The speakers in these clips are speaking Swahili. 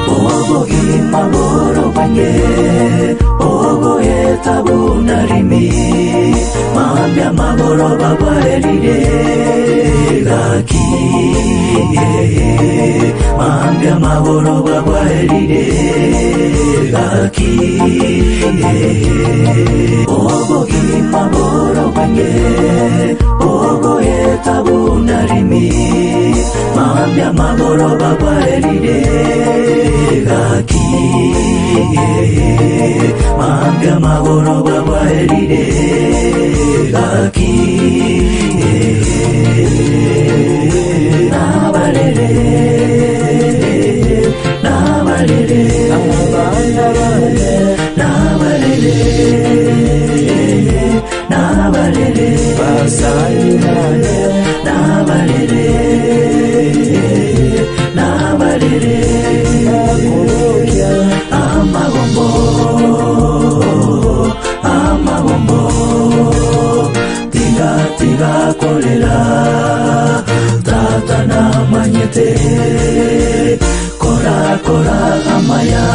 Obogima boro bwange ogoeta bunarimi mambya maboro babwarerire gaki mambya maboro babwarerire gaki obogima boro bwange ogoeta bunarimi mambya maboro babwarerire gaki mambya maboro babwarerire gaki nabarere nabarere nabarere nabarere nabarere nabarere amagombo amagombo tiga tiga kolera tata namanyete kora kora amaya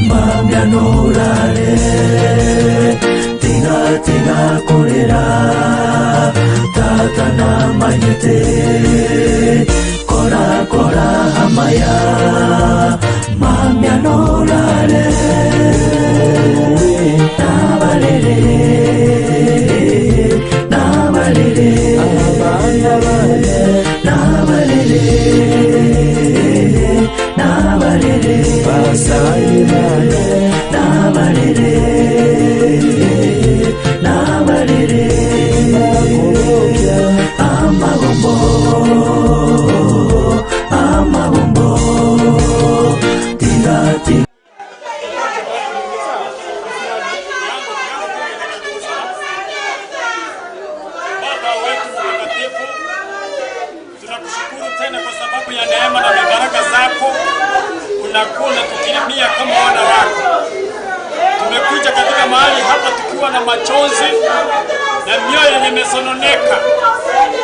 mambya norare tiga tiga kolera tata namanyete kora kora amaya mambya norare nabarere nabarere nabarere nabarere nabarere nabarere amagombo amagombo tiga tiga. Baba wetu mtakatifu, tunakushukuru tena kwa sababu ya neema na mibaraka zako, unakuwa unatukirimia kama wana wako. Tumekuja katika mahali hapa tukiwa na machozi na mioyo yenye imesononeka,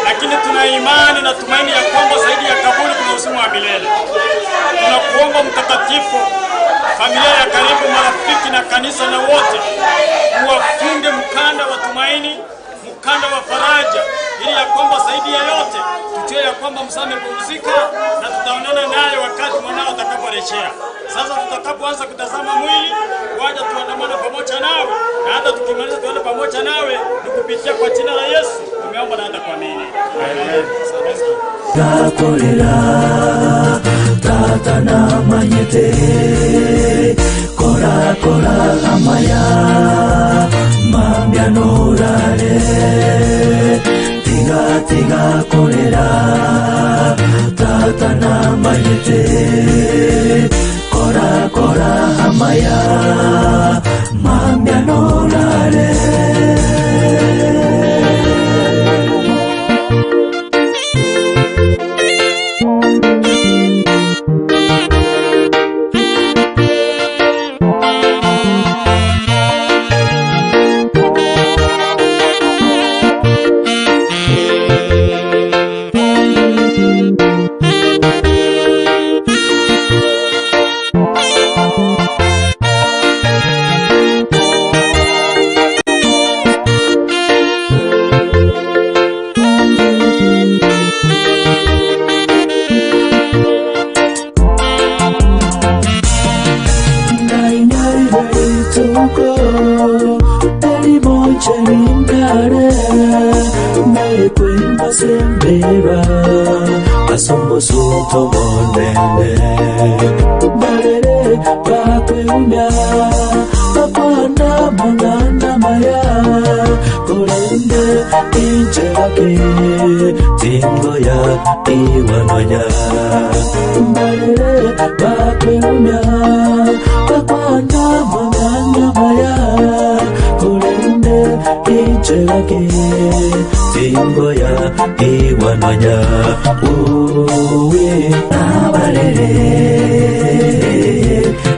lakini tuna imani na tumaini ya kwamba zaidi ya kaburi kuna uzima wa milele. Tunakuomba Mtakatifu, familia ya karibu, marafiki na kanisa na wote, uwafunge mkanda wa tumaini, mkanda wa faraja, ili ya kwamba zaidi ya yote tujue ya kwamba mzee amepumzika na tutaonana naye wakati mwanao atakaporejea. Sasa tutakapoanza kutazama mwili, waja tuandamane pamoja nawe, na hata tukimaliza tuende pamoja nawe, ni kupitia kwa jina la Yesu tumeomba na hata kuamini. Amen. Gakolera tata namanyete kora kora amaya mambya norare tiga tiga kolera tata namanyete kora kora amaya mambya norare. Sembera asombosuto monene balere bakweumya bakwana mang'ana maya kolende injelake tingoya iwanonya balere bakweumya bakwana mang'ana maya kolende injelake tingoya iwanonya uwe nabalere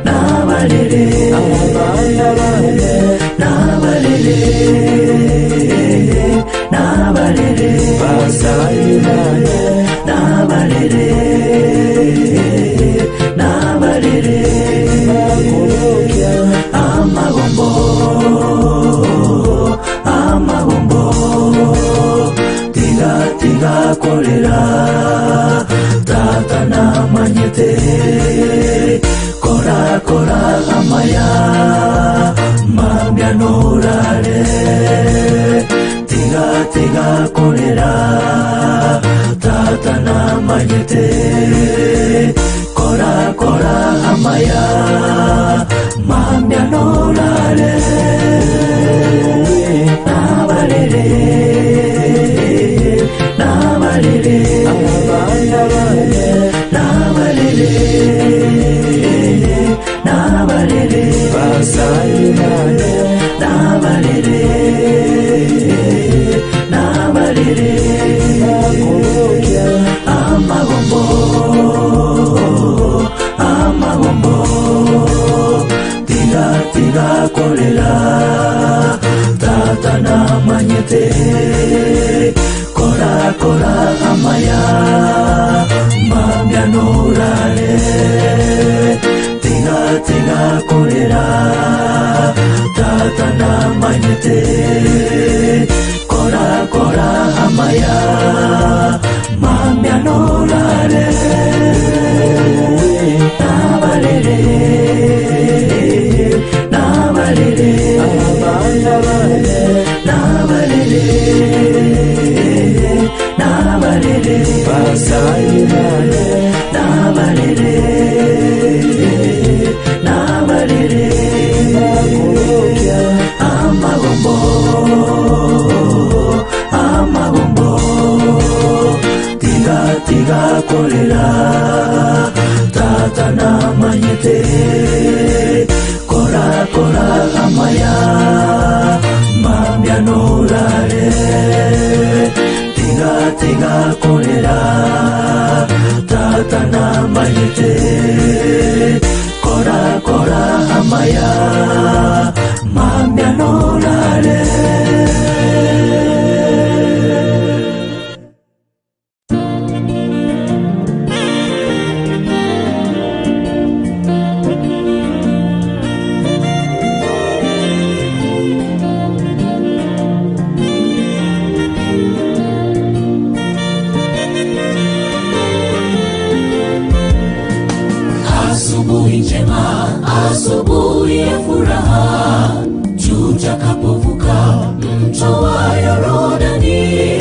nabalere nabalere nabalere nabalere. Nabalere bakorokia amagombo amagombo tiga tiga korera tata namanyete kora kora amaya mambia norare tiga tiga korera tata namanyete kora kora amaya mambia norare nabalere nabalere abana bane nabalere nabalere basani bane nabalere nabalere bakorokia amagombo amagombo tiga tiga korera tata namanyete kora kora amaya mambia norare tiga tiga korera tata namanyete kora kora amaya mambia norare nabalere nabalere abana bane nabalere nabalere basani bane nabalere nabalere bakorokia amagombo amagombo tiga tiga korera tata namanyete kora kora amaya mambia norare tiga tiga korera tata namanyete kora kora amaya mambia norare. Asubuhi njema, asubuhi ya furaha, tutakapovuka mto wa Yorodani,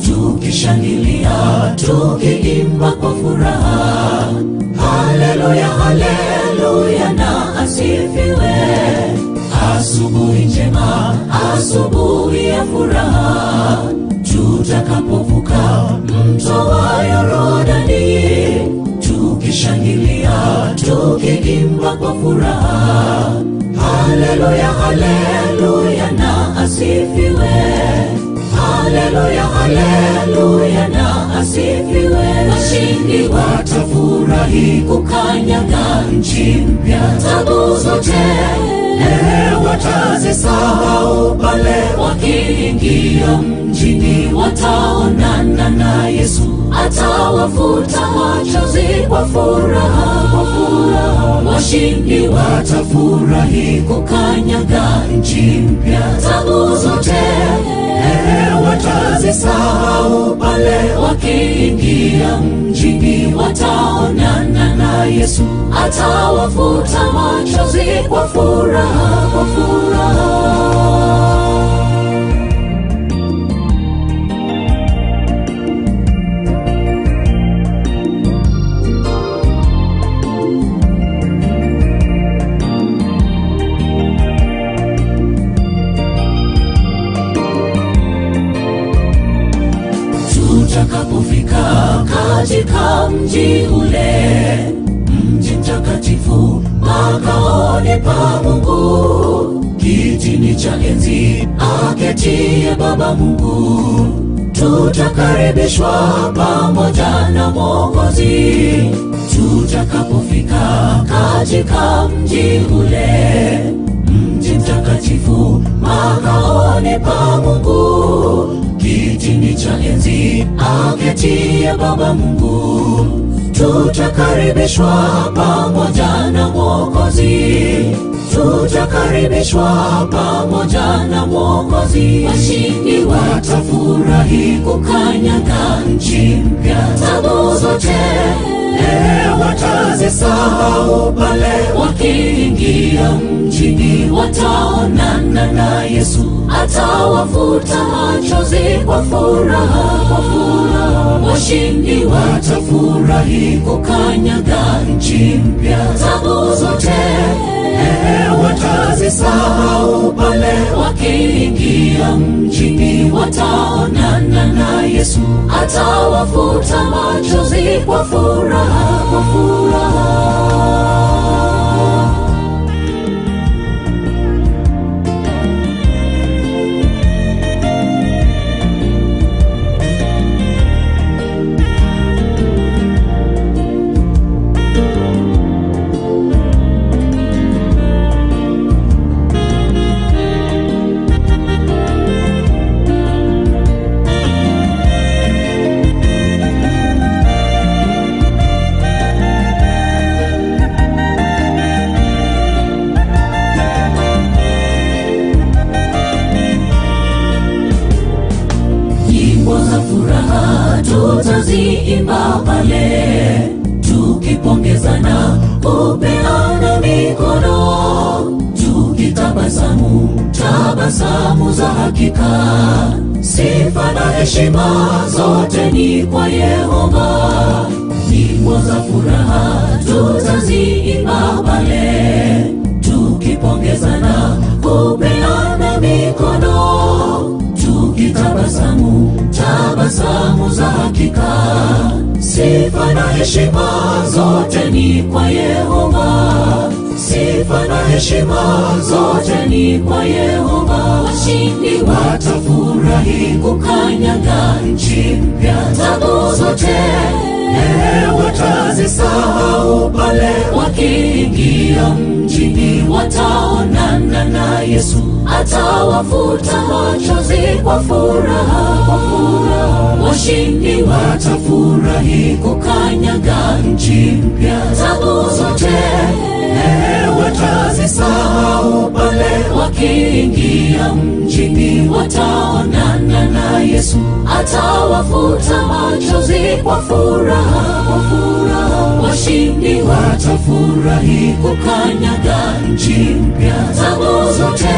tukishangilia, tukiimba kwa furaha. Haleluya, haleluya na asifiwe. Asubuhi njema, asubuhi ya furaha, tutakapovuka mto wa Yorodani, tukishangilia, tukiimba kwa furaha. Haleluya, haleluya na asifiwe. Haleluya, haleluya na asifiwe. Washindi watafurahi kukanyaga nchi mpya, tabu zote watazisahau pale wakiingia mjini, wataonana na Yesu, atawafuta machozi kwa furaha, kwa furaha. Washindi watafurahi kukanyaga nchi mpya, tabu zote watazisahau pale wakiingia mjini, wataonana na Yesu, atawafuta machozi kwa furaha, kwa furaha. Tutakapofika katika mji ule, mji mtakatifu, makaoni pa Mungu, kitini cha enzi aketie Baba Mungu, tutakaribishwa pamoja na Mwokozi. Tutakapofika katika mji ule, mji mtakatifu, makaoni pa Mungu, kitini cha enzi aketie Baba Mungu, Tutakaribishwa pamoja na Mwokozi, tutakaribishwa pamoja na Mwokozi. Washindi watafurahi kukanyaga nchi mpya, tabu zote Watazisahau pale wakiingia mjini, wataonana na Yesu, atawafuta machozi kwa furaha, kwa furaha. Washindi watafurahi kukanyaga nchi mpya, tabu zote watazisahau pale wakiingia mjini, wataonana na Yesu, atawafuta machozi kwa furaha, kwa furaha. Nyimbo za furaha tutaziimba pale, tukipongezana, kupeana mikono, tukitabasamu tabasamu za hakika. Sifa na heshima zote ni kwa Yehova. Nyimbo za furaha tutaziimba pale, tukipongezana, kupeana mikono, tukitabasamu tabasamu za hakika. Sifa na heshima zote ni kwa Yehova. Sifa na heshima zote ni kwa Yehova. Washindi watafurahi kukanyaga nchi mpya, tabu zote watazisahau pale wakiingia mjini, wataonana na Yesu, atawafuta machozi kwa furaha, kwa furaha. Washindi watafurahi kukanyaga nchi mpya, tabu zote watazisahau pale wakiingia mjini, wataonana na Yesu, atawafuta machozi kwa furaha, kwa furaha. Washindi watafurahi kukanyaga nchi mpya, tabu zote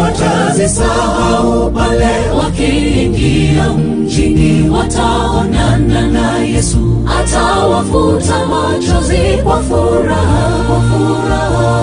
watazisahau pale wakiingia mjini, wataonana na Yesu, atawafuta machozi kwa furaha, kwa furaha.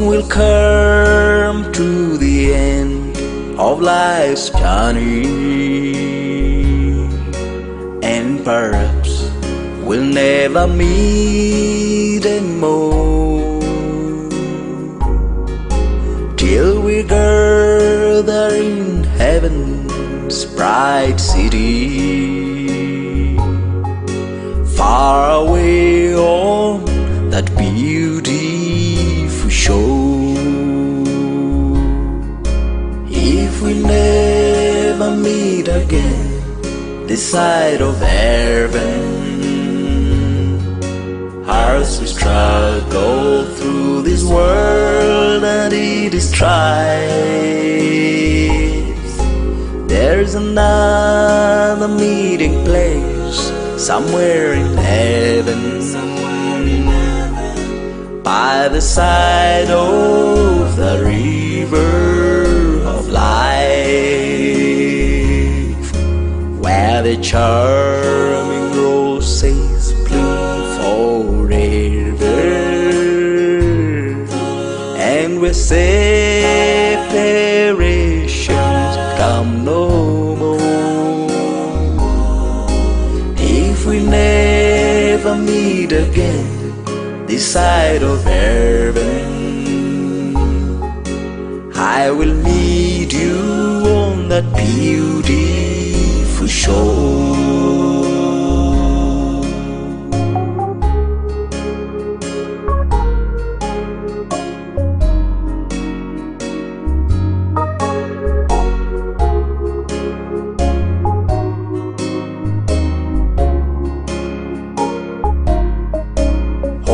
Soon we'll come to the end of life's journey, and perhaps we'll never meet anymore, till we gather in heaven's bright city, far away on that beautiful shore. If we never meet again this side of heaven, hearts will struggle through this world and it is strife. There's another meeting place somewhere in heaven, by the side of the river of life, where the charming roses bloom forever, and where separations come no more. If we never meet again this side of heaven, I will meet you on that beautiful shore.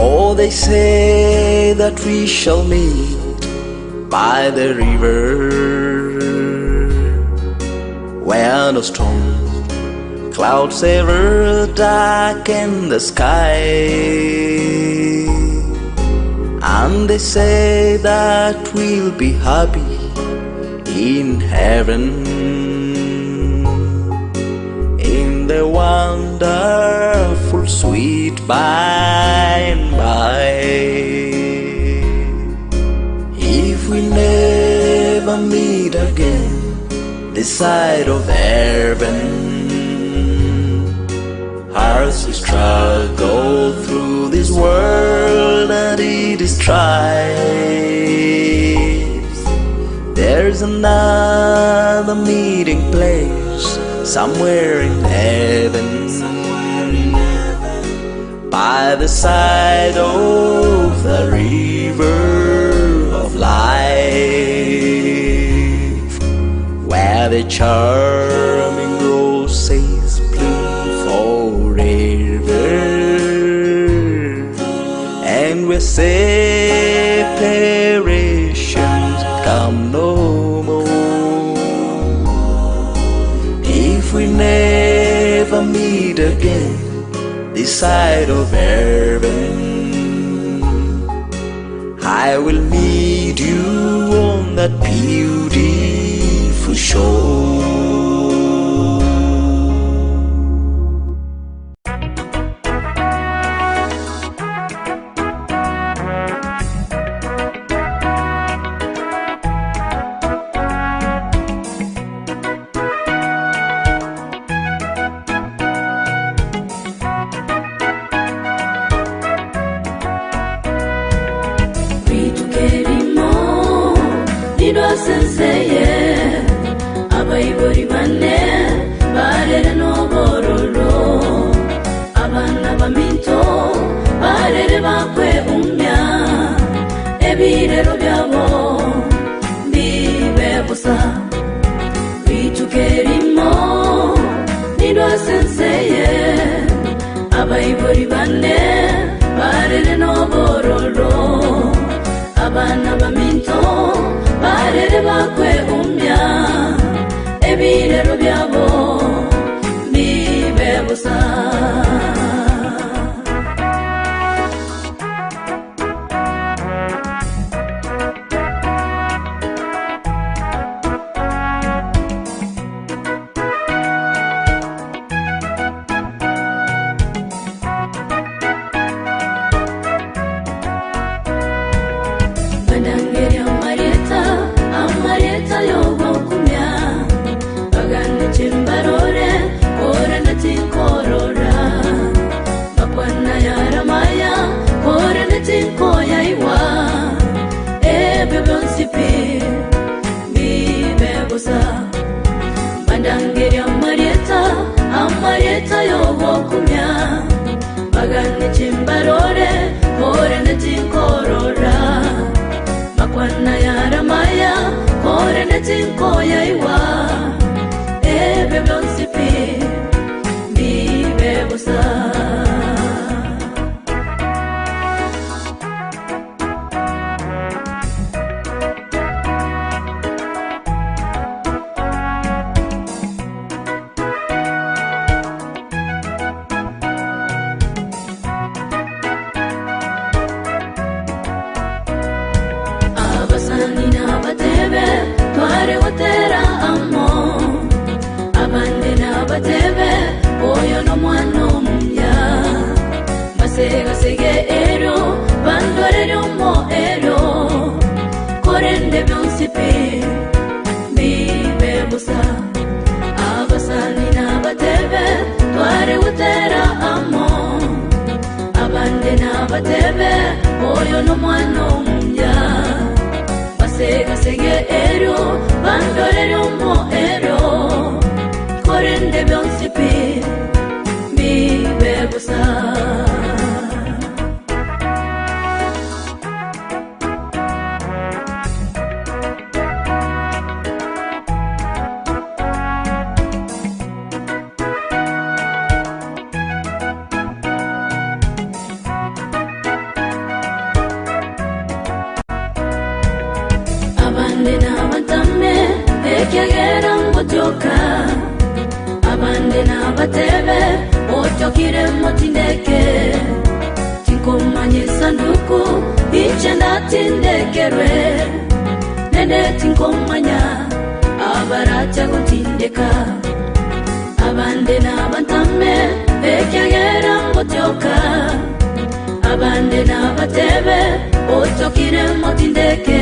Oh, they say that we shall meet by the river, where no storm clouds ever darken the sky. And they say that we'll be happy in heaven, in the wonderful sweet by and by. If we never meet again this side of heaven, hearts will struggle through this world and it is strife. There's another meeting place somewhere in heaven, by the side of the river of life, where the charming roses bloom forever, and where separations come no more. If we never meet again this side of heaven, I will meet you on that beautiful shore. Senseye abayibori bane barere n'obororo, abana baminto barere bakwe umya, ebirero byabo bibe busa. Bitukerimo nidwa senseye abayibori bane barere n'obororo, abana baminto barere bakwe umya, ebirero byabo bibe busa. Tware gotera amo abande n'abatebe oyo n'omwana omuya basegasege ero bandorere omo ero korende byonsipi bibe busa abasani n'abatebe tware gotera amo abande n'abatebe oyo n'omwana omuya basegasege ero bandorere omo ero korende byonsipi bibe busa. Abande n'abatame ekyagera ngotyoka abande n'abatebe otyokire motindeke tinkomanya esanduku inche ndatindekerwe nende tinkomanya abaratya gotindeka abande n'abatame ekyagera ngotyoka abande n'abatebe otyokire motindeke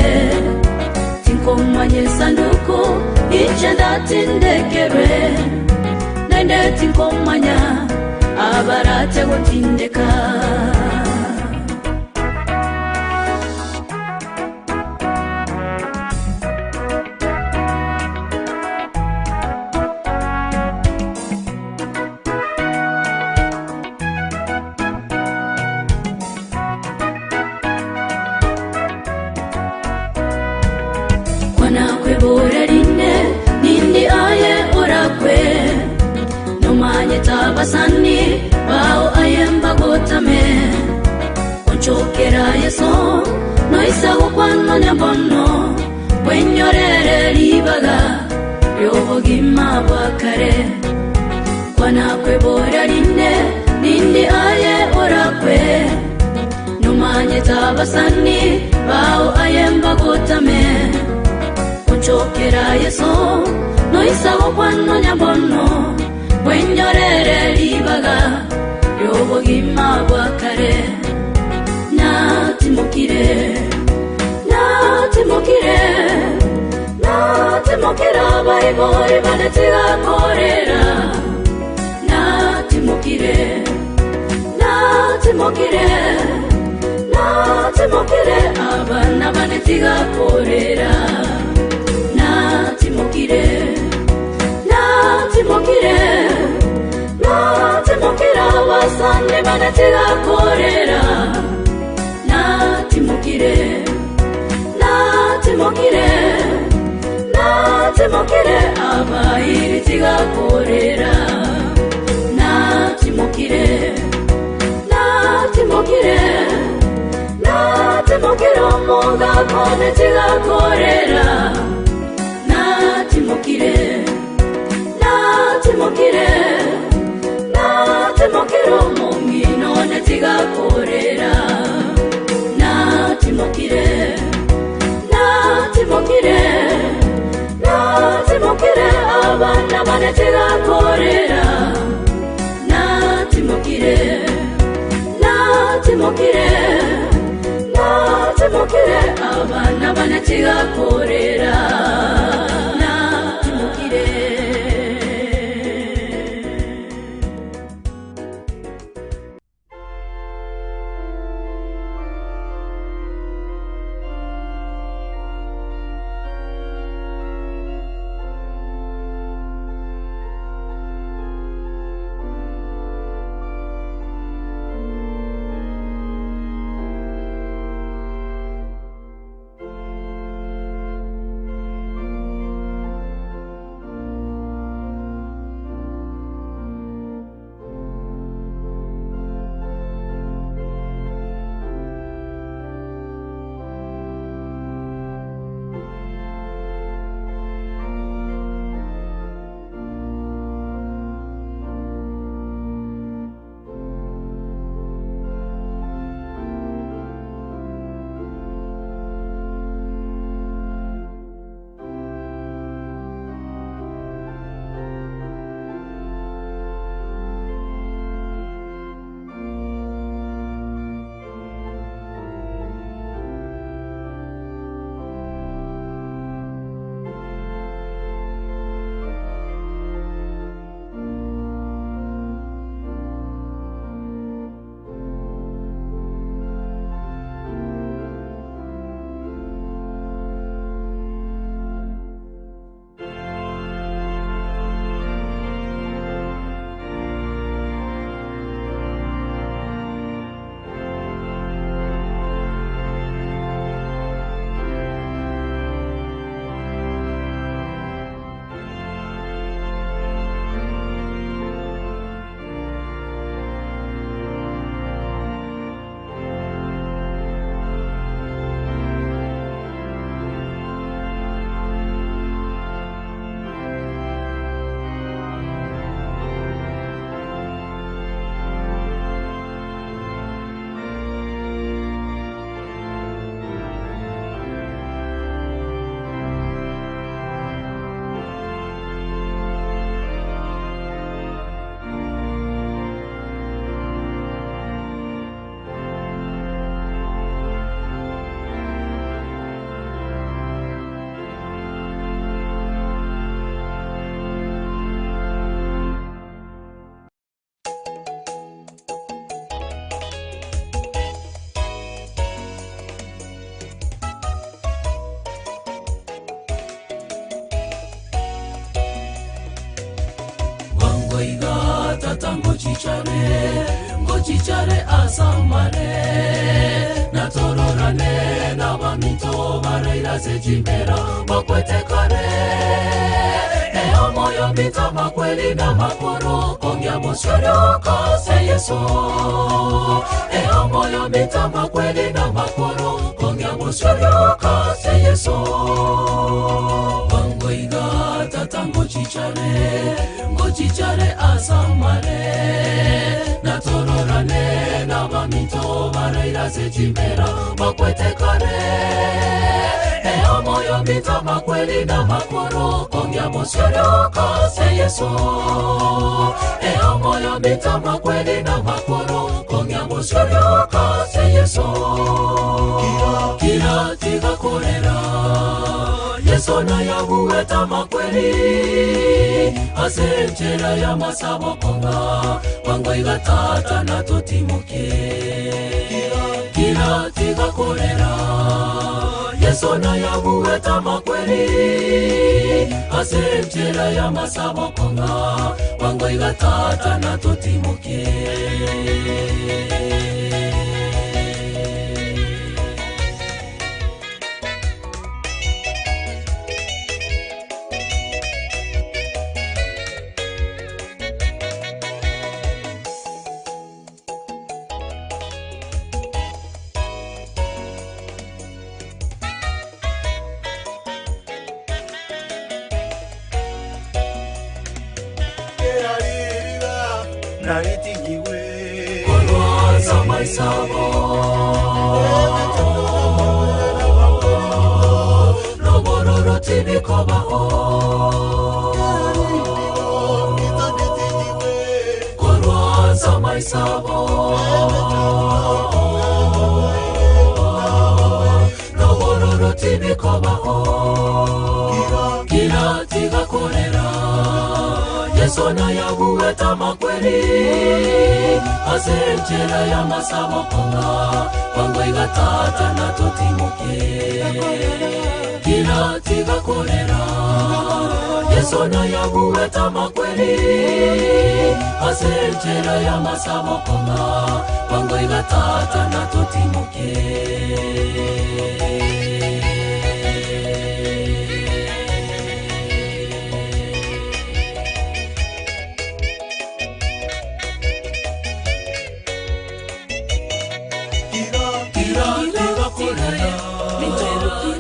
tinkomanya esanduku inche ndatindekerwe nende tinkomanya abaratya gotindeka. Kwanakwe nindi aye orakwe nomanye tabasani bao ayemba gotame onchokera Yesu noisago kwanonya bono bwenyorere libaga ry'obugima bwa kare. Kwanakwe nindi aye orakwe nomanye tabasani bao ayemba gotame onchokera Yesu noisago kwanonya bono bwenyorere libaga ry'obugima bwa kare. Natimukire natimukire natimukira abaibori banetigakorera natimukire natimukire natimukire abana banetigakorera natimukire natimukire natimukira abasane banetigakorera natimukire natimukire natimukire abairitigakorera natimukire natimukire natimukire omugako netigakorera natimukire natimukire natimukire omungino netigakorera natimukire natimukire natimukire abana banetigakorera natimukire natimukire natimukire abana banetigakorera natimukire. Wangoiga tata ngochichare asamare natororane na baminto baraira sechimbera bakwete kare eo moyo mita makweli na makoro kongya mosyorio kase Yesu eo moyo mita makweli na makoro kongya mosyorio kase Yesu Wangoiga tata ngochichare asamare natororane na baminto baraira sechimbera bakwete kare eo moyo mita makweli na makoro kongya mosyorio kase Yesu eo moyo mita makweli na makoro kongya mosyorio kase Yesu kira tigakorera Yesu na yabuweta makweli asenchera ya masabo konga wangoiga tata na totimoke kira tigakorera Yesu na yabuweta makweli asenchera ya masabo konga wangoiga tata na totimoke. Asenchera ya masabo konga wangoiga tata na totimoke kira tigakorera Yesu na yabuweta makweli asenchera ya masabo konga wangoiga tata na totimoke.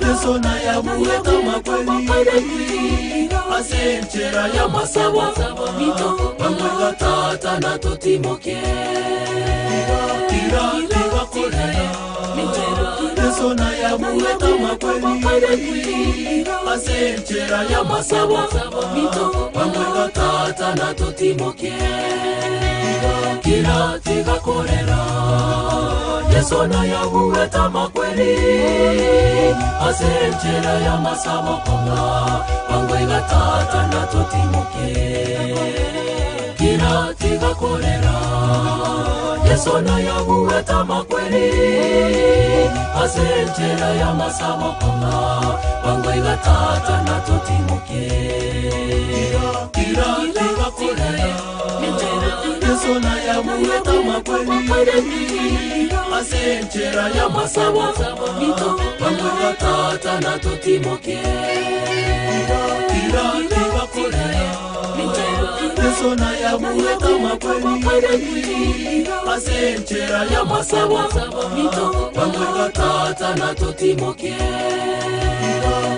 Yesu na yabuweta makweli asenchera ya masabo wangoiga tata na totimoke kira tigakorera Yesu na yabuweta makweli asenchera ya masabo wangoiga tata na totimoke kira tigakorera Yesu na yabuweta makweli asenchera ya masabo konga wangoiga tata na totimoke kira tigakorera Yesu na yabuweta makweli asenchera ya masabo konga wangoiga tata na totimoke kira tigakorera Yesu na yabuweta makweli asenchera ya masabo wangoiga tata na totimoke kira tigakorera Yesu na yabuweta makweli asenchera ya masabo wangoiga tata na totimoke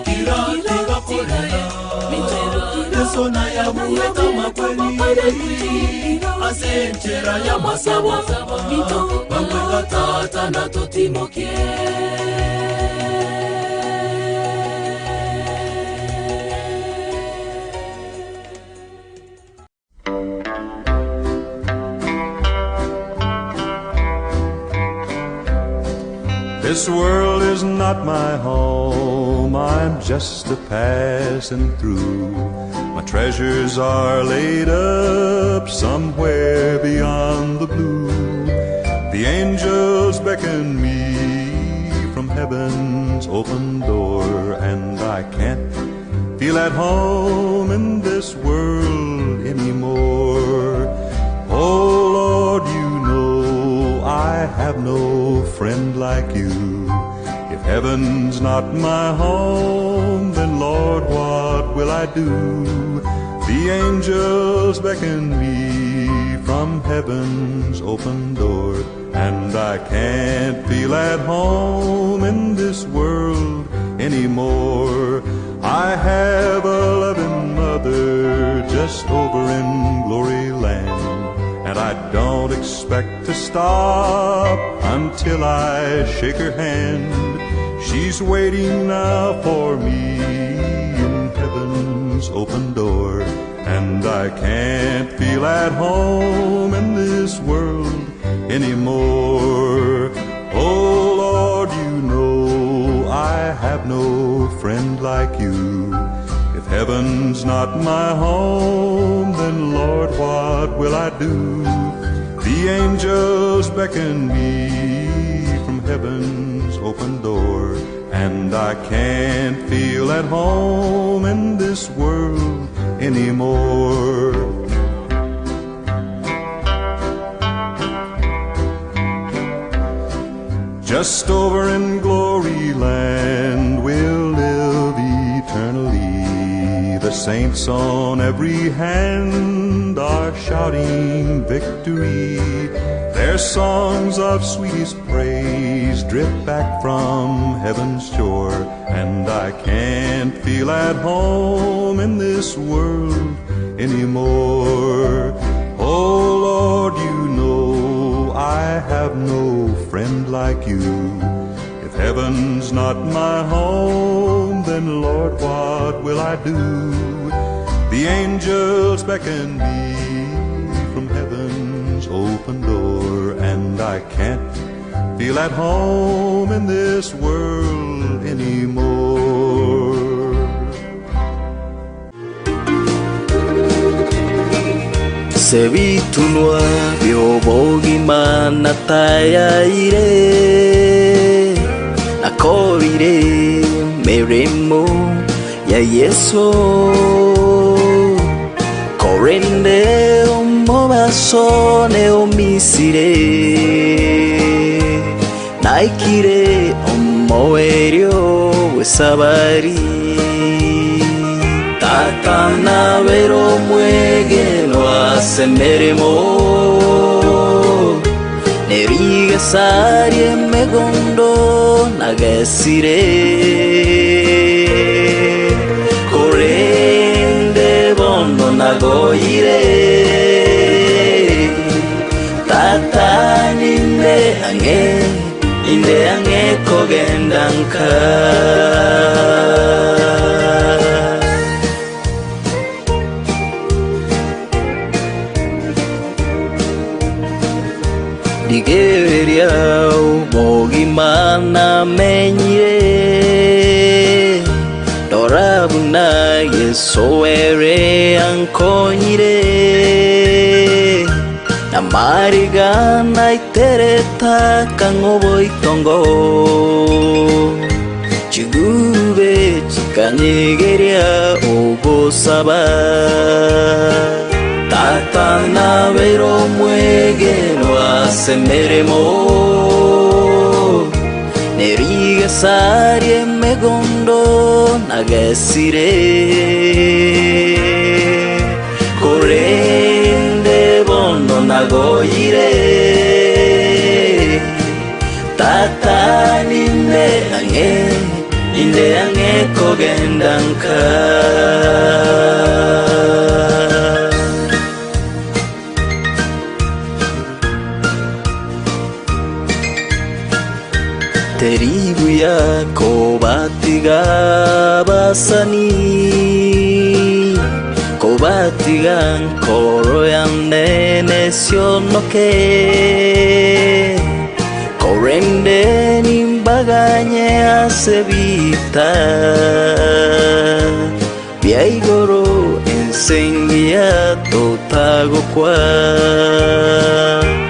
kira tigakorera Yesu na yabuweta makweli asenchera ya masabo wangoiga tata na totimoke. This world is not my home, I'm just a passing through. My treasures are laid up somewhere beyond the blue. The angels beckon me from heaven's open door, and I can't feel at home in this world anymore. have no friend like you. If heaven's not my home, then Lord, what will I do? The angels beckon me from heaven's open door, and I can't feel at home in this world anymore. I have a loving mother just over in glory land, and I don't expect to stop until I shake her hand. She's waiting now for me in heaven's open door, and I can't feel at home in this world anymore. Oh Lord, you know I have no friend like you. If heaven's not my home, then Lord, what will I do? The angels beckon me from heaven's open door, and I can't feel at home in this world anymore. Just over in glory land we'll live eternally. The saints on every hand are shouting victory. Their songs of sweetest praise drip back from heaven's shore, and I can't feel at home in this world anymore. Oh Lord, you know I have no friend like you. If heaven's not my home, then Lord, what will I do? The angels beckon me from heaven's open door, and I can't feel at home in this world anymore. Sebitunwa byobogimana tayaire nakorire mirimo ya Yesu korende omobasone omisire naikire omoerio wesabari Tata nabero mwegeno asemeremo nerigesari emegondo nagesire korende bondo nagoire tata ninde ange kogenda nka. Ndigeria ubogimana menyire ndorabuna Yesu were ankonyire na marigana itereta kang'oboitongo chigube chikanyegeria obosaba Tata nabero mwegeno asemeremo nerigesari emegondo nagesire korende bondo nagoire tata ninde ange kogenda nka. Teribuya kobatiga basani kobatigan koroyan nesionoke korende nimbaganye asebita biaigoro ensengia totagokwa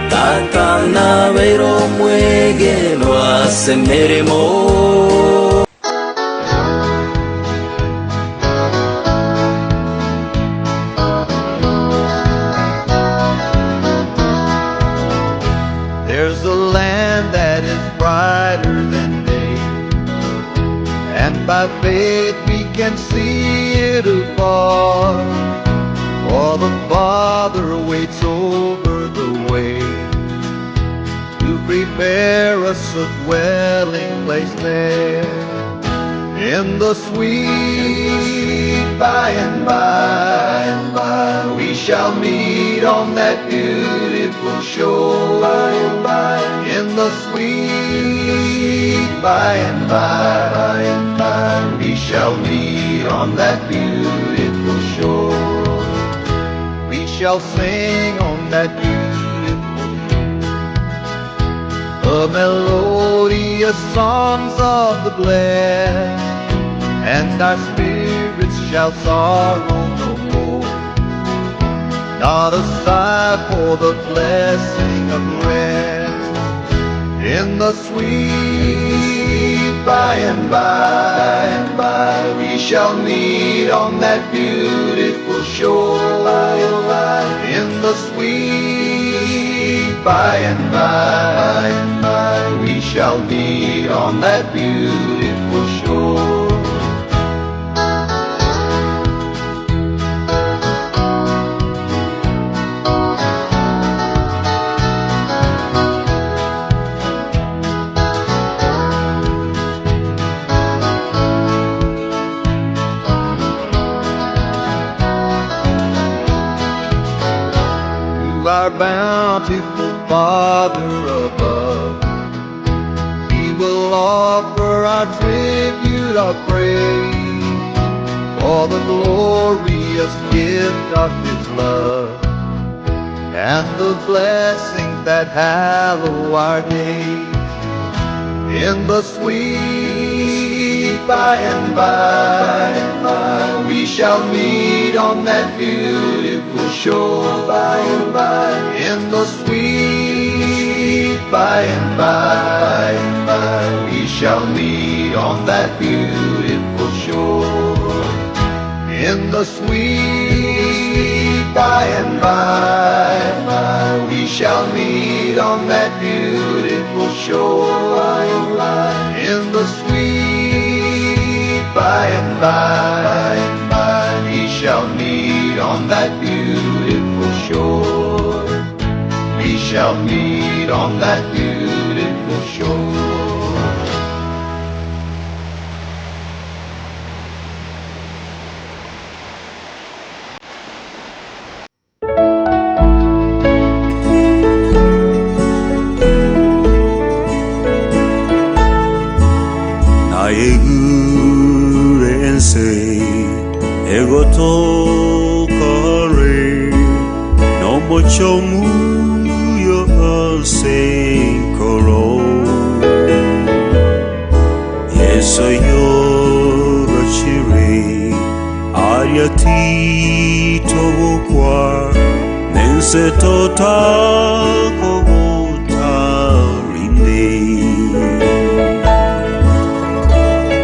Tata nabero mwegeno asemeremo. There's a land is brighter than day, and by faith we can see it afar, for the Father waits over the way to prepare us a dwelling place there. In the sweet by and by, we shall meet on that beautiful shore. By and by, in the sweet by and by, we shall meet on that beautiful shore. We shall sing on that beautiful shore the melodious songs of the blessed, and our spirits shall sorrow no more. Not a sigh for the blessing of rest. In the sweet by and by, we shall meet on that beautiful shore. By and by, in the sweet by and by, we shall meet on that beautiful shore. Our bountiful Father above, we will offer our tribute of praise for the glorious gift of His love and the blessings that hallow our days. In the sweet by and by, we shall meet on that beautiful shore. By and by, in the sweet by and by, we shall meet on that beautiful shore. In the sweet by and by, we shall meet on that beautiful shore. In the sweet by and by, we shall meet on that beautiful shore. We shall meet on that beautiful shore. Egotokare no mochomu yo senkoro Yeso yo gachire ariati tokwa nense tota kogota rinde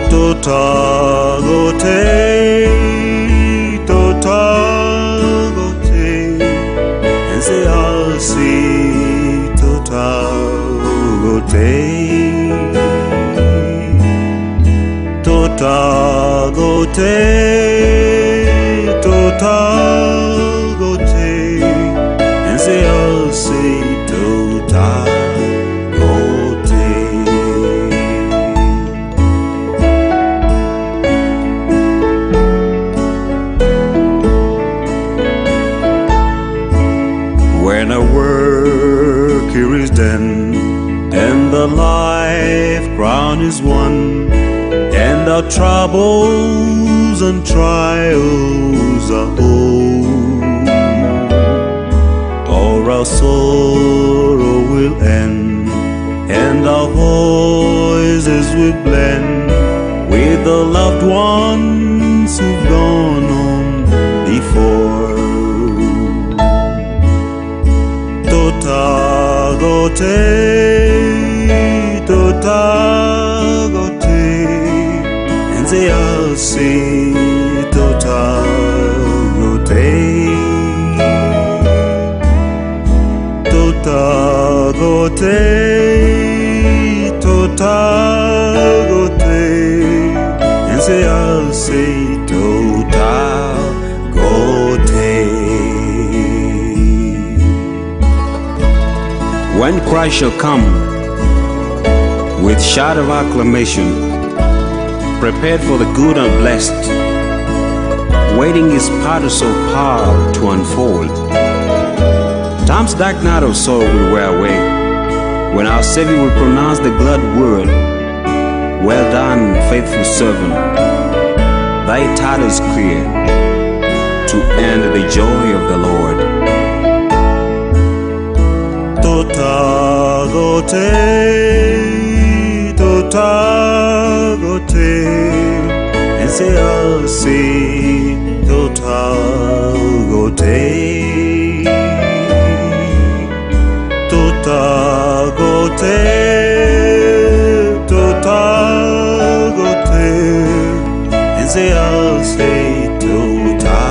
tota gote totagote ense asi totagote totagote totagote ense asi totagote. When our work here is done, and the life crown is won, and our troubles and trials are o'er, all our sorrow will end, and our voices will blend with the loved ones who've gone on before. Totagote, totagote, ense asi totagote, totagote, When Christ shall come with shout of acclamation, prepared for the good and blessed, waiting his pattern of power to unfold. Time's dark night of sorrow will wear away, when our Savior will pronounce the glad word, "Well done, faithful servant, thy title is clear, to end the joy of the Lord." Totagote, totagote, NCLC, totagote. Totagote, totagote, NCLC, totagote.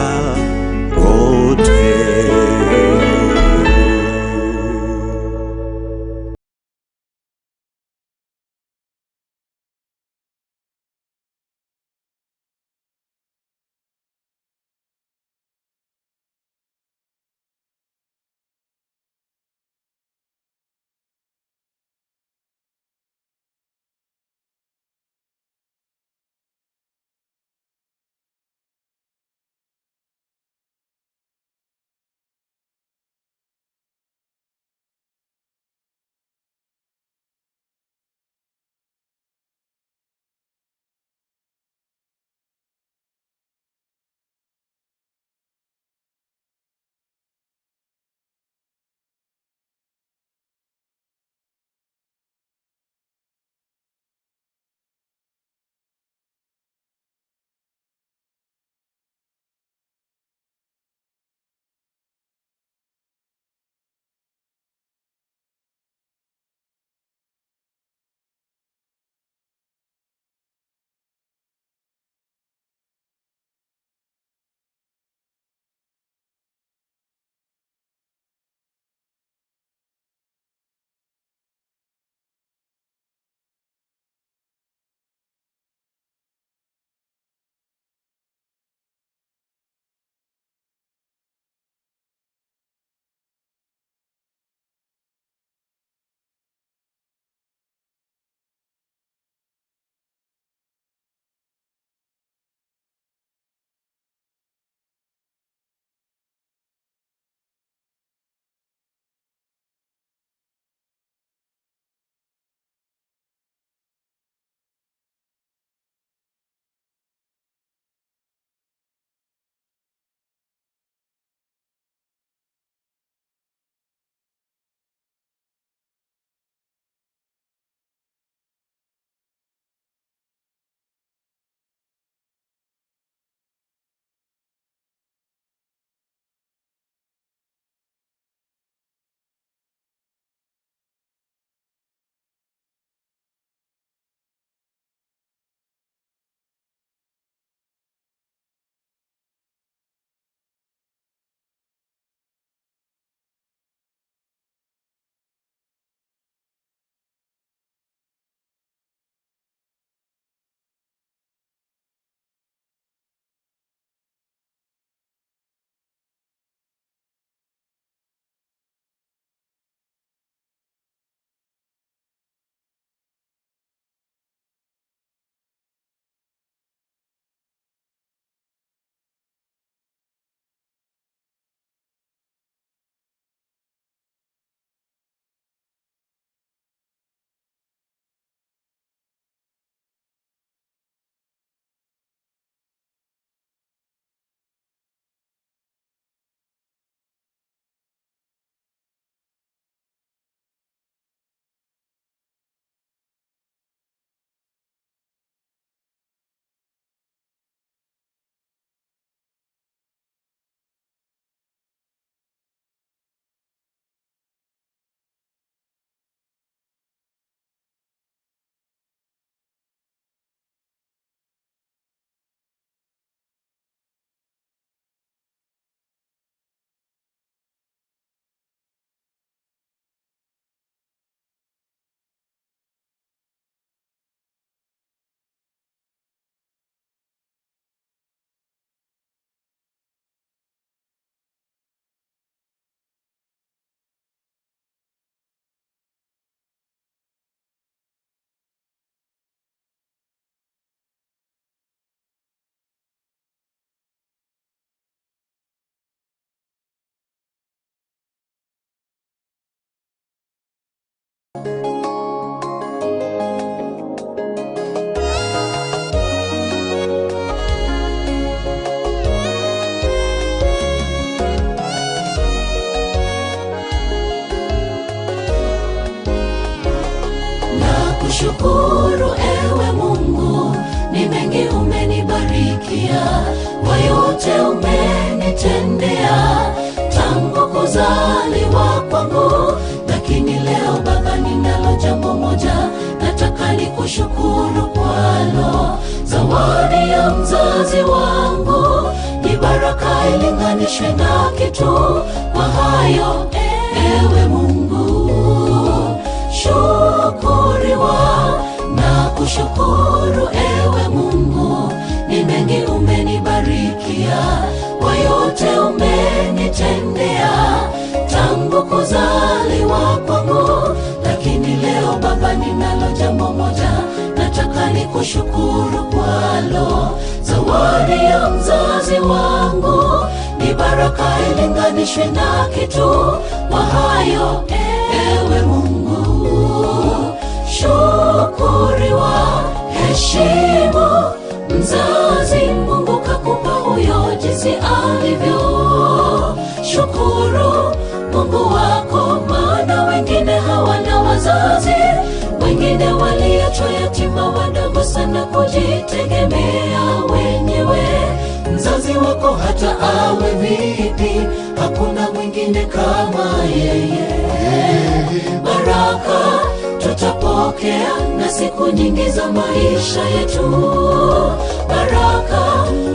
nikushukuru kwalo. Zawadi ya mzazi wangu ni baraka ilinganishwe na kitu. Kwa hayo ewe Mungu shukuriwa na kushukuru ewe Mungu, ni mengi umenibarikia, kwa yote umenitendea tangu kuzaliwa kwangu. Lakini leo Baba, ninalo jambo moja nataka nikushukuru kwalo. Zawadi ya mzazi wangu ni baraka ilinganishwe na kitu. Kwa hayo ewe Mungu shukuriwa, heshimu mzazi, Mungu kakupa huyo jinsi alivyo. Shukuru Mungu wako, maana wengine hawana wazazi, wengine waliachwa yatima wadogo sana kujitegemea wenyewe. Mzazi wako hata awe vipi, hakuna mwingine kama yeye. Baraka tutapokea na siku nyingi za maisha yetu. Baraka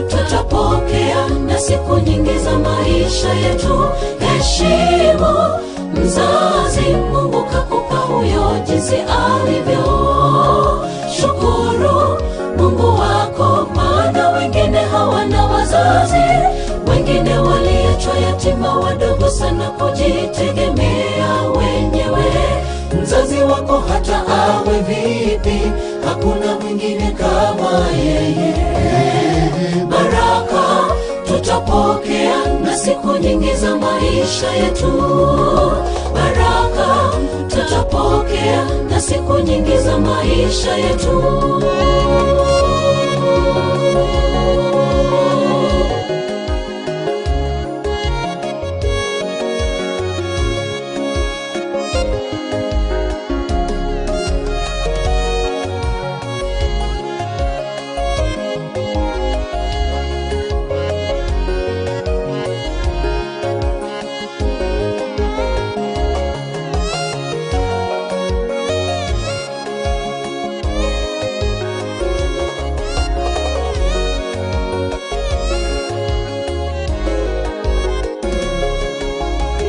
tutapokea na siku nyingi za maisha yetu. Heshimu mzazi, Mungu kakupa huyo jinsi alivyo. Shukuru Mungu wako, maana wengine hawana wazazi, wengine waliachwa yatima wadogo sana kujitegemea wenyewe. Mzazi wako hata awe vipi, hakuna mwingine kama yeye. Baraka tutapokea na siku nyingi za maisha yetu. Baraka tutapokea na siku nyingi za maisha yetu.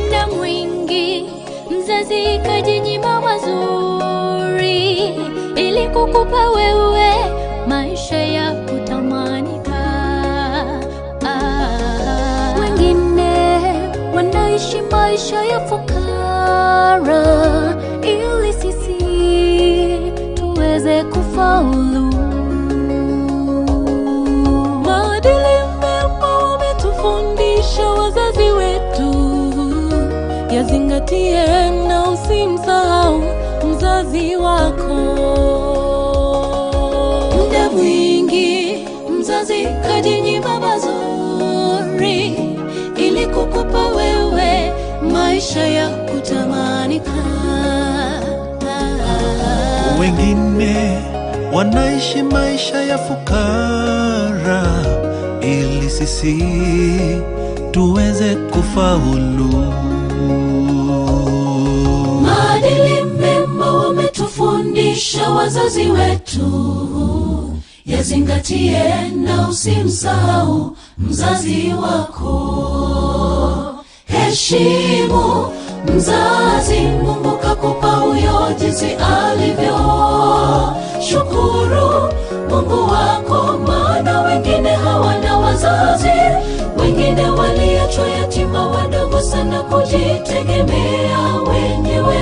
Muda mwingi mzazi kajinyima mazuri ili kukupa wewe maisha ya kutamanika. Ah, wengine wanaishi maisha ya fukara ili sisi tuweze kufaulu. Maadili mema wametufundisha wazazi wetu, yazingatie na usimsahau mzazi wako. Muda mwingi mzazi kajinyima mazuri ili kukupa wewe maisha ya kutamanika. Wengine wanaishi maisha ya fukara ili sisi tuweze kufaulu. Maadili mema wametufundisha wazazi wetu, yazingatie na usimsahau mzazi wako. Heshimu mzazi, Mungu kakupa huyo jinsi alivyo. Shukuru Mungu wako, maana wengine hawana wazazi, wengine waliachwa yatima wadogo sana kujitegemea wenyewe.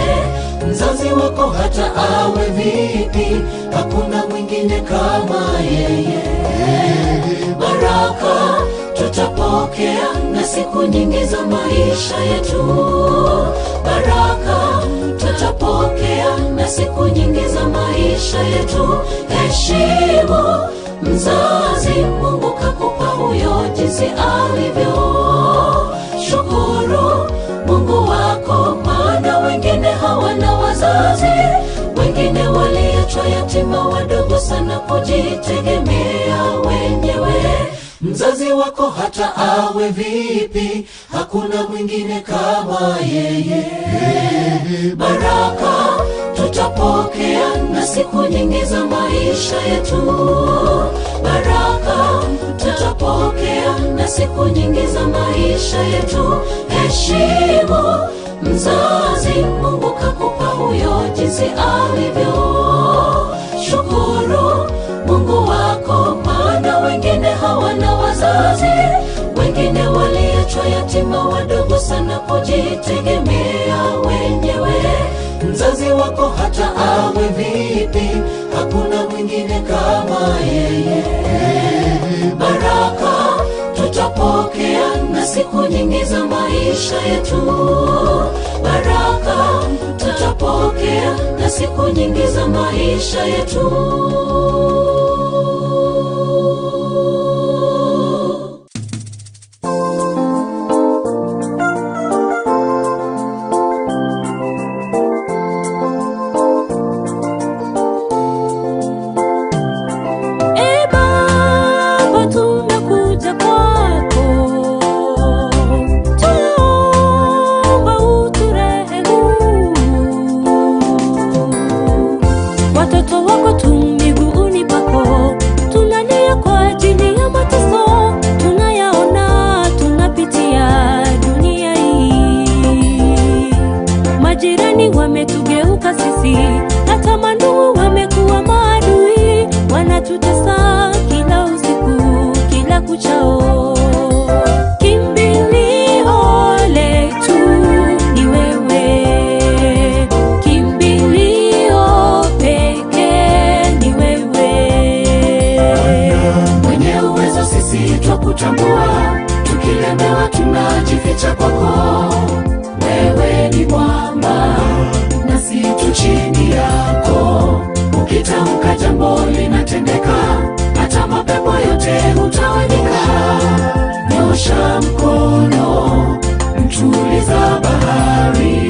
Mzazi wako hata awe vipi, hakuna mwingine kama yeye. Baraka tutapokea na siku nyingi za maisha yetu. Baraka tutapokea na siku nyingi za maisha yetu. Heshimu mzazi, Mungu kakupa huyo jinsi alivyo. Shukuru Mungu wako, maana wengine hawana wazazi, wengine waliachwa yatima wadogo sana kujitegemea wenyewe. Mzazi wako hata awe vipi, hakuna mwingine kama yeye. Baraka tutapokea na siku nyingi za maisha yetu. Baraka tutapokea na siku nyingi za maisha yetu. Heshimu mzazi, Mungu kakupa huyo jinsi alivyo. Shukuru Mungu wako, maana wengine hawana wazazi, wengine waliachwa yatima wadogo sana kujitegemea wenyewe. Mzazi wako hata awe vipi, hakuna mwingine kama yeye. Baraka tutapokea na siku nyingi za maisha yetu. Baraka tutapokea na siku nyingi za maisha yetu. E Baba, tunakuja kwako, tunaomba uturehemu. Watoto wako tu miguuni pako, tunalia kwa ajili ya mateso tunayaona, tunapitia dunia hii. Majirani wametugeuka sisi, hata mandugu wamekuwa maadui, wanatutesa kila usiku, kila kuchao. Kimbilio letu ni wewe, kimbilio pekee ni wewe. Mwenye uwezo sisi twakutambua, tukilemewa tunajificha kwako. Wewe ni mwamba nasi tu chini yako, ukitamka jambo linatendeka, hata mapepo yote hutawanyika. Nyosha mkono, mtuliza bahari.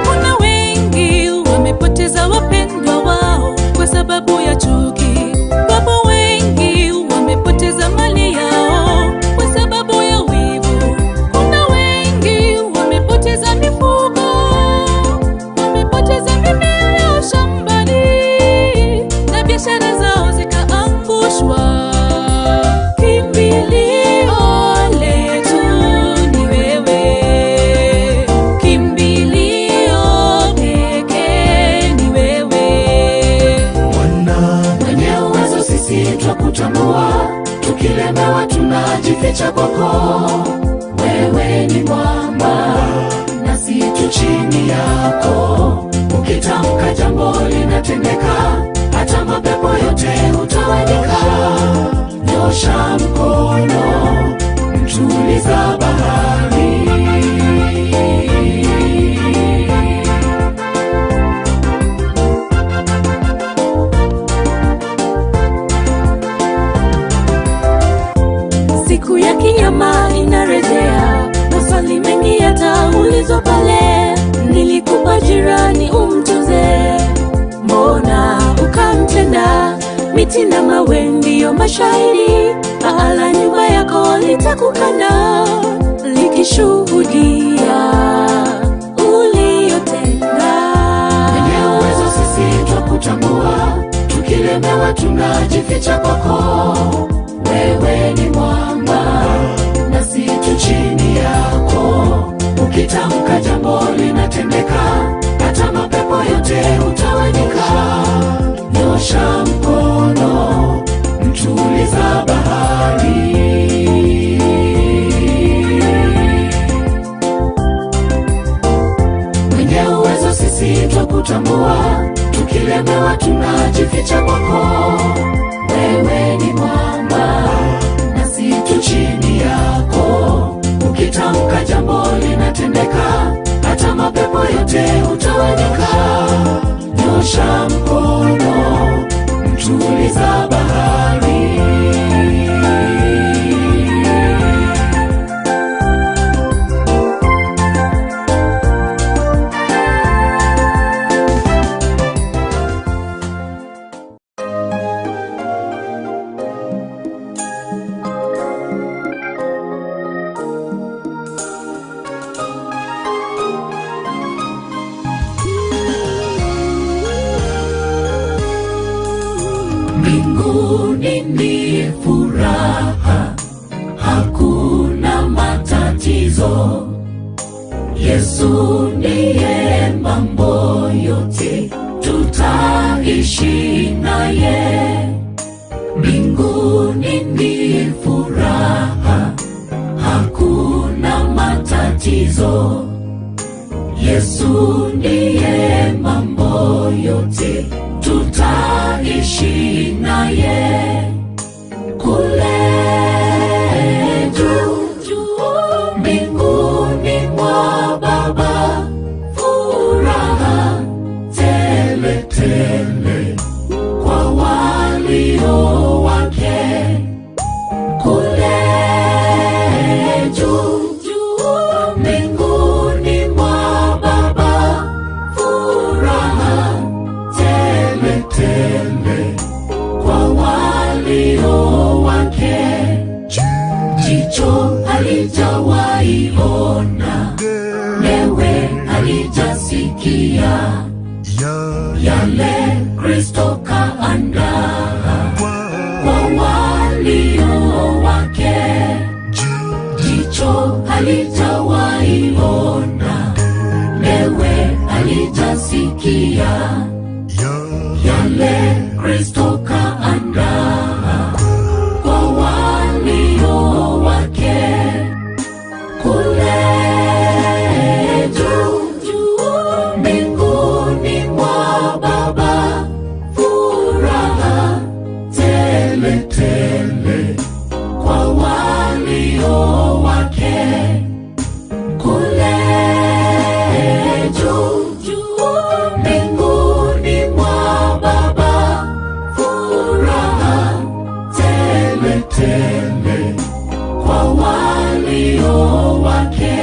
Kuna wengi wamepoteza wapendwa wao kwa sababu ya chuki. Wapo wengi wamepoteza mali yao kwa sababu ya wivu. Kuna wengi wamepoteza mifugo, wamepoteza mimea yao shambani na biashara zao zikaangushwa. Kimbilio letu ni wewe, kimbilio pekee ni wewe. Mwenye uwezo sisi twakutambua, tukilemewa tunajificha kwako. Wewe ni mwamba nasi tu chini yako, ukitamka jambo linatendeka, hata mapepo yote hutawanyika. Nyosha mkono, mtuliza bahari. Siku ya kinyama inarejea, maswali mengi yataulizwa pale. Nilikupa jirani umtunze, mbona ukamtenda? Miti na mawe ndiyo mashahidi, paa la nyumba yako litakukana likishuhudia uliyotenda. Mwenye uwezo sisi twakutambua, tukilemewa tunajificha kwako. Wewe ni mwamba nasi tu chini yako, ukitamka jambo linatendeka, hata mapepo yote hutawanyika. Nyosha mkono, mtuliza bahari. Mwenye uwezo sisi twakutambua, tukilemewa tunajificha kwako. Wewe ni mwamba nasi tu chini yako, ukitamka jambo linatendeka, hata mapepo yote hutawanyika. Nyosha mkono, mtuliza bahari. Mbinguni ni furaha, hakuna matatizo. Yesu ndiye mambo yote, tutaishi naye. Mbinguni ni furaha, hakuna matatizo. Yesu ndiye mambo yote, tutaishi naye. Kule juu juu mbinguni mwa Baba, furaha tele tele kwa walio wake. Kule juu juu mbinguni mwa Baba, furaha tele tele kwa walio wake. Jicho halijawahi ona, lewe halijasikia yale Kristo kaandaa kwa walio wake. Jicho halijawahi ona, lewe halijasikia yale Kristo kaandaa kwa walio wake. Kule juu juu mbinguni mwa Baba, furaha tele tele kwa walio wake. Kule juu juu mbinguni mwa Baba, furaha tele tele kwa walio wake.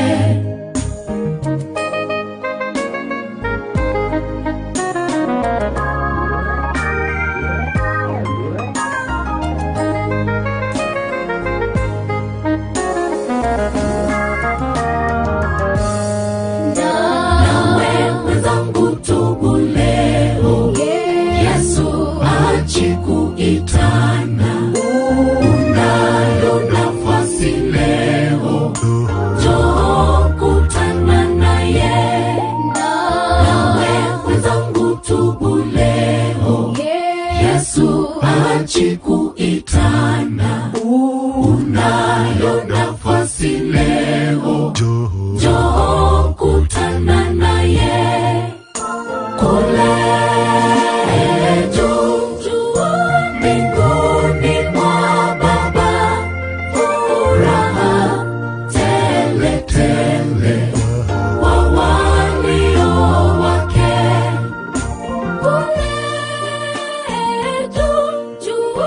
Nawe mwenzangu, tubu leo, Yesu achi kuitana. Unayo nafasi leo, njoo kutana naye. Nawe mwenzangu, tubu leo, Yesu achi kuitana. Unayo nafasi leo, njoo kutana naye. Kule juu juu mbinguni mwa Baba, furaha tele tele kwa walio wake. Kule juu juu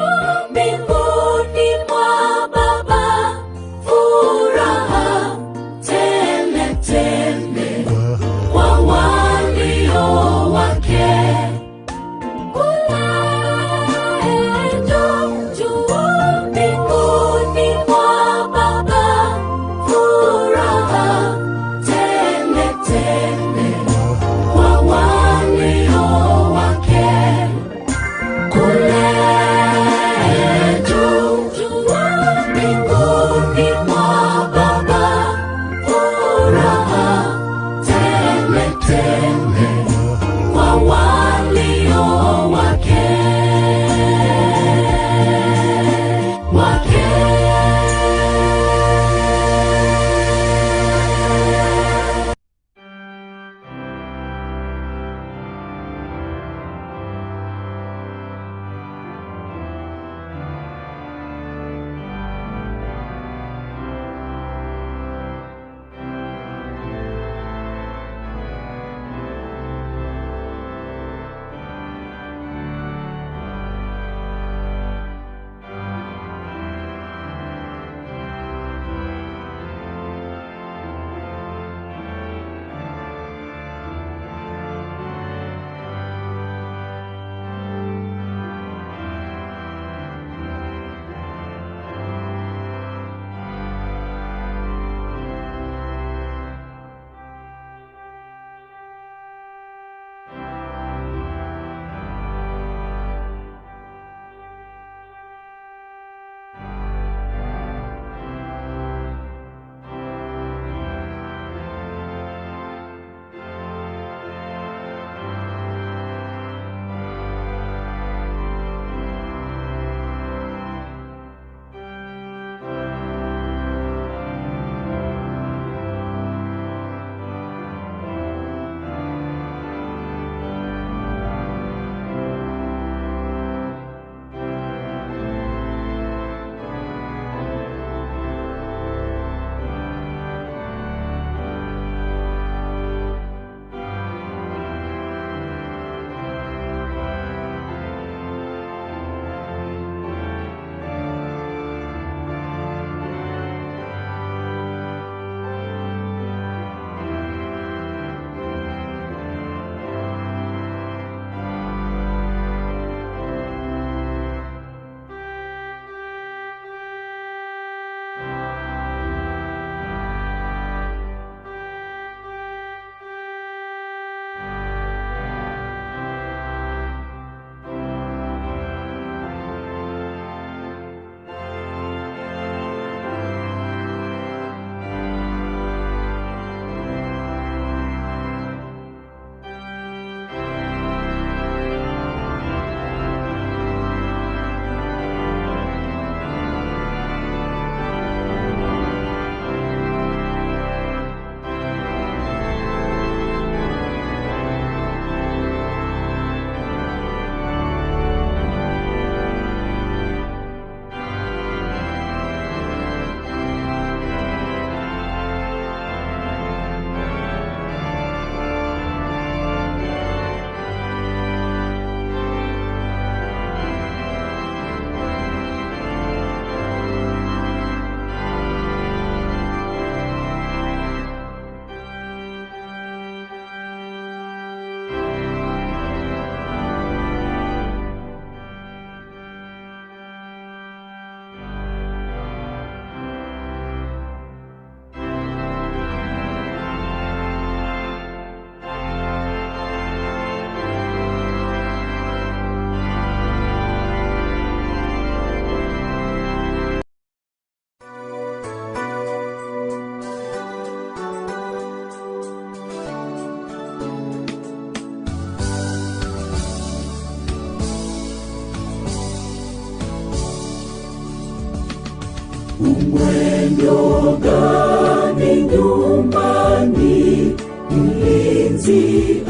Mwendo gani nyumbani? Mlinzi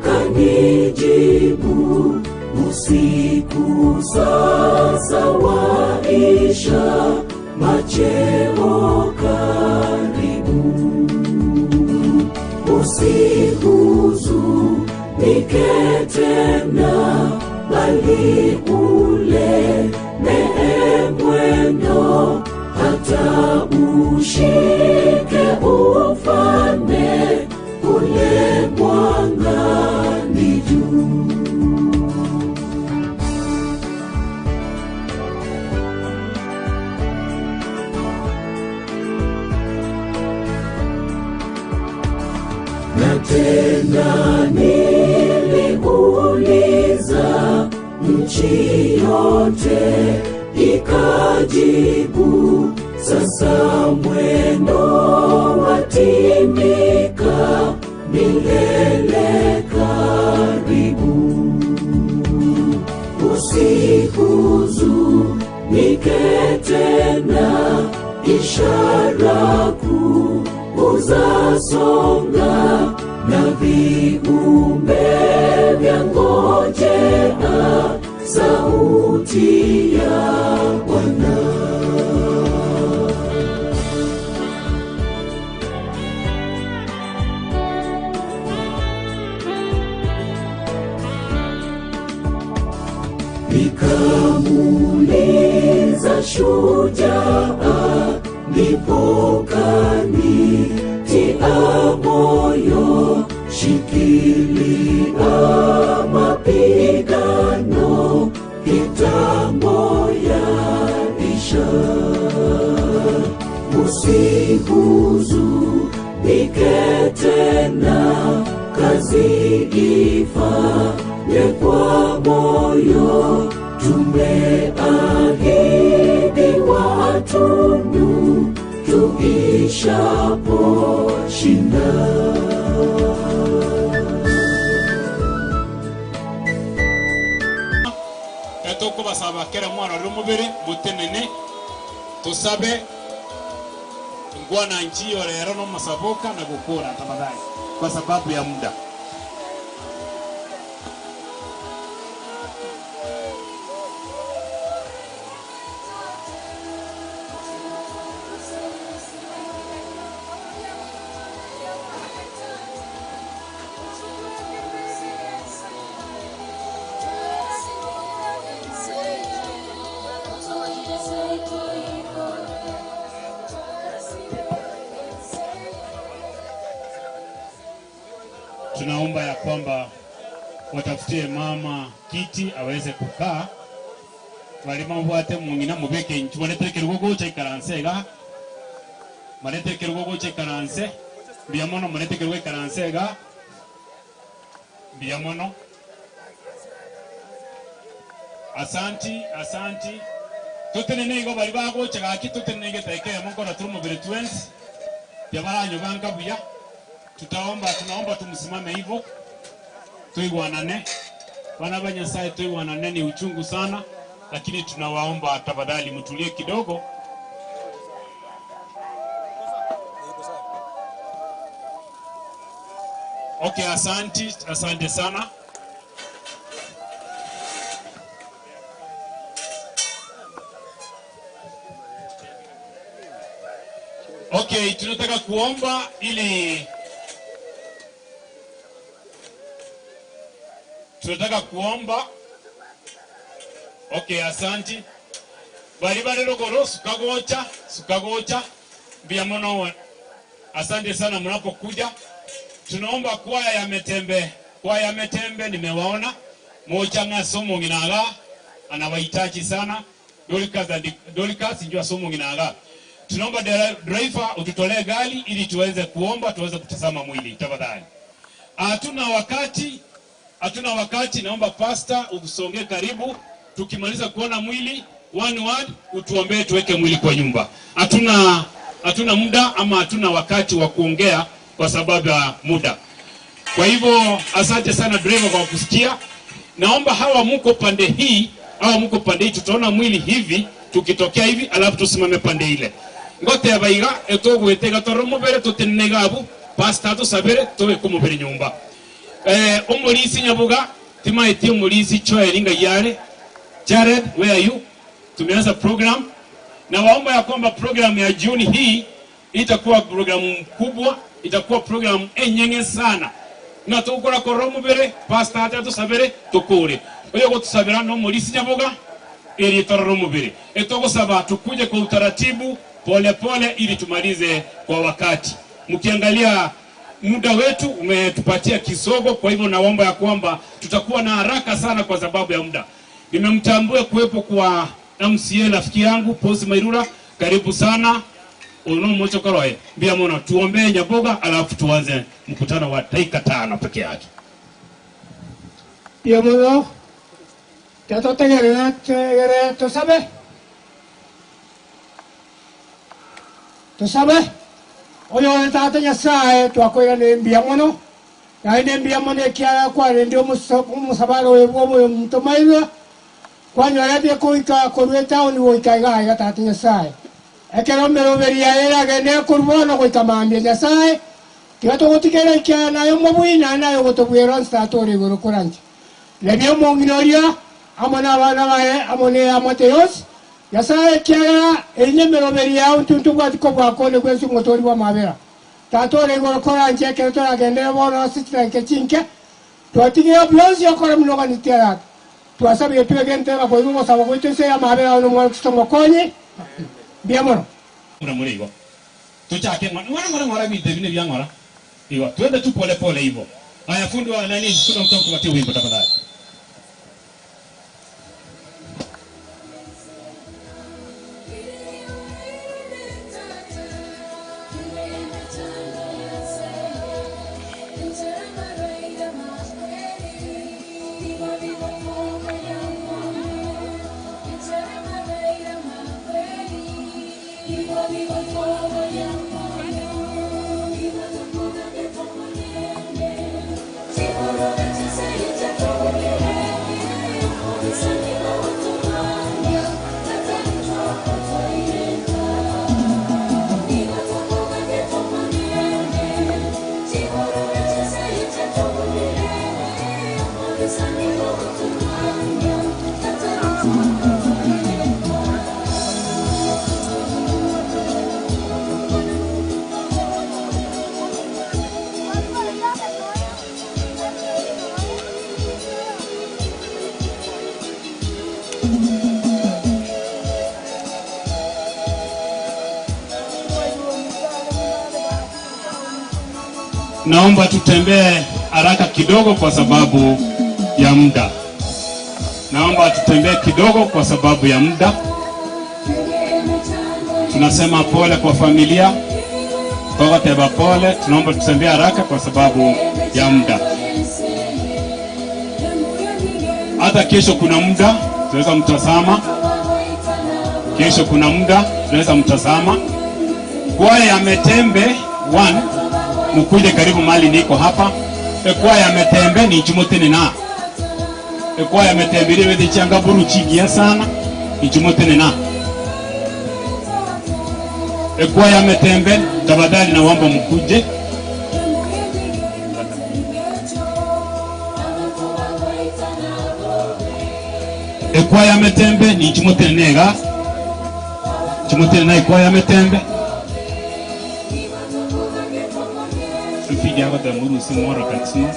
akanijibu, usiku sasa waisha, macheo karibu. Usihuzunike tena, bali ule mwendo, hata ushike ufalme kule mwangani juu. Na tena niliuliza, nchi yote ikajibu, sasa mwendo watimika, milele karibu. Usihuzunike tena, ishara kuu uzasonga, na viumbe vyangojea sauti ya Bwana. Nikamuuliza shujaa, ndipo kanitia moyo, shikilia mapigano, kitambo yaisha. Usihuzunike tena, kazi ifanye kwa moyo, tumeahidiwa tunu tuishaposhinda. Katoko basaba kera mwana rumubere mutenene tusabe ngwana nchiyo rero no masaboka na gukura tafadhali kwa sababu ya muda. Tunaomba ya kwamba watafutie mama kiti aweze kukaa. Walima bwate mungina mubeke inchu maretere rugogo cha ikaransega. Maretere rugogo cha ikaranse. Biamono maretere rugogo ikaransega. Biamono. Asanti, asanti. Tutenene igo bari bago cha tutenene geteke monko na turumo bere 20. Byabaranyo banka buya. Tutaomba, tunaomba tumsimame hivyo. Tuigwanane. Bana ba Nyasaye tuigwanane, ni uchungu sana, lakini tunawaomba tafadhali mtulie kidogo. Okay, asante, asante sana. Okay, tunataka kuomba ili tunataka kuomba. Okay, asante. Bali bali rogoro sukagocha, sukagocha. Biamono. Asante sana mnapokuja. Tunaomba kwaya ya Metembe. Kwaya ya Metembe nimewaona. Moja na somo nginaga anawahitaji sana. Dorcas njua somo nginaga. Tunaomba driver ututolee gari ili tuweze kuomba, tuweze kutazama mwili tafadhali. Hatuna wakati. Hatuna wakati, naomba pastor usonge karibu. Tukimaliza kuona mwili, one word, utuombee tuweke mwili kwa nyumba. Hatuna muda ama hatuna wakati wa kuongea kwa sababu ya muda. Kwa hivyo asante sana driver kwa kusikia. Naomba hawa mko pande hii, hawa mko pande hii, tutaona mwili hivi. Tukitokea hivi alafu tusimame pande ile. Ngoteba iga etogwete gatoro mubere tutenene gabu pastor tusabere tobe kumubere nyumba. Omulisi Nyabuga timaiti omulisi choe linga yale. Jared, where are you? Tumeanza program na waomba ya kwamba program ya Juni hii itakuwa programu kubwa, itakuwa programu enyenge sana. Na tukora koromu bere, pastor ata tusabere tukure. Oyo gotusabera no mulisi Nyabuga ili toromu bere. Etogosaba tukuje kwa utaratibu pole pole ili tumalize kwa wakati. Mkiangalia muda wetu umetupatia kisogo, kwa hivyo naomba ya kwamba tutakuwa na haraka sana kwa sababu ya muda. Nimemtambua kuwepo kwa MCA rafiki yangu Posi Mairura, karibu sana. Uno koroe. Mbia mona tuombee Nyaboga alafu tuanze mkutano wa dakika 5 peke yake. Mbia mono. Tatotegere tosabe. Tosabe. Oyo tata Nyasaye twakwira ne mbia mono. Naende mbia mono ekiara kwa ndio musabaro webo mtomairwa. Kwanywa kuika korwe town woika iga tata Nyasaye. Ekero meroberia era gene kurbono goika mambia Nyasaye. Tiga ikia nayo mobwina nayo gotobwera nsatori goro kuranje. Lebio monginoria amona abana bae amone amateos. Nyasaye kiara enye meroberia untuntu bwatiko bwakone kwensu motori wa mabera. Tatore goro kuranje ekero toragende bono sitranke chinke. Twatige byozi okora mnoga nitiara. Twasabe twegente bakoigo sabo goitse ya mabera no mwana Kristo mokonyi. Biamono. Mura igo. Tuchake ngora ngora ngora bide bine bya ngora. Igo twende tu pole pole hivyo. Haya fundi wa nani kuna mtu kupatia wimbo tafadhali. Naomba tutembee haraka kidogo kwa sababu ya muda. Naomba tutembee kidogo kwa sababu ya muda. Tunasema pole kwa familia. Kwa teba pole, tunaomba tutembee haraka kwa sababu ya muda. Hata kesho kuna muda, tunaweza mtazama. Kesho kuna muda, tunaweza mtazama. Kwaya ya Metembe 1 mukuje karibu mali niko hapa. Ekwaya ya Metembe ni chumotene na. Ekwaya ya Metembe ile wede changa buru chigia sana ni chumotene na. Ekwaya ya Metembe tafadhali naomba mkuje. Ekwaya ya Metembe ni chumotene nega. Chumotene na ekwaya ya Metembe. Mfiji hapa muru simoro katsino.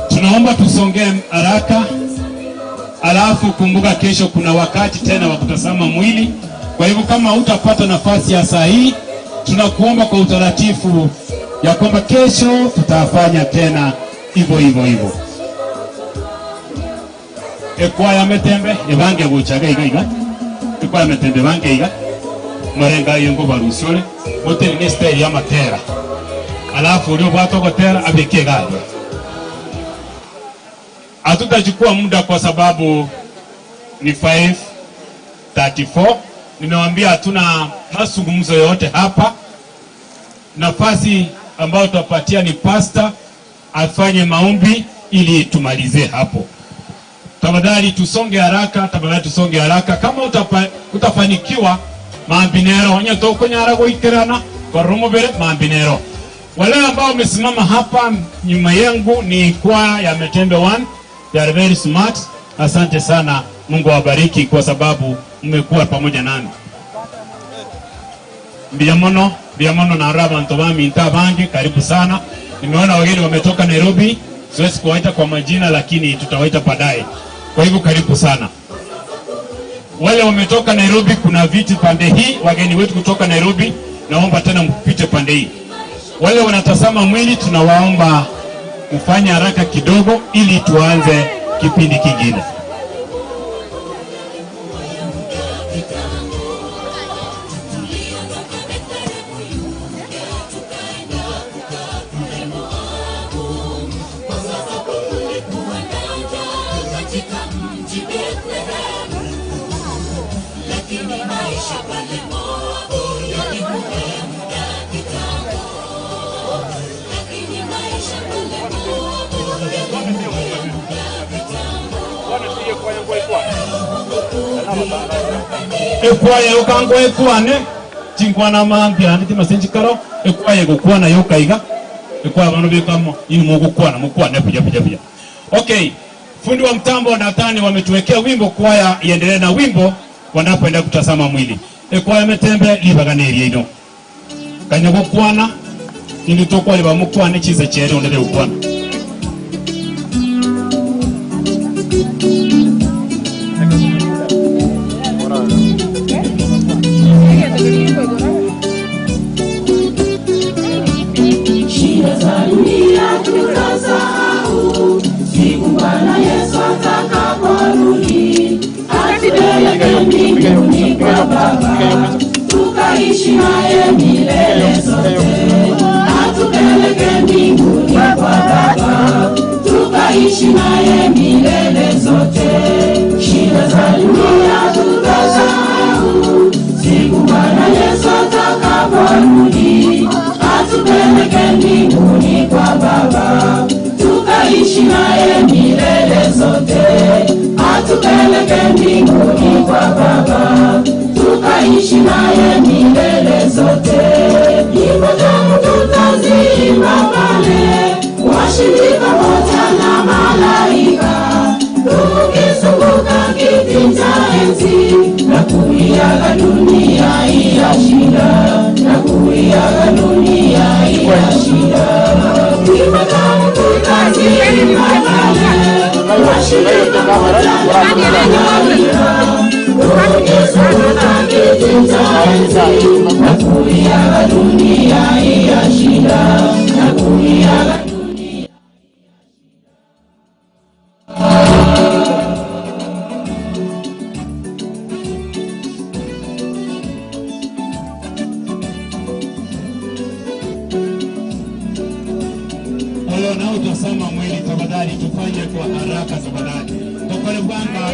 Tunaomba tusongee haraka. Alafu kumbuka kesho kuna wakati tena wa kutazama mwili. Kwa hivyo kama hutapata nafasi ya saa hii, tunakuomba kwa utaratibu ya kwamba kesho tutafanya tena hivyo hivyo hivyo. Ekwaya Metembe ebange guchaga iga iga. Ekwaya Metembe bange iga. Marenga yengo barusiore, hotel ni style ya matera. Alafu ulio bwatogotera abeke gari. Hatutachukua muda kwa sababu ni 5:34. Nimewaambia hatuna mazungumzo yoyote hapa. Nafasi ambayo tutapatia ni pasta afanye maombi ili tumalizie hapo. Tafadhali tusonge haraka, tafadhali tusonge haraka. Kama utafanikiwa maambinero nyatokonyara goikerana koromobere maambinero. Wale ambao wamesimama hapa nyuma yangu ni kwaya ya Metembe 1. They are very smart. Asante sana, Mungu awabariki kwa sababu mmekuwa pamoja nami. Mbiamono, mbiamono na raba ntobami ntabangi, karibu sana. Nimeona wageni wametoka Nairobi, siwezi kuwaita kwa majina lakini tutawaita baadaye. Kwa hivyo karibu sana. Wale wametoka Nairobi, kuna viti pande hii. Wageni wetu kutoka Nairobi, naomba tena mpite pande hii. Wale wanatazama mwili, tunawaomba mfanye haraka kidogo ili tuanze kipindi kingine. Ekwaya yokango ekwane chinkwana mambia ndi masenjikaro ekwaya gukwana yokaiga ekwaya bano bekamo ini mugukwana mukwana buja buja buja. Okay, fundi wa mtambo nadhani wametuwekea wimbo, kwaya iendelee na wimbo wanapoenda kutazama mwili. Ekwaya Metembe libaganeri ino kanya gukwana indi tokwa liba mukwana chize chere ondele gukwana. Shida za dunia tutasahau, siku Bwana Yesu atakaporudi, atupeleke mbinguni kwa Baba, tukaishi naye milele zote. Atupeleke mbinguni kwa Baba, tukaishi naye milele zote. Shida za dunia tutasahau, siku Bwana Yesu atakaporudi, atupeleke mbinguni kwa Baba, tukaishi naye milele zote. Atupeleke mbinguni kwa Baba, tukaishi naye milele zote. Nyimbo tamu tutaziimba pale, washindi pamoja na malaika, tukizunguka kiti cha enzi na kuiaga dunia ya shida, na kuiaga dunia ya shida. Nyimbo tamu tutaziimba pale, washindi pamoja na malaika, tukizunguka kiti cha enzi na kuiaga dunia ya shida, na kuiaga dunia. Wale wanaotazama mwili tafadhali tufanye kwa haraka tafadhali. Tokole bwanga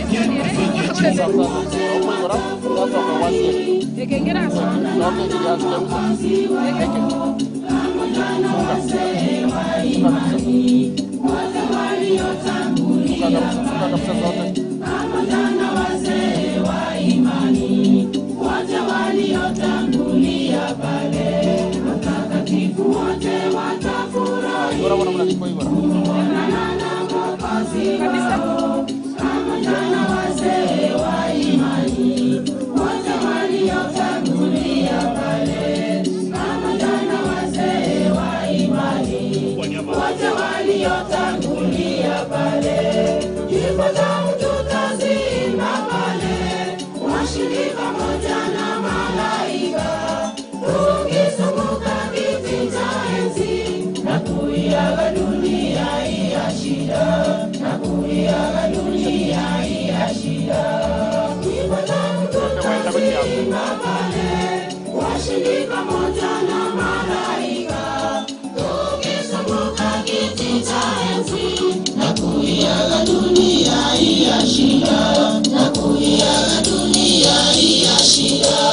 Wote waliotangulia pale, watakatifu wote watafurahi kuonana na Mwokozi wao, pamoja na wazee wa imani, wote waliotangulia pale, pamoja na wazee wa imani, wote waliotangulia pale. Nyimbo tamu tutaziimba pale, washindi pamoja na malaika, tukizunguka kiti cha enzi na kuiaga dunia ya shida, na kuiaga dunia ya shida. Nyimbo tamu tutaziimba pale, washindi pamoja na malaika, tukizunguka kiti cha enzi na kuiaga dunia ya shida, na kuiaga dunia ya shida.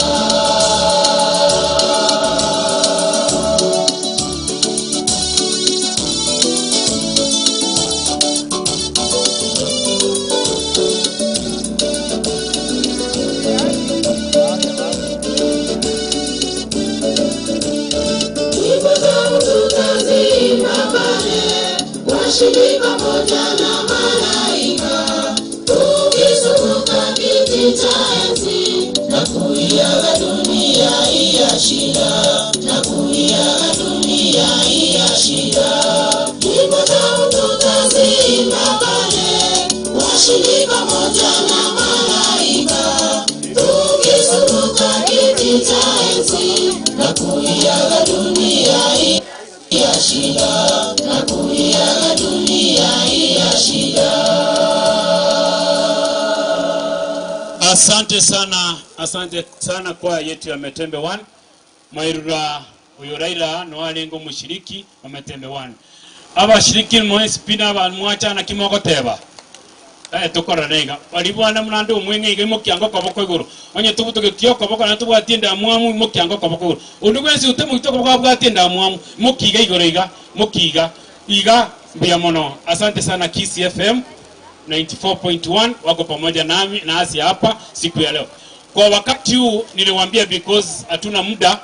shida na kuiaga dunia hii ya shida. Nyimbo tamu tutaziimba pale, washindi pamoja na malaika, tukizunguka kiti cha enzi na kuiaga dunia hii ya shida, na kuiaga dunia hii ya shida. Asante sana, asante sana kwa yetu ya Metembe 1. Mwairura uyo Raila no alengo mushiriki wa Metembe 1. Abashiriki mwespina abantu na kimogoteba. Tukora nenga. Walibwana mnando mwenge iga mokiango koboko iguru. Onye tubutuke kioko boko na tubwatinda mwamu mokiango koboko iguru. Undu gwesi utemu itoko boko bwatinda mwamu mokiga iguru iga mokiga iga mbia mono. Asante sana Kisii FM 94.1 wako pamoja nami na asi hapa siku ya leo. Kwa wakati huu niliwaambia, because hatuna muda,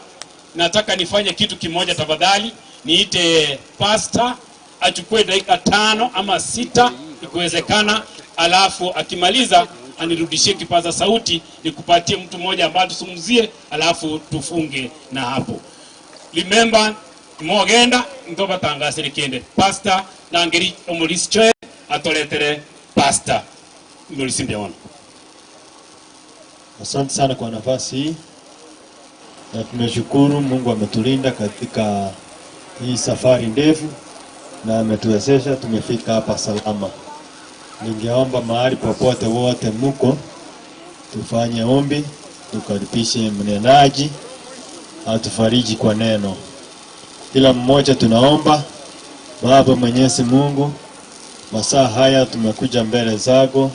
nataka nifanye kitu kimoja tafadhali. Niite pastor achukue dakika 5 ama 6 ikiwezekana, alafu akimaliza anirudishie kipaza sauti nikupatie mtu mmoja ambaye tusumzie, alafu tufunge na hapo. Remember mogenda ndoba tangasire kende. Pastor nangeri omulisi atoletere pastor Mulisi. Asante sana kwa nafasi hii, na tunashukuru Mungu ametulinda katika hii safari ndefu na ametuwezesha tumefika hapa salama. Ningeomba mahali popote wote muko tufanye ombi, tukaribishe mnenaji atufariji kwa neno. Kila mmoja tunaomba. Baba Mwenyezi Mungu, masaa haya tumekuja mbele zako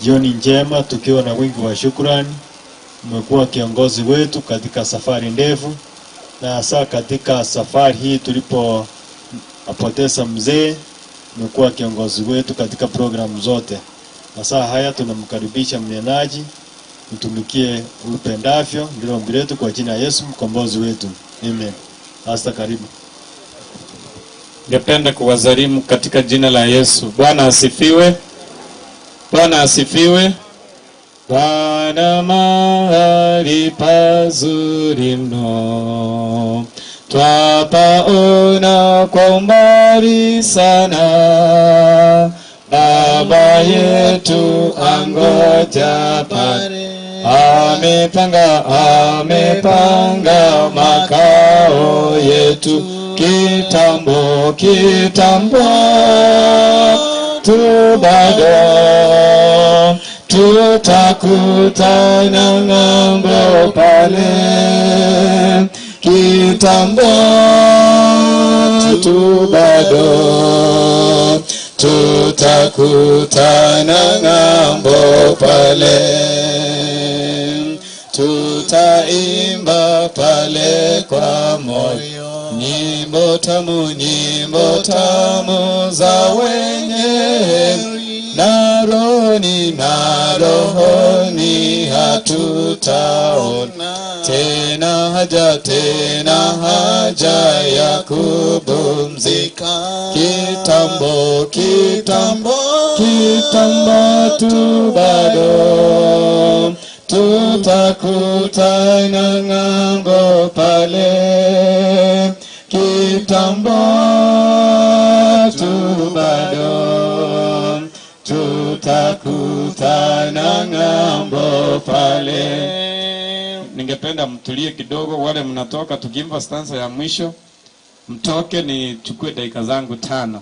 jioni njema tukiwa na wingi wa shukrani. Umekuwa kiongozi wetu katika safari ndefu, na hasa katika safari hii tulipopoteza mzee, umekuwa kiongozi wetu katika programu zote. Masaa haya tunamkaribisha mnenaji, mtumikie upendavyo. Ndilo ombi letu kwa jina Yesu mkombozi wetu. Amen. Hasta karibu. Ningependa kuwasalimu katika jina la Yesu. Bwana asifiwe. Bwana asifiwe. Bwana mahali pazuri mno, twapaona kwa umbali sana. Baba yetu angoja pale, amepanga, amepanga makao yetu. Kitambo, kitambo tu bado tutakutana ng'ambo pale. Kitambo tu bado tutakutana ng'ambo pale. Tutaimba pale kwa moyo nyimbo tamu, nyimbo tamu za wenye na rohoni, na rohoni hatutaona tena haja, tena haja ya kupumzika. Kitambo, kitambo, kitambo tu bado tutakutana ng'ambo pale. Kitambo tu bado tutakutana ng'ambo pale. Ningependa mtulie kidogo, wale mnatoka tukiimba stanza ya mwisho mtoke, nichukue dakika zangu 5.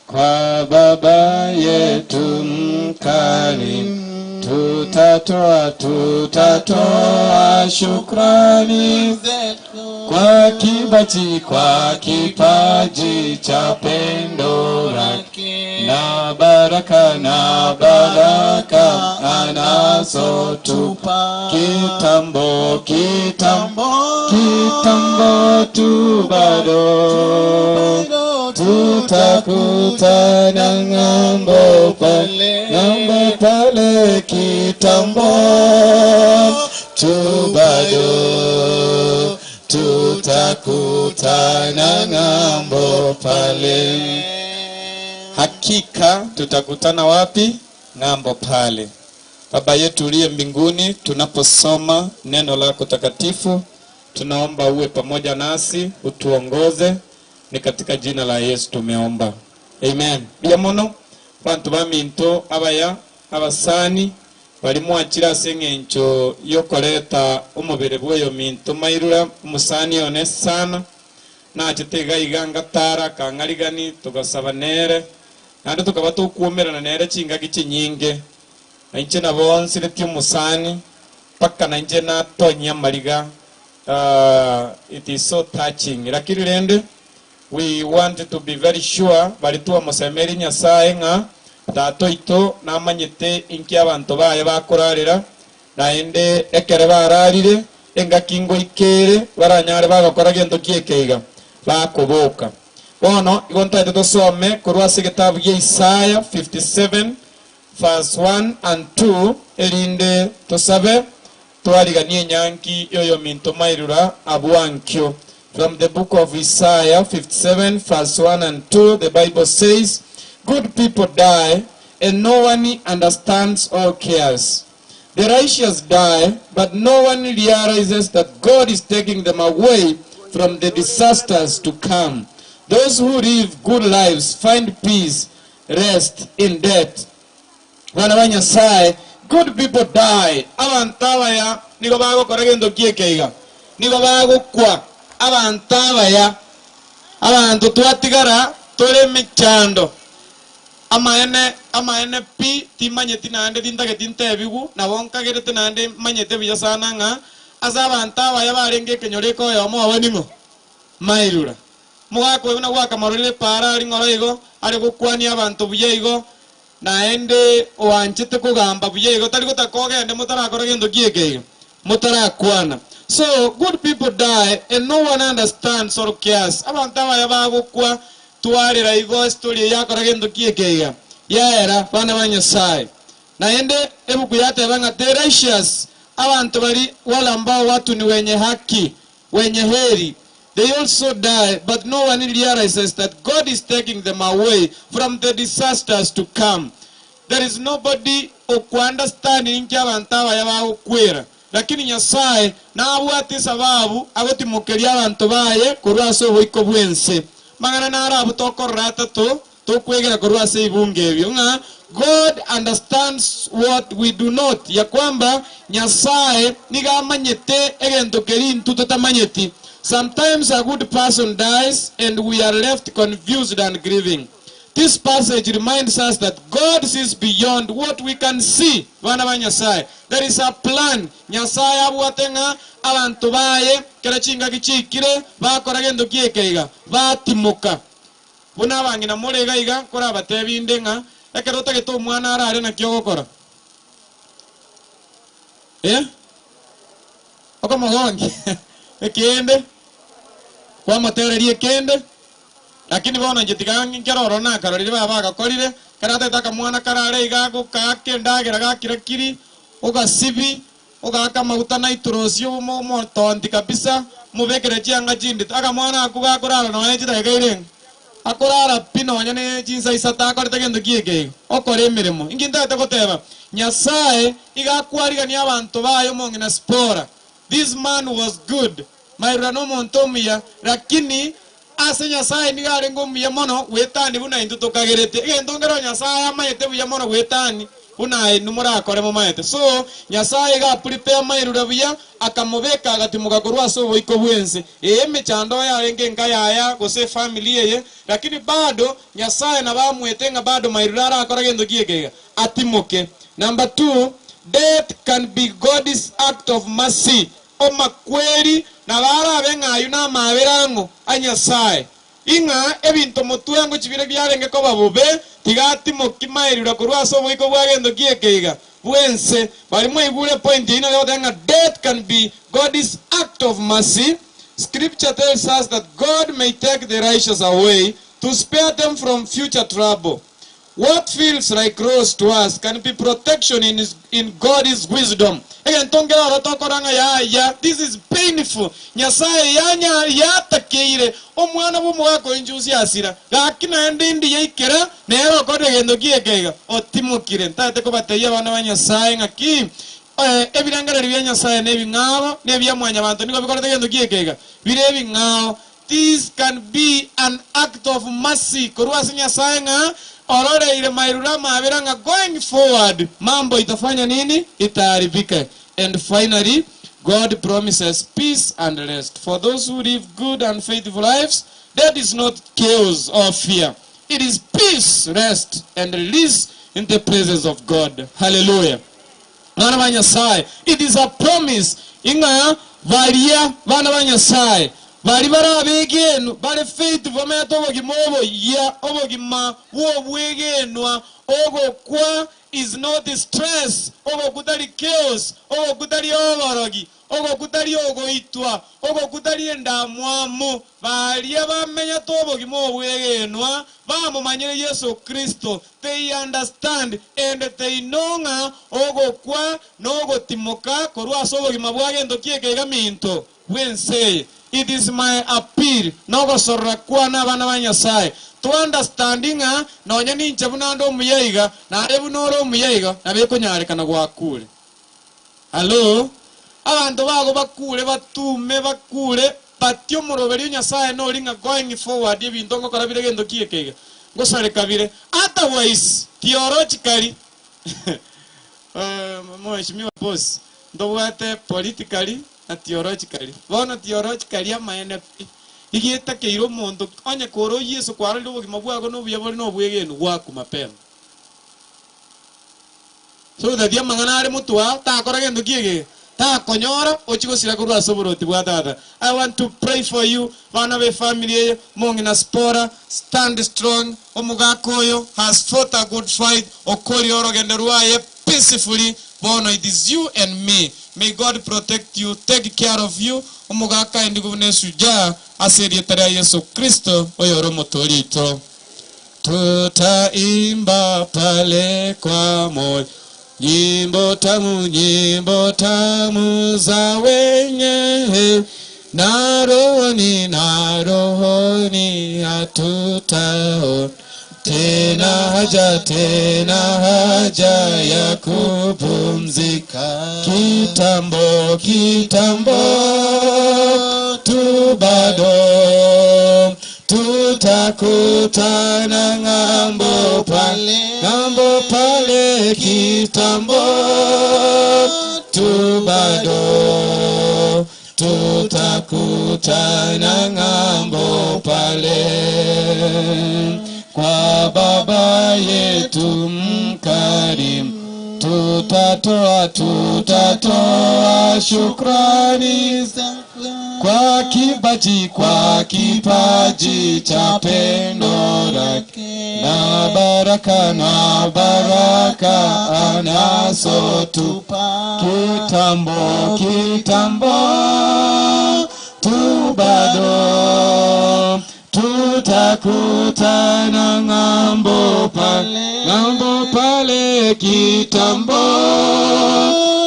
Kwa Baba yetu mkarimu tutatoa, tutatoa shukrani kwa kipaji, kwa kipaji cha pendo lake na baraka, na baraka anazotupa. Kitambo, kitambo, kitambo tu bado tutakutana ng'ambo pale, ng'ambo pale. Kitambo tu bado tutakutana ng'ambo pale. Hakika tutakutana wapi? Ng'ambo pale. Baba yetu uliye mbinguni, tunaposoma neno lako takatifu, Tunaomba uwe pamoja nasi, utuongoze. Ni katika jina la Yesu tumeomba, amen. Bia mono bantu baminto abaya abasani bali mwachira ase eng'encho yokoreta omobere bweyo minto mairura omusani one sana nachete iga ngatara kang'arigani tugasaba nere naende tukaba tukuomerana nere chingaki chinyinge nainche nabo nsiretie omusani mpaka nainche natonya mariga. It is so touching, lakini rende we want to be very sure bali tuwamusemeri Nyasaye ng'a tato ito namanyete inki abantu baye bakorarira naende ekere bararire engaki ngoikere baranyare bagakora gento kiekeiga bakoboka. Bono igo ntaete tosome korwa ase egetabu gia Isaya 57 verse 1 and 2 erinde tosabe twariganie enyangi yoyo minto mairura abwankio. From the book of Isaiah 57 verse 1 and 2, the Bible says, "Good people die, and no one understands or cares. The righteous die, but no one realizes that God is taking them away from the disasters to come. Those who live good lives find peace, rest in death." Bana ba Nyasaye, good people die. Abantu abaya nigo bagokora gento kiekeiga, nigo bagokwa. Abantu abaya, abantu twatigara tore mechando amaene amaene pi timanyeti naende tintageti ntebigu nabo nkagerete naende manyete buya sana ng'a ase abantu abaya barenge ekenyoro ekoyomo abo ning'o mairura mogakoebuna gwakamarorire para ari ng'oro igo ari gokwania abanto buya igo naende oanchete kogamba buya igo tari gotakogende motarakora gento kiekeiga motarakwana. So good people die and no one understands or cares. Abantu abaya bagokwa twarira igo story yakora gento kiekeiga yaera bana ba Nyasaye. Naende ebuku yateba ng'a the righteous, abantu bari wale ambao watu ni wenye haki, wenye heri, they also die, but no one realizes that God is taking them away from the disasters to come. There is nobody oku-understand inki abantu abaya bagokwera, lakini Nyasaye nabwate sababu agotimokeria abantu baye korwa ase oboiko bwense. Magana narabu tokorora atatu tokwegera korwa ase ebunge ebyo ng'a God understands what we do not, ya kwamba Nyasaye nigamanyete egento keri ntu totamanyeti. Sometimes a good person dies and we are left confused and grieving. This passage reminds us that God sees beyond what we can see. Bana ba Nyasaye, there is a plan. Nyasaye abwate ng'a abantu baye kera chingaki chikire bakora gento kiekeiga batimoka. Buna abang'ina more iga iga kora abatebinde ng'a ekero otagete omwana arare naki ogokora okomogongi ekende kwamotereria ekende, lakini bono inche tiga nkero oro nakarorire baba bagakorire kera atagete akamwana karare iga gokaka endagera gakira kiri ogasibi ogaka amaguta naiturosia omotonti kabisa mubekere chianga chindi akamwana aku gakorara nonya chidageka irenge akorara pi nonya ne chinsa isato akorete gento kiekeiga okora emeremo. Inki ntagete goteba Nyasaye iga akwarigania abanto baye omong'ina Sipora. This man was good, mairura no omonto omuya, lakini ase Nyasaye nigo arenge omuya mono gwetani buna intwe tokagerete. Egento nkero Nyasaye amanyete buya mono gwetani buna inu morakore momaete. So Nyasaye iga aprepare mairura buya akamobeka agatimoka korwa ase oboiko bwense. Eye emechando yarenge enka yaya gose efamily eye, lakini bado Nyasaye nabamwete ng'a bado mairura arakora gento kiekeiga atimoke. Number 2, death can be God's act of mercy. Omakweri nabarabe ng'ayu namaberango a Nyasaye ing'a ebinto motwengo chibire biarenge koba bobe tigatimoki mairura korwa ase oboiko bwa gento kiekeiga bwense. Bari mwaigure point ino yote ng'a death can be God's act of mercy. Scripture tells us that God may take the righteous away to spare them from future trouble. What feels like loss to us can be protection in God's wisdom. Egento nkero tokora ng'a yaya, this is painful. Nyasaye yanya yatakeire omwana bw'omogaka oinchusia asira gaki naende indi yaikera nero okore egento kiekeiga otimokire. Ntaete kobatebia abana ba Nyasaye ng'aki Ebirengererio bia Nyasaye na ebing'ao, na ebia mwanyabanto nigo bikorete gento kieke iga, bire ebing'ao. This can be an act of mercy korwa ase Nyasaye ng'a ororeire mairura amabera ng'a going forward mambo itafanya nini? Itaharibika. And finally, God promises peace and rest for those who live good and faithful lives. That is not chaos or fear. It is peace, rest, and release in the presence of God. Hallelujah. Bana ba Nyasaye, it is a promise ing'a baria bana ba Nyasaye bari bare abegenu bare faithful bamenyete obogima oboyia obogima bw'obwegenwa ogokwa is not stress ogokwa tari chaos ogokwa tari oborogi ogokwa tari ogoitwa ogokwa tari endamwamu baria bamenyete obogima obwegenwa bamomanyire Yesu Kristo. They understand and they know ng'a ogokwa nogotimoka korwa ase obogima bwa gento kieke iga minto bw'ense. It is my appeal nogosorora kwana abana ba Nyasaye to understand ng'a nonya ninche buna nde omuya iga naye buna ore omuya iga nabo ekonyarekana gwakure. Hallo, abanto bago bakure batume bakure bati omoroberio Nyasaye nori ng'a going forward ebinto ngokora bire gento kieke iga ngosareka bire otherwise theologically mheshimiwa boss ndobwate politically na theologically bono theologically amaene pi igetakeire omonto onye koro Yesu kwarorire obogima bwago nobuya bori nobwegenu gwaku mapema so that amang'ana are motwa takora gento kiege takonyora ochigosira korwa ase oboroti bwa tata. I want to pray for you bana be family eye mong'ina Spora, stand strong. Omogaka oyo has fought a good fight okori orogendo rwaye peacefully. Bono it is you and me. May God protect you, take care of you. Omogaka endi gubune shujaa ase erieta ria Yesu Kristo oyore omotorito. Tutaimba pale kwa moyo nyimbo tamu za wenye na rohoni hatutao tena haja ya kupumzika kitambo tu bado tutakutana ng'ambo pale kitambo tu bado tutakutana ng'ambo pale kwa Baba yetu mkarimu tutatoa shukrani kwa kipaji cha pendo lake na baraka anazotupa kitambo tu bado tutakutana ng'ambo pale kitambo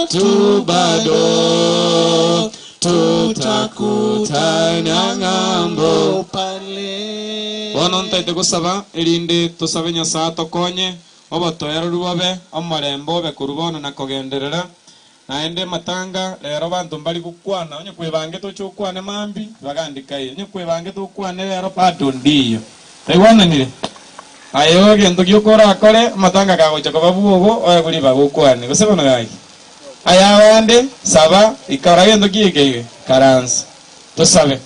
tu bado tutakutana ng'ambo pale. Bono ntaite gosaba erinde tosabe Nyasaye tokonye obotoereru bobe omorembe obe korwa bono na kogenderera naende matanga rero banto mbari gokwana onye kwebange tochokwane mambi bagandika iyo onye kwebange tokwane rero bado ndiyo taigwananire ayo gento giokora akore matanga kagocha koba bwogo oye kuri bagokwane gose bono gaki aya abande saba ikara gento kieke karansa tosabe.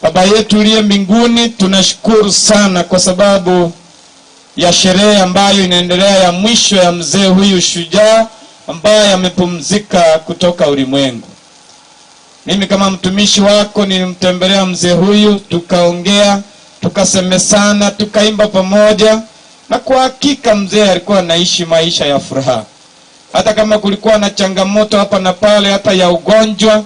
Baba yetu uliye mbinguni, tunashukuru sana kwa sababu ya sherehe ambayo inaendelea ya mwisho ya mzee huyu shujaa ambaye amepumzika kutoka ulimwengu. Mimi kama mtumishi wako nilimtembelea mzee huyu, tukaongea, tukasemesana, tukaimba pamoja, na kwa hakika mzee alikuwa anaishi maisha ya furaha. Hata kama kulikuwa na changamoto hapa na pale, hata ya ugonjwa,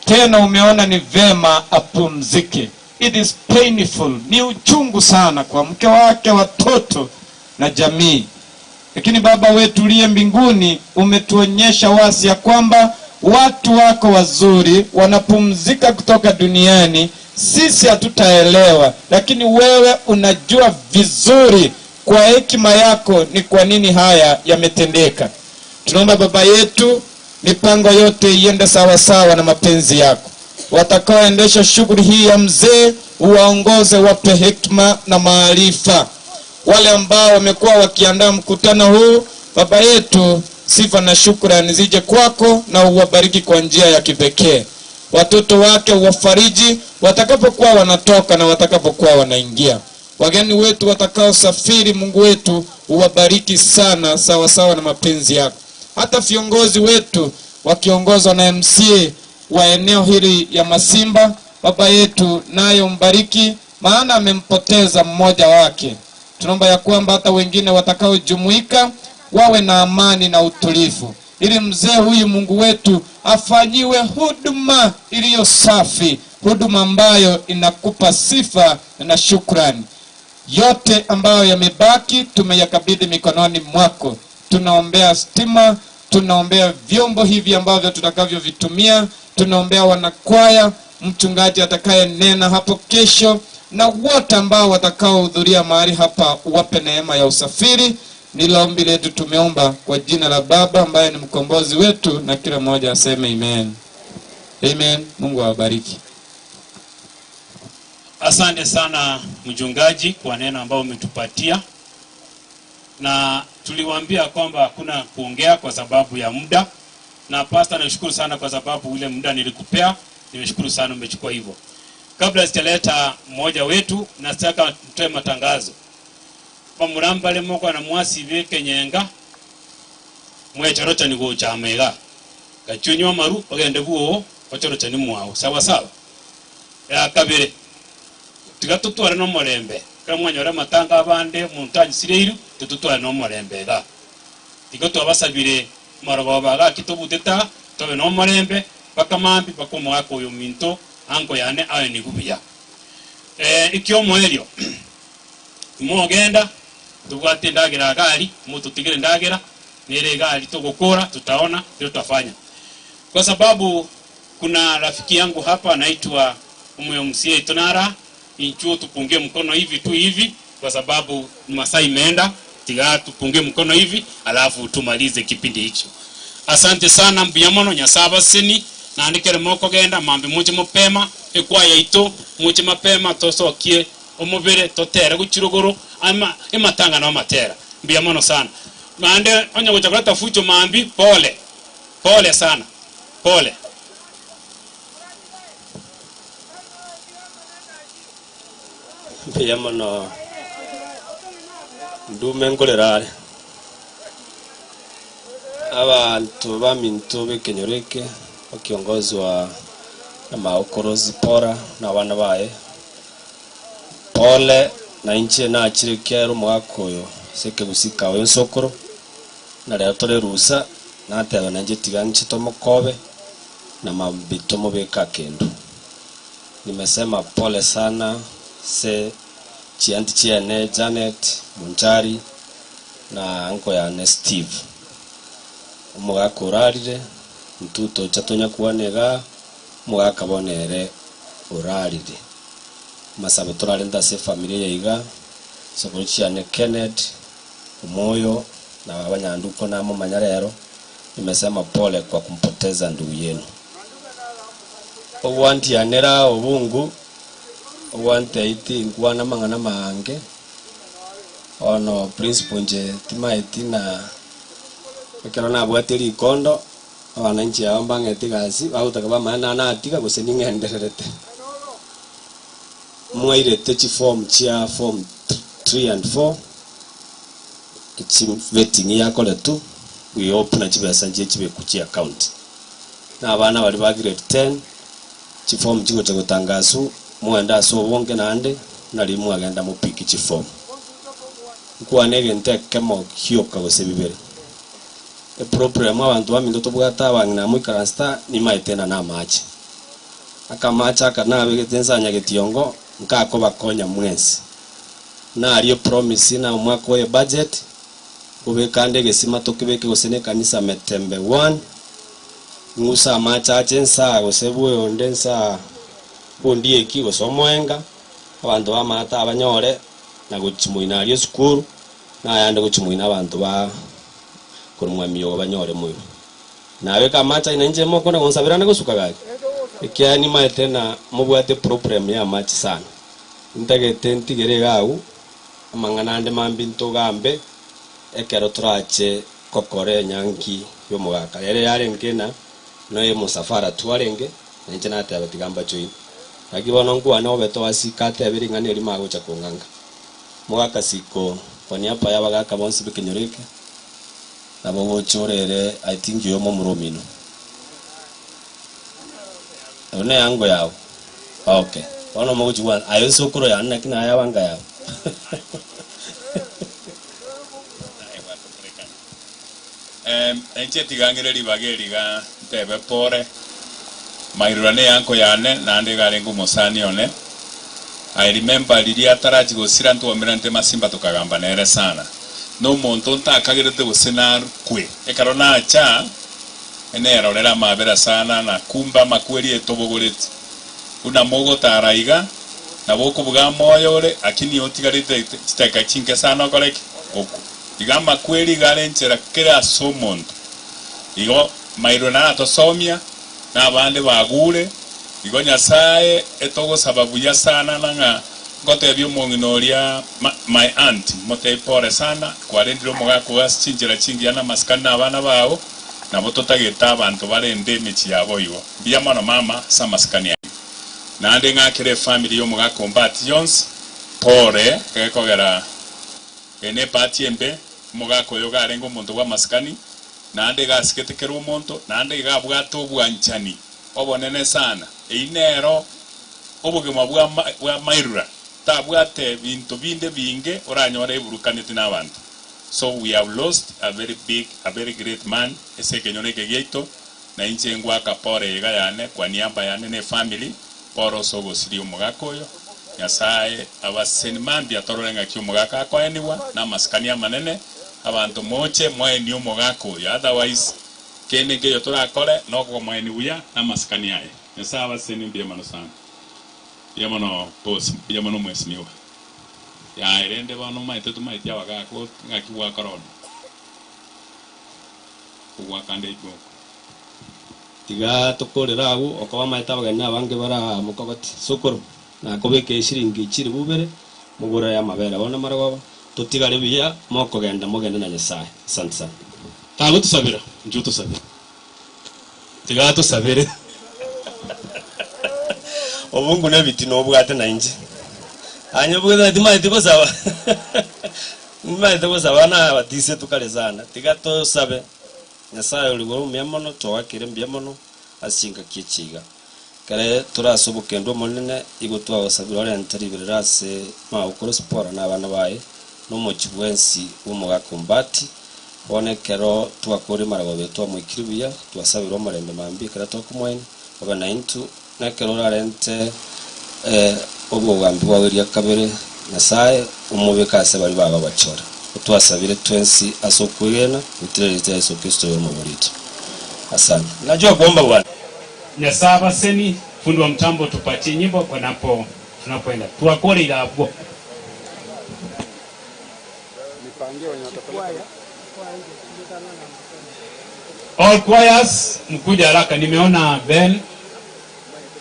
tena umeona ni vema apumzike. It is painful, ni uchungu sana kwa mke wake, watoto na jamii. Lakini Baba wetu uliye mbinguni, umetuonyesha wazi ya kwamba watu wako wazuri wanapumzika kutoka duniani. Sisi hatutaelewa, lakini wewe unajua vizuri kwa hekima yako ni kwa nini haya yametendeka. Tunaomba Baba yetu, mipango yote iende sawasawa na mapenzi yako. Watakaoendesha shughuli hii ya mzee uwaongoze, wape hekima na maarifa. Wale ambao wamekuwa wakiandaa mkutano huu, Baba yetu, sifa na shukrani zije kwako na uwabariki kwa njia ya kipekee. Watoto wake uwafariji watakapokuwa wanatoka na watakapokuwa wanaingia. Wageni wetu watakaosafiri, Mungu wetu, uwabariki sana sawa sawa na mapenzi yako. Hata viongozi wetu wakiongozwa na MCA wa eneo hili ya Masimba, Baba yetu naye umbariki, maana amempoteza mmoja wake. Tunaomba ya kwamba hata wengine watakaojumuika wawe na amani na utulivu, ili mzee huyu Mungu wetu afanyiwe huduma iliyo safi, huduma ambayo inakupa sifa na shukrani. Yote ambayo yamebaki tumeyakabidhi mikononi mwako. Tunaombea stima, tunaombea vyombo hivi ambavyo tutakavyovitumia, tunaombea wanakwaya, mchungaji atakayenena hapo kesho, na wote ambao watakaohudhuria mahali hapa, uwape neema ya usafiri. Ni ombi letu tumeomba kwa jina la Baba ambaye ni mkombozi wetu, na kila mmoja aseme amen. Amen. Mungu awabariki. Asante sana mchungaji kwa neno ambao umetupatia, na tuliwaambia kwamba hakuna kuongea kwa sababu ya muda, na pastor nashukuru sana kwa sababu ule muda nilikupea, nimeshukuru sana umechukua hivyo. Kabla sijaleta mmoja wetu, nataka tutoe matangazo. Pamurambale moko na mwasi beke nyenga mwechorocha ni gocha kachunywa maru ogende buo ochorocha ni mwao sawa sawa. Ya kabere tigatutware no murembe kama mwanyora matanga abande muntu anyisireiru tututware no murembe ga tigo twabasabire marogoba ga kitobuteta tobe no murembe bakamambi bakomwako uyu minto anko yane ayo ni gubiya ikyo mweryo mwogenda tubwate ndagira gari mututigire ndagira nile gari tugukora tutaona ndio tutafanya, kwa sababu kuna rafiki yangu hapa anaitwa Umwe Tonara inchuo tupunge mkono hivi tu hivi kwa sababu masaa imeenda, tiga tupunge mkono hivi alafu tumalize kipindi hicho. Asante sana mbiamono nyasaba sini naandikere moko genda mambe muje mapema ekwa yaito muje mapema tosokie omubere totere guchiruguru ama ematanga na matera mbiamono sana mande onye gochakuleta fucho mambi pole pole sana pole. Mbiamono ndume ngorerare abantu baminto bekenyoreke wakiongozwa na maokorozi pora na wana bae pole na inche na achirikia mwako seke gusika oyo sokoro na leo tore rusa na teba na nje tiganche tomokobe na mabitomo beka kendo. Nimesema pole sana se chianti chiene Janet Munjari na anko ya Steve omugaka orarire ntuto chatonya kuonega omugaka bonere orarire masabo turarenda se familia yaiga sokoro chiane Kenneth omoyo na abanyanduko namo manyarero. Nimesema pole kwa kumpoteza ndugu yenu. Owanti anera obungu owante iti nkwana mangana mange ono principle nje timaiti na ekero nabwate rikondo abananchi abo mbang'ete gasi bagotaka bamana natiga gose ning'endererete mwairete chiform chia form 3 and 4 echi vetting yakoretu we open chibesa nje chibe kuchi account na abana bari ba grade 10 chiform chigocha gotangasu mwenda so bonge nande nari mwagenda mupiki chiform nkuwa nege kemo hioka gose bibere e problem abantu bamindo tobwata abang'ina muikaransta nimaetena na amache akamacha akanabegete nsanya getiongo nkako bakonya mwensi nario promise na omwaka oyo budget kubekande gesima tokibeke gose ne kanisa metembe 1 ngusa amacha ache nsa gose bweyonde nsa bundi eki gose omoenga abantu bamata abanyore na gochimoina ario sukuru nayande gochimoina abantu ba Korumwa miyo banyore moyo. Nawe kamacha ina nje moko na gonsabirana gosuka gaki. Ekiani maete na mobwate problem ya machi sana. Ntagete ntigere gau amang'ana ande mambi ntogambe ekero turache kokore nyanki yomogaka. Ere yarenge na noe musafara twarenge na nche nateba tigamba join. Lakini nkwana obeto asikate ebiring'ana eri magocha kong'anga. Mogaka siko kwa niaba ya bagaka bonsi bikinyoreke nabo gochorere I think yomo muromino. One yango yao. Okay. Bono mogochwa ayo sokoro ya nna kina ya banga yao. Enche tigangire ribage riga ntebe pore. Mairurane yanko yane nande garengo mosani one. I remember liria taraji gosira ntuomerante masimba tukagamba nere sana. No muntu ntakagirete gosina kwe. Ekaro nacha enero rera mabera sana na kumba makweri etobogoreti. Una mogo taraiga na boko buga moyo ore akini otigarite chiteka chinke sana koreke. Oku. Iga makweri garenchera kera somonto. Igo mairurana tosomia na abande bagure. Igo Nyasaye etogo sababu ya sana nanga ngotebia omong'ina oria my aunt motei pore sana kwarendire omogaka ase chinchera chingiya na amasikani na abana bao nabo totagete abanto barende emichi yabo igo mbuya mono mama ase amasikani aye naende ng'akere efamily ya omogaka Ombati yonsi pore gekogera ene ebahati embe omogaka oyo garenge omonto bwa amasikani naende gasigete kera omonto naende iga abwate obwanchani obonene sana einero obogima bwa mairura tabwate bintu binde binge oranyora eburukanete n'abantu. So we have lost a very big, a very great man ese kenyoreke gieto na inche ngwaka pore iga yane kwa niaba yane ne family poro sogosiri omogaka oyo Nyasaye abaseni mambi atorore ng'aki omogaka akoeniwa na amasikani amanene abantu moche moeni omogaka oyo otherwise kene nkeyo torakore noko moeni buya na amasikani aye. Nyasaye abaseni mbuya mono sana. Mbuya mono boss, mbuya mono mheshimiwa. Ya erende bono maete tumaete abagaka ng'aki bwa corona. Kugwakande igoko. Tiga tokorera agu okoba maete abageni abange bara mukogoti sokoro nakobeka eshiringi chiri bubere mugura ya mabere bona maragoba tutigare buya mokogenda mogende na Nyasaye. Asante sana. Tago tusabira, njo tusabira. Tiga tusabire. Obungu nebiti nobwate na inje. Anya bwetha timaete gosaba. Maete gosaba na batise tukare sana. Tiga tusabe. Nyasaye uri goro mbuya mono twakire mbuya mono asinga kichiga. Kare turasobokendwa monene igo twagosabira orenteribirira ase magokoro siporo na abana baye n'omochi bwensi bw'omogaka Ombati. Bonekero twakore maragobe twamwikiri buya twasabira omorembe mambi ekero twakomoeni obe naintu nekero orarente obogambi bwawe ria kabere Nyasaye omobeka ase bari baba bachora twasabire twensi ase okwegena utirerete Yesu Kristo yomoborito. Asante. Najua kuomba Bwana. Nyasaye abaseni fundi wa mtambo tupatie nyimbo wanapo tunapoenda tuwakore ila hapo. All choirs mkuja haraka. Nimeona Ben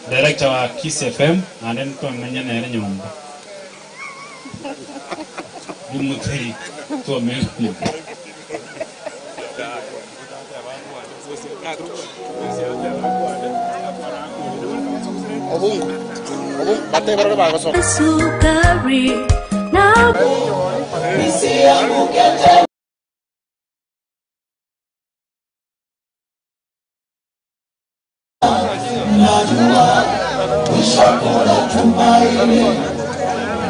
director wa Kiss FM na then kwa mwenye na ile nyumba. Nimutei tu amenyo. Obungu. Obungu bate barore bagoso. Sukari na Nisianguke tena. Najua mwisho kuna tumaini.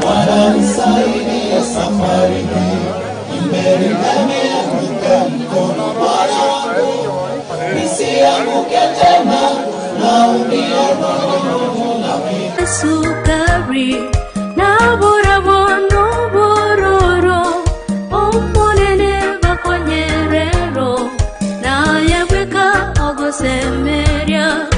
Bwana nisaidie safari hii, nimelemewa mkono Bwana wangu, nisianguke tena na uniondoe na mimi. Sukari na borabo no bororo omonene bakonyerero na yabweka ogosemeria.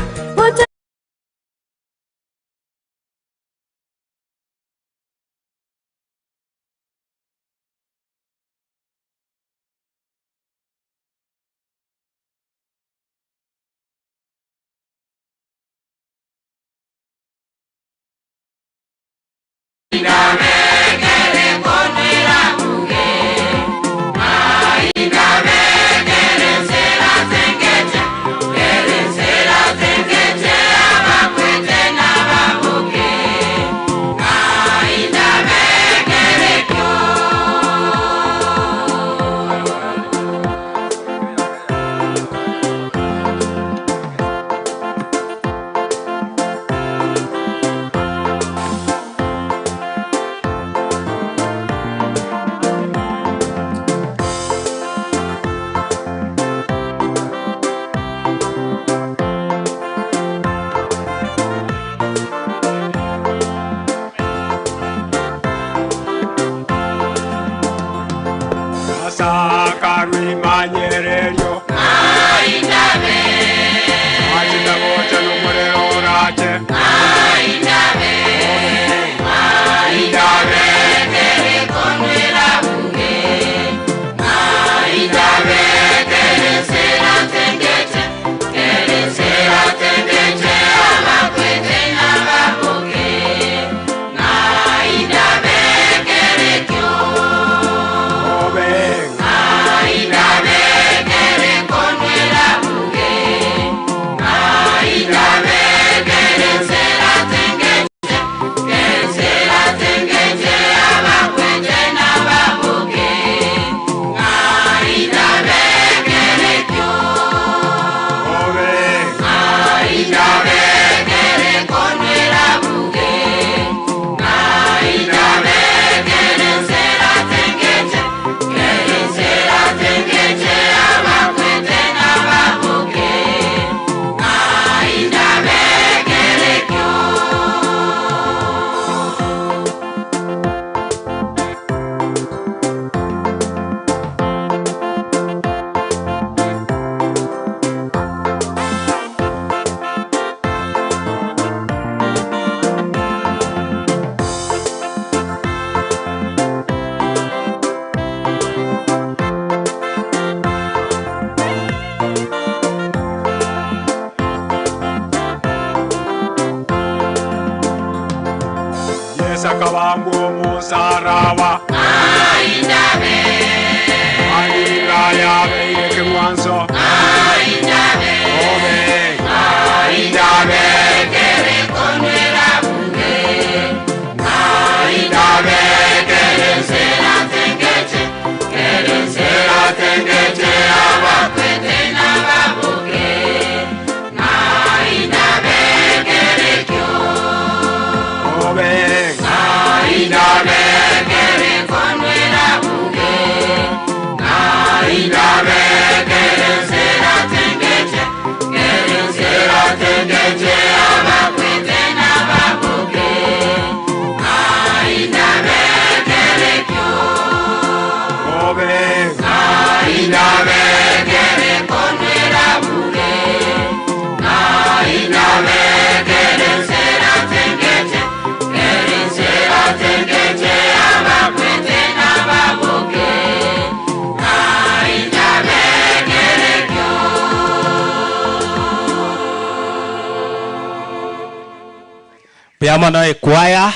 Piamano ekwaya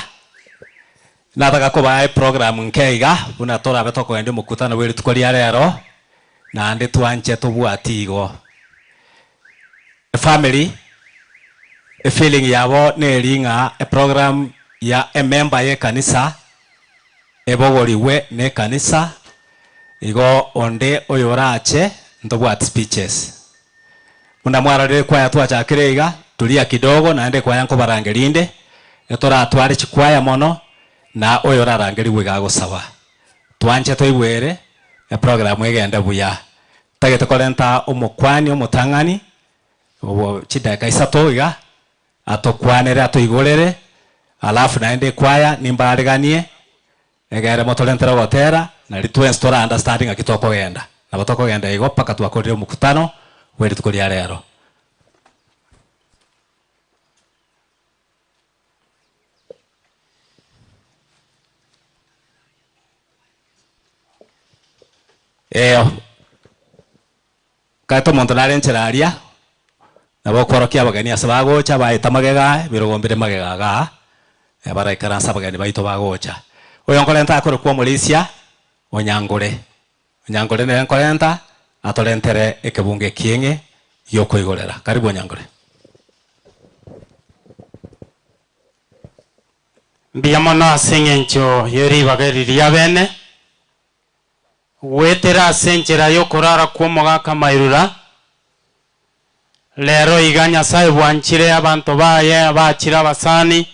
nataka kubae program nkeiga buna tora betoko ende mukutano wiri tukoria rero na ndi twanche tubwatigo family a feeling yabo ne ringa a program ya a member ye kanisa ebogoriwe ne kanisa igo onde oyorache ndobwat speeches buna mwararire kwaya twachakire iga tulia kidogo naende kwaya nkobarangerinde etora tware chikwaya mono na oyo rarangeriwe gagosaba twanche toibwere e program egende buya tagete korenta omokwani omotang'ani obo chidaka isato iga atokwanere atoigorere alafu naende kwaya nimbareganie egere motorentera gotera na ritwensi tora understanding akitokogenda na batokogenda igo paka twakorire omukutano weri tukoria rero. Kato monto narenchera aria nabo kworokia abageni ase bagocha baeta magega birogombire magega ga Baraikaransa abageni baito bagocha. Oyo nkorenta akore kwa Mulisia Onyangore. Onyangore nere nkorenta atorentere ekebunge kienge yokoigorera. Karibu Onyangore. Mbuya mono ase eng'encho yeribaga riria bene gwetera ase enchera yokorara kwa omogaka Mairura lero iga Nyasaye bwanchire abanto baye bachire abasani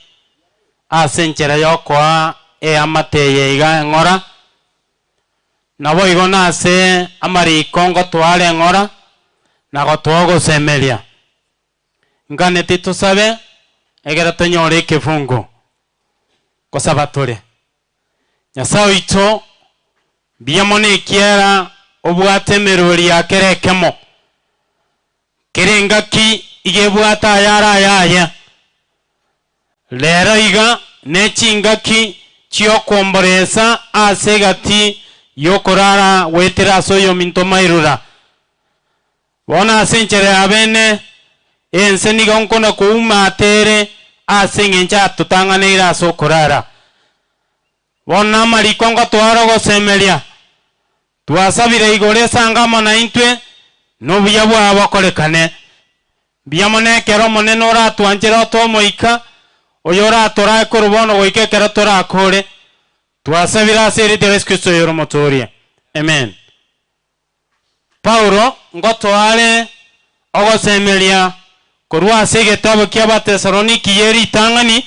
ase enchera yokoa eamateye iga eng'ora nabo igo nase amariko ngotware eng'ora na gotoa gosemeria nganeti tusabe egera tonyore ekefungo gosaba tore Nyasaye oito mbuya mono ekiera obwate emerori ya kere ekemo kere engaki iga ebwate ayare ayaye lero iga nechingaki chiokwomboresa ase egati yokorara gwetera ase oyo minto Mairura bono ase enchera ya bene ense nigo nkona kouma atere ase eng'encho atotang'aneire ase okorara bono amariko ngotwara ogosemeria twasabire igoro esangamo na intwe nobuya bwabo bokorekane mbuya mono ekero omonene oratwanchera otomoika oyo oratorae korwa bono goika ekero torakore twasabire ase erite Yesu Kristo oyore omotoria. Amen. Paulo ngotware ogosemeria korwa ase egetabu kia Abatesaloniki yeritang'ani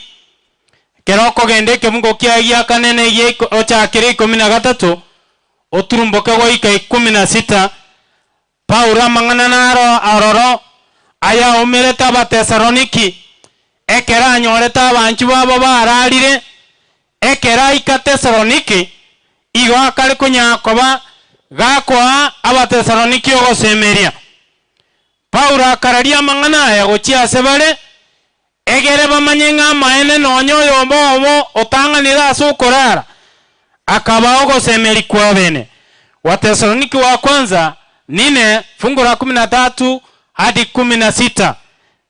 kero okogenda ekemungo kiaye giakanene ochakire 13 oturumboke goika 16 Paulo amang'ana naro aroro ayaumerete Abatesaloniki ekero anyorete abanchu babo bararire ekero aika Tesaloniki igo akare konyakoba gakoa Abatesaloniki ogosemeria. Paulo akararia amang'ana aya gochia ase bare egere bamanye ng'a amaene nonya oyomba obo otang'anire ase okorara akaba ogosemeri kwa bene. Watesaloniki wa kwanza 4 fungu la 13 hadi 16.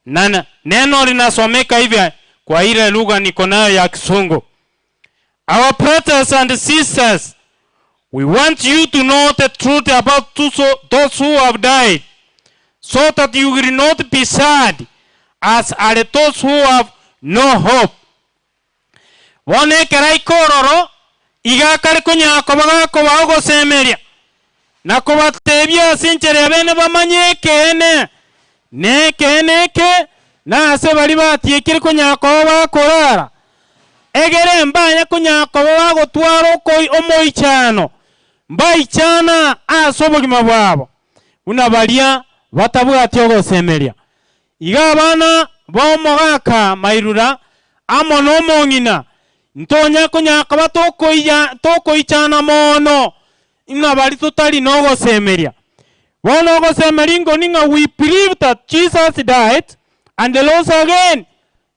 Na neno linasomeka hivi kwa ile lugha niko nayo ya Kisungu. Our brothers and sisters, we want you to know the truth about those who have died, so that you will not be sad as are those who have no hope. Bone ekero ikororo iga akare konyakoba gakoba ogosemeria na kobatebia ase enchera bene bamanye ekeene na ekeene eke na ase bari batiekire konyakoba bakorara egere mbanya konyakoba bagotwara okoi omoichano mbaichana ase obogima bwabo buna baria batabwati ogosemeria. Iga abana bomogaka Mairura amo nomong'ina ntonya konyakoba tokoichana mono ina bari tutari nogosemeria. Bono ogosemeria ngo ning'a we believe that Jesus died and rose again,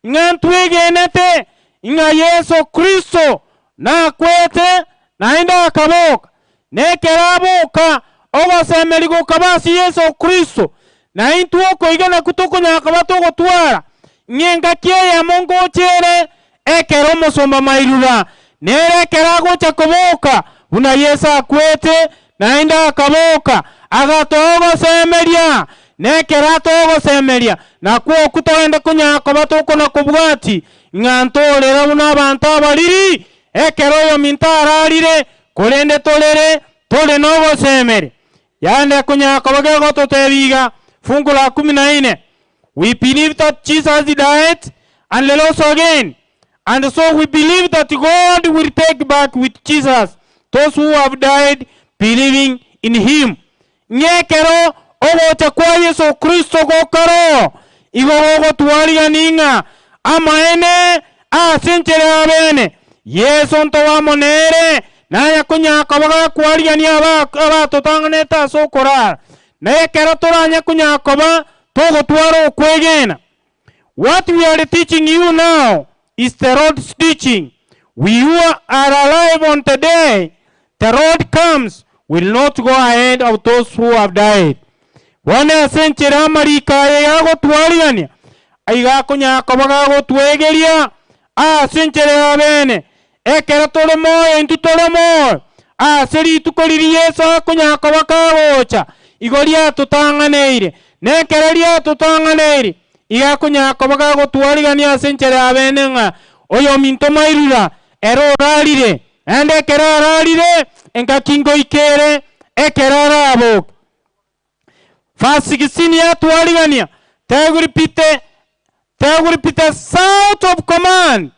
ng'a ntwegenete ng'a Yesu Kristo nakwete naende akaboka nekero aboka ogosemeria gokaba ase Yesu Kristo na intwe okoigana kutokonyakaba togotwara ng'engaki eyemo ngochere ekero omosomba Mairura nere ekero agocha koboka buna Yesu akwete naende akaboka agatoa ogosemeria nekero atoa ogosemeria nakwo okutogenda konyakoba tokona kobwati ng'a ntorera buna abanto abariri ekero oyo minto ararire korende torere tore nogosemeria yande konyakoba gegototebiga fungu la 14. We believe that Jesus died and rose again, and so we believe that God will take back with Jesus those who have died believing in him. Ng'ekero ogocha kwa Yesu Kristo gokaro igo gogotwarigani ng'a amaene ase enchera ya bene Yesu ntowamonere naye konyakoba gakwarigania abatotang'anete ase okorara nekero toranya konyakoba togotwara okwegena. What we are teaching you now is the Lord's teaching. We who are alive on the day the Lord comes will not go ahead of those who have died. Bono ase enchera amariko aya yagotwarigania aiga konyakoba gagotwegeria Ase enchera ya bene ekero tore moyo intwe tore moyo ase rituko riri Yesu akonyaka bakagocha igo riatotang'aneire nekero riatotang'aneire iga akonyaka bakagotwarigania ase enchera ya bene ng'a oyo minto mairura ero orarire ende ekero ararire engaki ngoikere ekero araboka. Verse 16 yatwarigania they will repeat the sound of command,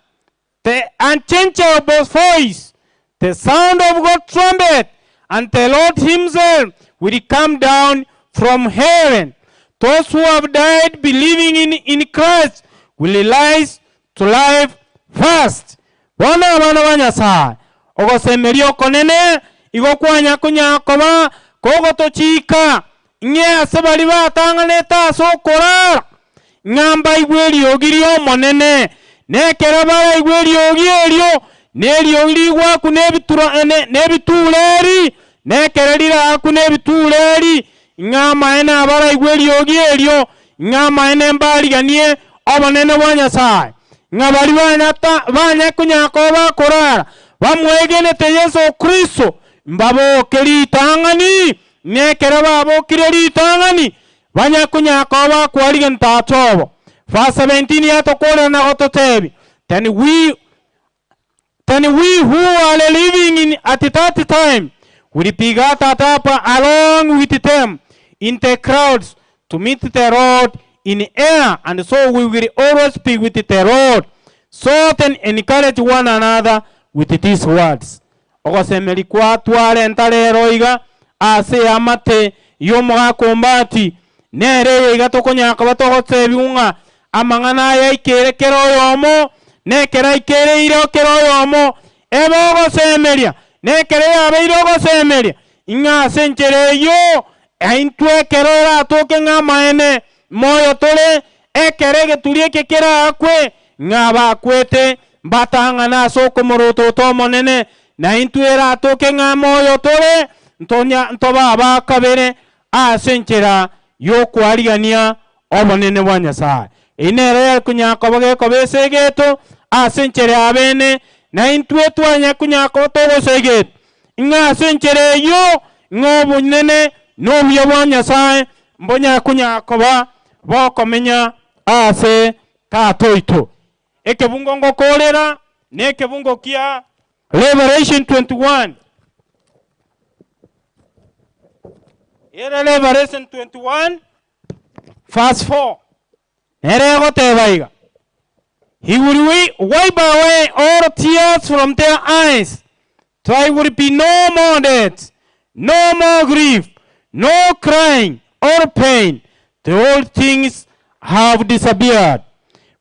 the unchangeable voice, the sound of God's trumpet, and the Lord himself will come down from heaven. Those who have died believing in Christ will rise to life first. Bona abana ba Nyasaye ogosemeria okonene igo kwanya konyakoba kogotochika ng'e ase bari batang'anete ase okorara ng'amba igwe eriogi riomonene nekero baraigwe eriogi erio neriogi rigwaku nebitureri nekero riraku nebitureri ng'amaene abaraigwe eriogi erio ng'amaene mbariganie obonene bwa Nyasaye ng'a bari banyakonyakoba bakorara bamwegenete Yesu Kristo mbaboke ritang'ani nekero babokire ritang'ani banyakonyakoba bakwarigani tatobo. Verse 17 yatokorera na gototebi then we who are living in at that time will be gathered up along with them in the crowds to meet the Lord in air, and so we will always be with the Lord. So then encourage one another with these words. Ogosemeri kwa twarenta rero iga ase amate yomogakombati nere iga tokonyaka batogotebi ng'a amang'ana aya ikere kero oyomo nekera ikereire kero oyomo ebe ogosemeria nekere yabeire ogosemeria ing'a ase enchera eyo aintwe ekero oratoke ng'a amaene moyo tore ekere egeturi eke kerakwe ng'a bakwete mbatang'ana ase okomorototo omonene na intwe eratoke ng'a moyo tore ntoba bakabere ase enchera yokwarigania obonene bwa Nyasaye. Inere kunyako gekoba egeto ase enchera ya bene na intwe twanyakunyako togosegeto ng'a ase enchera eyo ng'a obonene n'obuya bwa Nyasaye mbonyakunyakoba bokomenya ase tatoito. Ekebungo ngokorera nekebungo kia Revelation 21. Ere Revelation 21 verse 4. Nere goteba iga he will wipe away all tears from their eyes. There will be no more death, no more grief, no crying or pain. The old things have disappeared.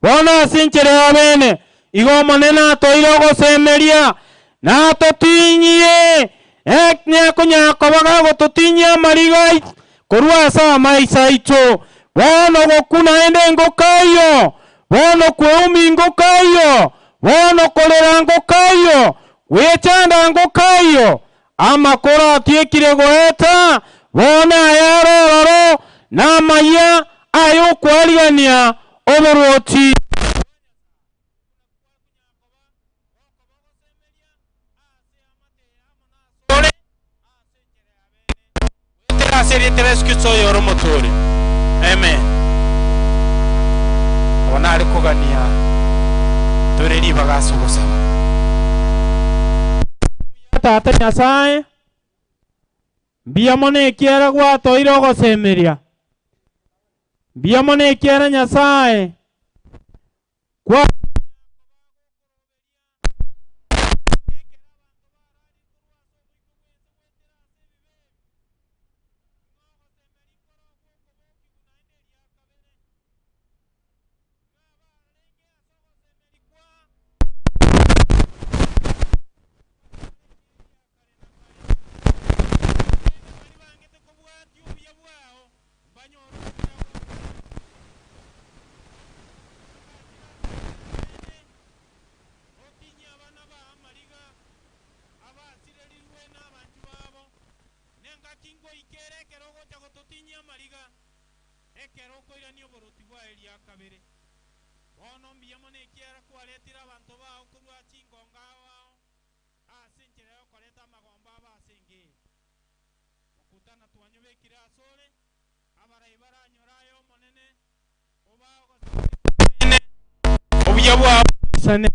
Bona ase enchera ya bene igo omonene atoire ogosemeria natotinyie enyakonyakoba gagototinyia amariga korwa ase amaisa aito. Bono gokuna ende ngokaiyo bono kweumi ngokaiyo bono korera ngokaiyo gwechanda ngokaiyo amakoro atiekire goeta bono ayarororo namaya ayokwarigania oborwoti. Amen. Abana kugania toreri bagasugusaba Tata Nyasaye mbuya mono ekiara gwatoire ogosemeria mbuya mono ekiara Nyasaye kwa Bono mbiamo nekiara kwaretire abantu bao kurwa chingonga wao asinchire okoreta amagomba abasingi okutana twanyubekire asore abarai baranyorayo omonene obao obuya bwa isane.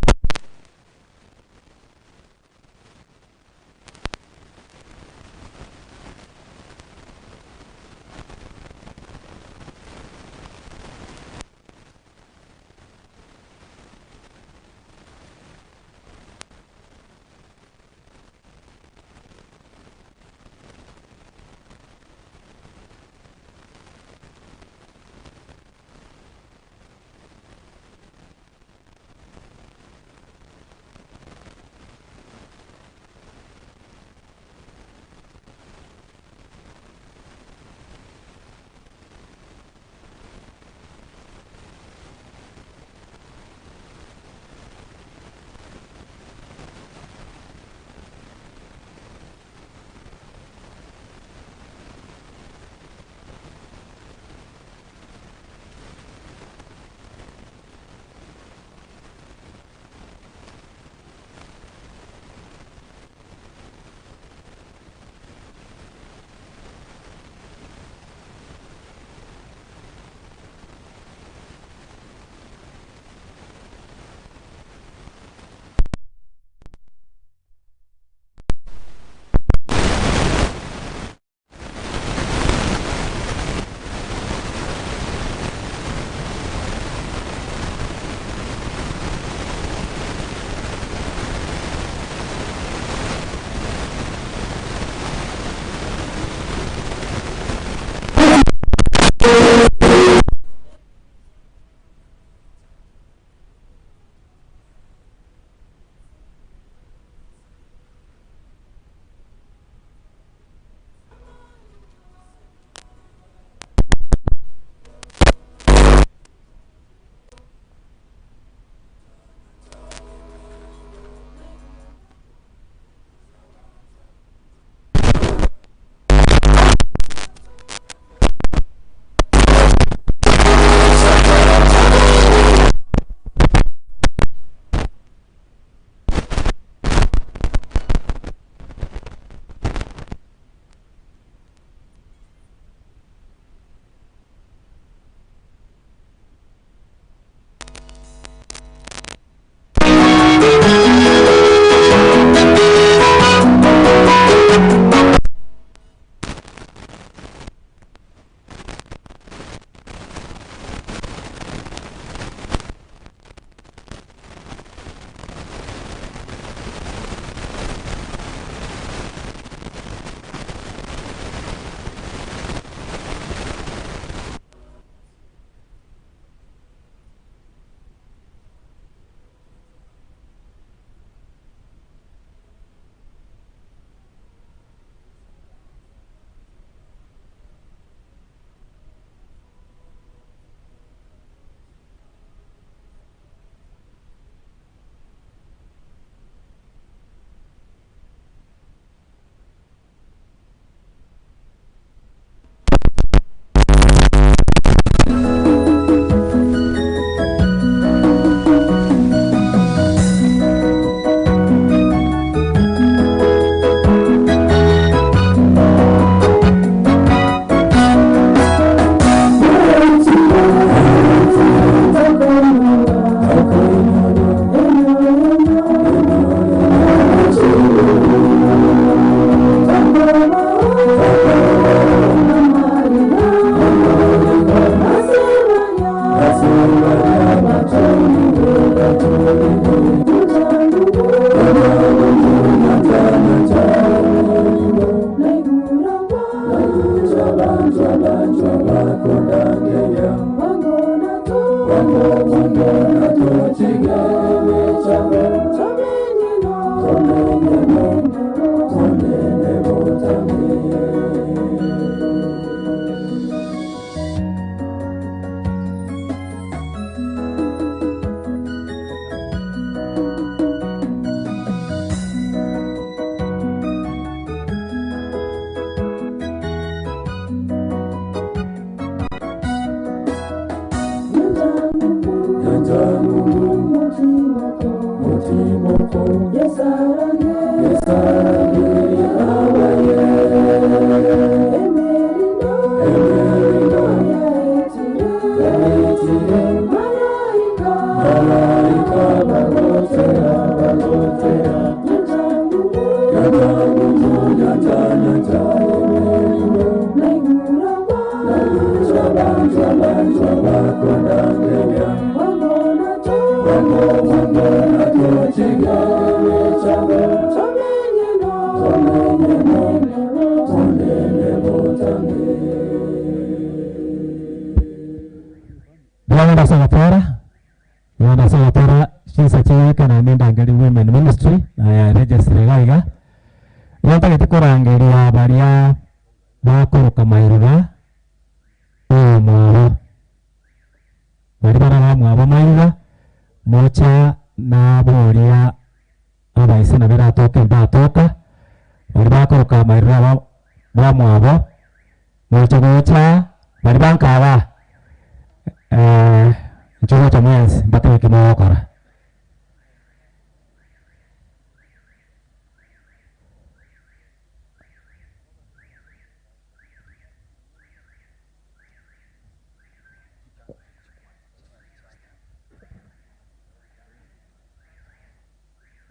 Nyanza. Bwana Sagatera chinsa chiweka na nendangeri Women Ministry na ya registry gaiga yantagete kurangeria baria bakoroka mairura omwabo bari bara mwabo mairura mocha na boria abaise na beratoke batoka bari bakoroka mairura ba mwabo mocha gocha bari bankaba nchogo cha mwezi mpaka wiki mwokora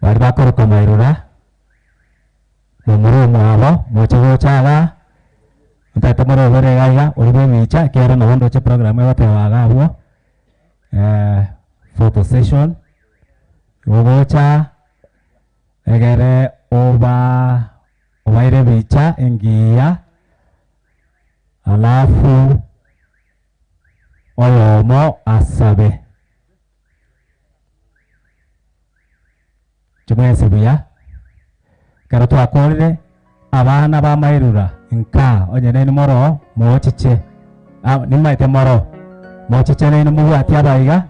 bari bakoroka mairura mumuru mwabo mocha gocha ntata moro bere gaiga uri micha kiara na bondo che program ebatebaga abwo photo session gogocha egere oba obaire bicha engiya alafu oyomo asabe chumwese buya kero twakorire abana ba mairura nka onye ni moro mochiche nimaite moro mochiche nini mubwati abaiga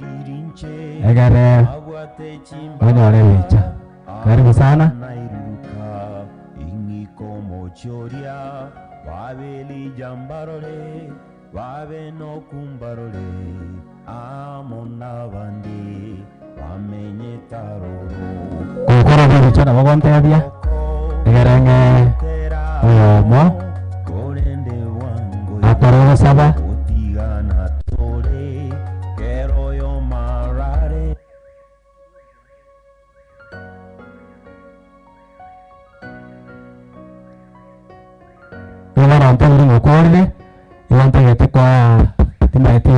egere onyore bicha karibu sana gukora bicha nabo gontebia egere ng'e oyomo akore gosaba Mukorire iwantegete kwa timaete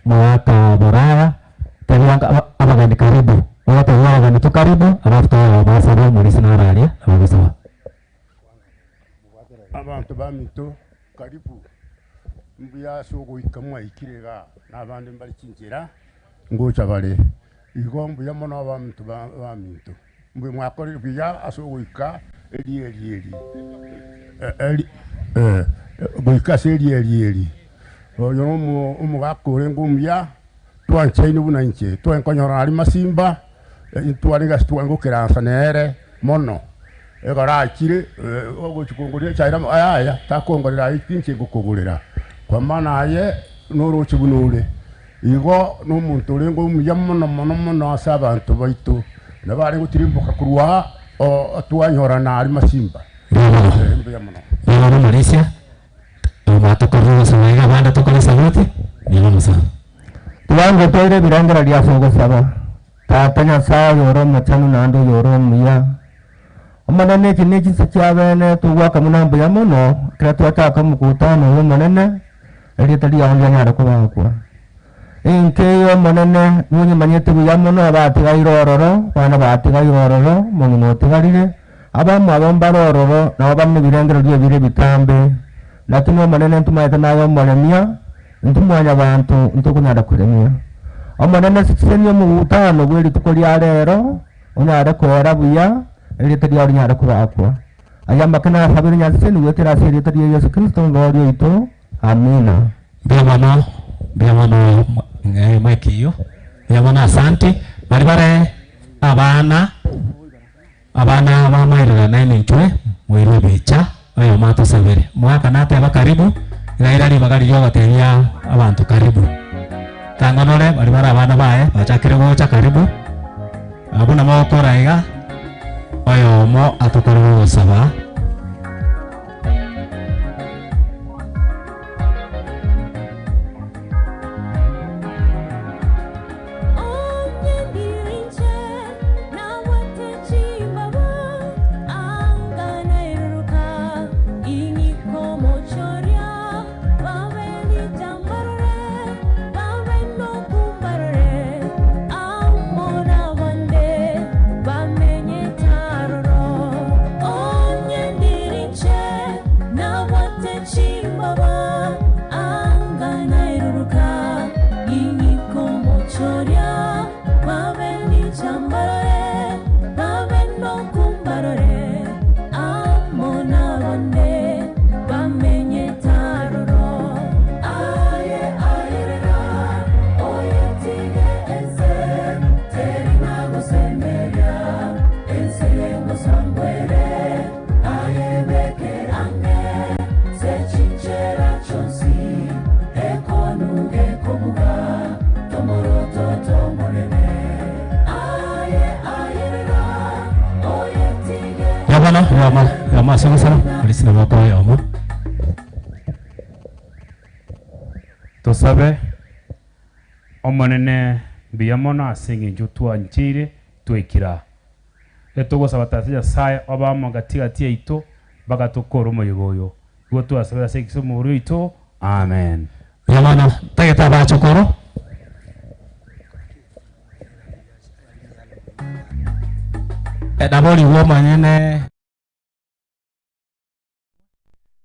mwaka boraya tebianga abageni karibu wate abageni tu karibu alafu to basaba mulisi na ralia abagusaba abantu bamito karibu mbuya soko ikamwa ikirega nabandi mbali chinjira ngocha bale igo mbuya mono abantu bamito mbuya mwakorire buya asoko ika eli eli eli eli goika seri eli eli oyo omugakore ngumya twanchaine bunanche twankonyora ari masimba twariga twangokeransa nere mono egarakire ogochikongorera chaira aya takongorera ikinche gukogorera kwa maana aye norochi bunure igo nomuntu uri ngumya mono mono mono asa abantu baitu nabari gutirimbuka kurwa twanyora na ari masimba Bwana Malaysia omatokorwo sawaiga banda tokore sabuti ni musa tuwango toire birangera lya sogo saba tata Nyasaye yoro machanu nando yoro muya omanene kineki kyabene tugwaka munambo ya mono kira twataka mukutano omanene elitali ya nyara kubakwa inkeyo manene munyi manyete buya mono abatiga irororo bana batiga irororo mungu notigarire abamu abambarororo nabo bamwe birengero lye bire bitambe lakini omanene ntumaete nayo omolemia ntumwanya bantu ntukunyara kuremia omanene sikisenio mugutano bweri tuko lya rero onyara kwera buya elitali ya nyara kubakwa aya makana sabiri nyaseni wetera seri tali Yesu Kristo ngori ito amina. Bia mono mwekiyo bia mono asante bari bare abana bamairira naine ntwe mwirwe bicha oyo mato sabere mwaka nateba karibu iraira ribagari ryogatebia abantu karibu tangonore bari bare abana baye bachakire gocha karibu abuna mogokora iga oyo mo atokore gosaba. Mochoria, Yama sama sama alisina bako yomo. Tosabe omonene biyamono asengenjo twanchire twekira. Etogosaba tata Nyasaye obamo gatigati yaito bagatokora omoyego oyo. Igo twasabera ase ekisomo oito. Amen. Yamana tageta bachokoro. Nabori womanyene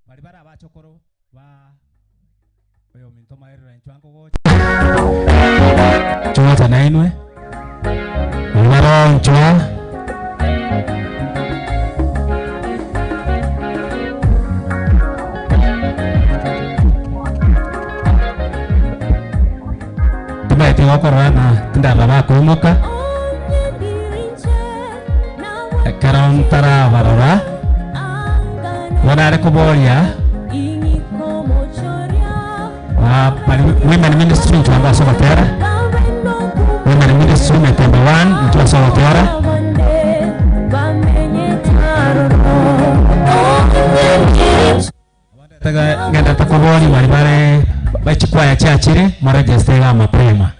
bari bara abachokoro ba oyo minto maerera enchwango gocha chwata nainwe bari nchwa tumaete gokorana tindaba bakoimoka Karantara barora wanare kuboria women ministry tuamba sobatera women ministry number 1 tuamba sobatera taga ngenda takobori bari bare bachikwaya chachire marejestega mapema.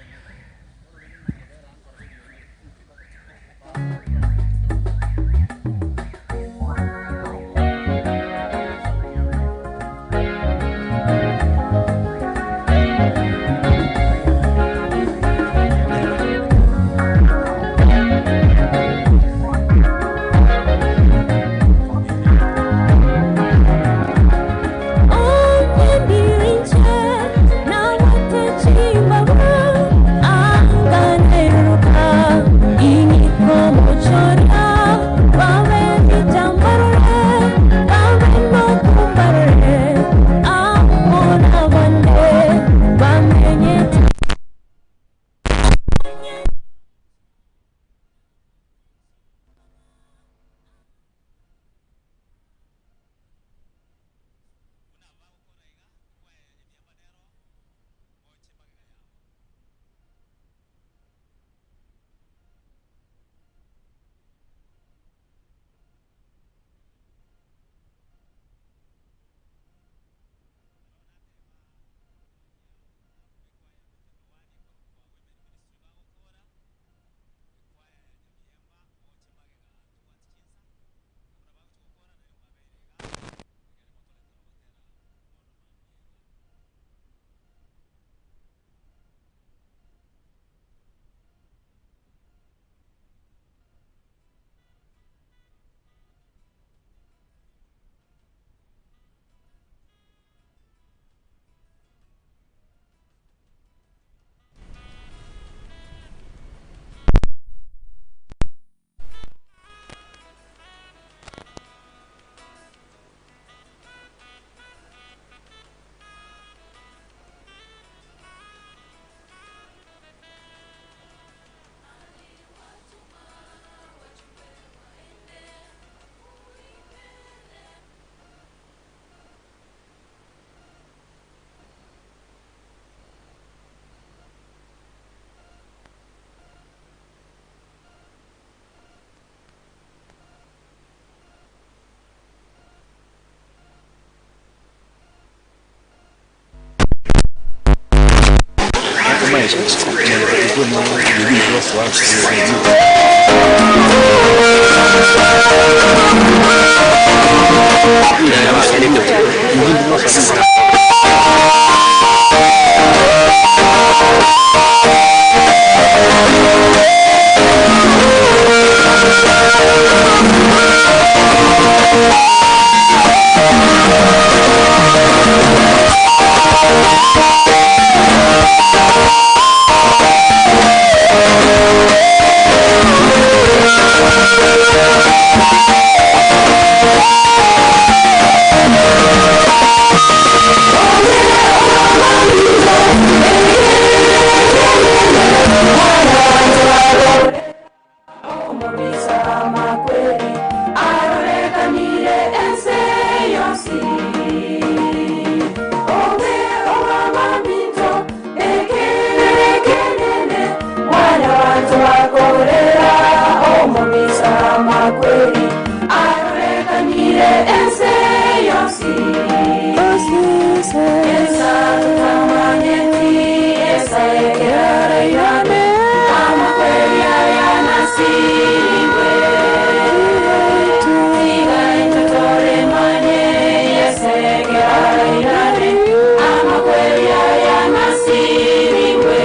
arairane amakweli ayanasiriwe tiga intotore manye yeseke arairane amakweli ayanasiriwe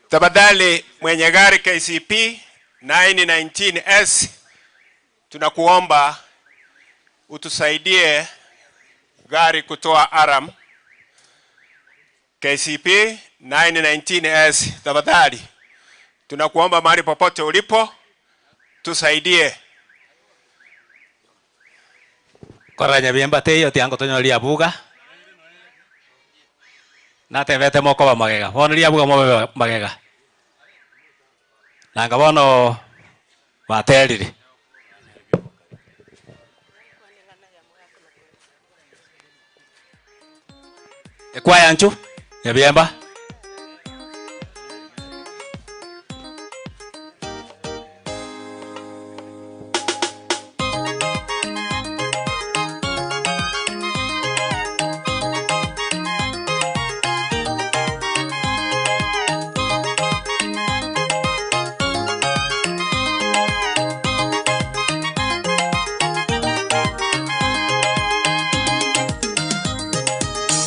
Tafadhali mwenye gari KCP 919S, tunakuomba utusaidie gari kutoa aram. KCP 919S, tafadhali tunakuomba mahali popote ulipo tusaidie. Koranya biemba teyo tiango tonyo liabuga. Natebete moko ba magega. Bono liabuga mo magega. Nanga bono baterire. Ekwaya nchu nyabiemba.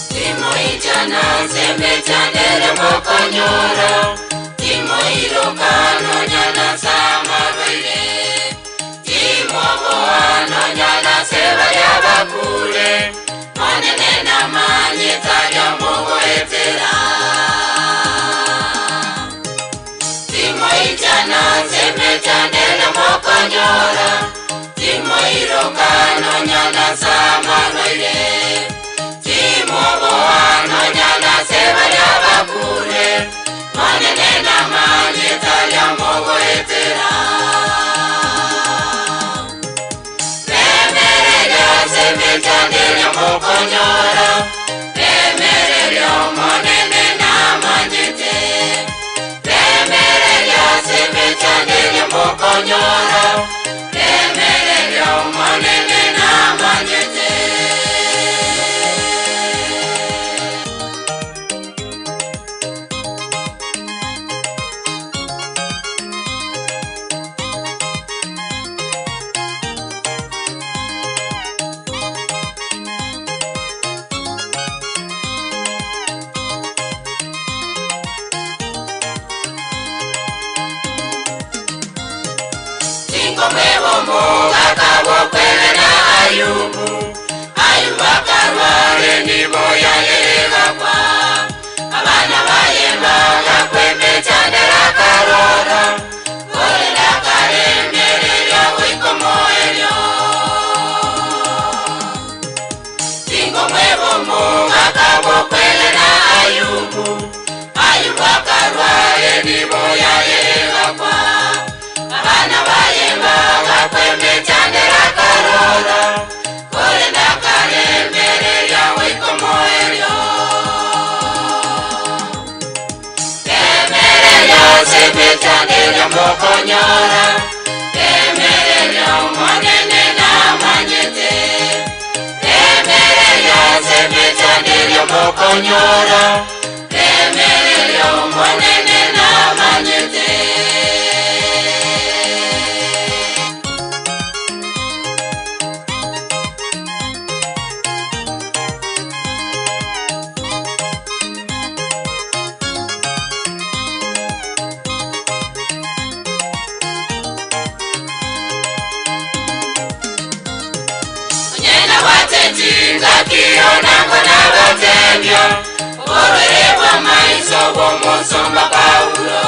Timo. Timoichana semechandere mokonyora Timoirokano nyana samarwaire Timoboano nyana sebaria bakure Monene namanyetaria mogoetera Timoichana semechandere mokonyora Timoirokano nyana samarwaire Timoboano nyana sebaria bakure Monene namanyetaria mogoetera Remererio semechanderio mokonyora Remererio monene namanyete Remererio semechanderio mokonyora Remererio monene namanyete Ayubu, Ayubu akarware nibo yayeregakwa Abana baye bagakwemechanera karora Korera karemererya goikomoeryo Tingomwebo mugakabokwelera Ayubu, Ayubu akarware nibo yayeregakwa Abana baye bagakwemechanera karora Korenda karemererya goikomoeryo Remererya semechanderya mokonyora Remererya monene namanyete Remererya semechanderya mokonyora Remererya monene namanyete Ngakionango nabatebyo Oborwerebwa maiso bw'omusumba Paulo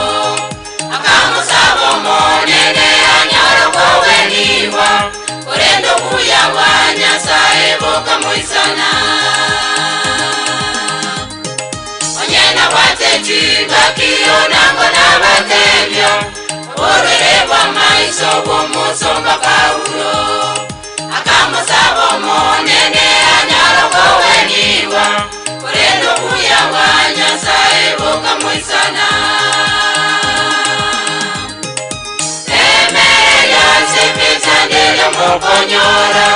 Akamusaba omonene anyara kwowenibwa Orendo buya bwa Nyasaye bokamoisana Onyena bwateti ngakionango nabatebyo Oborwerebwa maiso bw'omusumba Paulo Akamusaba omonene anyara koweniwa Orendo buya bwa Nyasaye bokamoisana Remererya semechanderya mokonyora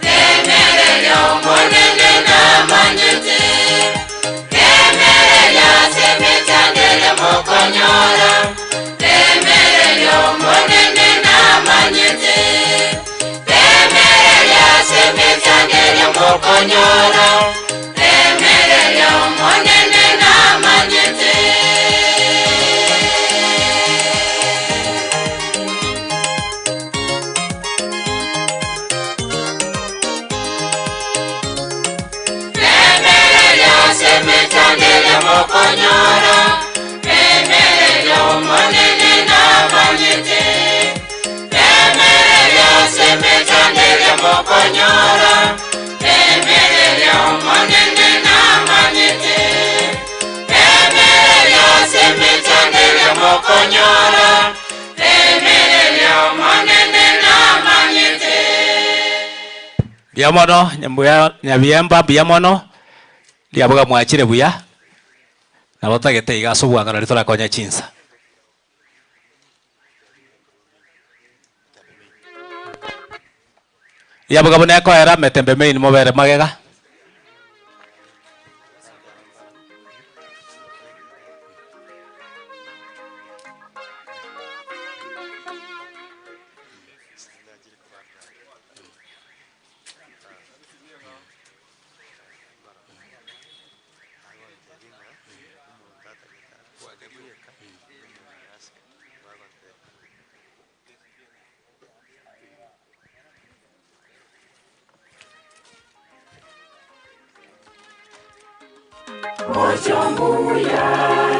Remererya omonene namanyete Remererya semechanderya mokonyora Remererya omonene namanyete Remererya semechanderya mokonyora Remererya omonene namanyete Remererya semechanderya mokonyora Remererya omonene namanyete Remererya semechanderya mokonyora Remererya omonene namanyete Remererya semechanderya mokonyora Remererya omonene namanyete Biamono nyambuya nyabiemba biamono liabuga mwachire buya nabotagete igaso bwangana ritorakonya chinsa Yabuga bune koera metembe mein mobere magega Mochombuya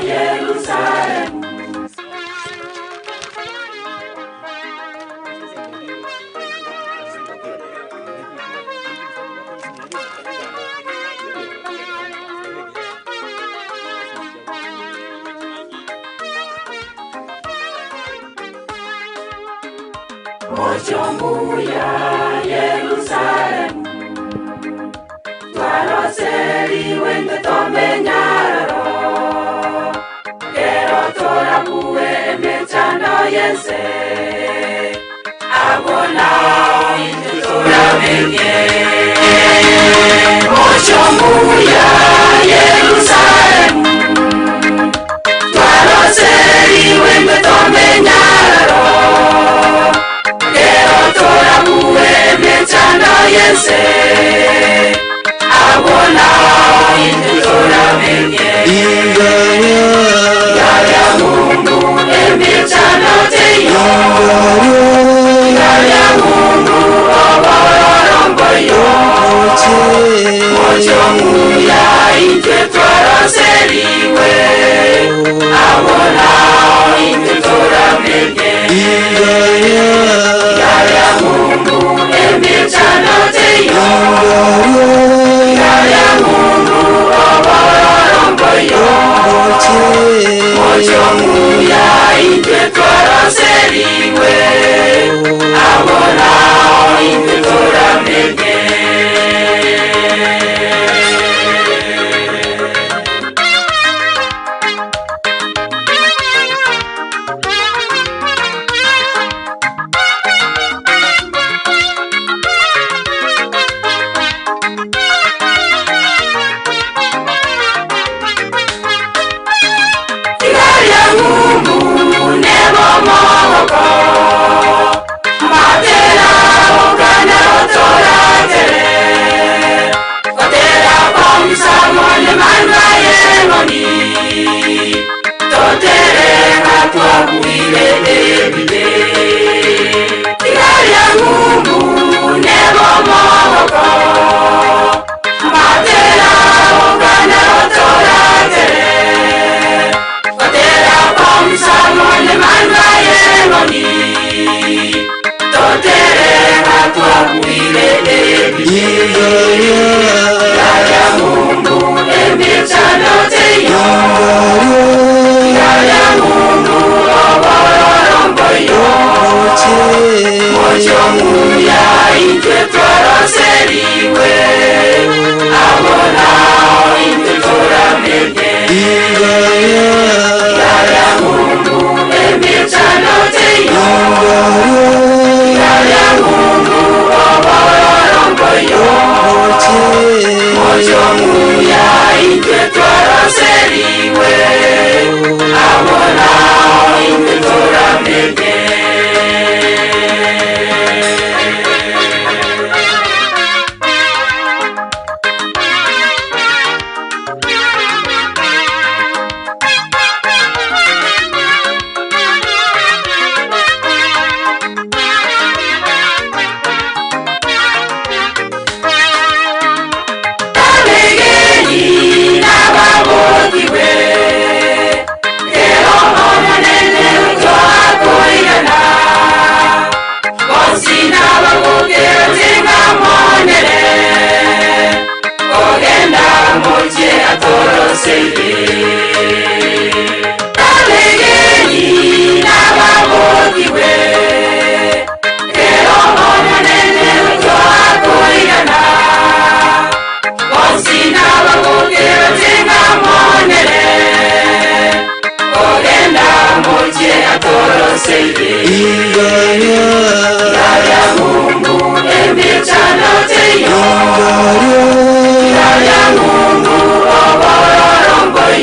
Yerusalemu. Mochombuya Yerusalemu. Twaroseri wende tomenyararo. Kero torakuwe emechando yense. Abona inde toramenye. Mochombuya Yerusalemu. Twaroseri wende tomenyararo. Kero torakuwe emechando yense. Abona inde toramenye. Yaya Mungu emechando teyo. Yaya Mungu obororomboyo. Mochombuya inde twaroseriwe. Abona inde toramenye. Yaya Mungu emechando teyo. Yaya Mungu obororomboyo. Mochombuya inde twaroseriwe. Abona inde toramenye. Yaya Mungu nebo moko. Matera okana otoratere. Kotera pomsa mone manwa yemoni. Totere hatwa kuile ebide. Yaya Mungu nebo moko. Matera okana otoratere. Kotera pomsa mone manwa yemoni. Totere hatwa kuile ebide. Yaya Mungu emechando teyo. Yaya Mungu obororomboyo. Mochombuya inde twaroseriwe. Abona inde toramenye. Yaya Mungu emechando teyo. Yaya Mungu obororomboyo. Mochombuya inde twaroseriwe. Abona inde toramenye. Abegeni n'ababokiwe. Kero omonene twakoirana. Bonsi n'ababokero tingamonere. Ogenda moche atoroseire. Abegeni n'ababokiwe. Kero omonene twakoirana. Bonsi n'ababokero tingamonere. Ogenda moche atoroseire. Yaya Mungu emechando teyo. Yaya Mungu obororomboyo.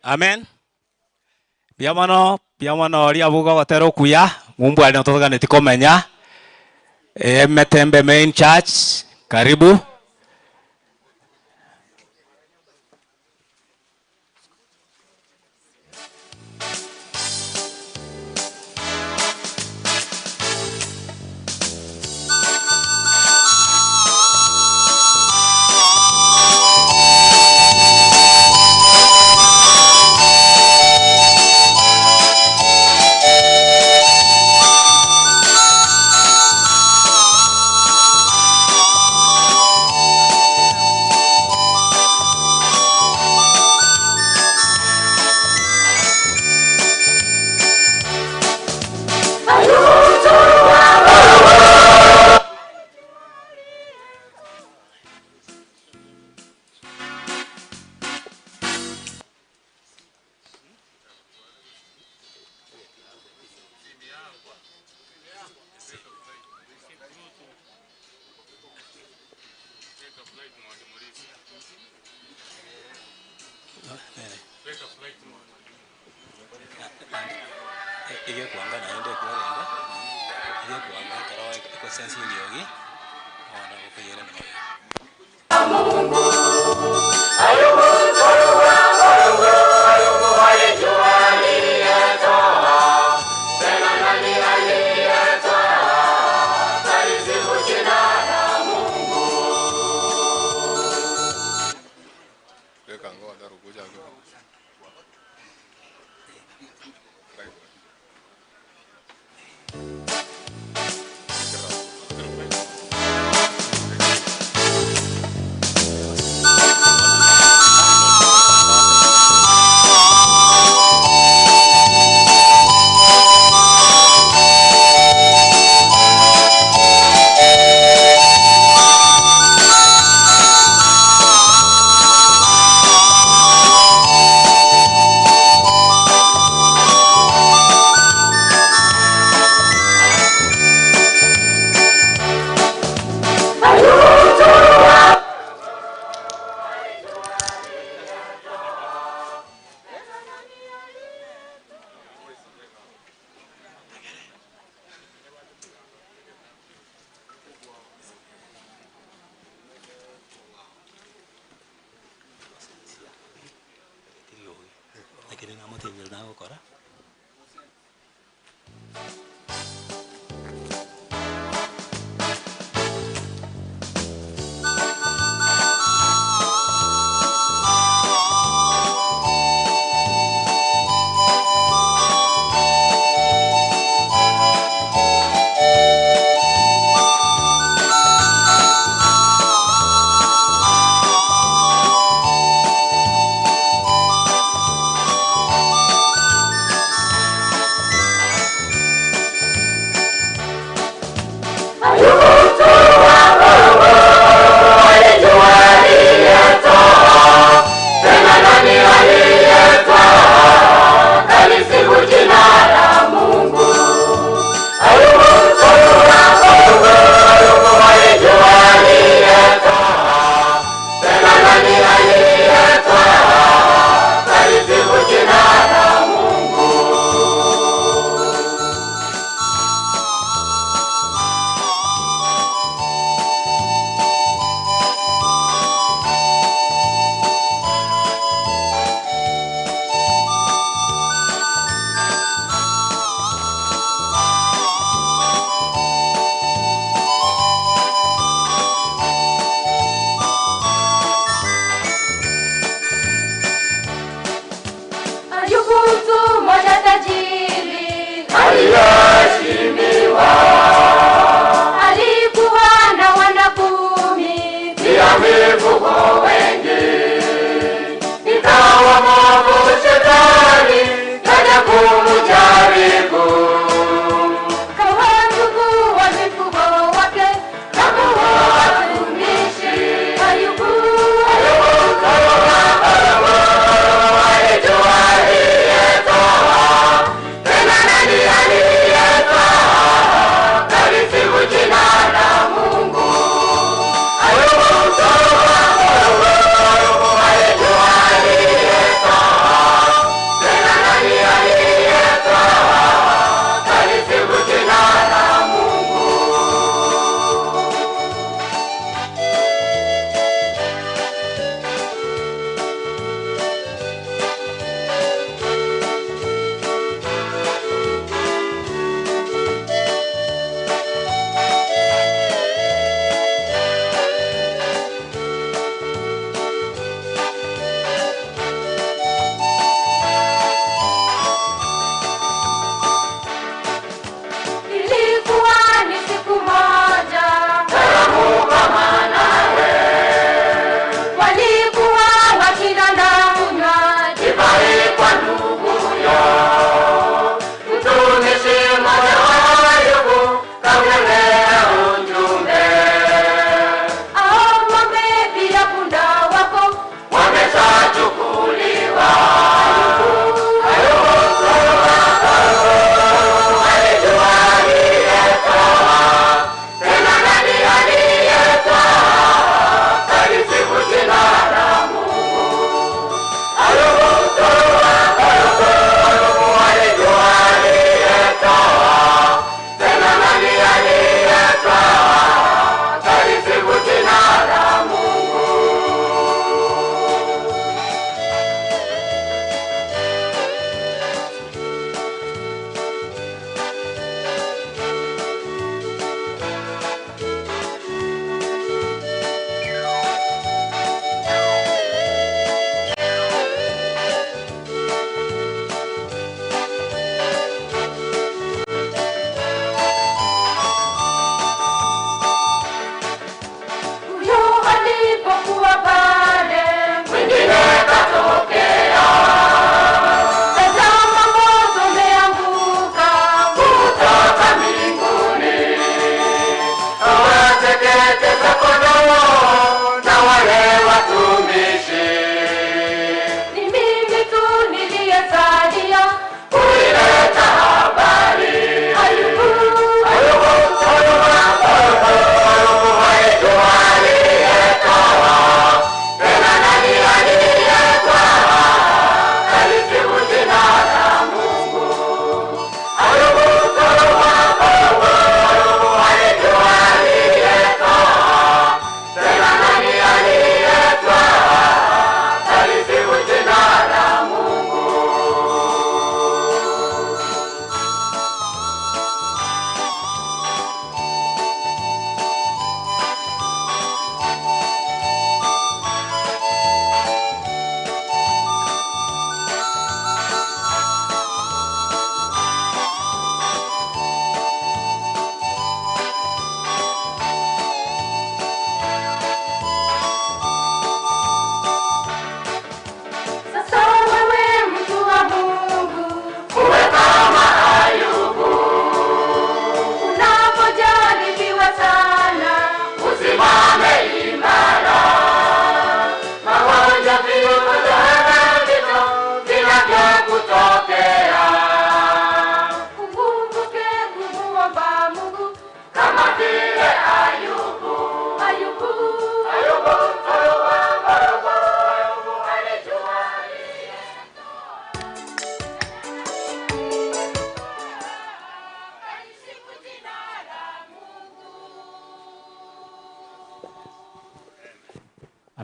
Amen. Biamono biamono ria buga gotero kuya mumbu ali natoka nitikomenya. Metembe Main Church, karibu.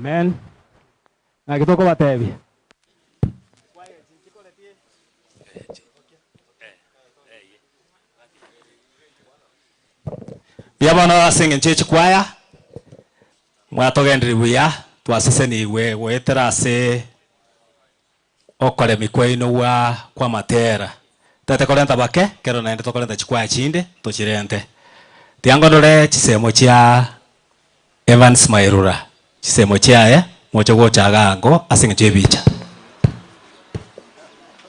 Amen. Na kitoko batebi. Biabono asenge nchechi kwaya. Mwatogendri buya twaseseniwe gwetera ase okore mikweino wa kwa matera. Tete korenta bake kero naende tokorenta chikwaya chinde tochirente. Tiangondore chisemo chia Evans Mairura. Chisemo chiaye mocho gochaga ango asenge chebicha.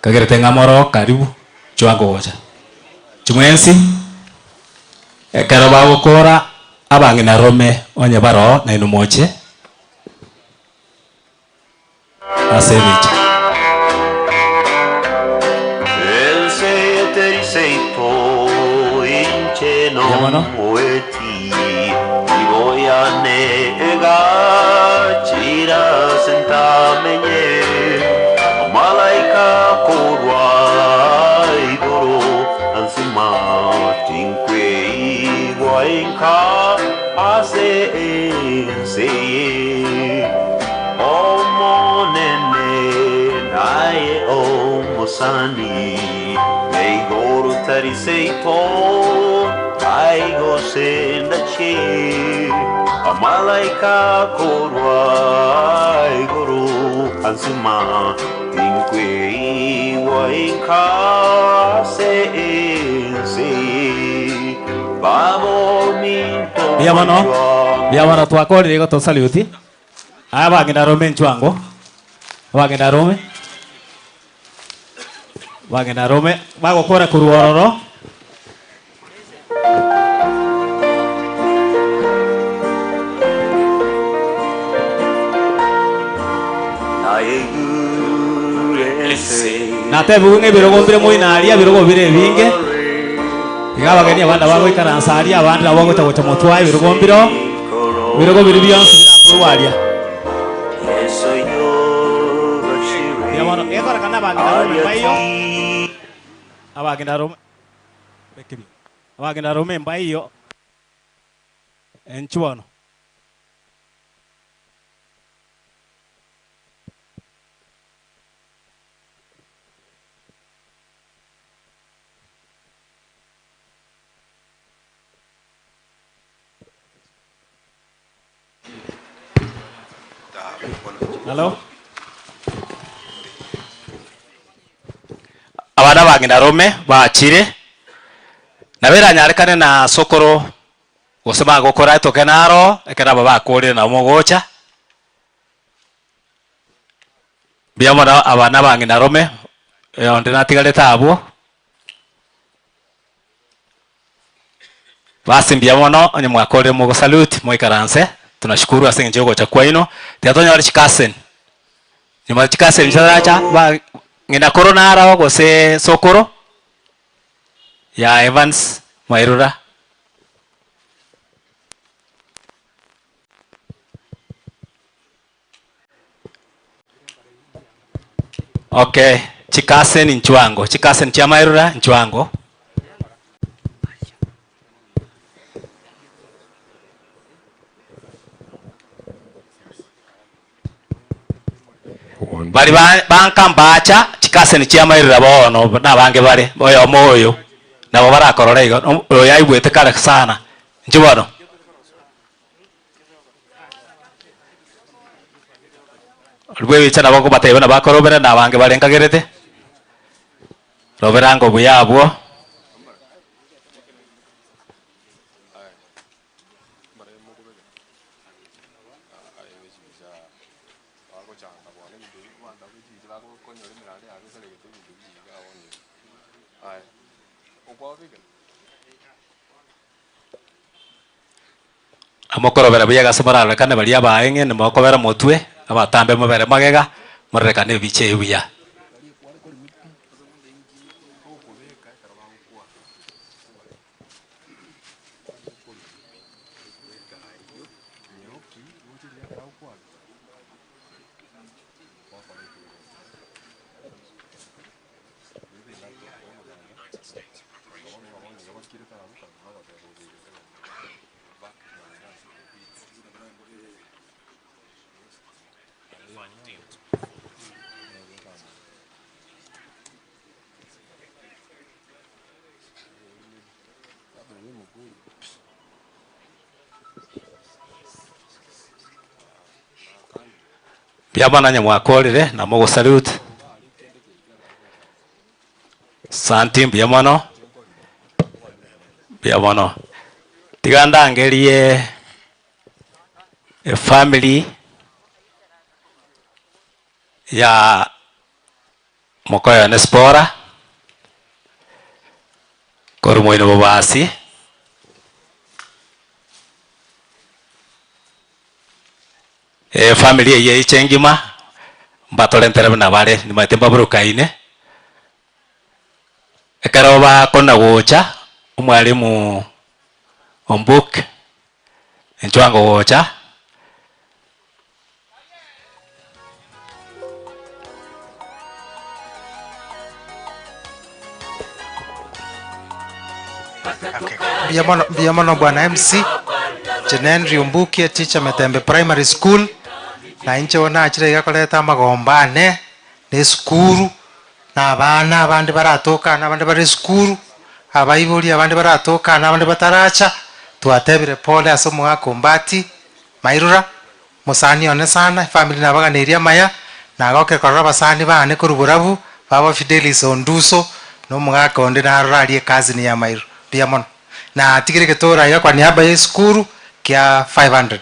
Kagerete ngamoro karibu chwango gocha. Chimwensi ekero bagokora abang'ina rome onye baro na inu moche ase ebicha. Malaika korwa igoro ansuma tinkwe iwa inka se se babo minto. Biabono biabono twakorire igo tosaluti abang'ina rome nchwango abang'ina rome abang'ina rome bagokora kuruororo. Nate bugunge birogo bire moinaria birogo bire binge iga bagenia abana bagoikaransa aria abandi nabo bagocha gocha motwae birogo mbiro birogo biri bionsi birakorwaria yabono egorekana abagenda rome mbaiyo abagenda rome bekibi abagenda rome mbaiyo enchuano. Hello. Abana bagenda rome bachire nabera nyarekane na sokoro gose bagokora etokenaro ekera babakorire na mogocha biamona abana bagenda rome onde natigarete abwo basi mbiamono onye mwakorire mogo salute moikaranse. Tunashukuru ase nje gocha kwaino tiatonya wali chikasen nyuma chikasen characha ba ngina corona ara gose sokoro ya Evans Mairura. Okay, chikasen nchwango chikasen cha Mairura nchwango. Bari banka mbacha chikase ni chiamairira bono na bange bare oyo moyo nabo barakorora igo oyo yaibwete kare sana nchibono rwebicha nabo kobatebe na bakorobera na bange bare nkagerete roberango buyabwo. Amokorobera buya gasomorarekane baria baenge nimokobera motwe abatambe mobere magega morerekane ebiche buya. Byabana nyamwakorire na mogo salute. Santi byamano. Byamano. Tiganda ngerie a family ya Mokoyo Nespora korumoino bobasi e family ye ichengima mbatolentere na bare nimaite mbaburukaine ekero bakona gocha omwalimu ombuk enchwango gocha. Biamono bwana MC Jenenri Umbukie teacher Metembe Primary School na inche ona achire igakoreta magombane ne skuru na abana abandi baratoka na abandi bare skuru abaibori abandi baratoka na abandi bataracha twatebire pole ase omwaka mairura musani one sana family nabaganiria maya nagoke korora basani bane koruburabu baba Fidelis Onduso no omwaka onde narorarie kazi ni ya mairu biamono na tigire getora ya kwa niaba ya skuru kia 500.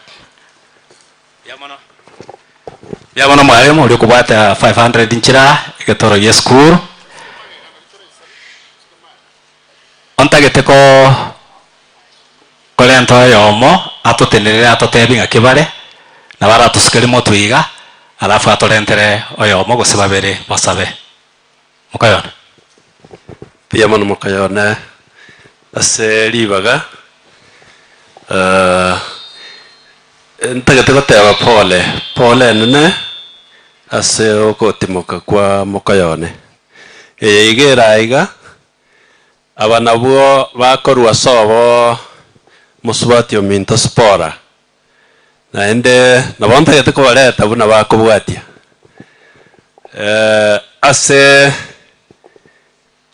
Byabona mwalimu uri kubata 500 nchira getoro ya skuru ontagete ko kolento yomo atotenerere atotebinga kibare na baratusikeri motwiga alafu atorentere oyomo gose babere basabe mukayona. Byabona mukayona ase ribaga ntagete goteba pole pole nene ase ogotimoka kwa mukayone igera iga aba nabwo bakorwa sobo musubati ominto spora naende nabo ntagete kobareta buna bakobwatia ase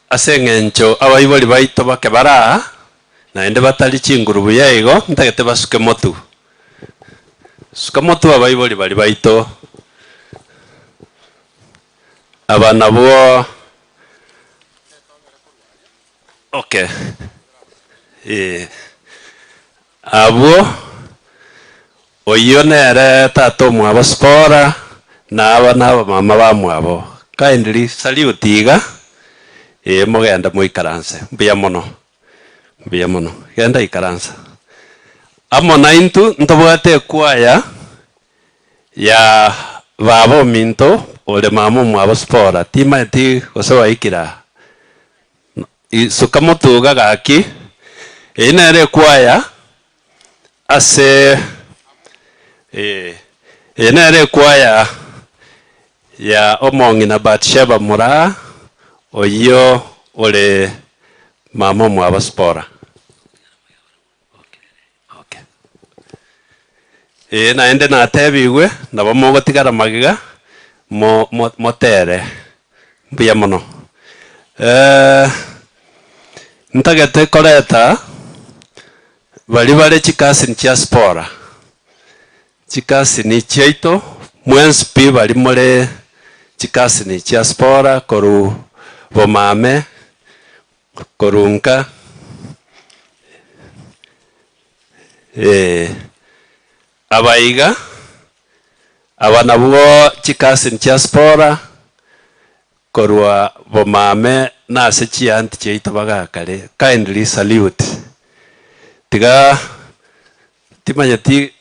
ase ng'encho abaibori baito bakebara naende batari chinguru buya igo ntagete basuke motu suka motu abaibori bari baito aba nabo okay abo oyo nere tata omwabo spora na aba naba mama bamwabo kindly salute iga mogenda muikaranse mbuya mono genda ikaransa amo naintu ntobwate kwaya ya babo minto ore mama mwabo spora timaeti gose waikira sukamotuga gaki nere kwaya ase nere kwaya ya omong'ina Batsheba Mura oyo ore mama mwabo spora. Okay. Naende natebigwe nabo mogotigara magiga motere mbuya mono. Ntagete koreta bari bare chikasi ni chia spora chikasi ni chiaito mwensi pi bari more chikasi ni chia spora koru bomame korunka abaiga aba nabwo chikasi ni chia spora korwa bomame nase chianti chiaito bagakare kindly salute tiga timanyeti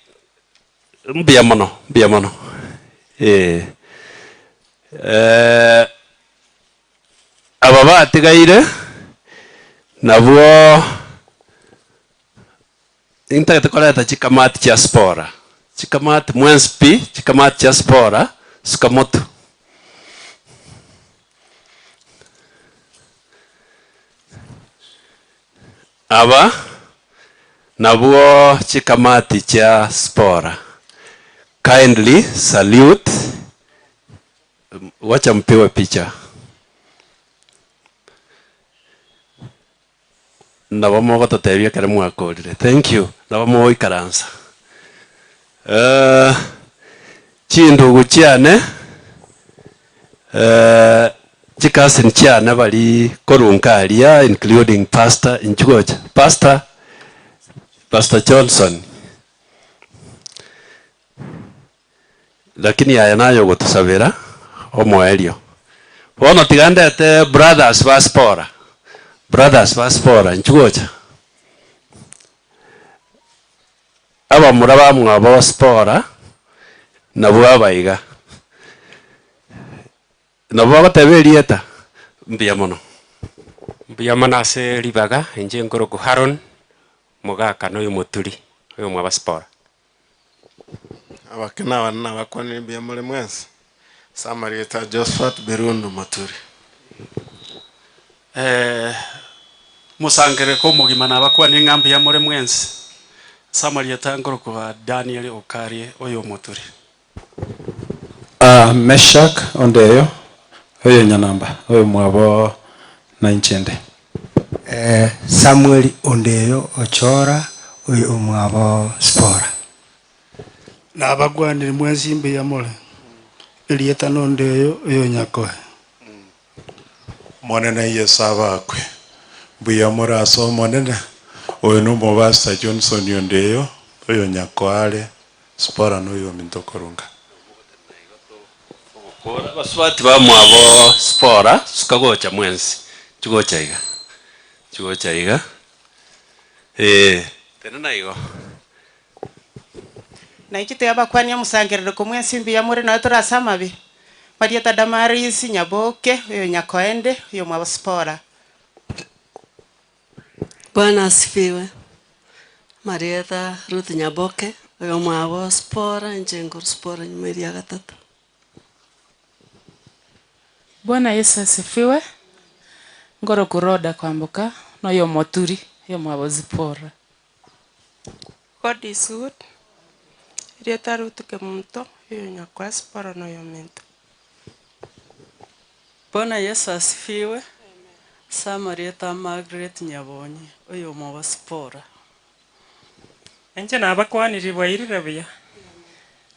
mbuya mono aba batigaire nabwo intagete koreta chikamati chia spora chikamati mwensi pi chikamati chia spora sukamoto aba nabwo chikamati cha spora kindly salute Wacha mpewe picha. Nabo mogototebia kare mwakorire. Thank you. Nabo moikaransa. Chindugu chiane chikasin chiane bali korunkaria including Pastor Inchugocha. Pastor Johnson. Lakini aya nayo gotusabira omoerio. Bono tigandete brothers ba Spora. Brothers ba Spora Inchugocha. Aba muraba mwabo Spora nabo abaiga. Nabo bagateberieta mbuya mono. Mbuya mono ase ribaga inche nkoroku Haron mugaka noyo muturi oyo mwaba Spora. Abakena bana bakwanire mbuya muri mwense. Samarieta Josephat Berundu Muturi. Musangere ko mugima nabakwanire ngambi ya muri mwense. Samarieta nkoroku Daniel Okarie oyo muturi. Meshak Ondeyo oyo nyanamba oyo mwabo na inchende. Samuel Ondeyo Ochora oyo mwabo Spora. Nabagwanire mwensi mbe ya mole. Elieta nondeyo oyo nyakoe. Monene Yesu abakwe. Mbuya muraso monene oyo no Pastor Johnson Ondeyo oyo nyakoale Spora noyo mintokorunga. Baswati ba mwabo Spora sukagocha mwensi. Chugocha iga. Chugocha iga. Tena naigo. Na ikite abakwani musangerero ko mwensi mbi ya muri na turasamabi. Marieta Damaris Nyaboke oyo nyakoende oyo mwabo Spora. Bwana asifiwe. Marieta Ruth Nyaboke oyo mwabo Spora njengo Spora nyumeri ya gatatu. Bwana Yesu asifiwe. Ngoro kuroda kwambuka noyo moturi yo mwabo Zipora. God is good. Rieta Ruth Kemunto yo nyakwa Spora noyo mento. Bwana Yesu asifiwe. Samarieta Margaret Nyabonyi oyo mwabo Spora. Enche nabakwanire bwairire buya.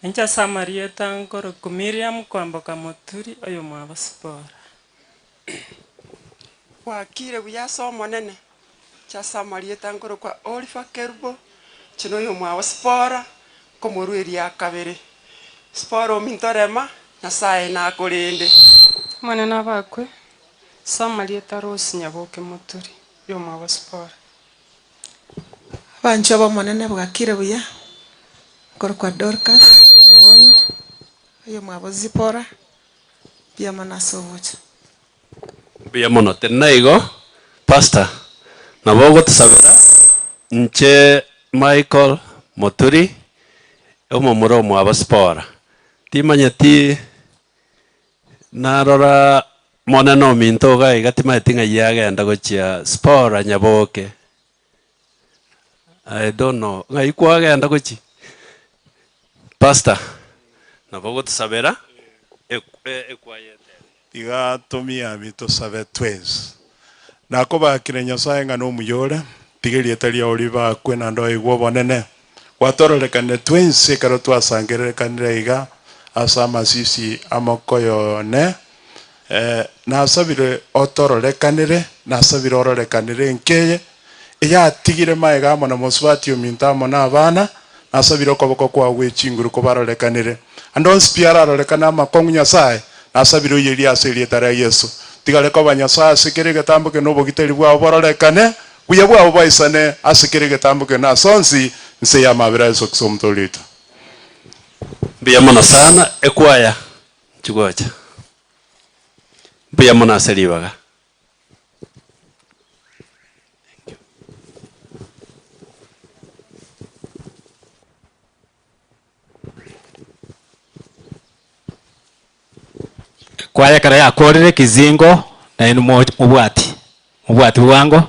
Enche Samarieta ngoro ku Miriam kwamboka moturi oyo mwabo Spora. Wakire buya so monene. Cha Samarieta ngoro kwa Oliver Kerubo chino yo mwabo Spora komurweria kabere. Spora omintorema Nyasaye nakorende. Monene abakwe Samarieta Rose Nyaboke moturi yo mwabo Spora. Abancho bomonene bwakire buya. Ngoro kwa Dorcas Nyabonyi oyo mwabo Zipora bia manasobucha. Mbuya mono tena igo Pastor nabo gotusabira nche Michael Muturi omomuro mwabo Spora. Timanyeti narora moneno minto ga iga timanyeti ng'a yagenda gochia Spora Nyaboke. I don't know. Ng'a ikwagenda gochi. Pastor nabo gotusabira ekwayete. Tiga tumia mito sabe twens. Nakobakire Nyasaye ng'a nomuyore tigeria ria ori bakwe na ndo igwo bonene. Gwatororekane twens ekero twasangererekanire iga ase amasisi amakoyone nasabire otororekanire nasabire ororekanire nkeye eyatigire maega amo na mosubati ominto amo na abana nasabire okoboko kwago echinguru kobarorekanire ando onsi pi ararorekana amakong'u Nyasaye nasabire oyeria ase erieta ria Yesu tigare koba Nyasaye ase kere egetambo na obogiteri bwabo bororekane buya bwabo bwaisane ase kere egetambo na ase onsi nse ya mabera Yesu Kristo omotorito. Mbuya mono sana ekwaya chigocha. Mbuya mono ase ribaga. Kwaya kare yakorire kizingo na inu mubwati. Mubwati bwango.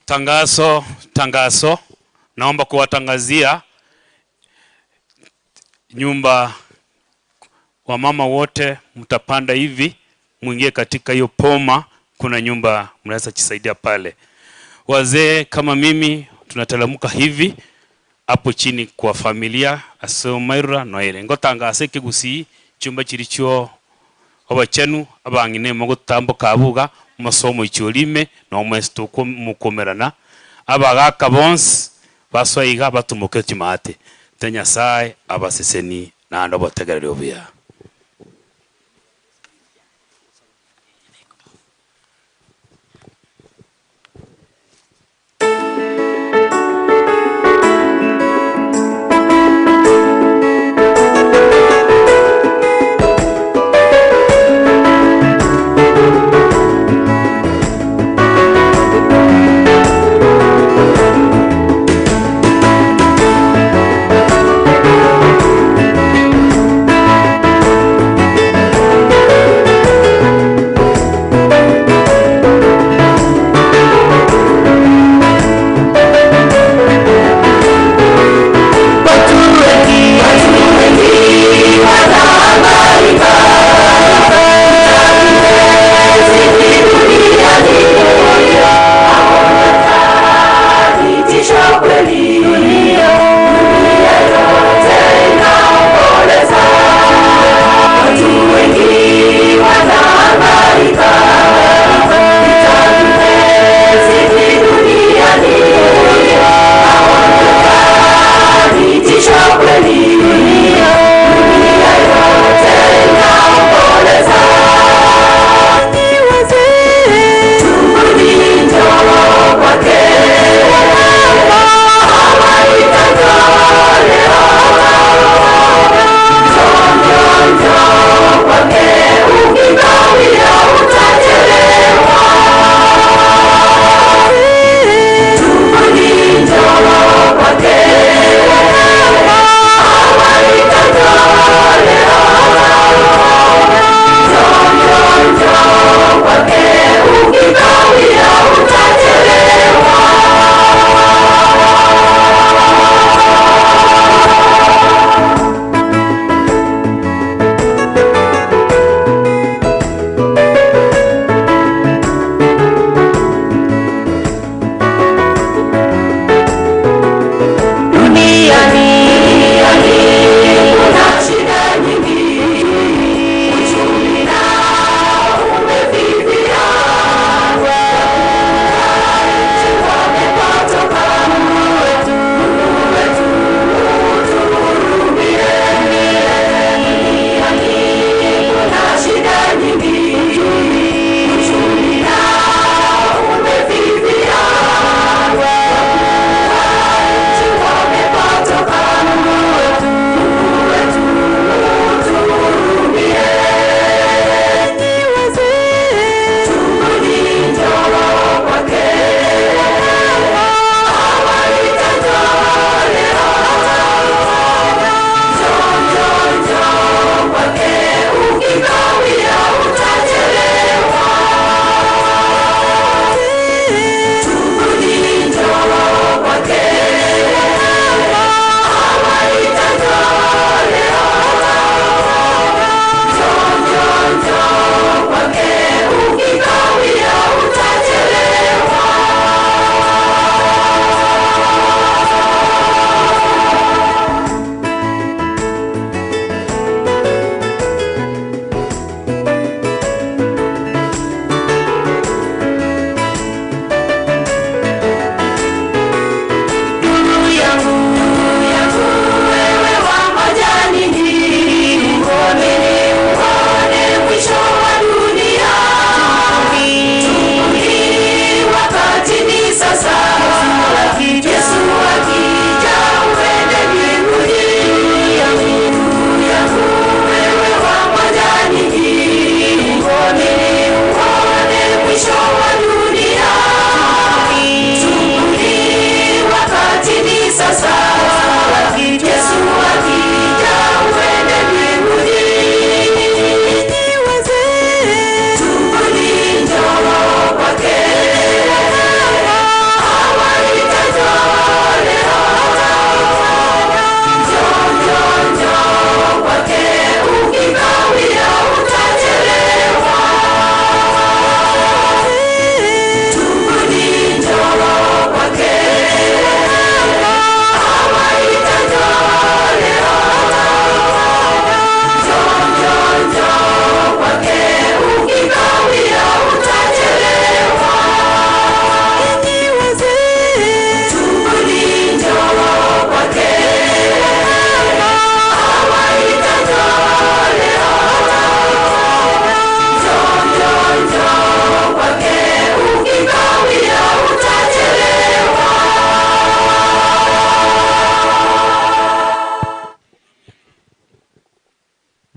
Tangazo, tangazo. Naomba kuwatangazia nyumba wa mama wote, mtapanda hivi muingie katika hiyo poma, kuna nyumba mnaweza jisaidia pale. Wazee kama mimi tunatalamuka hivi hapo chini kwa familia asomaira noire ngotangase kigusi chumba chiricho abachenu abangine mugutambuka abuga masomo ichiolime no mwesto mukomerana abagaka bonse baswaiga batumuke chimate te Nyasaye abaseseni na ndo botegerere obuya.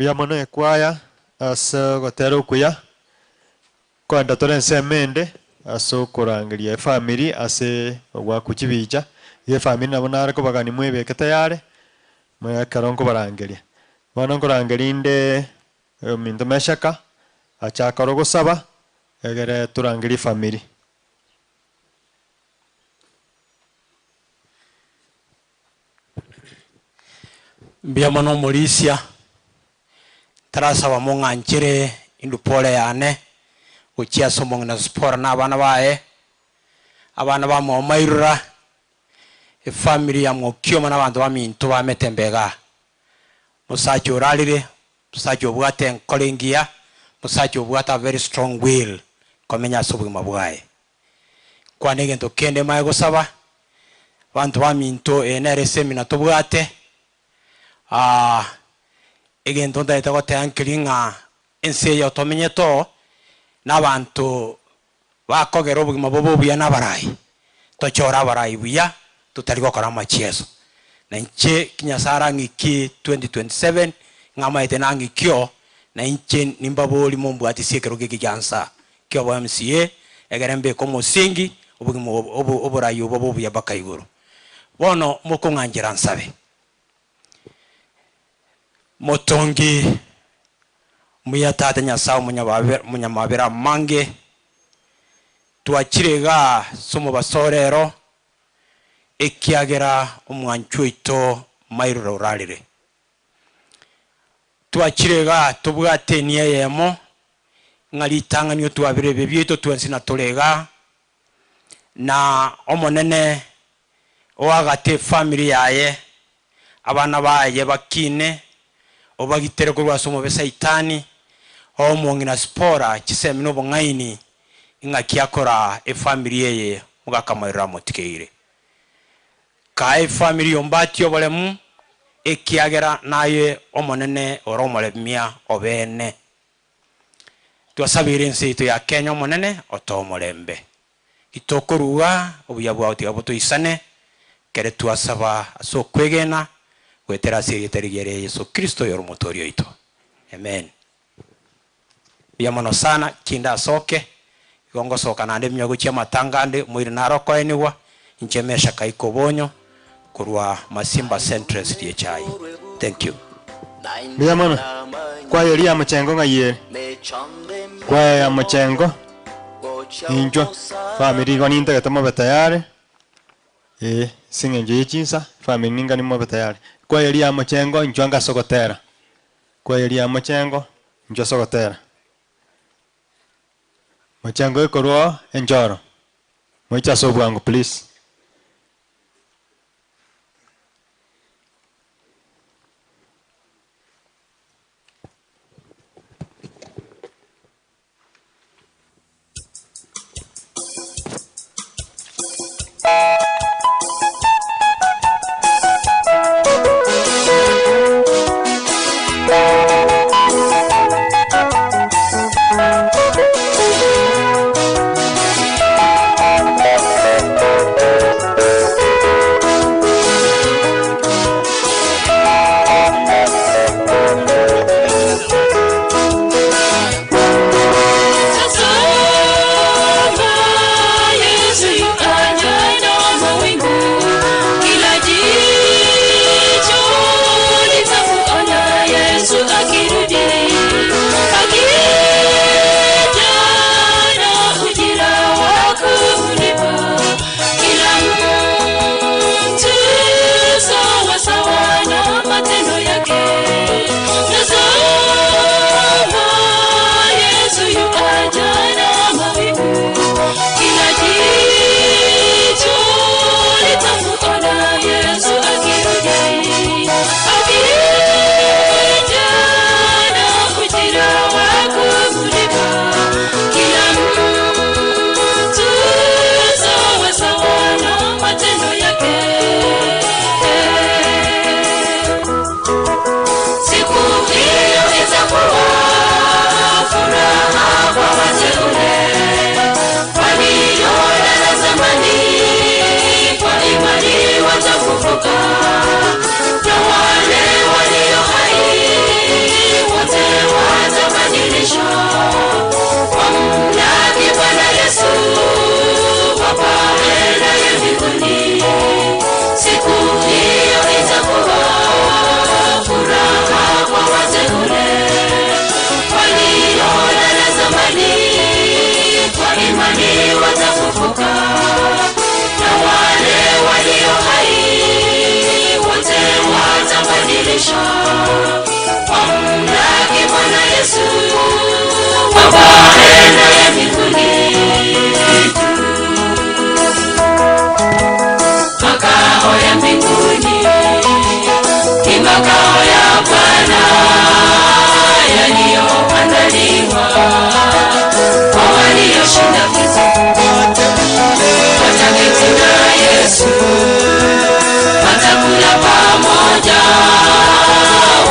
Biamono ekwaya ase gotera okuya kwenda tore ensemende ase okorangeria efamily ase ogwakuchibicha efamily nabo nare kobagani mwebeke tayari mwekero nkobarangeria bono nkorangeria inde ominto meshaka achakoro gosaba egere turangeria family. Mbiamono morisia tarasaba mong'anchere indupole yane gochia somong na spora na abana bae abana ba momairura efamily ya mokioma na bantu baminto bametembega musacho orarire musacho obwate nkorengia musacho obwate a very strong will komenya sobugima bwae kwane gento kende mae gosaba bantu baminto enere semina tobwate egento ndaete goteankiringa ense ya otomenyeto n'abantu bakogera obogima bobo buya n'abarai tochora abarai buya tutari gokora amachieso na inche kinyasara ng'iki 2027 ng'amaete nang'ikio na inche nimbabori mombwati siekero geki giansa kiobo MCA egere mbeko omosingi obogima oborai obo buya baka igoro bono mokong'anjera nsabe motongi muyatate nyasaye munyamabera mange twachirega somo basorero ekiagera omwanchu ito mairura orarire twachirega tobwate nieyemo ng'alitang'anio twabire bieto twensi na torega na omonene oagate family yaye abana baye bakine obagitere korwa somo besaitani omong'ina spora chisemi nobong'aini ing'aki akora efamily eye mugakamairira motikeire ka efamily yombati oboremu ekiagera naye omonene oromoremia obene twasabire ense ito ya Kenya omonene otomorembe itokoruga obuya bwao tiga botoisane kere twasaba ase okwegena gwetera ase erieta Yesu Kristo yoromotorio ito. Amen. Biamono sana kinda soke igongo soka nande mnyago chia matanga mwiri naroko eniwa inchemesha kaikobonyo kurwa Masimba Central CHI. Thank you. Biamono kwa yeri amachengo ngayere kwa ya amachengo injo family goninta gatamo tayari singenje yechinsa family ninga ni mobe tayari kwa yeri amachengo injo ngasogotera kwa yeri amachengo injo sogotera machengo ikorwo enjoro moicha sobwangu please. Thank you. watabadilishwa wamlaki Bwana Yesu wapae naye mbinguni. Makao ya mbinguni ni makao ya Bwana yaliyoandaliwa kwa walioshinda vita. Wataketi na Yesu, watakula pamoja,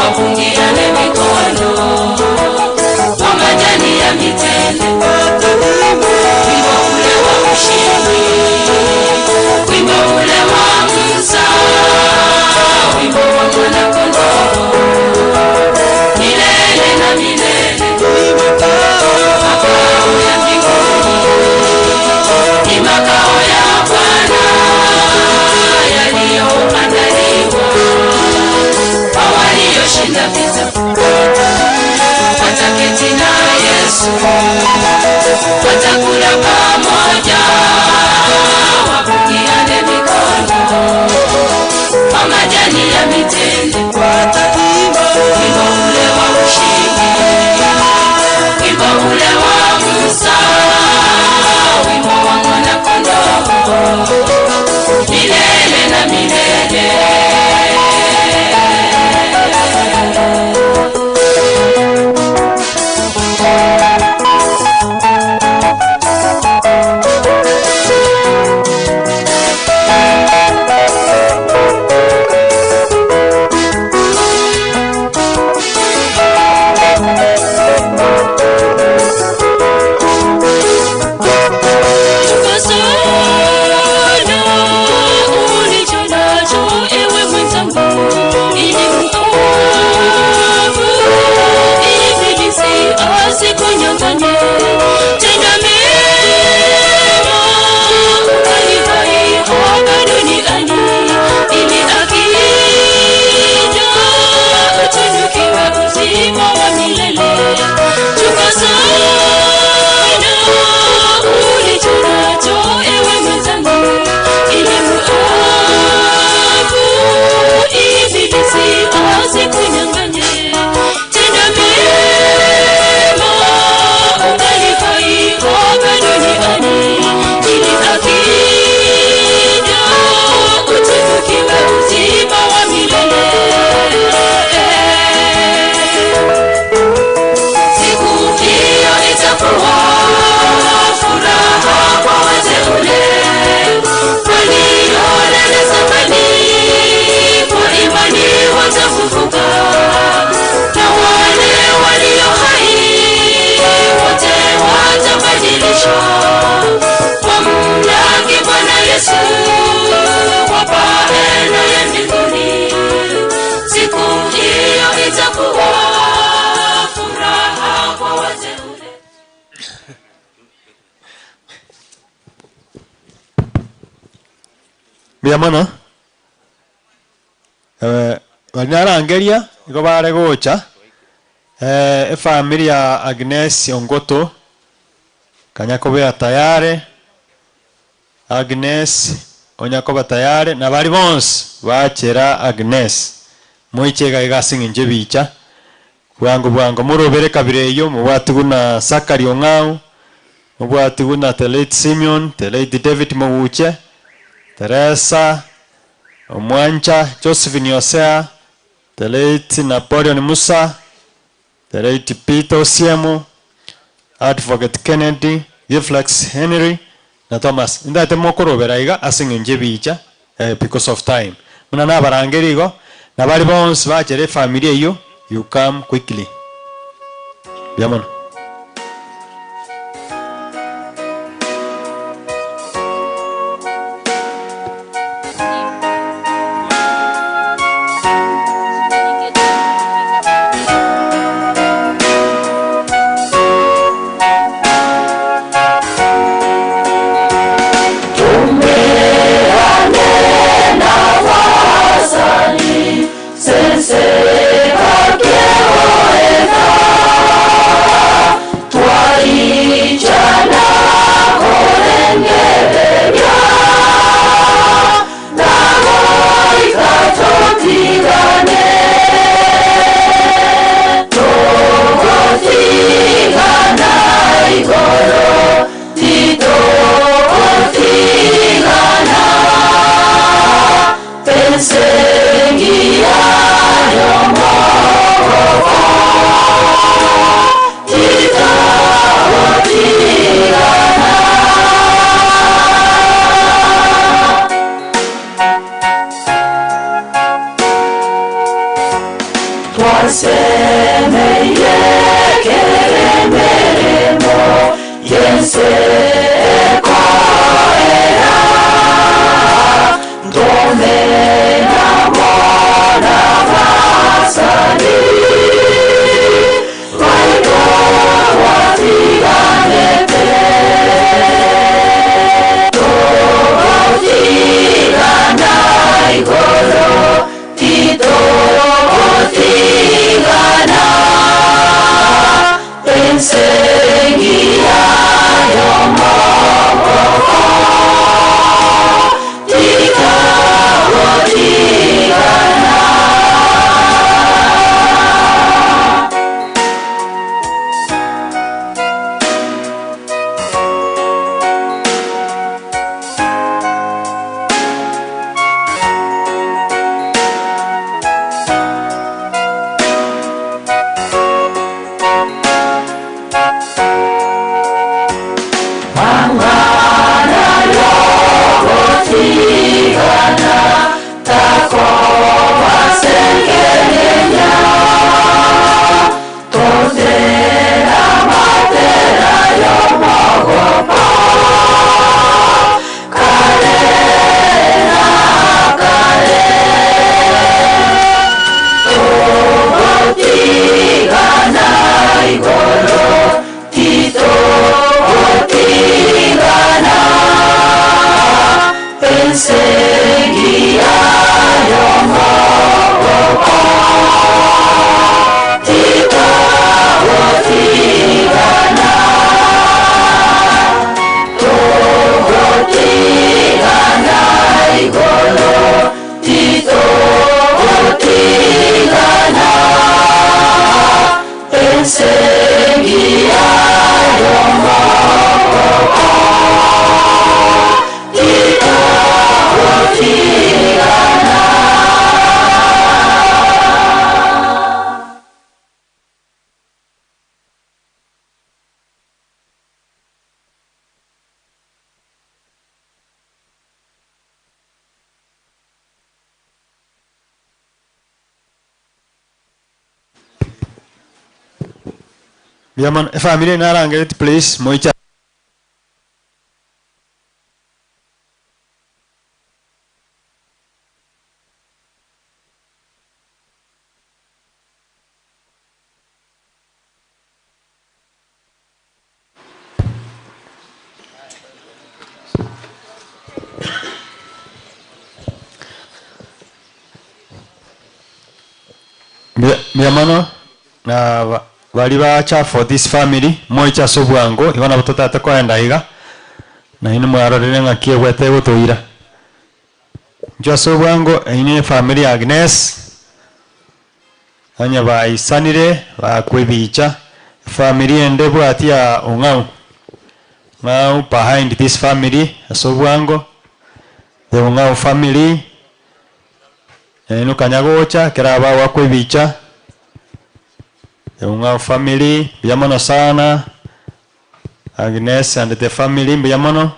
wapungiane mikono kwa majani ya mitende. Wimbo ule wa ushindi, wimbo ule wa Musa, wimbo wa Mwana-Kondoo, milele na milele. Makao ya mbinguni ni makao ya Bwana yaliyoandaliwa kwa walioshinda vita. Wataketi na Yesu, watakula pamoja, wapungiane mikono kwa majani ya mitende. Wimbo ule wa ushindi, wimbo ule wa Musa, wimbo wa Mwana-Kondoo, milele na milele. Biamana balinarangeria igo bare gocha efamily ya Agnes Ongoto kanyakobea tayari. Agnes onyakoba tayari na bari bonse bachera Agnes moichega igasinginje bicha bwango bwango murobere kabireyo mubwatiguna Sakari Ong'au, mubwatiguna the late Simeon, the late David Mawuche, Teresa Omwancha, Josephine Yosea, the late Napoleon Musa, the late Peter Osiemo, Advocate Kennedy, Reflex Henry na Thomas. Ndate mokorobera iga asinginje bicha because of time. Muna nabarangeri igo na bari bonse bachere familia iyo, you come quickly. Biamono. Sense, Ensengia yomogogo titagotigana. Twasemeye keremeremo yense koera domena mona basani baito watiganete togotigana igoro titogotigana ensegia yomogogo titagotigana. Mangana yogotigana takobasengerenya totera matera yomogopo kare na kare togotigana igoro titogotigana ensegia yomogogo titogotigana togotigana igoro titogotigana ensegia yomogogo titogotigana. Yaman family narangeti please moicha Miamano na bali bacha for this family moicha sobwango ibana botata kwenda iga na ino mwarorere ngakie gwete gutuira njo sobwango ine family Agnes anya baisanire bakwebicha family ende bwati ya ongau now behind this family sobwango the ongau family eno kanyagocha keraba wakwebicha Unga family biyamono sana Agnes and the family biyamono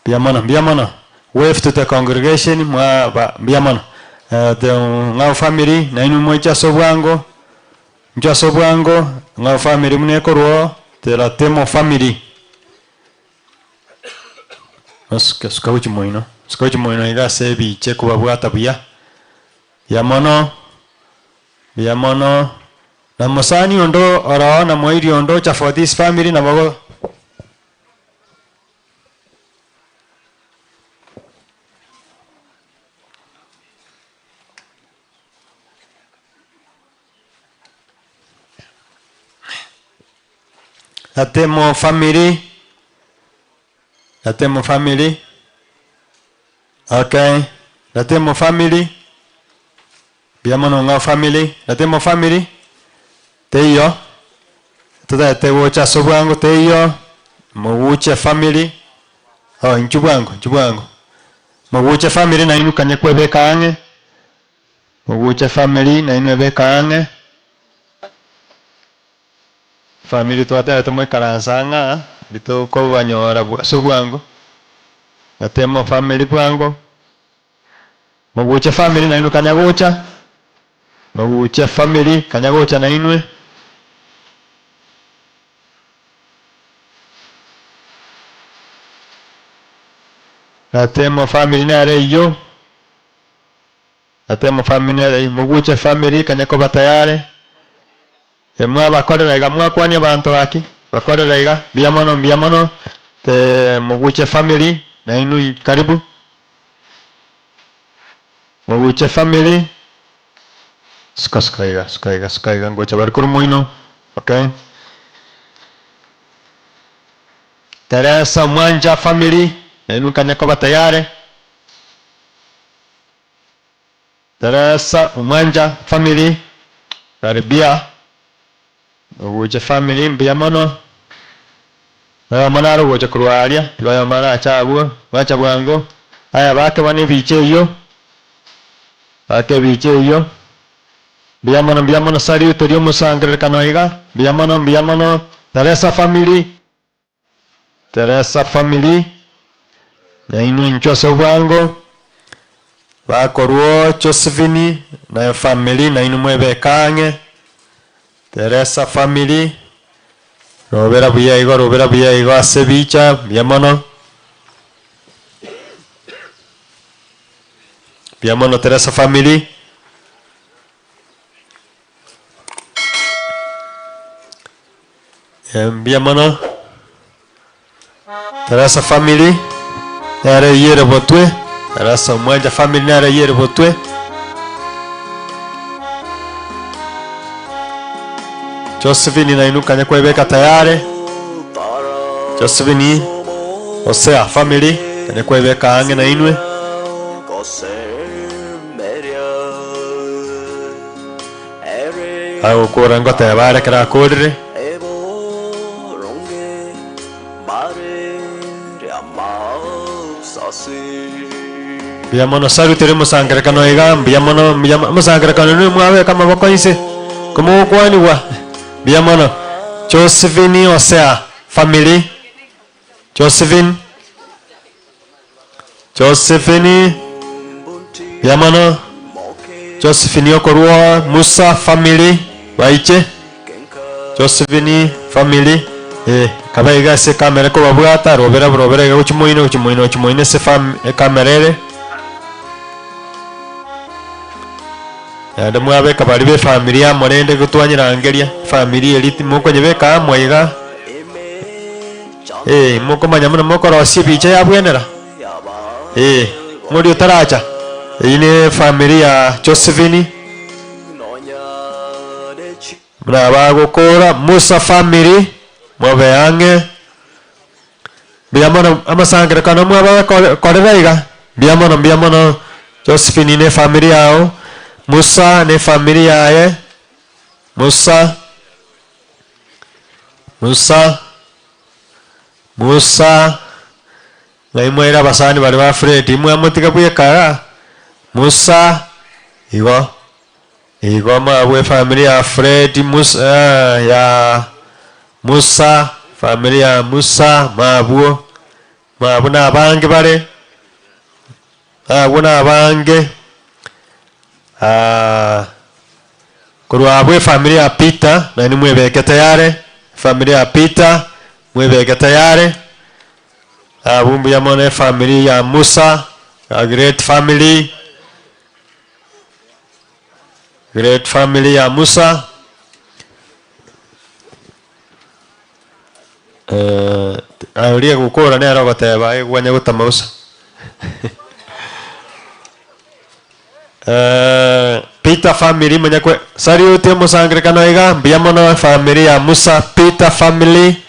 biyamono biyamono wave to the congregation mwa biyamono the unga family na inu moicha sobwango njo sobwango unga family munekorwo the latemo family Suka moino suka moino igase biche kubabwata buya yamono biyamono na mosani ondo oro na moiri ondo cha for this family na bago Atemo family. Atemo family. Okay. Atemo family. Biamono nga family. Atemo family. Teiyo. Tuta te sobwango teiyo. Muguche family. Oh, nchubwango, nchubwango. Muguche family na inu kanye kwebeka ang'e. Muguche family na inu ebeka ang'e. Family twatete mwikaransa ng'a bitukobanyora bwaso bwango. Gatemo family bwango. Muguche family na inu kanya gocha. Muguche family kanya gocha na inwe. Gatemo family nare iyo. Gatemo family nare iyo. Muguche family kanya koba tayari. Emwa bakorera iga mwakwani abantu baki. Bakorera iga biamono biamono te Muguche family na inu karibu. Muguche family. Suka suka iga suka iga suka iga ngocha barikuru muino. Okay. Teresa Mwanja family na inu kanya koba tayari. Teresa Mwanja family karibia. Muguche family mbiamono. Na manaro gocha kurwaria tibayo mara achabwo bacha bwango. Aya bake bane biche iyo. Bake biche iyo. Mbiamono mbiamono sari utorio musangerekano iga. Mbiamono mbiamono Teresa family. Teresa family. Na inu inchose bwango. Bakorwo Josephine na family na inu mwebekange. Teresa family. Robera buya igo robera buya igo ase bicha mbiamono. Mbiamono Teresa family. Mbiamono Teresa family. Nare yere botwe. Teresa Mwanja family nare yere botwe. Josephine na inu kanya kwebeka tayari. Josephine Osea family kanya kwebeka ange na inwe. Ago kora ngote bare kera kodire. Biamono salutere musangerekano iga biamono musangerekano ni mwabe kama bakoinse komo kwaniwa. Biamono Josephine Osea family. Josephine Josephine biamono Josephine okorwa Musa family baiche. Josephine family kabaiga se kamera ko babwata robera robera iga chimoino chimoino chimoino se fam kamerere. Ande mwabe kabari be familia morende gutwanyirangeria familia elite mukonyebeka amwaiga. Mukomanya muno mukorosie bicha yabwenera. Muri utaracha. Iyi ni familia Josephine. Murabagukora Musa family mwabeange. Biamono amasangerekano mwaba korera iga. Biamono biamono Josephine ne familia yao. Musa ne familia yaye. Musa Musa Musa na imwera basani bari ba Fred imwe amutika bwekara. Musa igo igo mabwe familia ya Fred Musa ya Musa familia ya Musa mabwo mabwo na abange bare abo na abange. Korwa abwe familia ya Peter na ni mwebeke tayari. Familia ya Peter mwebeke tayari. Abumbu ya mone familia ya Musa, a great family. Great family ya Musa. Auria gukora ne arogoteba igwanya gutamausa. Peter family mwenyekwe sariuti musangirekano iga mbiamono family ya Musa. Peter family.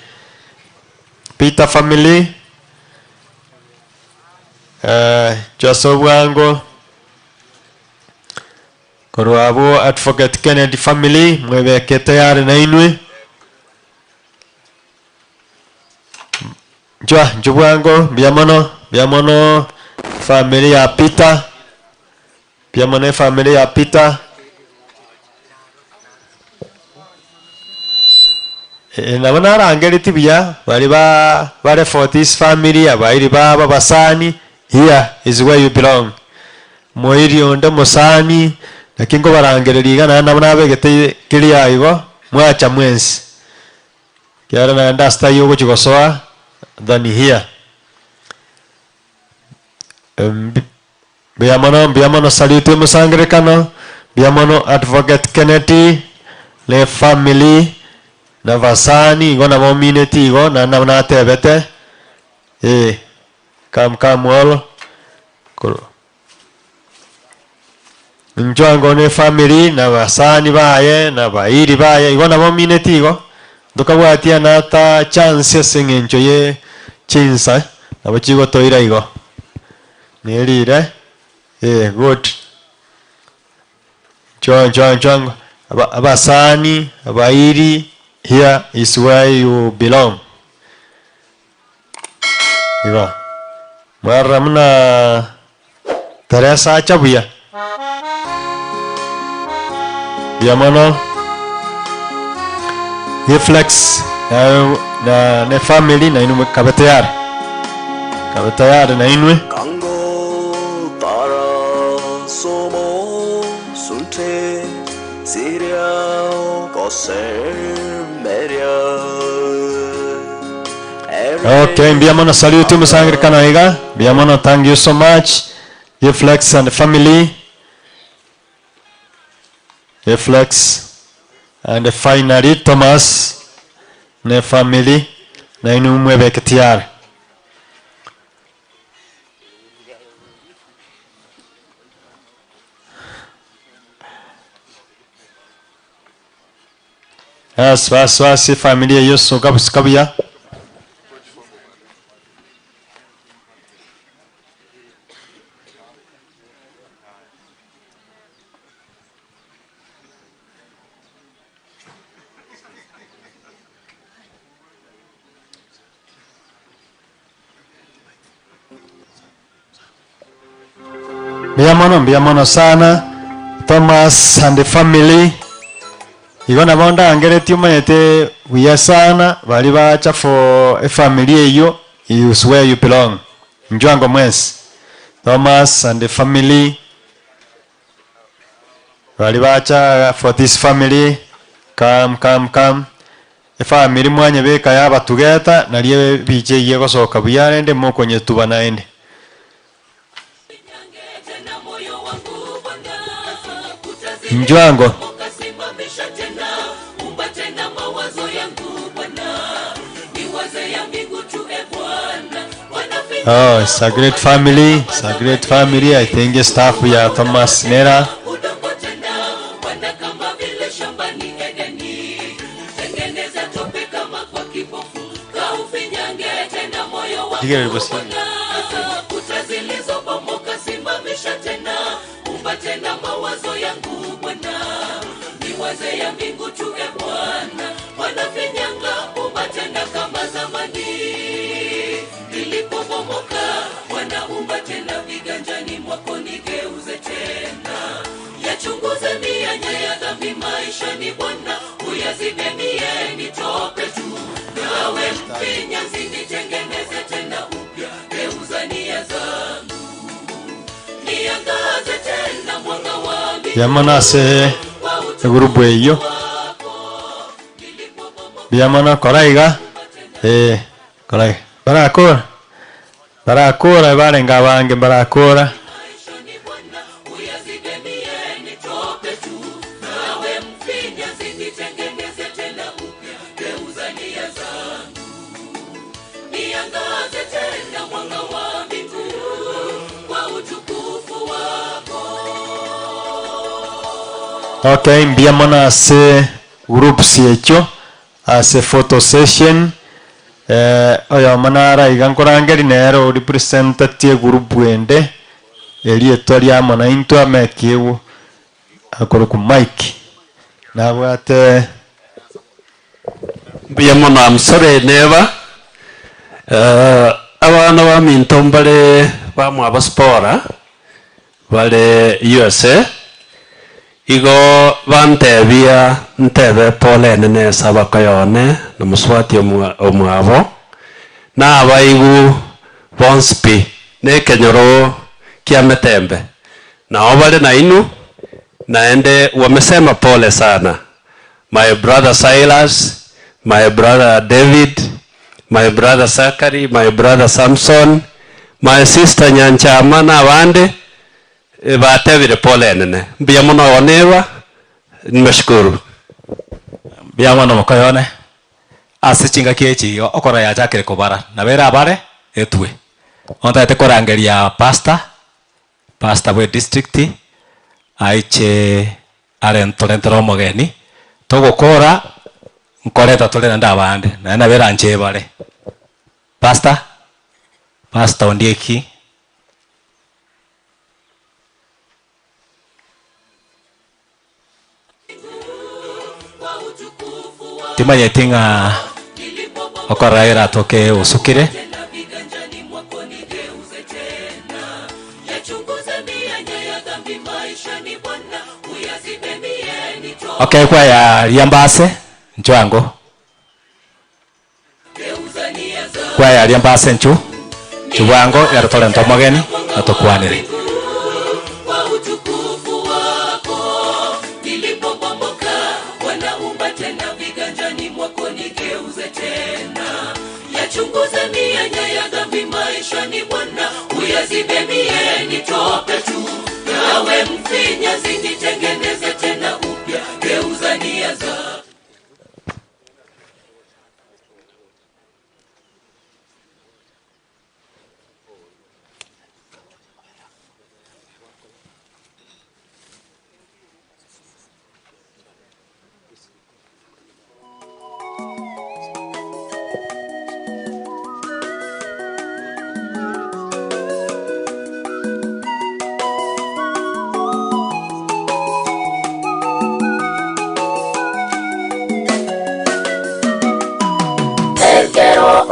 Peter family. Joseph Wango korwabo Advocate Kennedy family mwebeke tayari na inwe. Njwa njubwango mbiamono mbiamono Familia ya Peter. Mbiamono familia ya Peter. Nabona arangereti buya bari ba bare for this family abairi baba basani. Here is where you belong. Moiri onde musani lakini ngo barangereri igana nabona abegete kiria igo mwacha mwensi. Kiara na ndasta yogo chigosoa than here. Biamono salute musangerekano. Biamono Advocate Kennedy le family na vasani igo na momineti igo na natebete kam all njoango ne family na vasani baye na bairi baye igo na momineti igo ndukabwatia nata chance sing'encho ye chinsa nabo chigotoira igo nerire good joan abasani abairi. Here is where you belong. Iba mwaramna Teresa achabuya biamono reflex na ne family na inu kabetayar na inwe Kango tara somo sulte siria kose meria. Okay, biamono salute musangre kanaiga. Biamono, thank you so much. Reflex and family. Reflex and finally Thomas ne family na inu mwebe ketiar. As was familia yosu kabia. Biamono sana Thomas and the family. Igona bonda angereti umayete wiya sana bali bacha for a family iyo is where you belong. Njoango mwensi Thomas and the family bali bacha for this family. Come e family mwanye beka yaba tugeta naliye bije iye gosoka buyarende mokonye tuba naende. Njoango Oh, it's a great family. It's a great family. I think the staff we are Thomas Nera. Yamana se grupo ello. Yamana koraiga. Korai. Barakora. Barakora barenga bange barakora. Okay, mbiamona ase groups yecho ase photo session oyo manara igankorangeri nero representative group wende elietwa ria mona into amekiwo akoro ku mic nabwate mbiamona amsore neba abana ba mintombale Bamwe Spora bale USA igo bantebia ntebe pole nene sabakoyone na muswati omwabo na abaigu bonspi ne kenyoro kia metembe na obale na inu naende wamesema pole sana. My brother Silas, my brother David, my brother Zachary, my brother Samson, my sister Nyanchama na abande batebire pole nene mbia muno onewa nimeshukuru mbia muno mokoyone ase chingaki echi okora yachakire kobara na bera abare etwe ontaete korangeria pastor we district aiche arentorentero omogeni togokora nkoreta tore nda abande na na bera nche bare pastor Ondieki. Timanyetinga okoraira toke usukire okay kwa ya riambase nchwango kwa ya riambase nchu chwango ya rotore ntomogeni atokwanire.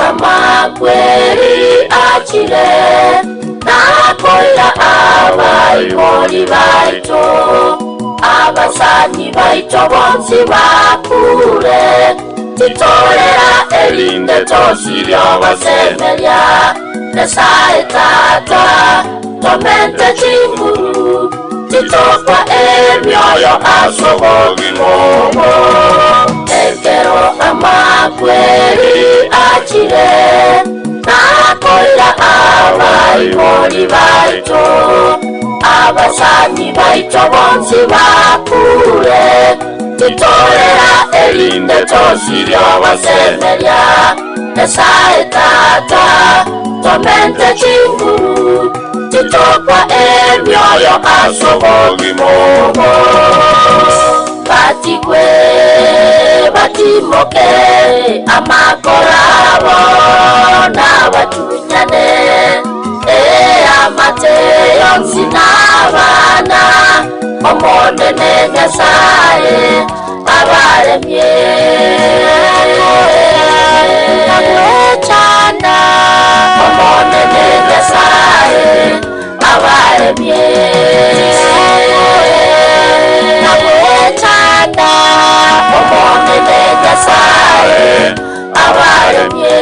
Amakweri achile nakola abaiboli baito abasani baito bonsi bakure titorera erinde tosiryo basemeria Nyasaye tata tomente chinguru titokwa emyoyo asobogimomo ekero amakweri achile nakola abaiboli baito abasani baito bonsi bakure titorera erinde tosiryo basemeria Nyasaye tata tomente chinguru titokwa emyoyo asobogimomo batigwe batimoke amakorabo n'abatunyane amate yonsi n'abana omonene Nyasaye abaremye namwechana omonene Nyasaye abaremye namwechana omonene Nyasaye abaremye.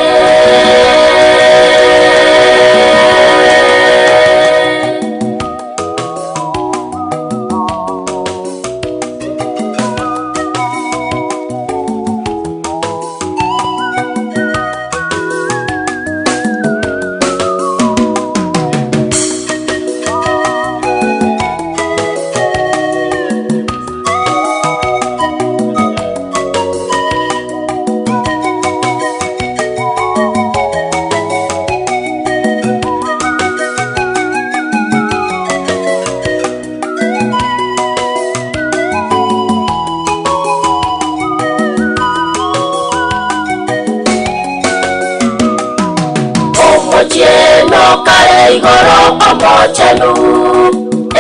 Omochenu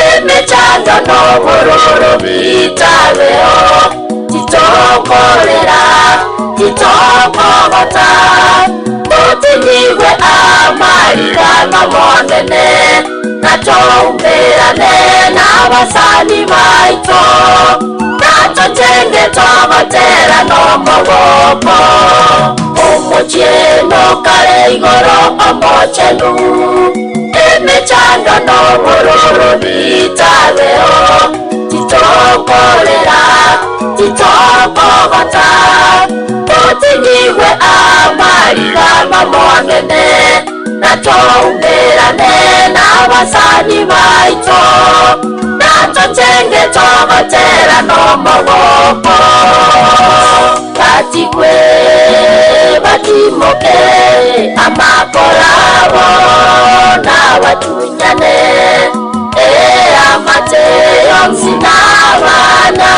emechando n'obororo bitabeo titokorera titokobota totinigwe amarika mamonene Natoumbirane na basani baito Natotenge twabatera no maboko Omucheno kare igoro omochenu Emechando no bororo bitabeo Titokorera, titokogota Otinyiwe amariga mamonene Natoumbirane na basani baito Natotenge twabatera no maboko Batigwe, batimoke Amakolabo na batunyane Amate yonsi n'abana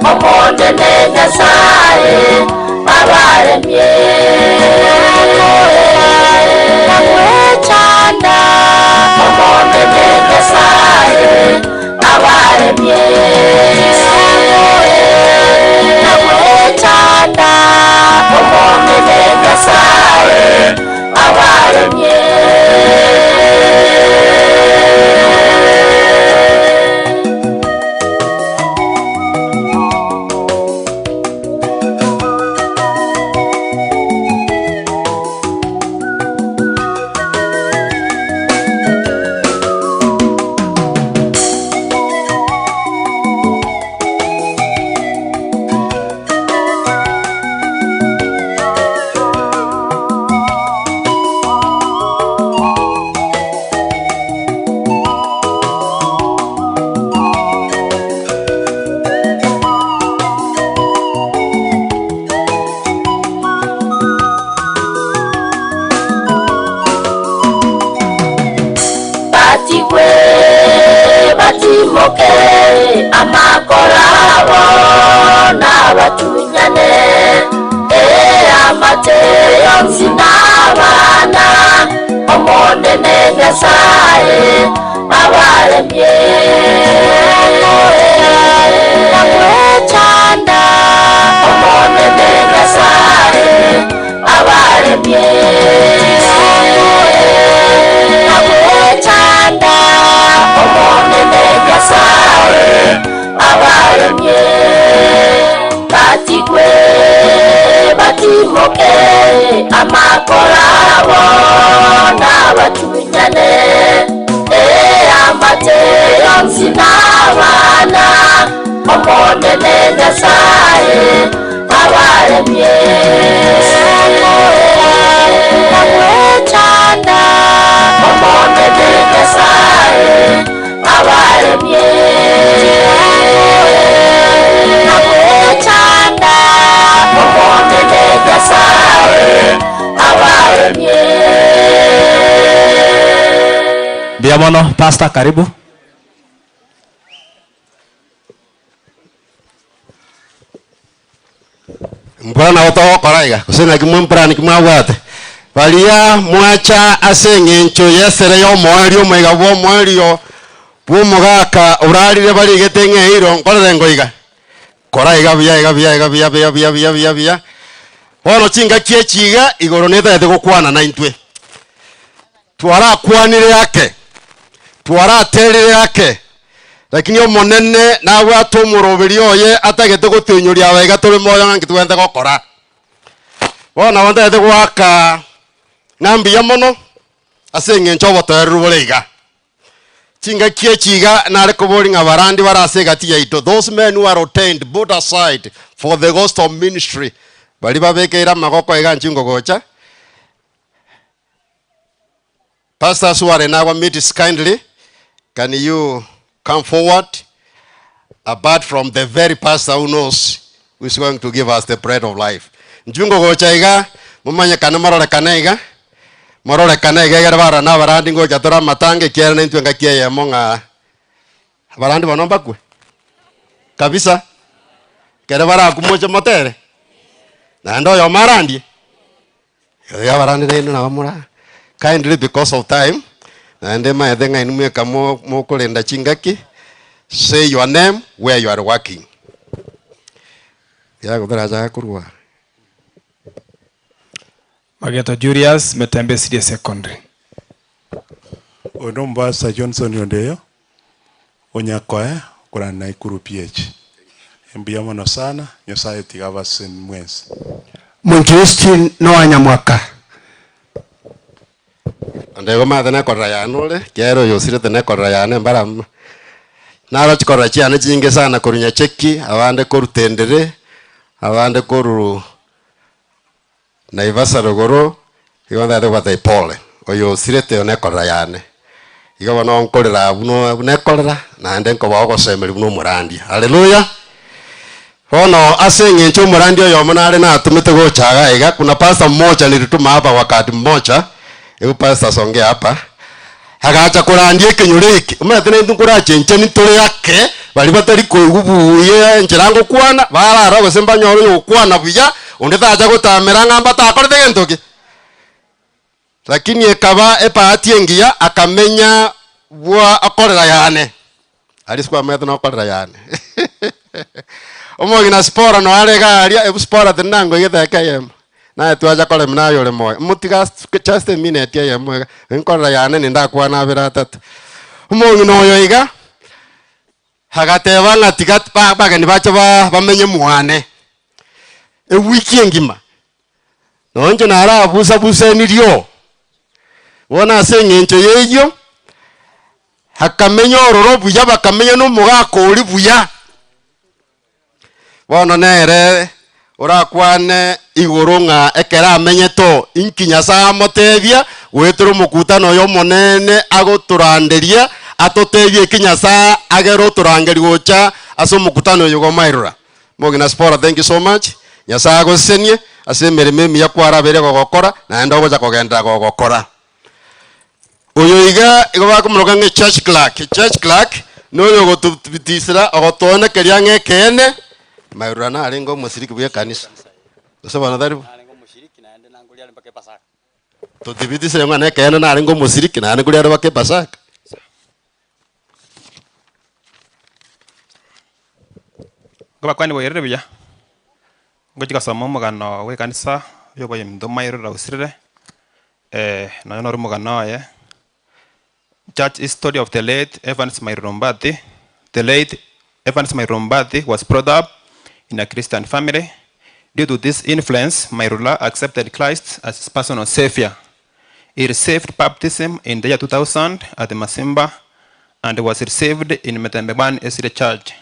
Omonene Nyasaye abaremye Namwechanda Omonene Nyasaye abaremye Namwechanda Omonene Nyasaye abaremye. Amakolabo na batunyane Amate yonsi n'abana Omonene Nyasaye abaremye Namwechanda Omonene Nyasaye abaremye Namwechanda Omonene Nyasaye abaremye Batigwe, batimoke Amakolabo na batunyane Amate yonsi n'abana Omonene Nyasaye abaremye Namwechanda Omonene Nyasaye abaremye Namwechanda Omonene Nyasaye abaremye. Biamono, Pastor, karibu. Mbwana otokoraiga kusina kimwemprani kimwabwate balia mwacha aseng'encho yesere yomoerio omwega bwa omoerio bwa omogaka orarire barigete ng'eiro nkorere ngoiga koraiga buya iga buya iga buya buya buya buya buya buya bono chingaki echiga igoro netagete gokwana na intwe twarakwanire yake twaraterire yake lakini omonene nabwate omoroberi oye atagete gotinyuria abaiga tore moyo ng'anki twende gokora bono abantagete gwaka ng'ambuya mono ase eng'encho obotoereru bore iga chingaki echiga nare kobori ng'a barandi barase egati yaito those men who are ordained put aside for the gospel ministry bari babekeire amagoko iga nchingogocha. Pastors who are in our midst, kindly can you come forward, apart from the very pastor who knows who is going to give us the bread of life. Njungo gocha iga mumanye kana marorekana iga marorekana iga igere barana barandi ngocha tora matange kiere nintwe ngakie yemo ng'a barandi bono mbakwe kabisa kere barakumocha motere naende oyo marandie ya barandi nenu nabamura kindly because of time naende maethe ng'ainu mweka mokorenda chingaki. Say your name, where you are working. Mageto Julius, Metembe Senior Secondary. Oyo Mombasa Johnson Yondeyo onyakoe kurana ikuru PH mbuya mono sana Nyasaye tigabase mwensi. Mwinjilisti Noah Nyamwaka. Ndego mathana korra yanule kero yosirete ne korra yane mbara naro chikorra chiane chinge sana korunya cheki abande korutendere abande koru Naivasha rogoro igo ndate gwata pole oyo sirete one korra yane igo bono nkorera buno nekorera naende nkoba ogosemeri buno omorandia. Haleluya. Bono ase eng'encho omorandia oyo omonare natumete gochaga iga kuna pastor mmoja nilituma hapa wakati mmoja. Ebu pastor songea hapa agacha kurandia ekenyoro eke omanyete nintwe nkorachenche nitore yake bari batari koigubuye enchera ngokwana barara gose mbanyore yokwana buya onde tacha gotamera ng'amba takorete gento ki lakini ekaba epahati engiya akamenya bwa akorera yane ari sikwamanyete nokorera yane omogina spora no arega aria ebu spora tenango igetheka yemo naye twaja kore mnayo ore moyo mutiga just a minute ya mwega nkorera yane nindakwana abere atatu omong'ina oyo iga agateba ng'a tiga bageni bache bamenye mwane ewiki engima nonche narabusabuseniryo bona ase eng'encho yeyio akamenya ororo buya bakamenya n'omogaka ori buya bono nere orakwane igoro ng'a ekera amenyeto inki Nyasaye amotebia gwetera omokutano oyo omonene agotoranderia atotebie eki Nyasaye agere otorangeri gocha ase omokutano oyo gomairora. Mogina Spora, thank you so much. Nyasaye agosesenie ase emeremo emiya kwarabere gogokora naende ogocha kogendera gogokora. Oyo iga igo bakomoroka ng'a church clerk. Church clerk noyo ogotobitisera ogotonekeria ng'a ekeene mairura narenge omoshiriki bwa ekanisa gose bono tari bo totibitisire ng'a ekeene narenge omoshiriki naende nkoria are mpaka epasaka. Ngobakwani boyerere buya ngochikasoma omogano bwa ekanisa oyo ominto mairura osirire nonya nore omogano oye. Church history of the late Evans Mairura Ombati. The late Evans Mairura Ombati was brought up in a Christian family. Due to this influence, Mairura accepted Christ as his personal savior. He received baptism in the year 2000 at the Masimba and was received in Metembeban SDA Church.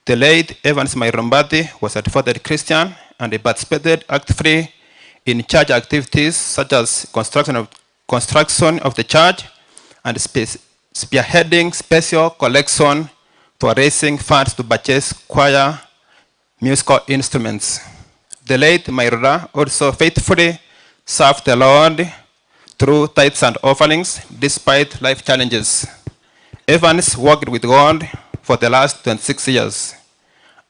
The late Evans Mairura Ombati was a devoted Christian and he participated actively in church activities such as construction of the church and spearheading special collection for raising funds to purchase choir musical instruments. The late Mairura also faithfully served the Lord through tithes and offerings despite life challenges. Evans worked with God for the last 26 years.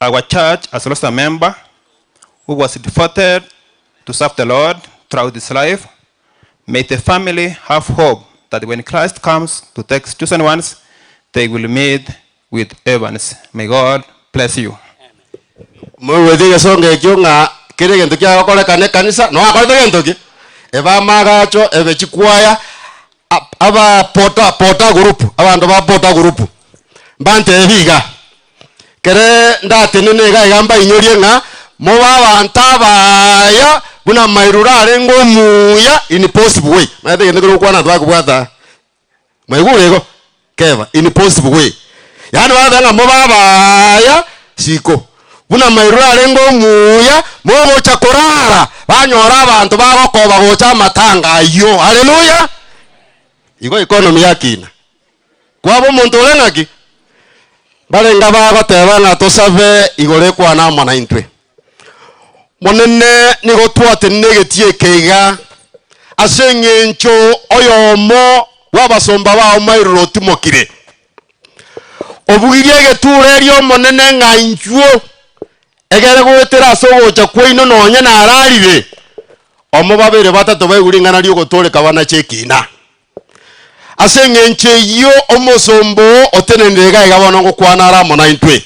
Our church has lost a member who was devoted to serve the Lord throughout his life. May the family have hope that when Christ comes to take chosen ones, they will meet with Evans. May God bless you. Mwethe gesonga ekio ng'a kere gento kiagokorekana ekanisa no akorete gento ki eba magacho ebe chikwaya aba pota pota group abanto ba pota group mbante ebiga kere ndatenene iga iga mbainyorie ng'a moba abanto abaya buna mairura arenge omuya in possible way maete gento kere okwana twakobwata maigure igo keva in possible way yaani bathe ng'a moba abaya siko buna mairura arenge omuya mogocha korara banyora abanto bagokoba gocha amatanga ayo. Haleluya. Igo economy yakina kwabo omonto ore ng'aki barenga bagoteba ng'a tosabe igoro ekwana amo na intwe monene nigo twatenene egetie ekeiga ase eng'encho oyomo bw'abasomba bao mairura otimokire obugirie egeture erio omonene ng'a inchuo egere gwetera ase ogocha kwaino nonye nararire omo babere batato baigure ing'ana riogotoreka banache ekina ase eng'encho eyio omosombo otenenire iga iga bono ngokwana ara amo na intwe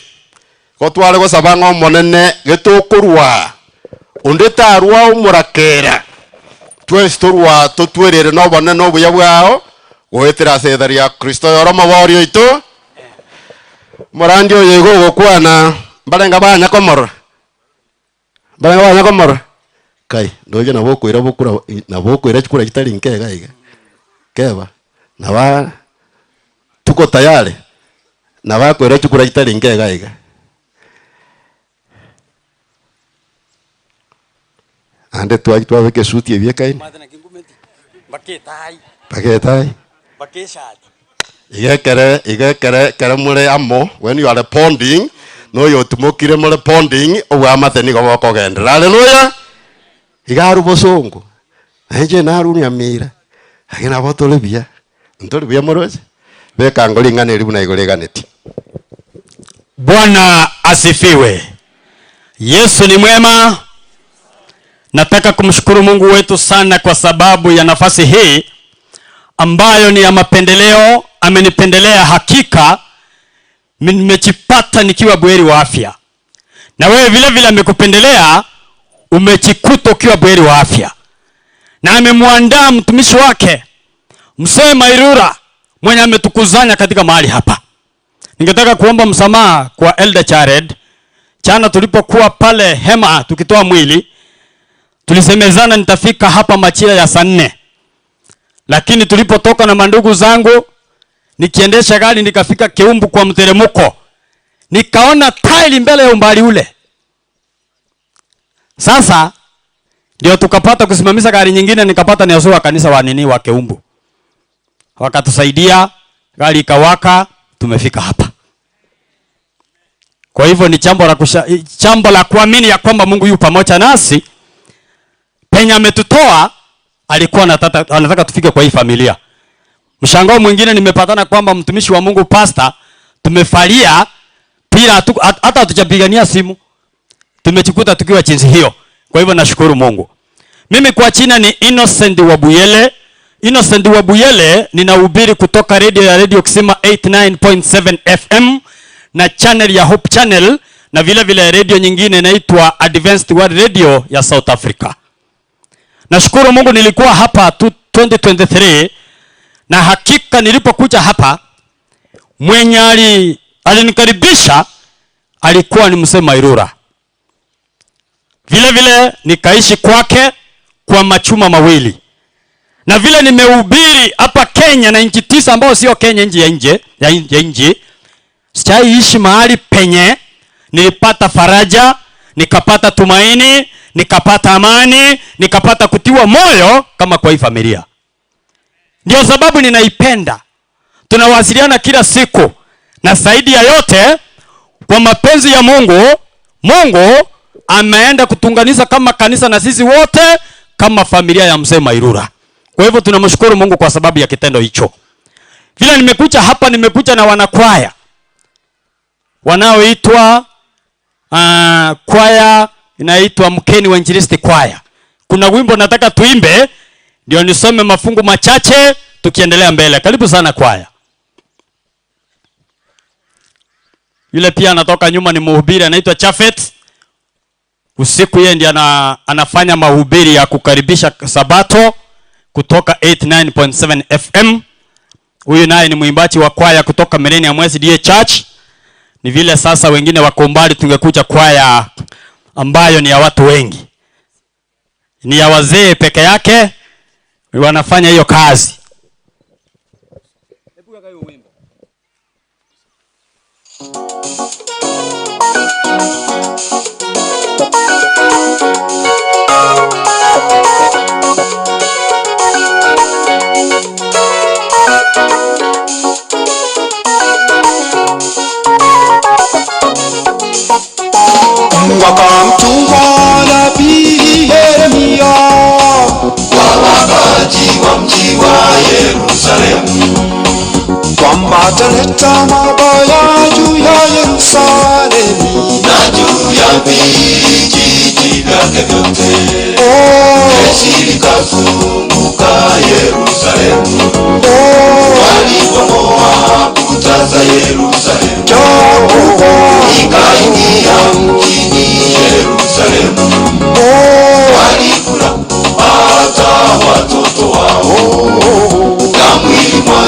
gotware gosaba ng'a omonene getokorwa onde tarwa omorakera twensi torwa totwerere na obonene obuya bwao Gwetera setharia Kristo yoro maborio itu. Morandi oyo igo gokwana barenga banya komorora. Barenga banya komorora. Kai ndoje nabo kwira bukura nabo kwira chikura kitari nkega iga. Keba na ba tuko tayari na ba kwira chikura kitari nkega iga. Ande tuaji twabeke suti ebyekaini. Baketai. Baketai. Bakeshati. Igekere igekere kere mure amo when you are ponding no yo tumokire mure ponding obwamate nigo bokogendera. Hallelujah. Igaru bosongo. Naje naru nyamira. Agena botole bia. Ntole bia moroje. Beka ngolingane ribu na igoleganeti. Bwana asifiwe. Yesu ni mwema. Nataka kumshukuru Mungu wetu sana kwa sababu ya nafasi hii ambayo ni ya mapendeleo. Amenipendelea, hakika nimejipata nikiwa buheri wa afya. Na wewe vile vile amekupendelea, umejikuta ukiwa buheri wa afya. Na amemwandaa mtumishi wake Mzee Mairura mwenye ametukuzanya katika mahali hapa. Ningetaka kuomba msamaha kwa Elder Chared. Jana tulipokuwa pale hema tukitoa mwili, tulisemezana nitafika hapa majira ya saa 4. Lakini tulipotoka na mandugu zangu, nikiendesha gari nikafika Keumbu kwa mteremko, nikaona tairi mbele ya umbali ule. Sasa ndio tukapata kusimamisha gari nyingine, nikapata ni wa kanisa wa nini wa Keumbu. Wakatusaidia, gari ikawaka, tumefika hapa. Kwa hivyo ni jambo la kuamini ya kwamba Mungu yu pamoja nasi. Penye ametutoa alikuwa anataka tufike kwa hii familia. Mshangao mwingine nimepatana kwamba mtumishi wa Mungu pastor tumefalia pila hata hatujapigania simu. Tumejikuta tukiwa jinsi hiyo. Kwa hivyo nashukuru Mungu. Mimi kwa china ni Innocent Wabuyele. Innocent Wabuyele ninahubiri kutoka radio ya Radio Kisima 89.7 FM na channel ya Hope Channel na vile vile radio nyingine inaitwa Advanced World Radio ya South Africa. Nashukuru Mungu nilikuwa hapa 2023 na hakika nilipokuja hapa mwenye alinikaribisha alikuwa ni Mzee Mairura. Vile vile nikaishi kwake kwa machuma mawili. Na vile nimehubiri hapa Kenya na nchi 9 ambao sio Kenya, nchi ya nje, ya nje. Sijaishi mahali penye nilipata faraja, nikapata tumaini, nikapata amani, nikapata kutiwa moyo kama kwa hii familia. Ndio sababu ninaipenda. Tunawasiliana kila siku. Na zaidi ya yote, kwa mapenzi ya Mungu, Mungu ameenda kutunganisha kama kanisa na sisi wote kama familia ya Mzee Mairura. Kwa hivyo tunamshukuru Mungu kwa sababu ya kitendo hicho. Vile nimekuja hapa, nimekuja na wanakwaya wanaoitwa kwaya inaitwa Mkeni Wainjilisti Kwaya. Kuna wimbo nataka tuimbe, ndio nisome mafungu machache tukiendelea mbele. Karibu sana kwaya. Yule pia anatoka nyuma ni mhubiri anaitwa Chafet. Usiku yeye ndiye anafanya mahubiri ya kukaribisha Sabato kutoka 89.7 FM. Huyu naye ni mwimbaji wa kwaya kutoka Millennium SDA Church. Ni vile sasa wengine wako mbali, tungekuja kwaya ambayo ni ya watu wengi. Ni ya wazee peke yake wanafanya hiyo kazi. Mungu akamtuma nabii Yeremia kwa wakati wa mji wa Yerusalemu, kwamba ataleta mabaya juu ya Yerusalemu na juu ya vijiji vyake vyote. Jeshi likazunguka Yerusalemu, walibomoa kuta za Yerusalemu, ikaingia mjini Yerusalemu, walikula hata watoto wao, damu ilimwagika.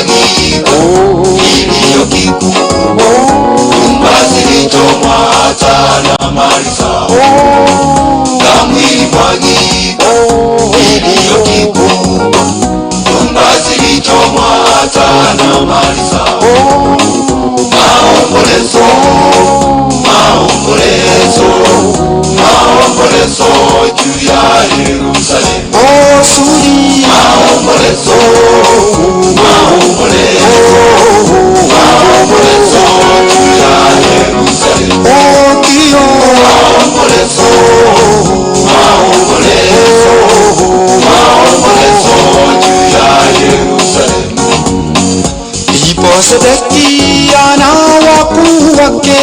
Kwa Sedekia na wakuu wake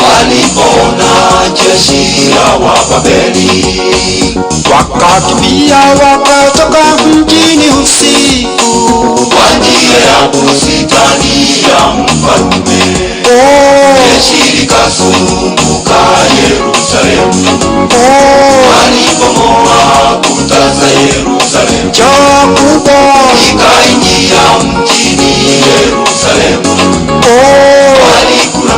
walipoona jeshi la Wababeli, wakakimbia wakatoka mjini usiku kwa njia ya bustani ya mfalme. Jeshi likazunguka Yerusalemu, walibomoa kuta za Yerusalemu, ikaingia mjini Yerusalemu, walikula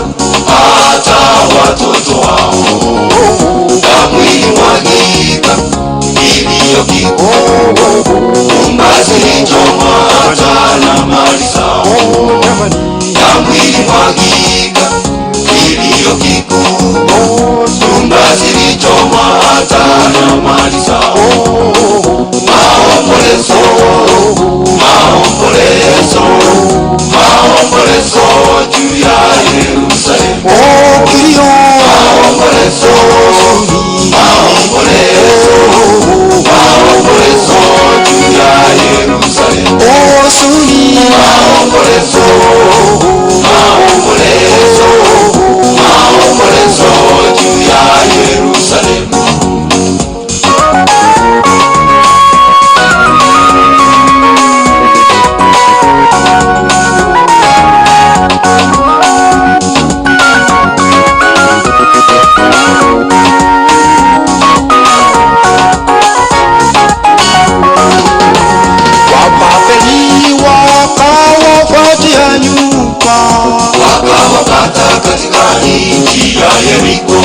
hata watoto wao, damu ilimwagika iliyo kikuu, nyumba zilichomwa hata na mali zao, damu ilimwagika iliyo kikuu, nyumba zilichomwa hata na mali zao. Maombolezo, maombolezo, maombolezo juu ya Yerusalemu. Maombolezo, maombolezo, maombolezo juu ya Yerusalemu. Maombolezo, maombolezo, maombolezo juu ya Yerusalemu. Wababeli wakawafuatia nyuma, wakawapata katika nchi ya Yeriko,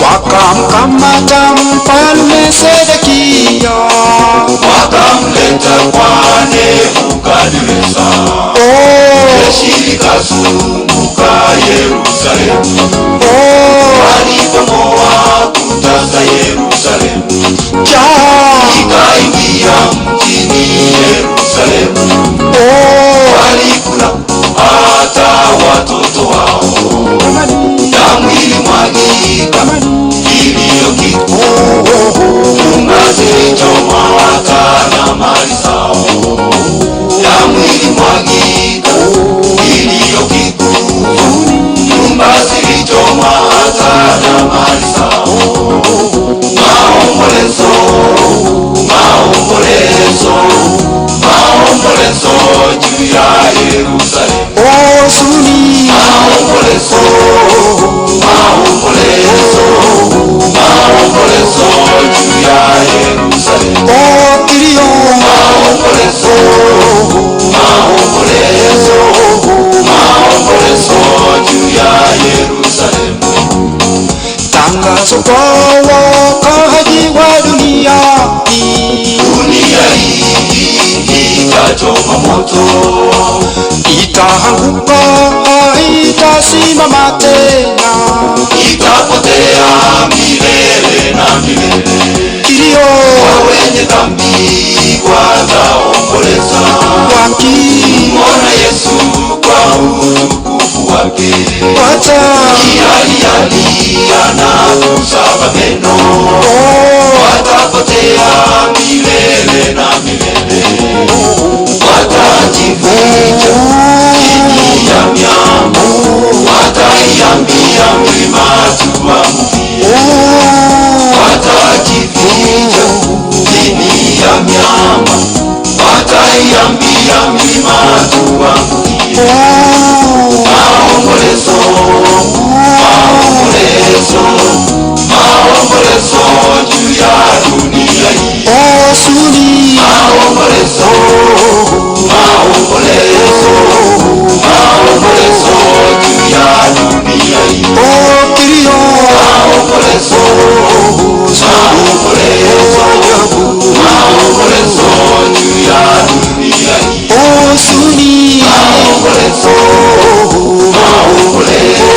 wakamkamata mfalme Sedekia, wakamleta kwa Nebukadneza. Jeshi likazunguka Yerusalemu, walibomoa kuta za Yerusalemu, ikaingia mjini Yerusalemu, walikula hata watoto wao, damu ilimwagika iliyo kikuu, nyumba zilichomwa hata na mali zao, damu ilimwagika iliyo kikuu, nyumba zilichomwa hata na mali zao. Maombolezo, maombolezo, maombolezo juu ya Yerusalemu. Maombolezo, maombolezo, maombolezo juu ya Yerusalemu. Maombolezo, maombolezo, maombolezo juu ya Yerusalemu. Tangazo kwa wakaaji wa dunia hii, dunia hii itachoma moto, itaanguka haitasimama tena, itapotea milele na milele. Kilio kwa wenye dhambi wataomboleza, wakimwona Yesu kwa utukufu wake, watalia na kusaga meno, watapotea milele na milele, watajificha chini ya miamba, wataiambia milima tuangukie, watajificha chini ya miamba, wataiambia milima tuangukie. Maombolezo, maombolezo, maombolezo juu ya dunia hii. Maombolezo, maombolezo, maombolezo juu ya dunia hii. Maombolezo, maombolezo, maombolezo juu ya dunia hii. Maombolezo, maombolezo,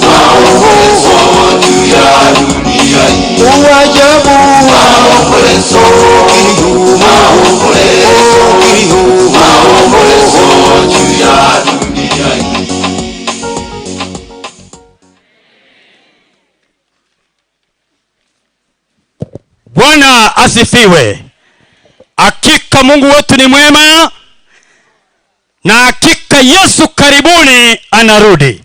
maombolezo juu ya dunia hii. Maombolezo, maombolezo, maombolezo juu ya dunia hii. Bwana asifiwe. Hakika Mungu wetu ni mwema Na hakika Yesu karibuni anarudi.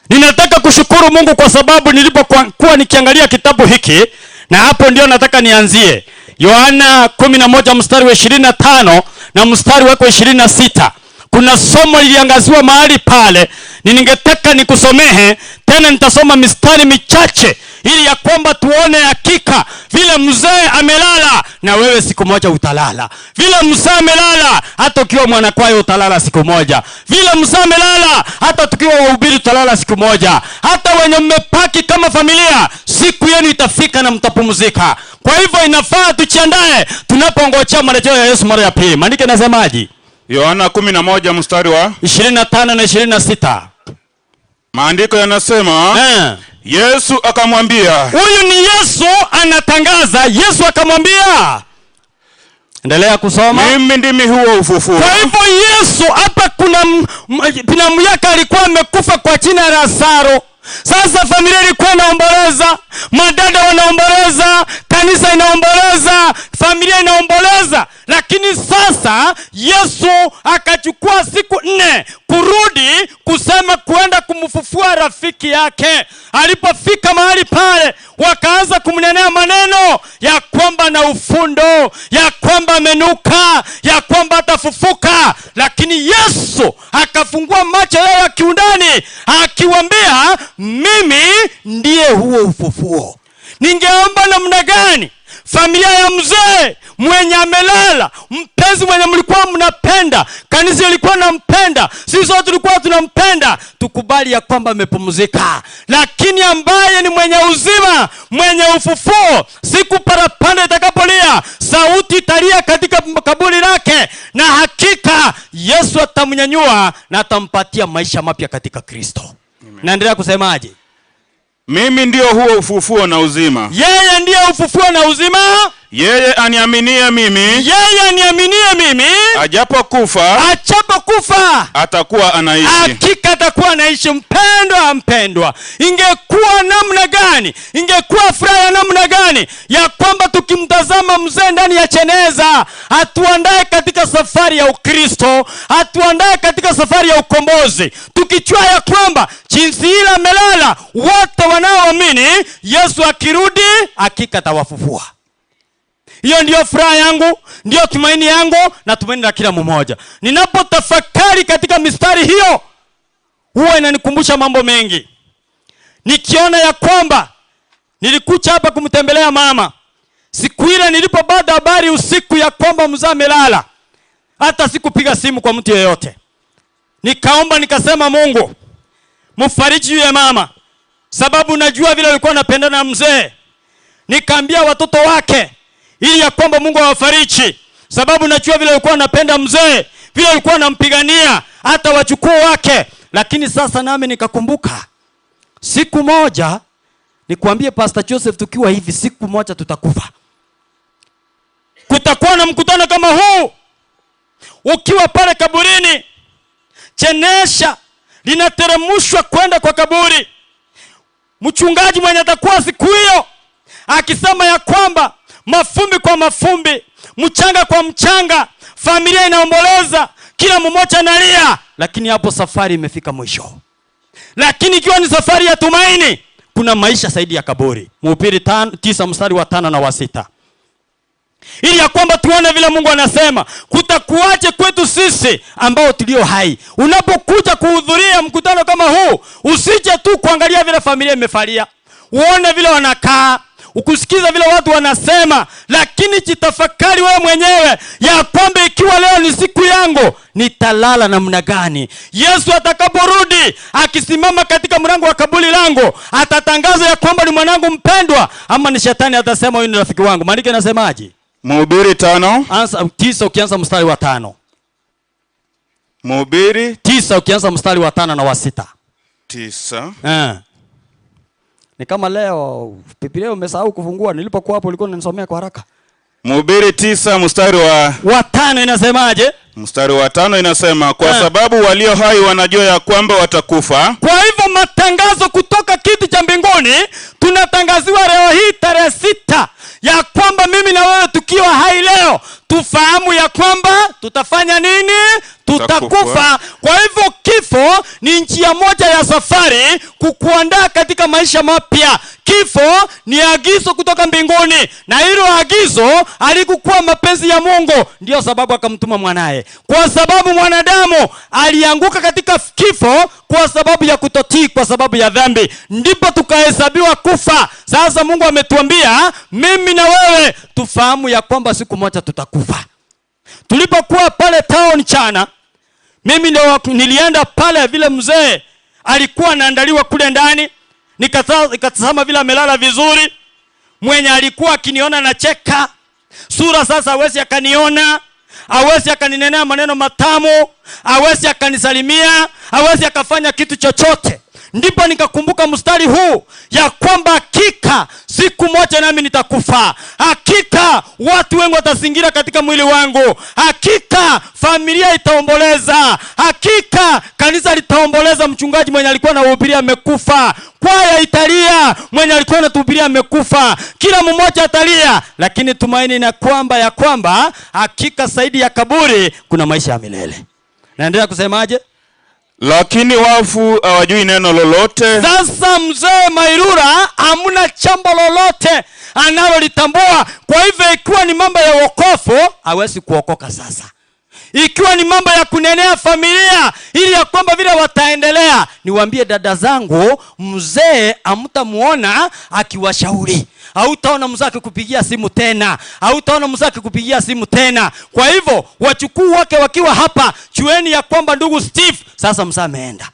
Ninataka kushukuru Mungu kwa sababu nilipokuwa nikiangalia kitabu hiki, na hapo ndio nataka nianzie. Yohana 11 mstari wa 25 na mstari wako 26. Kuna somo liliangaziwa mahali pale, ningetaka nikusomehe tena. Nitasoma mistari michache ili ya kwamba tuone hakika vile mzee amelala na wewe siku moja utalala. Vile mzee amelala, hata ukiwa mwanakwaya utalala siku moja. Vile mzee amelala, hata tukiwa wahubiri utalala siku moja. Hata wenye mmepaki kama familia, siku yenu itafika na mtapumzika. Kwa hivyo inafaa tujiandae tunapongojea marejeo ya Yesu mara ya pili. Maandiko yanasemaje? Yohana 11 mstari wa 25 na 26. Maandiko yanasema, Yesu akamwambia. Huyu ni Yesu anatangaza. Yesu akamwambia. Endelea kusoma. Mimi ndimi huo ufufuo. Kwa hivyo Yesu hapa kuna binamu yake alikuwa amekufa kwa jina la Lazaro. Sasa familia ilikuwa inaomboleza, madada wanaomboleza, kanisa inaomboleza, familia inaomboleza. Lakini sasa Yesu akachukua siku 4 kurudi kusema kuenda kumfufua rafiki yake. Alipofika mahali pale, wakaanza kumnenea maneno ya kwamba na ufundo, ya kwamba amenuka, ya kwamba atafufuka. Lakini Yesu akafungua macho yao ya kiundani akiwaambia, mimi ndiye huo ufufuo. Ningeomba namna gani familia ya mzee mwenye amelala, mpenzi mwenye mlikuwa mnapenda, kanisa ilikuwa nampenda, sisi sote tulikuwa tunampenda, tukubali ya kwamba amepumzika. Lakini ambaye ni mwenye uzima, mwenye ufufuo, siku parapanda itakapolia, sauti italia katika kaburi lake, na hakika Yesu atamnyanyua na atampatia maisha mapya katika Kristo. Naendelea kusemaje? Mimi ndio huo ufufuo na uzima. Yeye ndiye ufufuo na uzima. Yeye aniaminie mimi, yeye aniaminie mimi, ajapokufa, ajapokufa atakuwa anaishi. Hakika atakuwa anaishi. Mpendwa, mpendwa, ingekuwa namna gani, ingekuwa furaha namna gani ya kwamba tukimtazama mzee ndani ya cheneza, atuandae katika safari ya Ukristo, atuandae katika safari ya ukombozi, tukijua ya kwamba jinsi ile amelala, wote wanaoamini Yesu akirudi hakika atawafufua. Hiyo ndiyo furaha yangu, ndiyo tumaini yangu na tumaini la kila mmoja. Ninapotafakari katika mistari hiyo, huwa inanikumbusha mambo mengi. Nikiona ya kwamba nilikuja hapa kumtembelea mama siku ile nilipopata habari usiku ya kwamba mzee amelala, hata sikupiga simu kwa mtu yeyote. Nikaomba nikasema, Mungu mfariji yule mama, sababu najua vile alikuwa anapendana na mzee. Nikaambia watoto wake ili ya kwamba Mungu awafariji, sababu najua vile alikuwa anapenda mzee, vile alikuwa anampigania hata wachukuu wake. Lakini sasa nami nikakumbuka siku moja, nikuambie Pastor Joseph, tukiwa hivi siku moja tutakufa. Kutakuwa na mkutano kama huu, ukiwa pale kaburini, chenesha linateremshwa kwenda kwa kaburi. Mchungaji mwenye atakuwa siku hiyo akisema ya kwamba mafumbi kwa mafumbi, mchanga kwa mchanga, familia inaomboleza, kila mmoja analia, lakini hapo safari imefika mwisho. Lakini ikiwa ni safari ya tumaini, kuna maisha zaidi ya kaburi. Mhubiri 9 mstari wa 5 na wa 6. Ili ya kwamba tuone vile Mungu anasema kutakuaje kwetu sisi ambao tulio hai. Unapokuja kuhudhuria mkutano kama huu, usije tu kuangalia vile familia imefalia, uone vile wanakaa, ukusikiza vile watu wanasema, lakini jitafakari wewe mwenyewe ya kwamba ikiwa leo ni siku yangu, nitalala namna gani? Yesu atakaporudi akisimama katika mlango wa kaburi langu, atatangaza ya kwamba ni mwanangu mpendwa, ama ni shetani atasema huyu ni rafiki wangu? Maandiko yanasemaje? Mhubiri 9 ukianza mstari wa 5. Mhubiri 9 ukianza mstari wa 5 na wa 6. 9. Ni kama leo Biblia umesahau kufungua, nilipokuwa hapo ulikuwa unanisomea kwa haraka. Mhubiri 9 mstari wa 5 inasemaje? Mstari wa 5 inasema, kwa sababu walio hai wanajua ya kwamba watakufa. Kwa hivyo matangazo kutoka kiti cha mbinguni tunatangaziwa leo hii tarehe 6 ya kwamba mimi na wewe tukiwa hai leo tufahamu ya kwamba tutafanya nini? Tutakufa. Kwa hivyo kifo ni njia moja ya safari kukuandaa katika maisha mapya. Kifo ni agizo kutoka mbinguni, na hilo agizo halikuwa mapenzi ya Mungu, ndio sababu akamtuma mwanaye. Kwa sababu mwanadamu alianguka katika kifo kwa sababu ya kutotii, kwa sababu ya dhambi, ndipo tukahesabiwa kufa. Sasa Mungu ametuambia mimi na wewe tufahamu ya kwamba siku moja tutakufa. Tulipokuwa pale town chana, mimi ndio nilienda pale vile mzee alikuwa anaandaliwa kule ndani, nikatazama vile amelala vizuri. Mwenye alikuwa akiniona nacheka, sura sasa hawezi akaniona, hawezi akaninenea maneno matamu, hawezi akanisalimia, hawezi akafanya kitu chochote. Ndipo nikakumbuka mstari huu ya kwamba hakika siku moja nami nitakufa. Hakika watu wengi watazingira katika mwili wangu. Hakika familia itaomboleza. Hakika kanisa litaomboleza, mchungaji mwenye alikuwa anahubiria amekufa. Kwaya italia, mwenye alikuwa anatuhubiria amekufa. Kila mmoja atalia, lakini tumaini na kwamba ya kwamba hakika zaidi ya kaburi kuna maisha ya milele. Naendelea kusemaje? Lakini wafu hawajui neno lolote. Sasa mzee Mairura hamna chambo lolote analolitambua. Kwa hivyo ikiwa ni mambo ya wokovu hawezi kuokoka sasa. Ikiwa ni mambo ya kunenea familia ili ya kwamba vile wataendelea, niwaambie dada zangu, mzee hamtamuona akiwashauri. Hautaona mzee akikupigia simu tena. Hautaona mzee akikupigia simu tena. Kwa hivyo wachukuu wake wakiwa hapa, chueni ya kwamba ndugu Steve sasa mzee ameenda.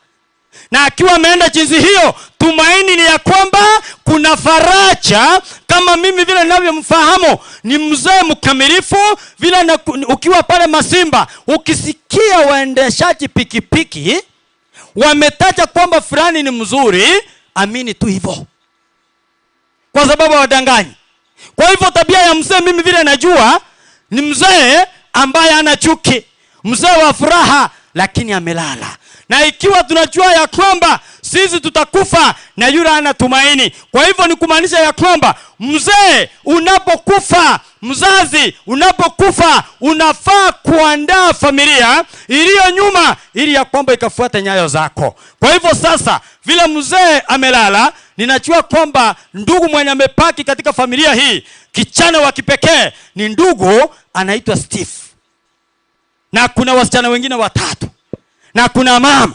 Na akiwa ameenda jinsi hiyo, tumaini ni ya kwamba kuna faraja. Kama mimi vile ninavyomfahamu ni mzee mkamilifu vile na, ukiwa pale Masimba ukisikia waendeshaji pikipiki wametaja kwamba fulani ni mzuri, amini tu hivyo, kwa sababu hawadanganyi. Kwa hivyo tabia ya mzee mimi vile najua ni mzee ambaye ana chuki, mzee wa furaha, lakini amelala. Na ikiwa tunajua ya kwamba sisi tutakufa na yule ana tumaini. Kwa hivyo ni kumaanisha ya kwamba mzee unapokufa, mzazi unapokufa, unafaa kuandaa familia iliyo nyuma ili ya kwamba ikafuate nyayo zako. Kwa hivyo sasa vile mzee amelala, ninajua kwamba ndugu mwenye amepaki katika familia hii, kichana wa kipekee ni ndugu anaitwa Steve. Na kuna wasichana wengine watatu, na kuna mama,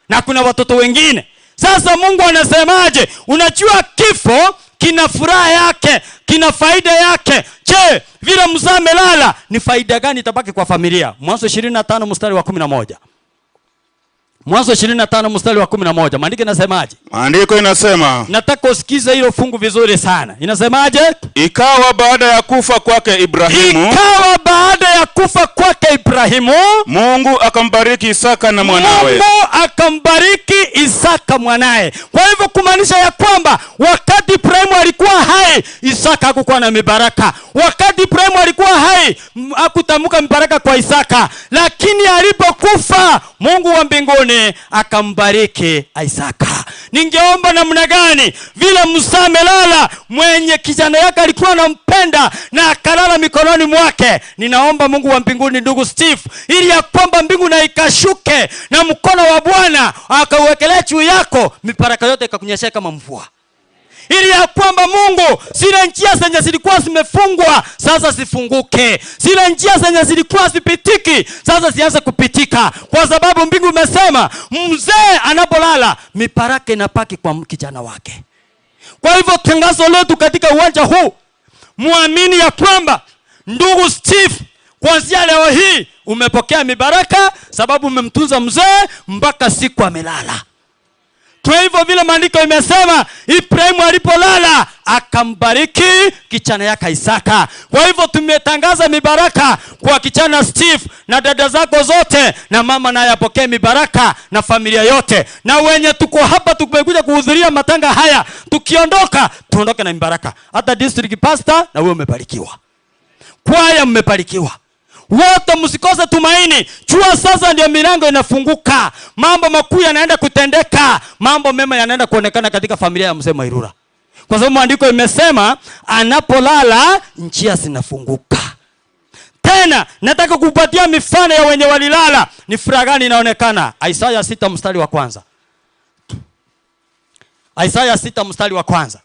na kuna watoto wengine. Sasa Mungu anasemaje? Unajua kifo kina furaha yake, kina faida yake. Je, vile mzee amelala ni faida gani itabaki kwa familia? Mwanzo 25 mstari wa 11. Mwanzo 25 mstari wa 11. Maandiko inasemaje? Maandiko inasema. Nataka usikize hilo fungu vizuri sana. Inasemaje? Ikawa baada ya kufa kwake Ibrahimu. Ikawa baada ya kufa kwake Ibrahimu, Mungu akambariki Isaka na mwanawe. Mungu akambariki Isaka mwanae. Kwa hivyo kumaanisha ya kwamba wakati Ibrahimu alikuwa hai, Isaka hakukuwa na mibaraka. Wakati Ibrahimu alikuwa hai, hakutamka mibaraka kwa Isaka. Lakini alipokufa, Mungu wa mbinguni akambariki Isaka. Ningeomba namna gani vile Musa amelala, mwenye kijana yake alikuwa anampenda na akalala mikononi mwake. Ninaomba Mungu wa mbinguni, ndugu Steve, ili ya kwamba mbingu na ikashuke na mkono wa Bwana akauwekelea juu yako, mibaraka yote ikakunyeshea kama mvua. Ili ya kwamba Mungu, zile njia zenye zilikuwa zimefungwa sasa zifunguke. Zile njia zenye zilikuwa zipitiki sasa zianze kupitika. Kwa sababu mbingu imesema mzee anapolala mibaraka inapaki kwa kijana wake. Kwa hivyo tangazo letu katika uwanja huu, muamini ya kwamba ndugu Steve, kuanzia leo hii umepokea mibaraka, sababu umemtunza mzee mpaka siku amelala. Kwa hivyo vile maandiko imesema Ibrahimu alipolala akambariki kijana yake Isaka. Kwa hivyo tumetangaza mibaraka kwa kijana Steve na dada zako zote, na mama naye apokee mibaraka na familia yote. Na wenye tuko hapa tumekuja kuhudhuria matanga haya, tukiondoka tuondoke na mibaraka. Hata district pastor na wewe umebarikiwa. Kwaya mmebarikiwa. Wote msikose tumaini. Jua sasa ndio milango inafunguka. Mambo makuu yanaenda kutendeka. Mambo mema yanaenda kuonekana katika familia ya mzee Mairura. Kwa sababu maandiko imesema anapolala njia zinafunguka. Tena nataka kupatia mifano ya wenye walilala, ni furaha gani inaonekana. Isaya 6 mstari wa kwanza. Isaya 6 mstari wa kwanza.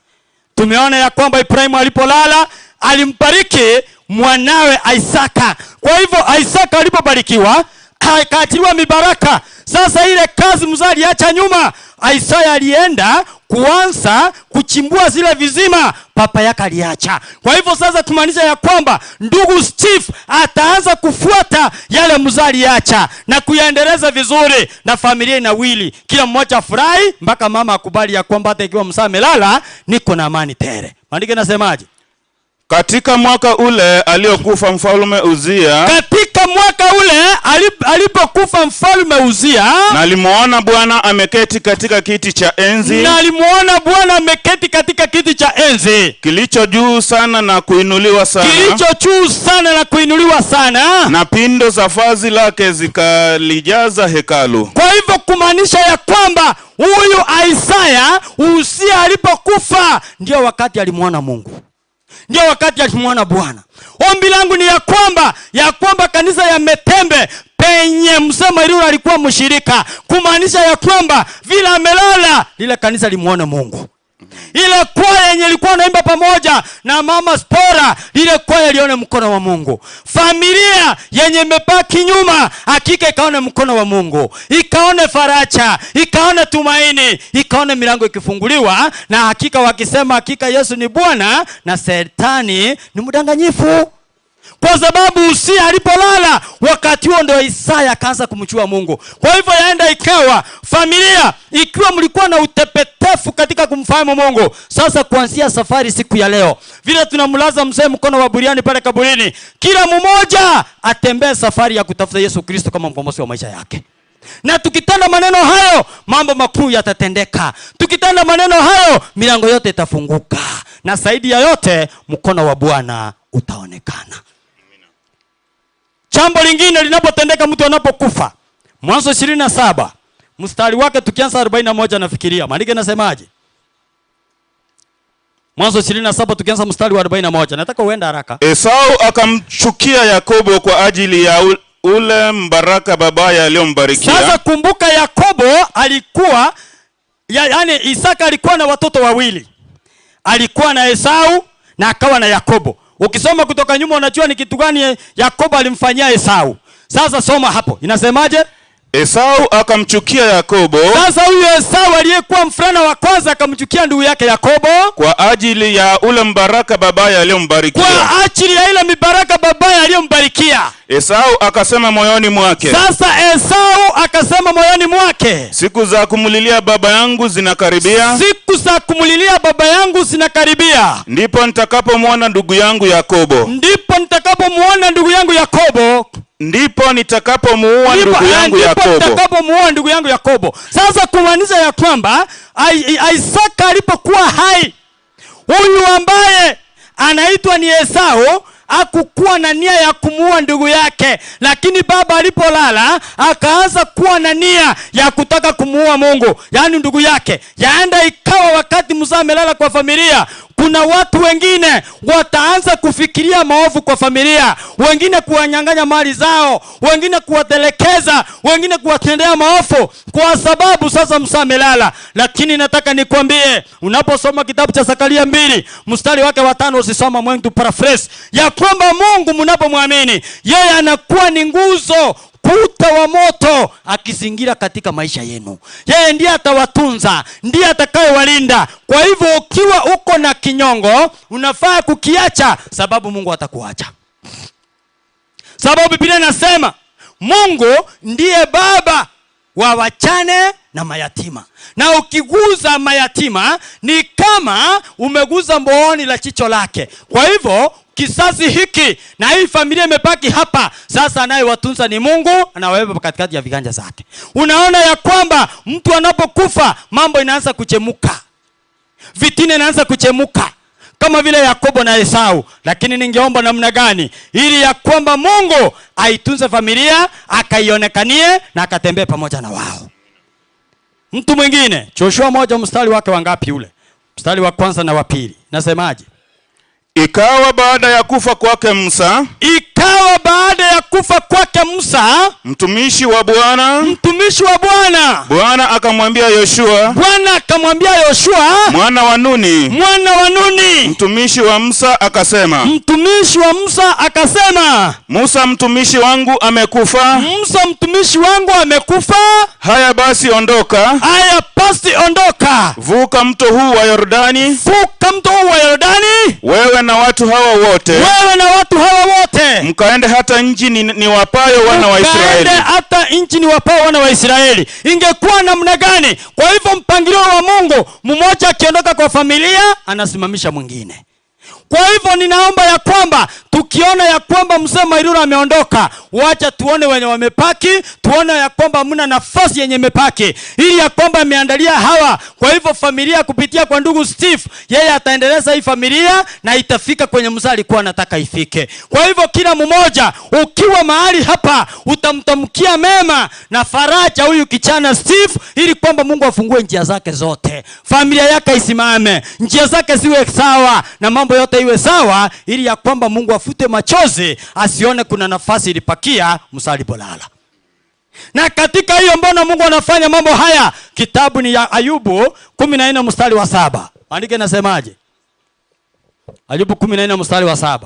Tumeona ya kwamba Ibrahimu alipolala alimbariki mwanawe Isaka. Kwa hivyo Isaka alipobarikiwa akaachiliwa mibaraka. Sasa ile kazi mzee aliacha nyuma, Isaya alienda kuanza kuchimbua zile vizima papa yake aliacha. Kwa hivyo sasa tumaanisha ya kwamba ndugu Steve ataanza kufuata yale mzee aliacha na kuyaendeleza vizuri, na familia inawili, kila mmoja afurahi mpaka mama akubali ya kwamba hata ikiwa mzee amelala niko na amani tele. Maandiko yanasemaje? Katika mwaka ule aliokufa mfalme Uzia, katika mwaka ule alipokufa mfalme Uzia, na alimuona Bwana ameketi katika kiti cha enzi, na alimuona Bwana ameketi katika kiti cha enzi kilicho juu sana na kuinuliwa sana, kilicho juu sana na kuinuliwa sana, na pindo za vazi lake zikalijaza hekalu. Kwa hivyo kumaanisha ya kwamba huyu Isaya, Uzia alipokufa ndio wakati alimuona Mungu, ndio wakati alimuona Bwana. Ombi langu ni ya kwamba kanisa ya Metembe penye mzee Mairura alikuwa mshirika, kumaanisha ya kwamba vile amelala lile kanisa limuone Mungu. Ile kwaya yenye ilikuwa naimba pamoja na mama Spora, lile kwaya lione mkono wa Mungu. Familia yenye imebaki nyuma hakika ikaone mkono wa Mungu, ikaone faraja, ikaone tumaini, ikaone milango ikifunguliwa, na hakika wakisema hakika Yesu ni Bwana na Shetani ni mdanganyifu. Kwa sababu Uzia alipolala wakati huo ndio Isaya akaanza kumjua Mungu. Kwa hivyo yaenda ikawa familia, ikiwa mlikuwa na utepetefu katika kumfahamu Mungu, sasa kuanzia safari siku ya leo, vile tunamlaza mzee mkono wa buriani pale kaburini, kila mmoja atembee safari ya kutafuta Yesu Kristo kama mkombozi wa maisha yake. Na tukitenda maneno hayo, mambo makuu yatatendeka. Tukitenda maneno hayo, milango yote itafunguka, na zaidi ya yote mkono wa Bwana utaonekana. Jambo lingine linapotendeka mtu anapokufa, Mwanzo 27 mstari wake tukianza 41 nafikiria. Maandiko yanasemaje? Mwanzo 27 tukianza mstari wa 41. Nataka uende haraka. Esau akamchukia Yakobo kwa ajili ya ule mbaraka babaye aliyombarikia. Sasa kumbuka Yakobo alikuwa, yaani Isaka alikuwa na watoto wawili. Alikuwa na Esau na akawa na Yakobo. Ukisoma kutoka nyuma unajua ni kitu gani Yakobo alimfanyia Esau. Sasa soma hapo. Inasemaje? Esau akamchukia Yakobo. Sasa huyu Esau aliyekuwa mfulana wa kwanza akamchukia ndugu yake Yakobo kwa ajili ya ule mbaraka babaye aliyombarikia. Kwa ajili ya ile mibaraka babaye aliyombarikia. Esau akasema moyoni mwake. Sasa Esau akasema moyoni mwake, siku za kumulilia baba yangu zinakaribia. Siku za kumulilia baba yangu zinakaribia. Ndipo nitakapomuona ndugu yangu Yakobo. Ndipo nitakapomuona ndugu yangu Yakobo. Ndipo nitakapomuua ndugu yangu Yakobo. Ndipo nitakapomuua ndugu yangu Yakobo. Sasa kumaanisha ya kwamba Isaka alipokuwa hai, huyu ambaye anaitwa ni Esau hakukuwa na nia ya kumuua ndugu yake, lakini baba alipolala akaanza kuwa na nia ya kutaka kumuua Mungu, yaani ndugu yake. Yaenda ikawa wakati mzee amelala kwa familia, kuna watu wengine wataanza kufikiria maovu kwa familia, wengine kuwanyang'anya mali zao, wengine kuwatelekeza, wengine kuwatendea maovu, kwa sababu sasa mzee amelala. Lakini nataka nikwambie, unaposoma kitabu cha Zakaria 2 mstari wake wa 5, usisoma mwengu tu paraphrase, ya kwamba Mungu mnapomwamini yeye anakuwa ni nguzo, kuta wa moto akizingira katika maisha yenu. Yeye ndiye atawatunza, ndiye atakayewalinda. Kwa hivyo ukiwa uko na kinyongo unafaa kukiacha, sababu Mungu atakuacha. Sababu Biblia inasema Mungu ndiye baba wa wachane na mayatima. Na ukiguza mayatima ni kama umeguza mbooni la chicho lake. Kwa hivyo kisasi hiki na hii familia imebaki hapa, sasa anayewatunza ni Mungu, anawaweka katikati ya viganja zake. Unaona ya kwamba mtu anapokufa mambo inaanza kuchemuka, vitina inaanza kuchemuka kama vile Yakobo na Esau. Lakini ningeomba namna gani ili ya kwamba Mungu aitunze familia, akaionekanie na akatembee pamoja na wao. Mtu mwingine, Joshua 1 mstari wake wangapi ule? Mstari wa kwanza na wa pili. Nasemaje? Ikawa baada ya kufa kwake Musa, Ikawa baada ya kufa kwake Musa, mtumishi wa Bwana, mtumishi wa Bwana, Bwana akamwambia Yoshua, Bwana akamwambia Yoshua mwana wa Nuni, mwana wa Nuni, mtumishi wa Musa akasema, mtumishi wa Musa akasema, Musa mtumishi wangu amekufa, Musa mtumishi wangu amekufa. Haya basi ondoka, haya basi ondoka, vuka mto huu wa Yordani, vuka mto huu wa Yordani, wewe na watu hawa wote, wewe na watu hawa wote, mkaende hata nchi niwapayo wana wa Israeli, mkaende hata nchi niwapayo wana wa Israeli. Ingekuwa namna gani? Kwa hivyo mpangilio wa Mungu, mmoja akiondoka kwa familia anasimamisha mwingine. Kwa hivyo ninaomba ya kwamba tukiona ya kwamba mzee Mairura ameondoka, wacha tuone wenye wamepaki, tuone ya kwamba hamna nafasi yenye imepaki, ili ya kwamba ameandalia hawa. Kwa hivyo familia kupitia kwa ndugu Steve, yeye ataendeleza hii familia na itafika kwenye mzee alikuwa anataka ifike. Kwa hivyo kila mmoja ukiwa mahali hapa utamtamkia mema na faraja huyu kijana Steve, ili kwamba Mungu afungue njia zake zote, familia yake isimame, njia zake ziwe sawa na mambo yote iwe sawa, ili ya kwamba Mungu afute machozi, asione kuna nafasi ilipakia Musa alipolala. Na katika hiyo, mbona Mungu anafanya mambo haya? Kitabu ni ya Ayubu 14 mstari wa 7. Maandiko yanasemaje? Ayubu 14 mstari wa 7.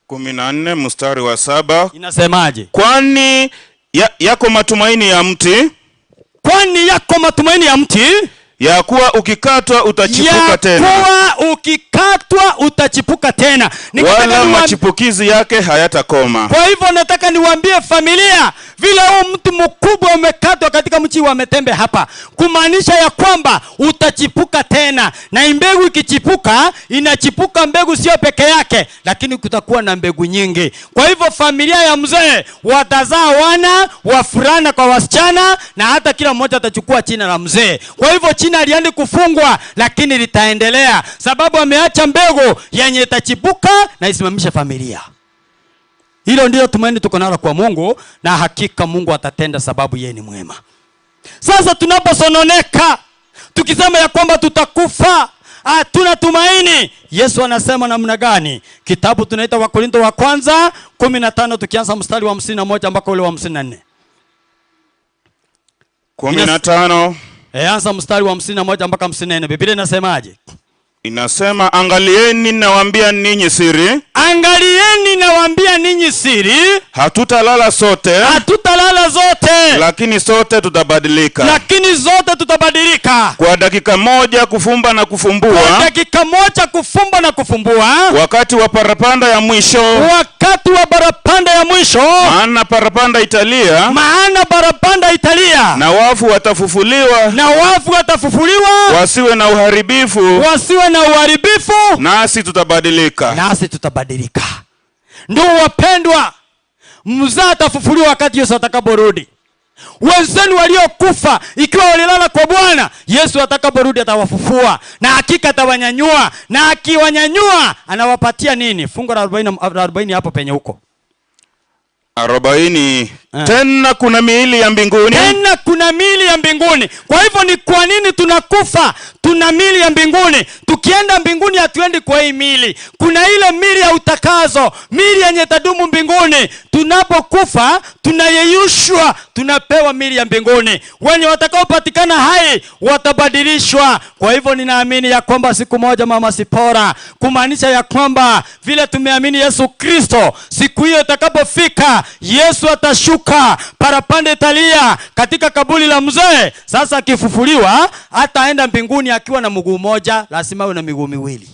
14 mstari wa 7. Inasemaje? Kwani yako matumaini ya mti, kwani yako matumaini ya mti, ya kuwa ukikatwa utachipuka tena, ya kuwa ukikatwa utachipuka tena, wala machipukizi yake hayatakoma. Kwa hivyo nataka niwaambie familia, vile huu mtu mkubwa umekatwa katika mchi wa Metembe hapa, kumaanisha ya kwamba utachipuka tena. Na mbegu ikichipuka, inachipuka mbegu sio peke yake, lakini kutakuwa na mbegu nyingi. Kwa hivyo familia ya mzee watazaa wana, wafurana kwa wasichana, na hata kila mmoja atachukua jina la mzee. Kwa hivyo jina haliendi kufungwa, lakini litaendelea, sababu ameacha mbegu yenye itachipuka na isimamishe familia. Hilo ndio tumaini tuko nalo kwa Mungu, na hakika Mungu atatenda, sababu yeye ni mwema. Sasa tunaposononeka tukisema ya kwamba tutakufa, hatuna tumaini, Yesu anasema namna gani? Kitabu tunaita Wakorintho wa kwanza 15 tukianza mstari wa 51 mpaka ule wa 54. 15. Anza mstari wa 51 mpaka 54. Biblia inasemaje? Inasema, angalieni nawaambia ninyi siri, angalieni nawaambia ninyi siri, hatutalala sote, hatutalala zote, lakini sote tutabadilika, lakini zote tutabadilika, kwa dakika moja kufumba na kufumbua, kwa dakika moja kufumba na kufumbua, wakati wa parapanda ya mwisho, wakati wa parapanda ya mwisho, maana parapanda italia, maana parapanda italia, na wafu watafufuliwa, na wafu watafufuliwa, wasiwe na uharibifu, wasiwe na uharibifu, nasi tutabadilika, nasi tutabadilika. Ndugu wapendwa, mzaa atafufuliwa wakati Yesu atakaporudi. Wenzenu waliokufa ikiwa walilala kwa Bwana, Yesu atakaporudi atawafufua, na hakika atawanyanyua, na akiwanyanyua anawapatia nini? Fungu la 40 hapo penye huko 40. Tena kuna miili ya mbinguni, tena kuna miili ya mbinguni. Kwa hivyo ni kwa nini tunakufa? Tuna miili ya mbinguni. Tukienda mbinguni hatuendi kwa hii miili. Kuna ile miili ya utakazo, miili yenye tadumu mbinguni. Tunapokufa tunayeyushwa, tunapewa miili ya mbinguni. Wenye watakaopatikana hai watabadilishwa. Kwa hivyo ninaamini ya kwamba siku moja mama Sipora, kumaanisha ya kwamba vile tumeamini Yesu Kristo, siku hiyo itakapofika Yesu atashuka, parapanda italia katika kaburi la mzee. Sasa akifufuliwa hataenda mbinguni akiwa na mguu mmoja, lazima awe na miguu miwili.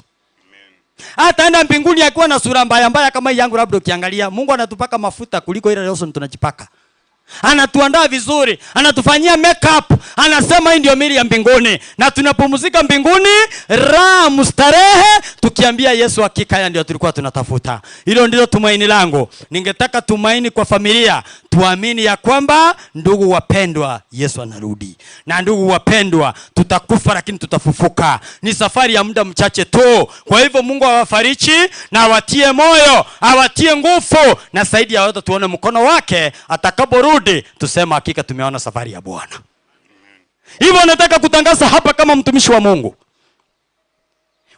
Hataenda mbinguni akiwa na sura mbaya mbaya kama yangu, labda ukiangalia. Mungu anatupaka mafuta kuliko ile lotion tunajipaka. Anatuandaa vizuri, anatufanyia makeup, anasema hii ndio miili ya mbinguni. Na tunapumzika mbinguni, raha mustarehe, tukiambia Yesu hakika haya ndio tulikuwa tunatafuta. Hilo ndilo tumaini langu. Ningetaka tumaini kwa familia, tuamini ya kwamba ndugu wapendwa, Yesu anarudi. Na ndugu wapendwa, tutakufa lakini tutafufuka. Ni safari ya muda mchache tu. Kwa hivyo Mungu awafariji na awatie moyo, awatie nguvu, na zaidi ya yote tuone mkono wake atakaporudi, tusema hakika tumeona safari ya Bwana. Hivyo nataka kutangaza hapa kama mtumishi wa Mungu,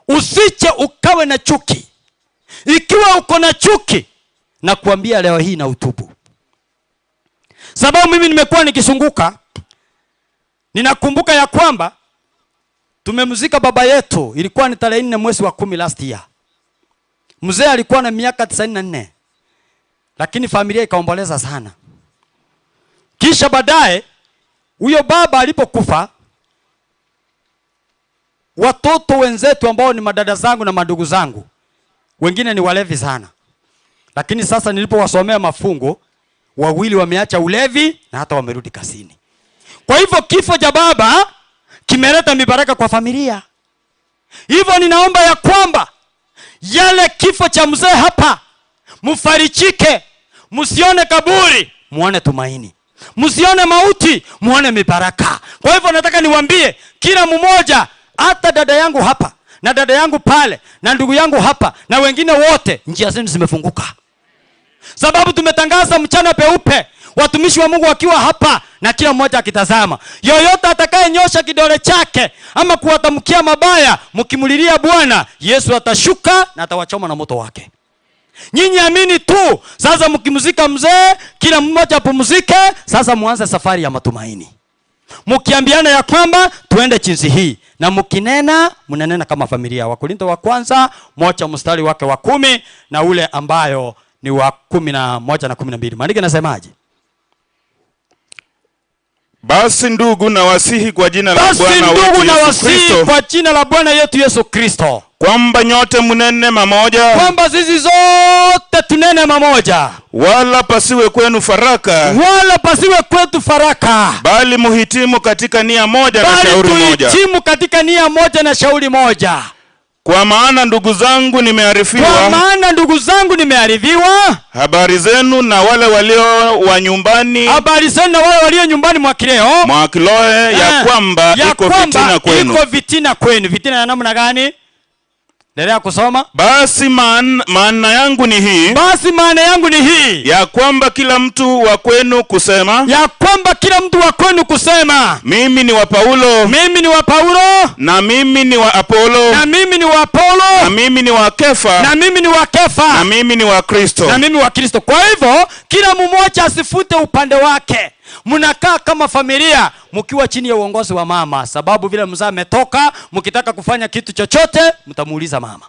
usiche ukawe na chuki. Ikiwa uko na chuki Na kuambia leo hii na utubu. Sababu mimi nimekuwa nikisunguka, ninakumbuka ya kwamba tumemzika baba yetu, ilikuwa ni tarehe 4 mwezi wa 10 last year. Mzee alikuwa na miaka 94. Lakini familia ikaomboleza sana. Kisha baadaye huyo baba alipokufa, watoto wenzetu ambao ni madada zangu na madugu zangu, wengine ni walevi sana. Lakini sasa nilipowasomea mafungo, wawili wameacha ulevi na hata wamerudi kazini. Kwa hivyo kifo cha baba kimeleta mibaraka kwa familia. Hivyo ninaomba ya kwamba yale kifo cha mzee hapa, mfarichike, msione kaburi, muone tumaini. Msione mauti, muone mibaraka. Kwa hivyo nataka niwaambie kila mmoja, hata dada yangu hapa na dada yangu pale na ndugu yangu hapa na wengine wote, njia zenu zimefunguka. Sababu tumetangaza mchana peupe, watumishi wa Mungu wakiwa hapa na kila mmoja akitazama. Yoyote atakayenyosha kidole chake ama kuwatamkia mabaya, mkimulilia Bwana, Yesu atashuka na atawachoma na moto wake. Nyinyi amini tu. Sasa mkimzika mzee, kila mmoja apumzike. Sasa muanze safari ya matumaini, mkiambiana ya kwamba tuende jinsi hii, na mkinena mnanena kama familia. Wakorintho wa kwanza 1 mstari wake wa 10 na ule ambayo ni wa 11 na 12. Maandiko yanasemaje? Basi ndugu nawasihi kwa jina la Bwana wetu Yesu Kristo, kwa jina la Bwana yetu Yesu Kristo, kwamba nyote mnene mamoja, kwamba sisi zote tunene mamoja, wala pasiwe kwenu faraka, wala pasiwe kwetu faraka, bali muhitimu katika nia moja na shauri moja, bali katika nia moja na shauri moja. Kwa maana ndugu zangu nimearifiwa, kwa maana ndugu zangu nimearifiwa habari zenu na wale walio wa nyumbani, habari zenu na wale walio nyumbani mwa Kileo, mwa Kiloe, ya kwamba iko fitina kwenu. Iko fitina kwenu. Fitina ya namna gani? Endelea kusoma. Basi maana yangu ni hii, basi maana yangu ni hii, ya kwamba kila mtu wa kwenu kusema, ya kwamba kila mtu wa kwenu kusema, mimi ni wa Paulo, mimi ni wa Paulo, na mimi ni wa Apolo, na mimi ni wa Apolo, na mimi ni wa Kefa, na mimi ni wa Kefa, na mimi ni wa Kristo, na mimi wa Kristo. Kwa hivyo kila mmoja asifute upande wake. Mnakaa kama familia mkiwa chini ya uongozi wa mama, sababu vile mzee ametoka, mkitaka kufanya kitu chochote mtamuuliza mama.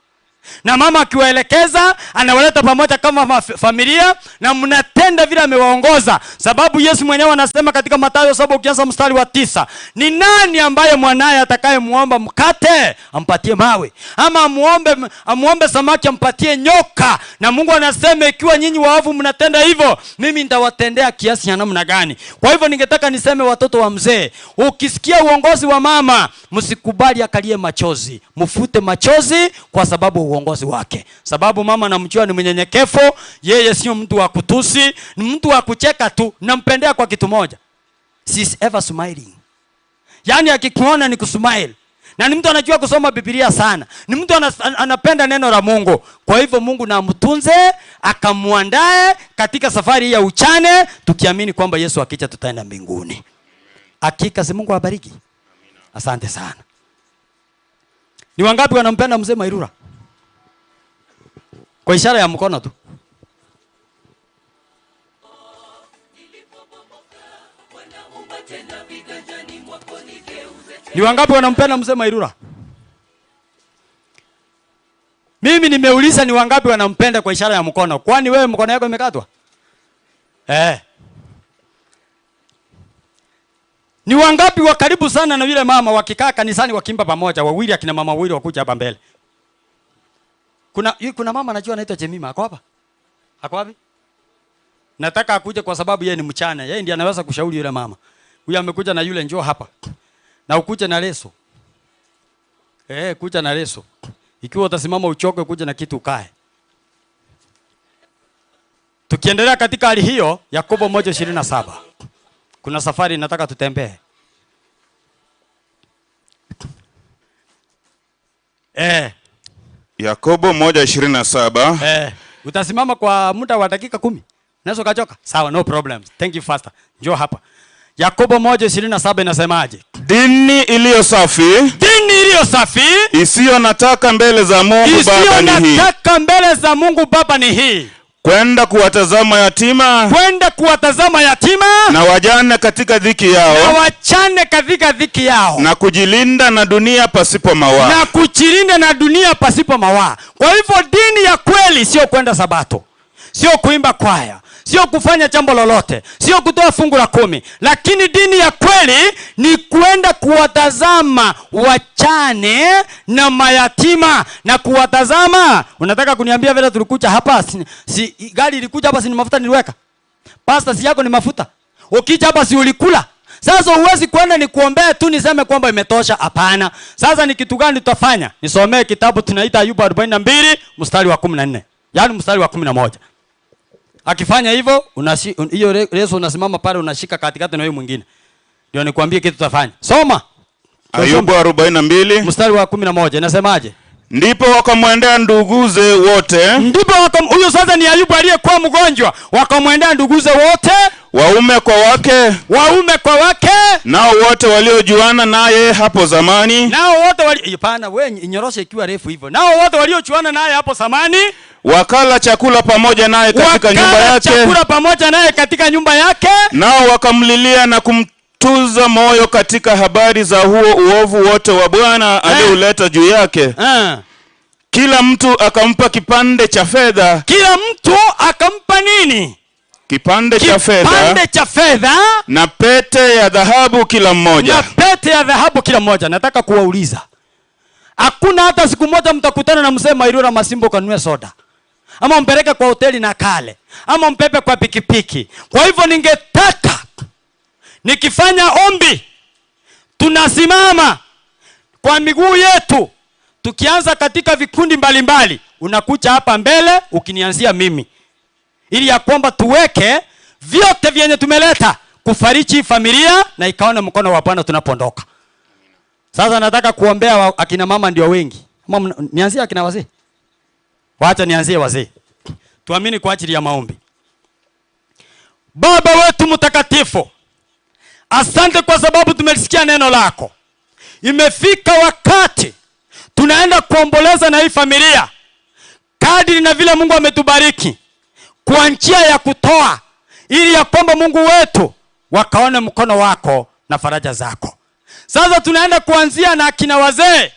Na mama akiwaelekeza anawaleta pamoja kama familia na mnatenda vile amewaongoza. Sababu Yesu mwenyewe anasema katika Mathayo 7 ukianza mstari wa 9, ni nani ambaye mwanaye atakayemuomba mkate ampatie mawe, ama amuombe samaki ampatie nyoka? Na Mungu anasema ikiwa nyinyi waovu mnatenda hivyo, mimi nitawatendea kiasi cha namna gani? Kwa hivyo ningetaka niseme watoto wa mzee, ukisikia uongozi wa mama msikubali akalie machozi, mfute machozi kwa sababu uongozi wake. Sababu mama namjua ni mnyenyekevu, yeye sio mtu wa kutusi, ni mtu wa kucheka tu. Nampendea kwa kitu moja, she's ever smiling. Yaani akikuona ni kusmile. Na ni mtu anajua kusoma Biblia sana. Ni mtu anapenda neno la Mungu. Kwa hivyo Mungu na amtunze, akamuandae katika safari ya uchane, tukiamini kwamba Yesu akija tutaenda mbinguni. Hakika si Mungu awabariki. Asante sana. Ni wangapi wanampenda mzee Mairura? Kwa ishara ya mkono tu. Ni wangapi wanampenda mzee Mairura? Mimi nimeuliza ni wangapi wanampenda kwa ishara ya mkono. Kwani wewe mkono yako imekatwa? Ni wangapi wa karibu sana na yule mama wakikaa kanisani wakimba pamoja, wawili akina mama wawili wakuja hapa mbele. Kuna mama anajua anaitwa Jemima, ako hapa? Ako wapi? Nataka akuje kwa sababu yeye ni mchana. Yeye ndiye anaweza kushauri yule mama. Huyu amekuja na yule, njoo hapa. Na ukuje na leso. Kuja na leso. Ikiwa utasimama uchoke, kuja na kitu ukae. Tukiendelea katika hali hiyo, Yakobo 1:27. Kuna safari nataka tutembee. Yakobo 1:27. Utasimama kwa muda wa dakika 10. Unaweza ukachoka? Sawa, no problems. Thank you faster. Njoo hapa. Yakobo 1:27 inasemaje? Dini iliyo safi, dini iliyo safi, isiyo na taka mbele za Mungu Baba ni hii. Isiyo na taka mbele za Mungu Baba ni hii. Kwenda kuwatazama yatima, kwenda kuwatazama yatima na wajane katika dhiki yao, na wachane katika dhiki yao, na kujilinda na dunia pasipo mawaa, na kujilinda na dunia pasipo mawaa. Kwa hivyo dini ya kweli sio kwenda Sabato, sio kuimba kwaya, sio kufanya jambo lolote, sio kutoa fungu la 10, lakini dini ya kweli ni kwenda kuwatazama wachane na mayatima na kuwatazama. Unataka kuniambia vile tulikuja hapa, si gari ilikuja hapa, si ni mafuta niliweka? Pastor, si yako ni mafuta? Ukija hapa si ulikula? Sasa huwezi kwenda ni kuombea tu niseme kwamba imetosha. Hapana. Sasa ni kitu gani tutafanya? Nisomee kitabu tunaita Ayubu 42 mstari wa 14. Yaani mstari wa 11. Akifanya hivyo, hiyo leso unasimama pale unashika katikati na huyo mwingine. Ndio nikwambie kitu tutafanya. Soma. Ayubu 42 mstari wa 11 inasemaje? Ndipo wakamwendea nduguze wote. Ndipo huyo sasa ni Ayubu aliyekuwa mgonjwa. Wakamwendea nduguze wote, waume kwa wake, waume kwa wake, nao wote waliojuana naye hapo zamani. Nao wote wali hapana, wewe inyoroshe ikiwa refu hivyo. Nao wote waliojuana naye hapo zamani wakala chakula pamoja naye katika nyumba yake. Chakula pamoja naye katika nyumba yake. Nao wakamlilia na kumtuza moyo katika habari za huo uovu wote wa Bwana aliouleta juu yake. Kila mtu akampa kipande cha fedha. Kila mtu akampa nini? Kipande cha fedha. Kipande cha fedha na pete ya dhahabu kila mmoja. Na pete ya dhahabu kila mmoja. Nataka kuwauliza, hakuna hata siku moja mtakutana na mzee Mairura Masimbo kanunue soda, ama mpeleke kwa hoteli na kale, ama mpepe kwa pikipiki. Kwa hivyo ningetaka nikifanya ombi tunasimama kwa miguu yetu, tukianza katika vikundi mbalimbali, unakuja hapa mbele ukinianzia mimi, ili ya kwamba tuweke vyote vyenye tumeleta kufariji familia na ikaone mkono wa Bwana tunapondoka. Sasa nataka kuombea akina mama ndio wengi. Ama nianzie akina wazee? Wacha nianzie wazee. Tuamini kwa ajili ya maombi. Baba wetu mtakatifu, asante kwa sababu tumelisikia neno lako. Imefika wakati tunaenda kuomboleza na hii familia kadiri na vile Mungu ametubariki kwa njia ya kutoa, ili ya kwamba Mungu wetu wakaone mkono wako na faraja zako. Sasa tunaenda kuanzia na akina wazee.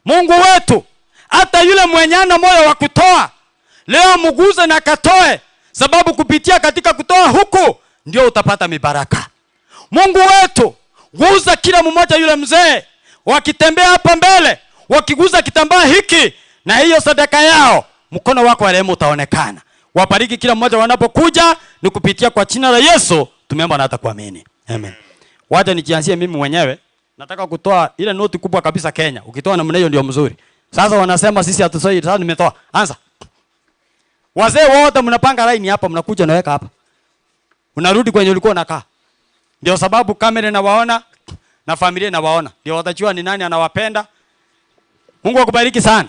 Mungu wetu, hata yule mwenye ana moyo wa kutoa leo muguze na katoe, sababu kupitia katika kutoa huku ndio utapata mibaraka. Mungu wetu, guza kila mmoja yule mzee, wakitembea hapa mbele, wakiguza kitambaa hiki na hiyo sadaka yao, mkono wako wa rehema utaonekana. Wabariki kila mmoja wanapokuja, ni kupitia kwa jina la Yesu tumeomba na hata kuamini. Amen. Wacha nijianzie mimi mwenyewe. Nataka kutoa ile noti kubwa kabisa Kenya. Ukitoa namna hiyo ndio mzuri. Sasa wanasema sisi hatusoi. Sasa nimetoa. Anza. Wazee wote mnapanga line hapa, mnakuja naweka hapa. Unarudi kwenye ulikuwa unakaa. Ndio sababu kamera inawaona na familia inawaona. Ndio watajua ni nani anawapenda. Mungu akubariki sana.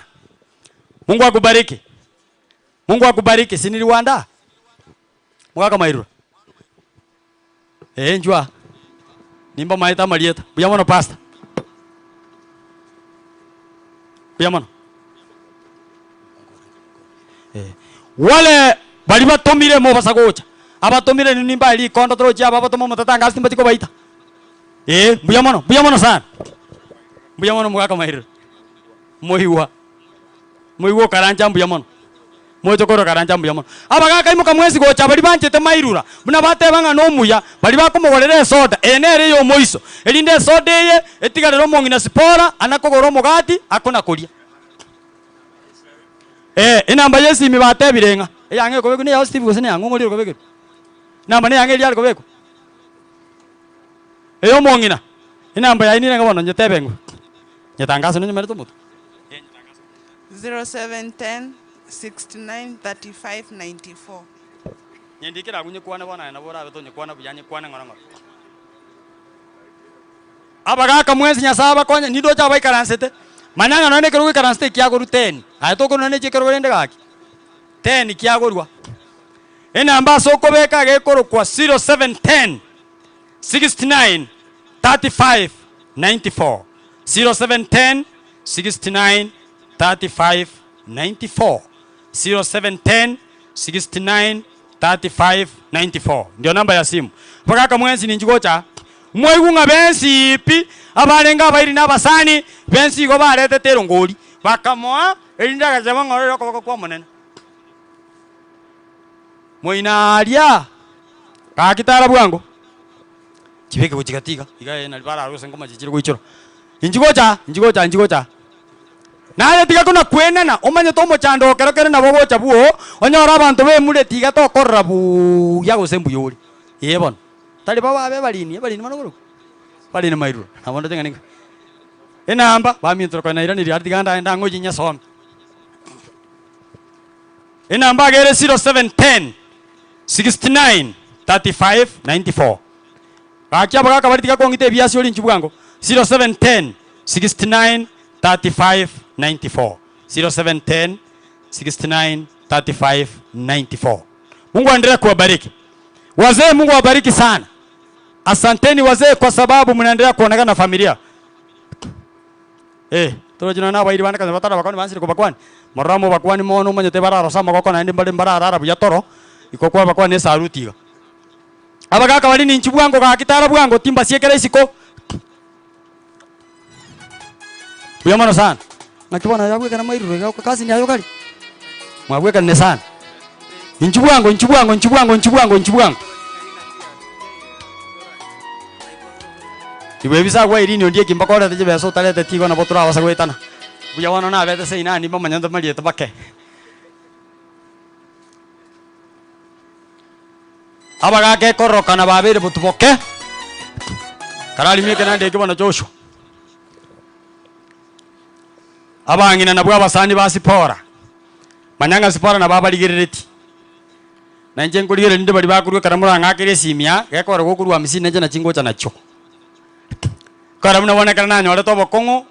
Mungu akubariki. Mungu akubariki. Si niliwaandaa? Mwaka Mairura. Njua. Nimba maita malieta. Buyamono pastor. Buyamono. Wale bali batomire mo basagocha. Abatomire ni nimba ili kondo troja abatomo mutatanga simba tiko baita. Buyamono, buyamono sana. Buyamono mwaka Mairura. Moiwa. Moiwa karanja buyamono. Mochokoro karanja buyamono. Abagaka imuka mwezi gocha bali banchete Mairura. Muna batebanga no muya bali bakomogorera soda. Enere yo moiso. Elinde soda eye etigarero mongina sipora anakogora omogati akona kuria. Inamba yesi mibatebirenga. Eyange kobeko ne ya Steve gose ne yangongori kobeko. Namba ne yange lyari kobeko. Eyo mongina. Inamba ya inire ngono nyetebengu. Nyetangazo nenye mereto mutu. 0710 69 35 94. Nyendikira kunye kwana bwana na bora beto nyekwana bujanye kwana ngora ngora. Abagaka mwezi nyasaba konya nido cha baikaransete. Mananga none kero ikaransete kiagoru 10. Ayo none chekero rende gaki. 10 kiagorwa. Enamba soko beka gekoro kwa 0710 69 35 94. 0710 69 35 94. 0710 69 35 94 ndio namba ya simu. Mpaka mwenzi ni njigocha mwaigunga bensi pi abarenga abairi n'abasani bensi igo baretete erongori bakamoa erinda gachama ng'orero okoboko kwa monene moinaria kakitara bwango chibeke gochigatiga iga nari bararose ngoma chichire goichora injigocha injigocha injigocha naye tiga kuna kwenena omanye to mochando kero kero nabo gocha buo onyora abantu bemure tiga tokorora buya gose mbuyori ye bono tali baba abe balini balini manogoro balini mairura nabondo tenga ninga enamba bamintro kana irani ri atiganda ndango jinya som enamba gere 0710 69 35 94 bakia bagaka bari tiga kongite biasi ori nchibwango 0710 69 35 94 0710 69 35 94. Mungu aendelee kuwabariki wazee. Mungu awabariki sana. Asanteni wazee kwa sababu mnaendelea kuonekana na familia. Torojina na bairi bana kaza batara bakoni bansire ko bakwani moramo bakwani mono manyete bararo sama goko na ndi mbali barara buya toro iko kwa bakwani saruti abagaka bari ni nchibwango gakitara bwango timba siekera isiko buya mono sana nakibona yabweka na mairuro yako kazi ni ayo kali mwabweka ne sana nchibwango nchibwango nchibwango nchibwango nchibwango iwe bisa kwa irini ndie kimbakora teje beso talete tigo na botura wasa gwetana buya wana na bete se inani bamanyando maliete bake abagake korokana babere butuboke karali mike nande kibona Joshua abangina nabwo abasani basipora manyanga sipora na babaligerereti nanje ngurigere ndi bali bakurwe karamura ngakire simia gekora gokurwa misine nje na chingocha nacho kara munabonekana nanyore tobokongo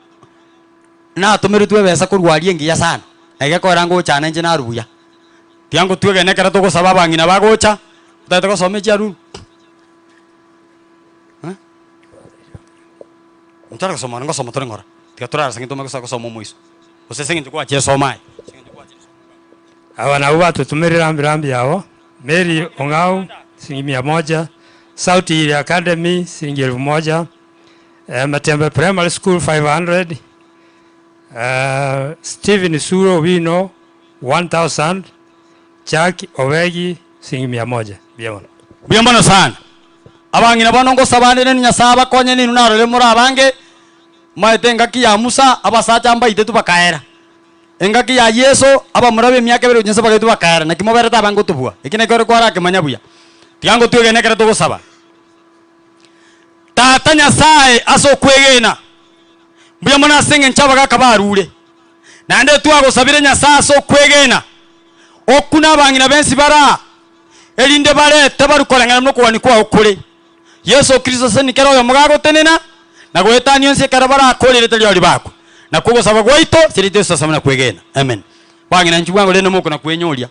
natumiritwe besa kurwaria ngiya sana egekora ngocha nanje narubuya tiango twegene kera tugusaba abang'ina bagocha utete gosoma chiaruru ntara gosoma ngosoma tore ngora tiga turarasa ngitome gusa gosoma omoiso gose ase eng'encho gwachesoma aye. Aba nabo batutumire rambi rambi yao Mary Ong'au shilingi 100, Sauti Ile Academy shilingi 1000, Matembe Primary School 500, Stephen Suro Wino 1000, Jack Owegi shilingi 100. Biyamano. Biyamano sana. Abangina bono ngosabane ni Nyasaye abakonye ninu narore muri abange maete engaki ya Musa abasacha mbaite tubakaera engaki ya Yesu abamurabe emiaka ebere Nyasaye bagaitu bakaera naki moberete abange otobua eki nekero kwarakemanya buya tiga twegene ekero togosaba Tata Nyasaye ase okwegena mbuya mono ase eng'encho abagaka barure naende twagosabire Nyasaye ase okwegena oku na abang'ina bensi bara erinde barete barukoreng'ana nokogani kwao kore Yesu Kristo ase nikero oyo mogagotenena na gwetania onsi ekero barakorerete riori bakwe na kogosaba gwaito sirite osasama na kwegena amen. Bang'ina inchu bwango rende moko na kwenyoria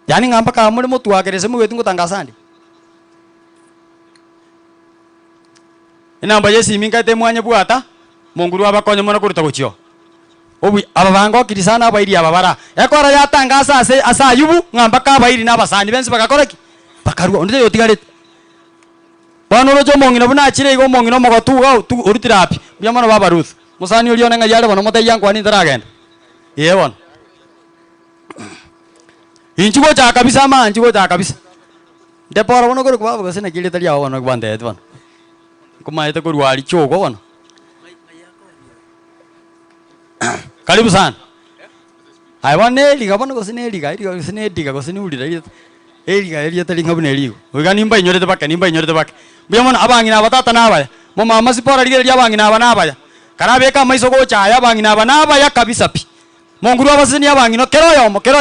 yani ng'amba kamore motwakerese mogwetu ngotangasa ande enamba yesimi nkaete mwanya bwata monguru abakonye mono koruta gochio obu aba bangokiri sana abairi aba bara ekora yatangasa ase ase Ayubu ng'amba ka abairi na abasani bensi bagakora ki bakarua onde yotigarete bono oroche omong'ina buna achire igo omong'ina omogotu iga orutire api mbuya mono baba Ruth mosani oria one ng'a yare bono motebia nkwani ntaragenda ee bono inchu gochaka kabisa ama inchu gochaka kabisa ndepora bono kore kwabo gose naki rieta riao bono kwandete bono kumaete korwari choko bono karibu sana aye bono eriga bono gose neriga eriga gose nediga gose niurira rieta eriga erieta ringa buna erigo oiga nimba inyorete bake nimba inyorete bake mbuya mono abang'ina aba tata nabaya momama sipora rigereria abang'ina aba nabaya karabeka amaiso gochaya abang'ina aba nabaya kabisa pi monguru abaseni abang'ina kero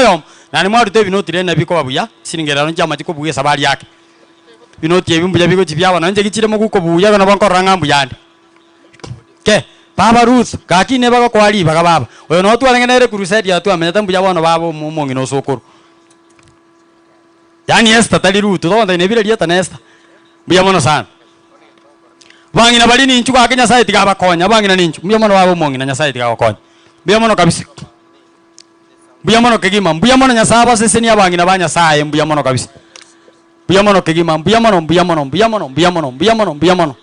yomo nani mwarute ebinoti rende nabikoba buya siringerano nchiamache kobuya esabari yake binoti ebi mbuya bigochi biabana nche gichire mogukobuya bono bonkorora ng'a mbuyande ke baba Ruth gaki ne bagokwari baga baba oyo no twarenge nere crusade yatwamenyete mbuya bono baba omong'ina osokoro yani Esther tari Ruth togonta nebire rieta na Esther mbuya mono sana bang'ina bari ninchu gaki Nyasaye tigabakonya bang'ina ninchu mbuya mono baba omong'ina Nyasaye tigabakonya mbuya mono kabisa Mbuya mono kegima, mbuya mono Nyasaye baseseni abang'ina ba Nyasaye, mbuya mono kabisa. Mbuya mono kegima, mbuya mono, mbuya mono, mbuya mono, mbuya mono, mbuya mono, mbuya mono.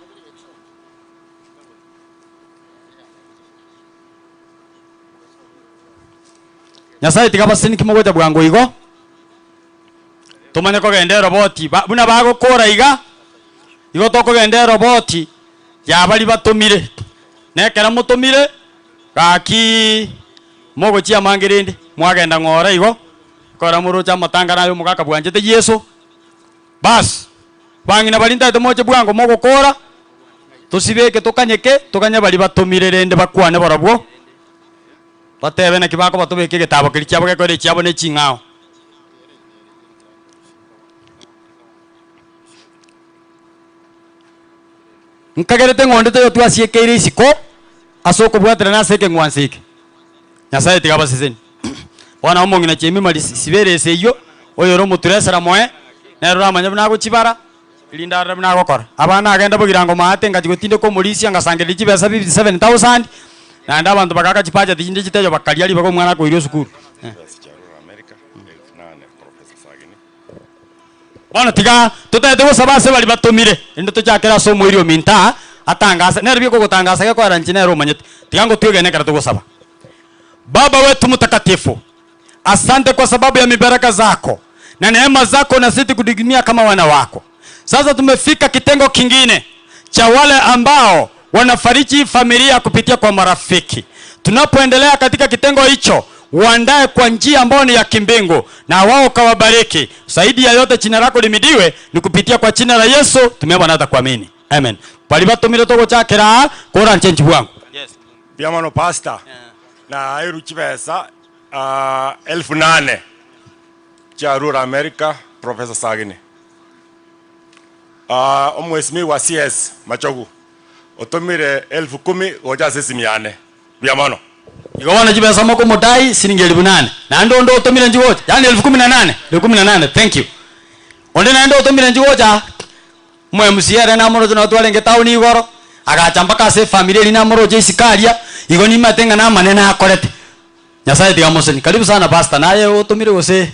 Nyasaye tikabaseni kimogocha bwango igo. Tumanye kogenda roboti, buna bagokora iga. Igo tokogenda roboti yabari batumire. Nekera mutumire gaki mogochia mangirindi mwagenda ng'ora igo kora murucha matanga nayo mugaka bwanjete Yesu. Bas bang'ina barinda tomoche bwango mogokora tusibeke tukanyeke tukanye bari batumire rende bakwane barabwo batebe na kibako batubeke gitabo kiri kyabo gekore kyabo ne ching'ao. Nkagerete ng'onde toyo twasiekeire isiko asoko bwatira naseke ng'wansike. Nyasaye tigabaseseni. Bwana omong'ina chemi mali siberese iyo oyo ro muturesera moe nero ramanya buna gochibara ilinda buna gokora. Abana agenda bogirango maate ngachigotinde ko mulisia ngasangerira chibesa 57,000 na nda abantu bakaka chipaja tinde chitejo bakalia liba ko mwana koirio sukuru. Bwana tiga tutaete gosaba se bali batumire ndo tuchakera somo irio minta atangasa nero biko gotangasa ke kwara nchi nero manyete tiga ngo twigene kara tugosaba. Baba wetu mtakatifu, asante kwa sababu ya mibaraka zako na neema zako na sisi kudigimia kama wana wako. Sasa tumefika kitengo kingine cha wale ambao wanafariji familia kupitia kwa marafiki. Tunapoendelea katika kitengo hicho, uandae kwa njia ambayo ni ya kimbingu na wao kawabariki. Zaidi ya yote jina lako limidiwe, ni kupitia kwa jina la Yesu tumeomba na kuamini. Amen. Bali batumire togo chakera kora nchenji bwangu. Yes. Biamano pastor. Yeah. Na iru chibesa 8,000 cha Rural America Professor Sagini. Omwesimi wa CS Machogu. Otomire 10,000 goja sesimiane. Biamano. Igowana chibesa moko modai siringi 8,000. Na ndo ndo otomire njigoja. Yani 18,000. 18,000. Thank you. Onde na ndo otomire njigoja. Mwe msiere na moro na twalenge town igoro. Agachamba kase familia ina moro je isikaria. Igo ni matenga na manena akorete. Nyasaye tigamoseni. Karibu sana pastor. Naye otomire gose.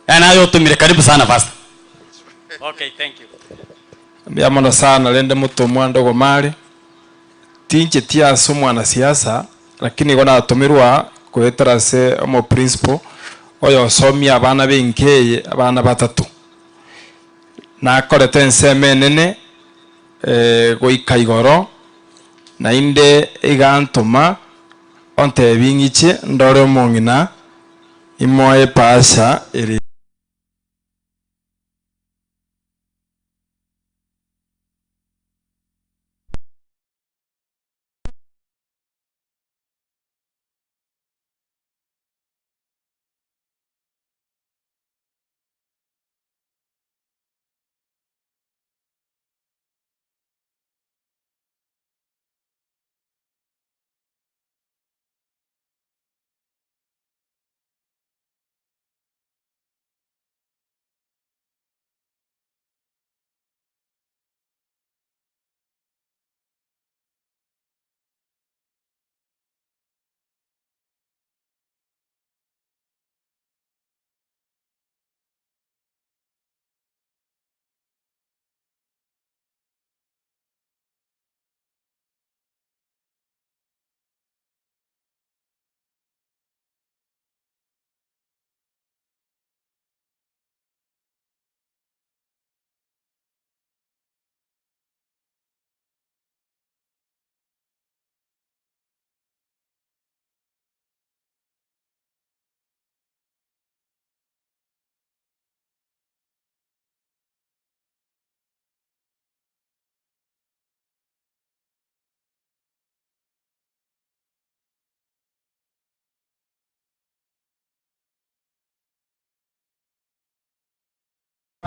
Naye otomire karibu sana pastor. Okay, thank you. Biamano sana lende mutumwa ndogo mali. Tinche tia somo na siasa lakini gona atumirwa kwetara se omo principal oyo somia abana benkeye abana batatu. Na akorete enseme nene goika igoro na inde igantoma onte bingiche ndore omong'ina imoe pasha eri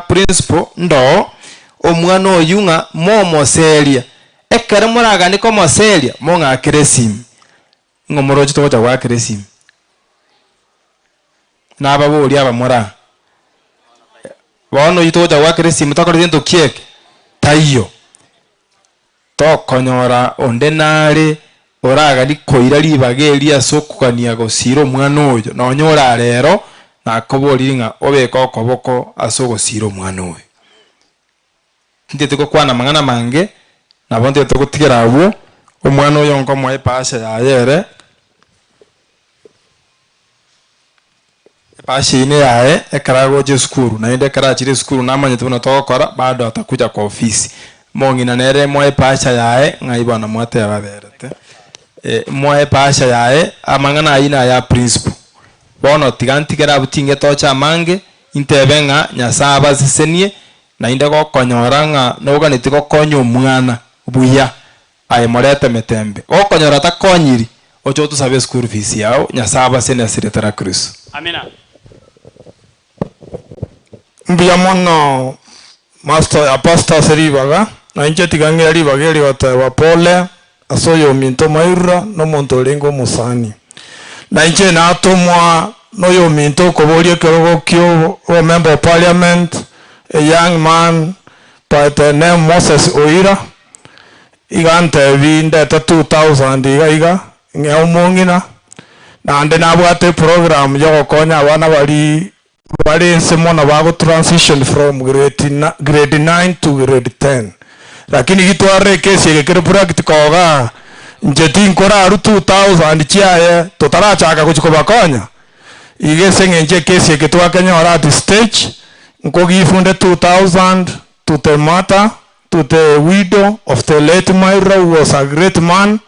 principal ndo omwana oyunga momoseria ekere muragani ko moseria mong'akire simu ng'omorochi togocha gwakire simu nababori abamura bono yitogocha gwakire simu tokore gento kieke taiyo tokonyora onde nare Oragani koira ribaga eri ase okogania gosira omwana oyo nonyora rero nakoborire ng'a obeke okoboko ase ogosira omwana oyo. Ntete gokwana mang'ana mange nabo ntete gotigera abwo omwana oyo nkomoa epasha yaye ere epasha ine yaye ekara gocha esukuru naende ekara achire esukuru namanyete buna togokora bado atakuja kwa ofisi mong'ina nere moe epasha yaye ng'ai bono mwateba berete moe pasha yae amang'ana aina ya principle bono tigantigera butinge tocha amange intebe ng'a Nyasaye abasesenie nainde gokonyora ng'a noganeti gokonya omwana buya aye morete metembe gokonyora takonyiri ocho tusabe school fees yao Nyasaye abasesenie asiretera Kristo. Amina. Mbuya mono master apostle seribaga na inche tigangira ribaga eri goteba pole asoyo minto mairura no monto orengo musani na inche natumwa noyo minto koboria kerogo kio o member of parliament, a young man by the name Moses Oira igante bindete 2000 iga iga ng'e omong'ina naende nabwate program yogokonya abana bari bari ense mono bago transition from grade 9 to grade 10 lakini gitware kesi gekere practical ga nje tinkora aru 2000 chiaye totarachaka gochikobakonya igese ngenje kesi getwakenyora at stage nkogifunde 2000 to the mother, to the widow of the late Myra, who was a great man.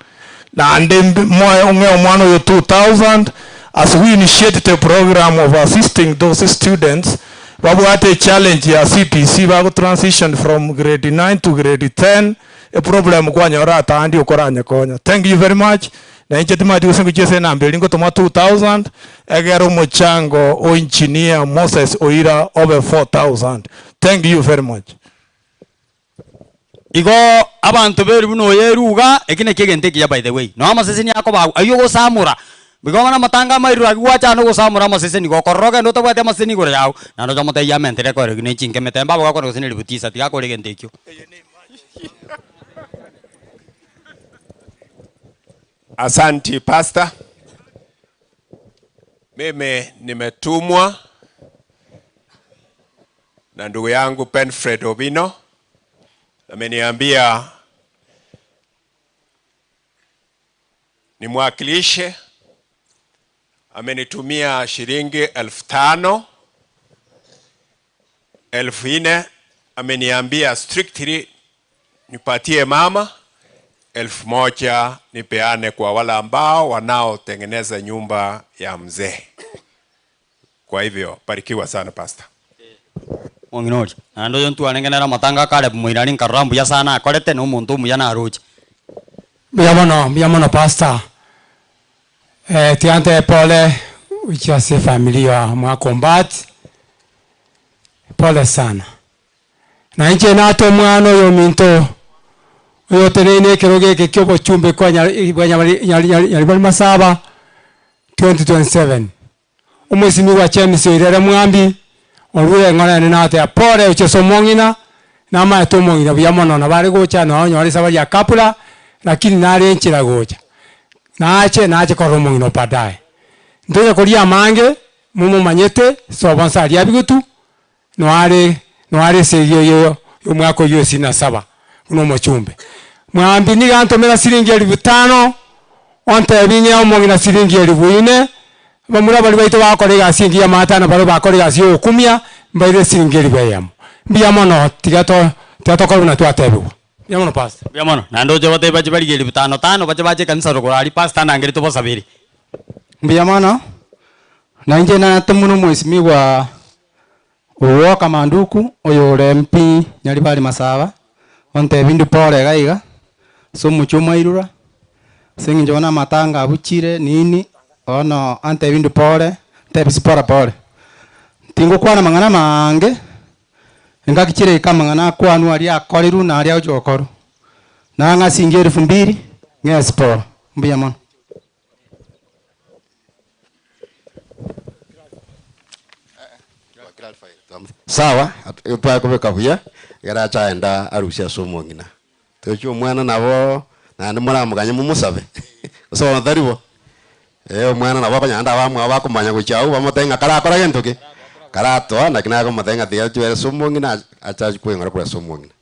And then 2000 as we initiated the program of assisting those students babwate challenge ya CPC bago transition from grade 9 to grade 10 a problem kwanyora atandi okoranya konya. Thank you very much. Na inche timati usengu chese na mbelingo toma 2000 egero mochango o engineer Moses Oira over 4000. Thank you very much. Igo abantu beri buno yeruga ekine kegente kiya by the way. No amaseseni yako ba ayo gosamura. Bigo na matanga mairu agwacha no gosamura amaseseni gokorroga ndo tabwate amaseseni gore yao. Na no jamote ya mentere ko ne chinke metemba bwa ko gosene libutisa tigakore gente kyo. Asanti Pastor. Mimi nimetumwa na ndugu yangu Penfred Obino. Ameniambia nimwakilishe. Amenitumia shilingi 5,000, 4,000. Ameniambia strictly nipatie mama 1,000 nipeane kwa wale ambao wanaotengeneza nyumba ya mzee. Kwa hivyo barikiwa sana Pastor. Mwanginoji. Ando yontu anengenera matanga kale muirani nkarambu ya sana akorete no muntu muya na aruji. Mbiamono Pastor. Tiante pole uchiase familia mwakombat. Pole sana. Na inche nato mwana yo minto oyo tenene keroge ke kyobo chumbe kwa nyali masaba 2027. Umwesimi wa chemisi irere mwambi oruye ngona ne nate pole ucheso mongina na ma to mongina biamono na bari gocha no nyori sabari ya kapula lakini nare nchira gocha naache koro mongino baadaye ndonya koria mange mumu manyete so bonsa ria bigutu no are seyo yo mwako yo sina saba uno mochumbe mwambi nigantomera siringi 5,000 onte binya omongina siringi 4,000 bamura bali baito bakorega singi ya matano bali bakorega sio kumia mbaire siringi 1,000 mbiamono tigato tigato na twatebu mbiamono Pastor mbiamono nando jo bate baje bali 5,000 baje baje kanisa rogorari Pastor nangeri to bosabiri mbiamono na nje na tumuno mheshimiwa uwoka manduku oyo MP nyali bali masaba onte bindu pole gaiga so muchuma irura singi njona matanga abuchire nini ono ante bindu pole tebisipora pole tingo kwana mangana mange ngakichire kamangana kwanu ari akoriru na ari ojokoru na ngasingi 2,000 ngesipora mbiamono. Sawa pa kubeka buya garacha enda arusia somo ngina tocho mwana nabo na ndi muramuganye mumusabe So tharibo omwana nabo abanyanda bamwe bakumanya gochau bamotenga karakora gento ki karatoa lakini akomotenga tiga chwere somong'ina achachi kweng'ora kura somong'ina.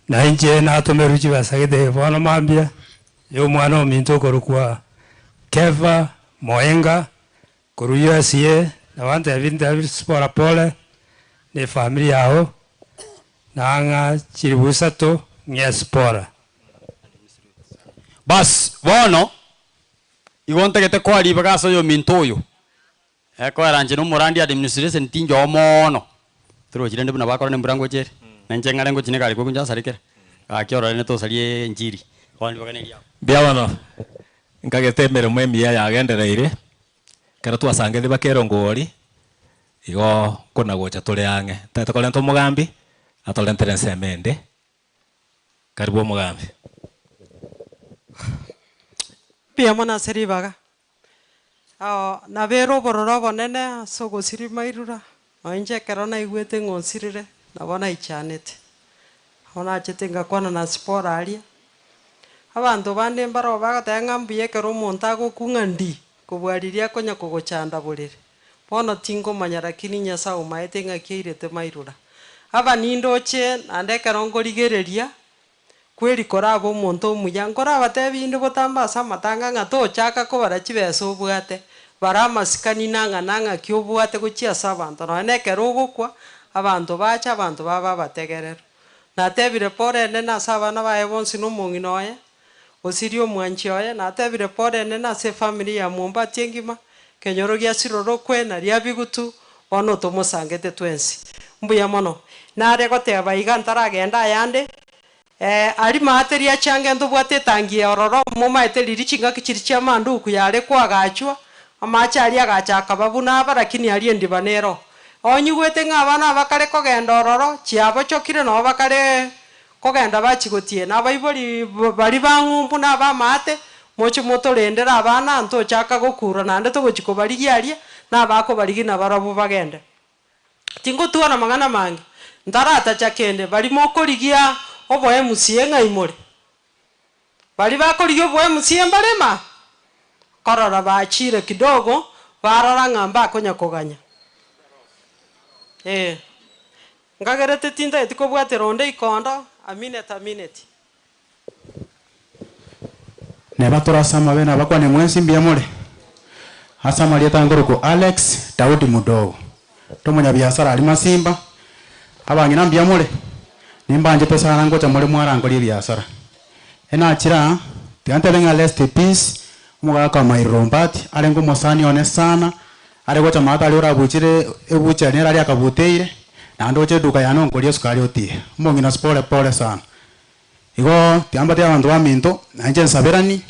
Na inche natomeru chibasagete bono mambia yo mwana ominto korokwa Keva Moenga koru USA na bante ebinto spora pole ne family yao nanga chiribusato ng'espora. Bas bono igontegete kwariba gaso yo minto oyo ekoranje no morandi administration tinjo omono turo chirende buna bakora ne mburango chere na nche ngare ngochine kari kunja sarikere akiorore ne tosarie njiri kwani bakaneria biawano nkagete mere mwemia yagendereire kero twasangethi bakerongori igo kuna gocha turi ange tete mugambi atolentere nsemende karibu mugambi. Pia mona seribaga na bero bororo bonene sogosiri mairura oinje kero na igwete ngonsirire nabona ichanete ona achete ngakwana na spora aria abanto bande mbaro bagatanga mbuye kero omonto agokung'a ndi kobwariria konya kogochanda borere bono tingomanya lakini Nyasaye omaete ng'akiirete mairura aba nindoche nande ekero ngorigereria kweri koraba omonto omuya nkoraba tebindu botamba ase amatanga ng'a tochaka kobara chibesa obwate bara amasikani nang'a nang'aki obwate gochia ase abanto nonya na ekero ogokwa abanto bacha abanto baba abategerero natebire pore ene nase abana baye bonsi na omong'ina oye osirie omwanchi oye natebire pore ene nase efamily ya Mombati engima kenyoro giasiroro kwena ria bigutu bono tomosangete twensi mbuya mono nare goteba iga ntaragenda ayande ari materia change ndobwate tangie ororo mumaete riri chingaki chiri chia manduku yare kwagachwa amacha ari agachaka babuna aba lakini ari endibanero onyigwete ng'a abana bakare kogenda ororo chiabochokire no bakare kogenda bachigotie nabaibori bari bang'umbu na abamate mochi motorendera abana ntochaka gokura nande togochiko barigiaria nabakobarigi nabarabo bagende tingotuana mang'ana mange ntaratacha kende bari mokorigia oboe musie ng'aimore bari bakorigia oboe musie mbarema korora bachire kidogo barora ng'amba konya koganya ngagerete tinda etikobwate ronde ikondo a minute neba turasama bena bakwane mwensi mbiamore hasa marieta ngoroko Alex Daudi Mudogo tomonya biasara ali masimba abangina mbiamore nimbanje pesa nango cha muri mwarango biasara ena chira tiante benga rest in peace omugaka mairombati arengo mosani one sana arego cha mata ali orabuchire ebucha nera ali akabuteire nando che duka yanongo lye sukari otie omongina spole pole sana igo tiamba tia bantu baminto nanje nsaberani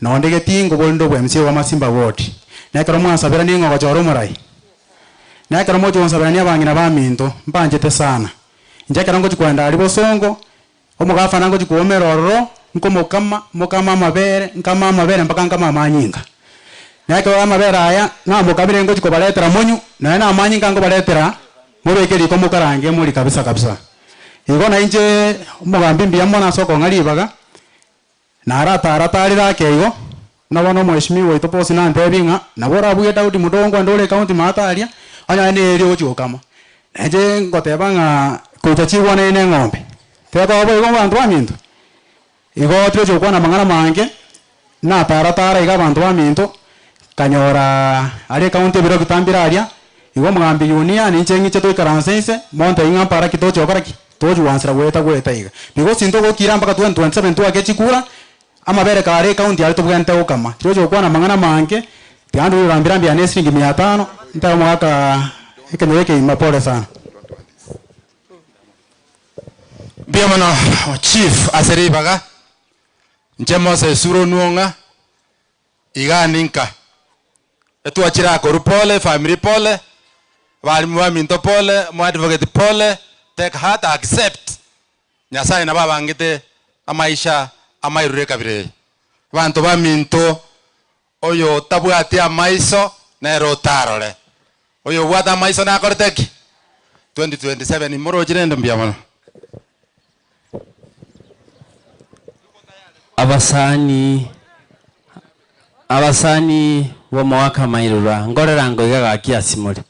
nondege tingo bolindo bwa MC wa Masimba ward nekero mwansaberani ng'ogo choro murai nekero mocho nsaberani abangina baminto mbanjete sana njekero ngo chikwenda ali bosongo omugafa nango chikuomerororo nkomokama mokama amabere nkama amabere mpaka nkama amanyinga nekero amabere aya namokabire ngo chikobaletera monyu naye na amanyinga ngobaletera mubeke riko mukarange muri kabisa kabisa igo na inje omugambi mbuya mono ase okong'aribaga narataratari rake igo nabona omweshimiwa oito bosi nantebi ng'a nabo orabuge Daudi Mudongo ande ore county mataria onye neri ogochigokama nainche ngoteba ng'a kocha chigwana ene eng'ombe teba bo igo bantu baminto igo tire chigokwana mang'ana mange nataratara iga abanto baminto kanyora aria county ebiro bitambire aria igo omogambi yunia ninche ng'iche toikaranse inse monto ing'a mpara ki tochokora ki tojuwansira gweta gweta iga because into gokira mpaka 2027 twake chikura amabere kare county ari tubwente gokama tire mang'ana mange tiandu rambira mbia ne siringi 500 ntara mwaka ekenyoro mapole sana. Mbia mono chief aseribaga nche Moses suro nuonga iga ninka etwachira koru pole family pole balimu baminto pole mu advocate pole take heart accept Nyasaye nababangite amaisha amairure kabire bantu baminto oyo tabwati amaiso nero tarore oyo bwata amaiso nakoreteki 2027 imoro jirende mbia mono. Abasani womowaka mairura ngorera ngo igaga asimore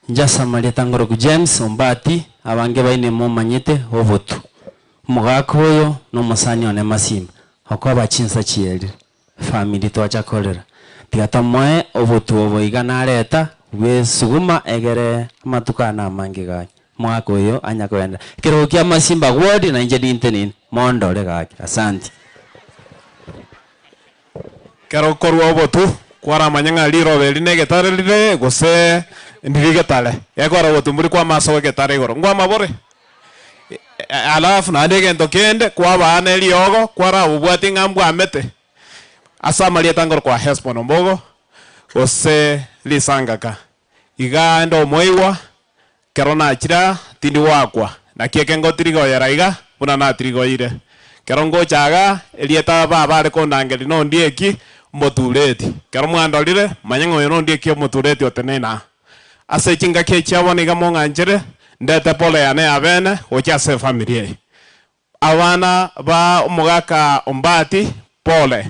njasamaria tangoro James Ombati abange baine mumanyite obutu mugaka oyo nomusani one masimba okwa bachinsa chieri family twachakorera tigatomwe obutu oboiga nareta bwesuguma egere amatukana amange gaki mwaka oyo anyakwenda kero kia masimba wodi na nje ninte mondore gaki asante. Kero korwa obotu kwara manyanga liro beline getare lire gose ndiri getare yakwara obotu muri kwa maso getare igoro ngwa mabore alafu na ndege ntokende kwa baana eliogo kwara obwati ngambwa amete asamaria tangor kwa Hesbon ombogo gose lisangaka iga ndo moiwa kero nachira tindi wakwa na kieke ngotirigoyera iga buna natirigoire kero ngochaga elieta baba are kondangeri no ndieki motureti kero mwandorire manyengo yo ndieki motureti otenena ase chinga kechiabo niga mong'anchere ndete pole yane abene gocha ase family abana ba omogaka Ombati pole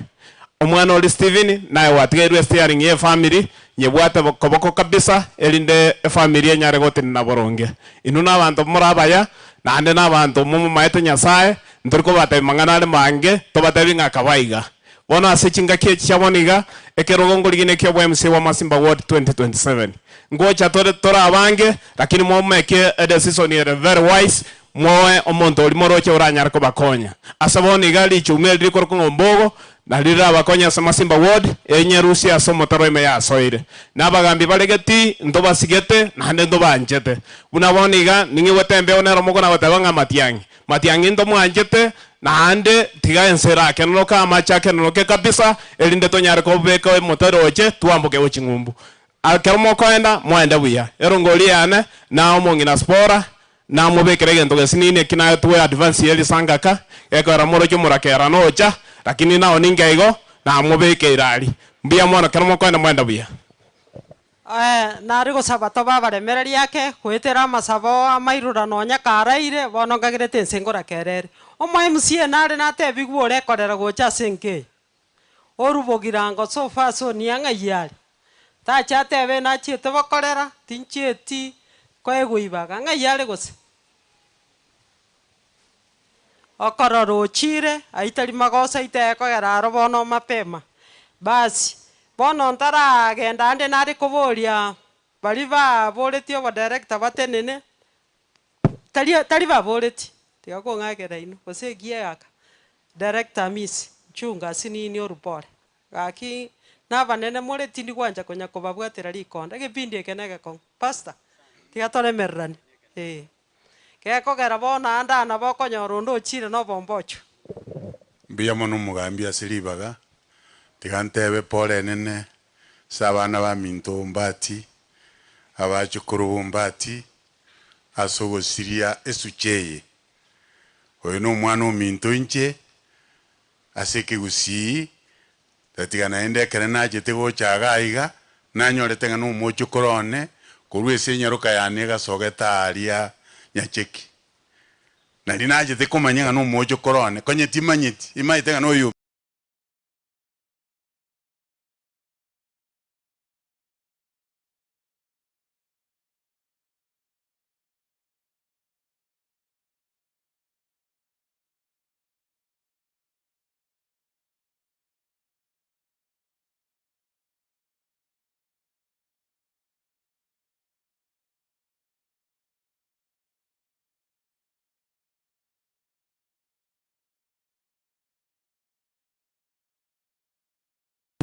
omwana oli Steven naye watigairwe steering ye family nyebwate koboko kabisa erinde efamily enyare gotenena boronge inu nabanto morabaya naende nabanto mumaete Nyasaye ntoriko batebi mang'ana are mange tobatebi ng'aka baiga bono ase chingaki echi chiaboniga ekerogo ngorigine kia bwa MC wa Masimba Ward 2027 ngocha tore tora abange lakini momeke a decision here very wise moe omonto ori moroche oranyara kobakonya ase boniga richume riri korokwo ng'ombogo na rira abakonya ase Masimba Ward enyerusia ase omotaro ime yasoire nabagambi baregeti ntobasigete naende ntobanchete buna boniga ning'iwete embeo nero moko nagoteba ng'a matiang'i matiang'i ntomwanchete naende tiga ensera akenonoka amache akenonoke kabisa erinde tonyare kobeka omotaro oche twamboke goching'umbu akero mokoenda moende buya erongori yane na omong'ina spora namubekere egento gesinini eki naye tuwe advance erisangaka ekora moroche morakera nocha lakini nao ningeigo namubeke ari mbuya mono kero mokoenda moende buya. Nari gosaba tobabaremereri ake gwetera amasabo amairura nonya karaire bono ngagirete ense ngorakerere omo MCA nare natebigwa orekorera gocha ase enke orubogirango so far so niang'ai are tachatebe nachiete bokorera tinchieti koegoibaga ng'ai are gose okorora ochire aitari magosa itekogera aro bono mapema basi bono ntaragenda ande nari koboria bari baboretie obodirector batenene tari baboreti tiga kong'akera ino gose egie aka director miss chunga sinini orupore gaki nabanene more tindi gwanja konya kobabwatera rikonda egepindi eke na egekong'u pastor tiga toremererani gekogera bono ande ana bokonyora onde ochire na obombocho mbuya mono omogambi ase ribaga tiga ntebe pole nene ase abana ba minto Ombati abachukuru Ombati ase ogosiria esuche eye oyo na omwana ominto inche ase ekegusii tatiga naende ekere nachete gochaga aiga nanyorete ng'a na omochokoro one korwa ase enyaroka yane egasogete aria nyacheki nari nachete komanya ng'a na omochokoro one konye timanyeti imaete ng'a na oyo.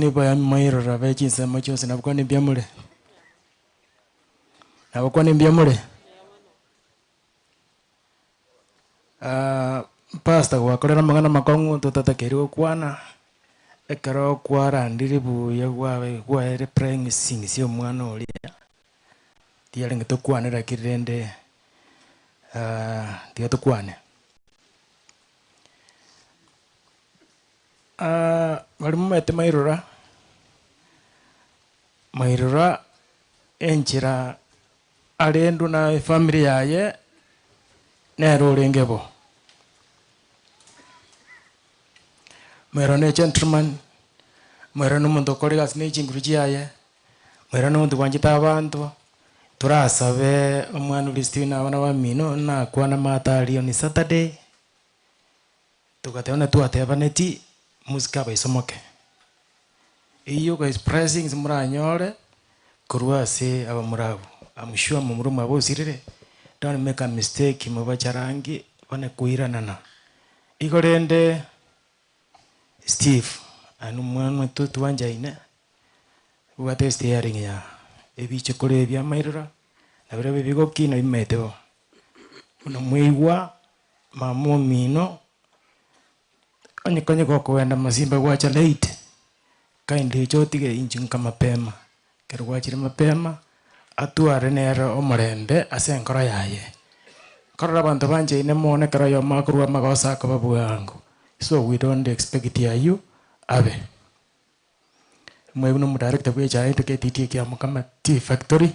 Nibo ya mairora bechinsemo chionsi nabwo nimbiamure nabwo nimbiamure pastor gwakorera mang'ana makong'u totatakeire gokwana ekero kwarandire buya gwabe gwaere praying sing sia omwana oria tiarenge tokwanera kirende tiga tokwane bari mumete mairora mairora enchira arendu na family yaye nero orenge bo. Mwero ne gentleman, mwero no mundu okore gasi ne chinguru chiaye, mwero no mundu bwanchete abanto, turasabe omwana ori Stephen abana bamino nakwana matario ni Saturday, tugatebana twatebaneti musika baisomoke. Iyo guys pressings muranyore korwa ase abamurabu. I'm sure mumuru abosirire don't make a mistake mubacharangi bane kuiranana. Igorende Steve anu mwana tutu wanjaine ubate steering ya ebiche kore bya mairura na bire bigokina bimeteo uno mwiwa mamo mino onye konye gokwenda masimba gwacha late kaindi chotige injunka mapema kero gwachire mapema atware nero omorembe ase enkoro yaye korora bantu banje ine mone kero yo makurwa magosa akababwango. So we don't expect ya you abe mwe no director bwe cha ito KTT kia mukama tea factory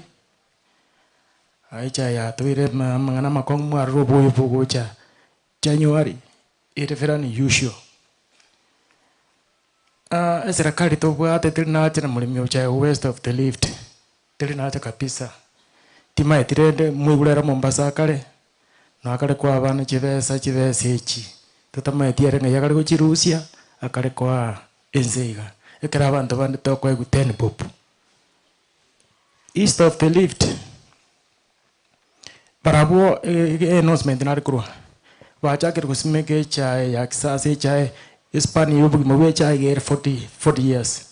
aicha ya tuire mangana makong mwa robo yobugocha January iriferani usual serikali tobwate tilinacha na mulimi ocha west of the lift tilinacha kabisa tima etirende mwigulera Mombasa kale na kale kwa abana chibesa chibesa echi tutamaetiere nga yakale gochirusia akale kwa enzeiga ekera abantu bandi tokwa guten pop east of the lift barabo announcement na kurwa bachakire kusimeke chai ya kisasa chai Hispania yobu mwe chai ger 40 years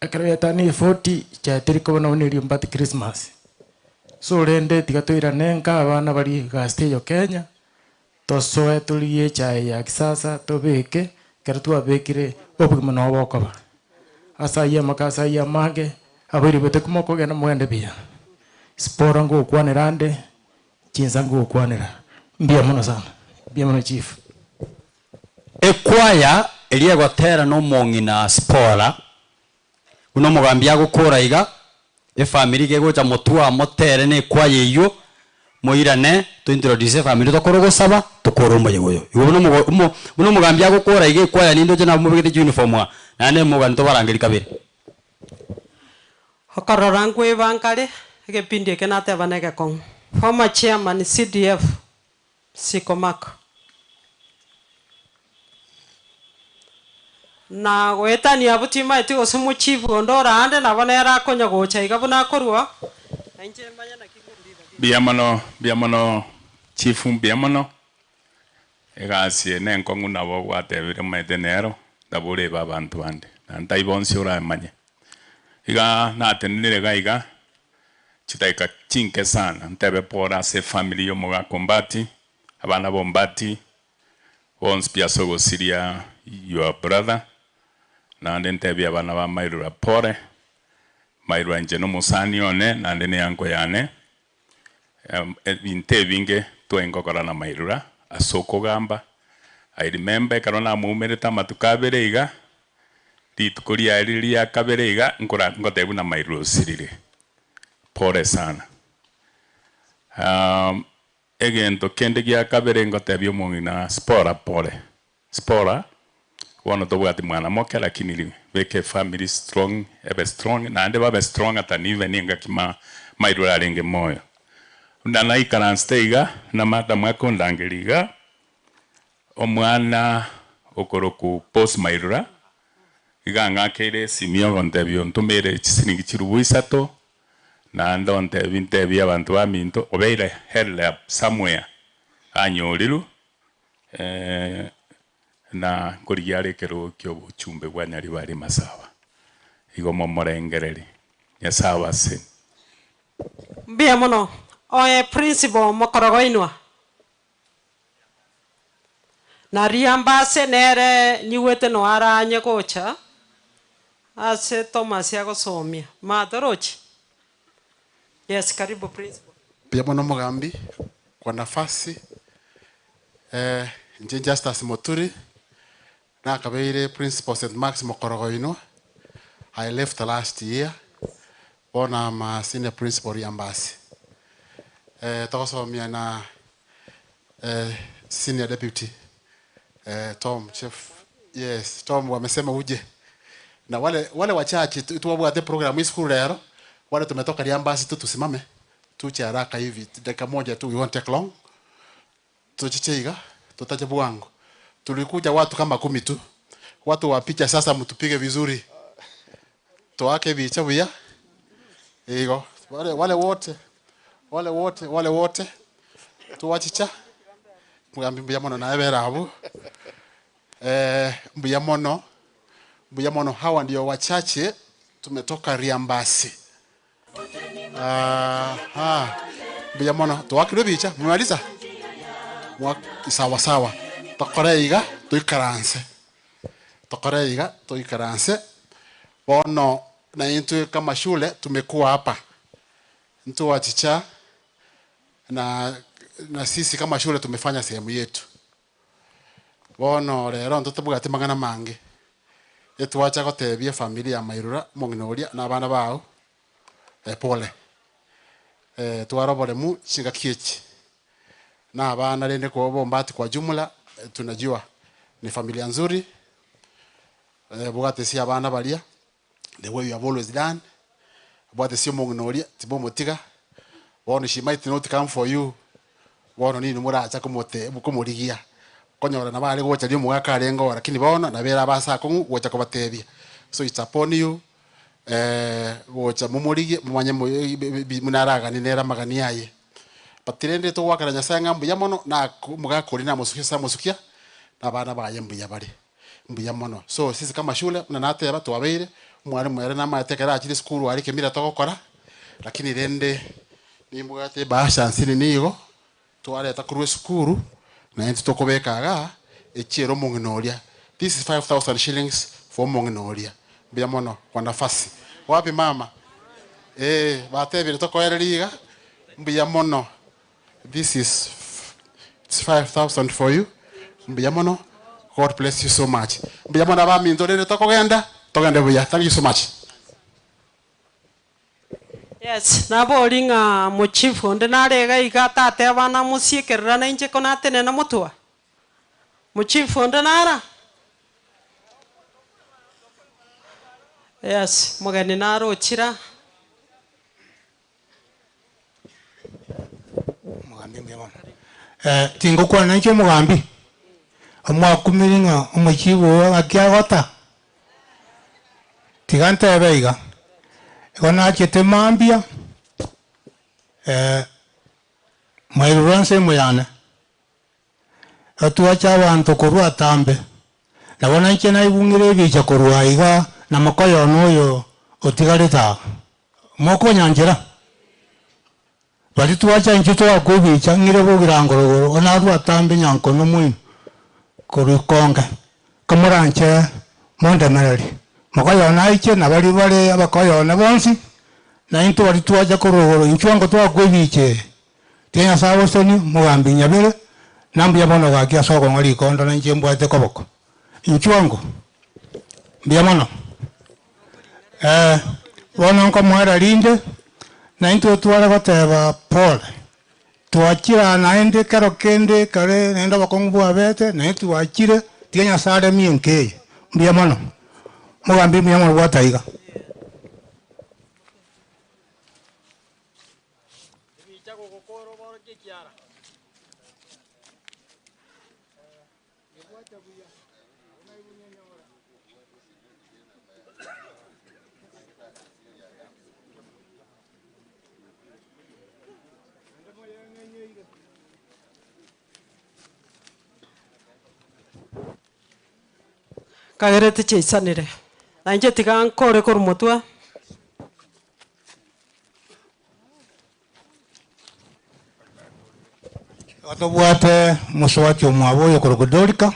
ekera yatani 40 chai teriko na oneri mbati Christmas so rende tigatoira nenka abana bari gasteyo Kenya tosoe tulie chai ya kisasa tobeke kera twabekire obugima nobokoba asaya makasa ya mange abiri bete kumoko gena mwende bia spora ngo kwanirande chinza ngo kwanira mbia muno sana mbia muno chief ekwaya elia gotera no mongina spora uno mugambia gukura iga efamily gegocha mutua motere ne kwaya iyo moirane to introduce family tokoro gosaba tokoro moyegoyo igo uno mugambia gukura iga ekwaya nindo je na mubegete uniform wa nane muganto barangeri kabere okorora ngwibankare egepindi eke natebana egekong'u former chairman CDF Sikomak na gwetania butima eti gose mochifu ondora ande nabo nera akonya gocha iga buna akorwa na inche manya naki biamono biamono chifu biamono egasi ene enkong'u nabo gwatebire maete nero ndabore ba bantu bande na ntaibonsi oramanye iga natenire ga iga chitaika chinke sana ntebe pora se family yo mugakombati abana bombati bonsi piasogosiria your brother nande ntebe abana ba mairura pore mairura nje no musani one nande ne yanko yane intebinge twengokora na mairura asoko gamba I remember karona mumereta matukabere iga rituko ria ria kabere iga nkora ngotebu na mairura osirire pore sana egento kende gia kabere ngotebio mongina spora pore spora wono tobwati mwana moke lakini beke family strong ebe strong nande babe strong atanive ninga kima mairura renge moyo ndanaikaranste iga na madamu akondangeriga omwana okoroku post mairura iga ng'akeire simio gontebio ntumire chisiringi chirubu isato naende ontebi ntebi abantu baminto obeire held up somewhere anyoriru na nkorigia arekero kio obochumbe bwa Nyaribari Masaba igo momorengereri Nyasaye ase mbia mono oe principal mokorogoinwa na riambase nere nyiwete no aranye gocha ase Thomas agosomia matorochi. Yes, karibu principal. Pia mono Mugambi kwa nafasi nje Justus Moturi na kabeire principal St. Max Mokorogoinwa. I left last year bona ma senior principal riambase tokosomia na senior deputy Tom Chief Yes, Tom wamesema uje. Na wale wachache tuwabwate program hii school leo. Wale tumetoka Riambasi tu tusimame. Tuche haraka hivi dakika moja tu, we won't take long. Tuchicheiga, tutaje bwangu. Tulikuja watu kama 10 tu. Watu wa picha sasa mtupige vizuri. Toake bicha buya. Ego, wale wote. Wale wote. Tuwachicha. Mugambi mbuya mono na ebera abu. Mbuya mono. Mbuya mono, hawa ndio wachache tumetoka Riambasi. Mbuya mono, tuwakilo bicha, mmemaliza? Sawa sawa. Tokoreiga tuikaranse. Tokoreiga tuikaranse. Bono na intu kama shule tumekuwa hapa. Mtu wachicha na sisi kama shule tumefanya sehemu yetu. Bono lero ntotobwate mangana mange. Etuacha gotebia familia Mairura mong'inoria na abana bao. Pole. Tuwarobore mu chingakiechi. Na abana rende kwa Bombati kwa jumla tunajua ni familia nzuri. Bwate si abana balia the way you have always done. Bwate si mong'inoria tibomotiga. Bono she might not come for you. Bono nini muracha kumote kumurigia. Konyora na bale gocha rio mugaka rengo lakini bono na bera basa kongu gocha kobatebia. So it's upon you. Gocha mumurigie mumanye munaraga ni nera magani aye. Patirende to wakara Nyasaye mbuya mono na mugakori na musukia musukia na bana baye mbuya bari mbuya mono. So sisi kama shule na nateba twabeire mwalimu ere na matekera achiri school ari kemira togokora lakini rende nimbugate basha nsini nigo twareta kurwe school na entu tokobekaga echiero mong'inoria. This is 5000 shillings for mong'inoria. Mbuya mono kwa nafasi. Wapi mama? Batebire tokoereriga mbuya mono. This is 5,000 for you. Mbuya mono. God bless you so much. Mbuya mono abaminto rere tokogenda. Tokogenda buya. Thank you so much. Yes, nabo ringa mochifu onde narega iga tate abana musiekerera na inche konatene na mutua. Mochifu onde nara. Yes, mugeni naro chira. Tingokwana nanche mugambi omwakumiringa omuchibu akiagota tigantebe iga igo nachete mambia mairura nsemo yane atuacha abantu korwa tambe nabo nanche naibungire ebicha korwa iga na makoyo noyo otigareta moko nyanjera bali tuacha nchito akubicha ngire bogirangorogoro onarwa tambe nyankono mwino korukonga kamuranche mondemereri makoyo naiche na bali bale abakoyo na bonsi na into bali tuacha korogoro inchwango twakubiche tinya sabo soni mugambi nyabere nambuya bono gakia soko ngori kondo na nche mbwate koboko inchwango mbuya mono bono nkomwera linde na into twara goteba pole twachira naende kero kende kare nenda bakongwa bete na twachire tinya sare mienke mbuya mono mugambi mbuya mono gwataiga Kagerete cheisanire. Na inche tiga nkore korumutua. Watobwate muswati omwabo yokorogodorika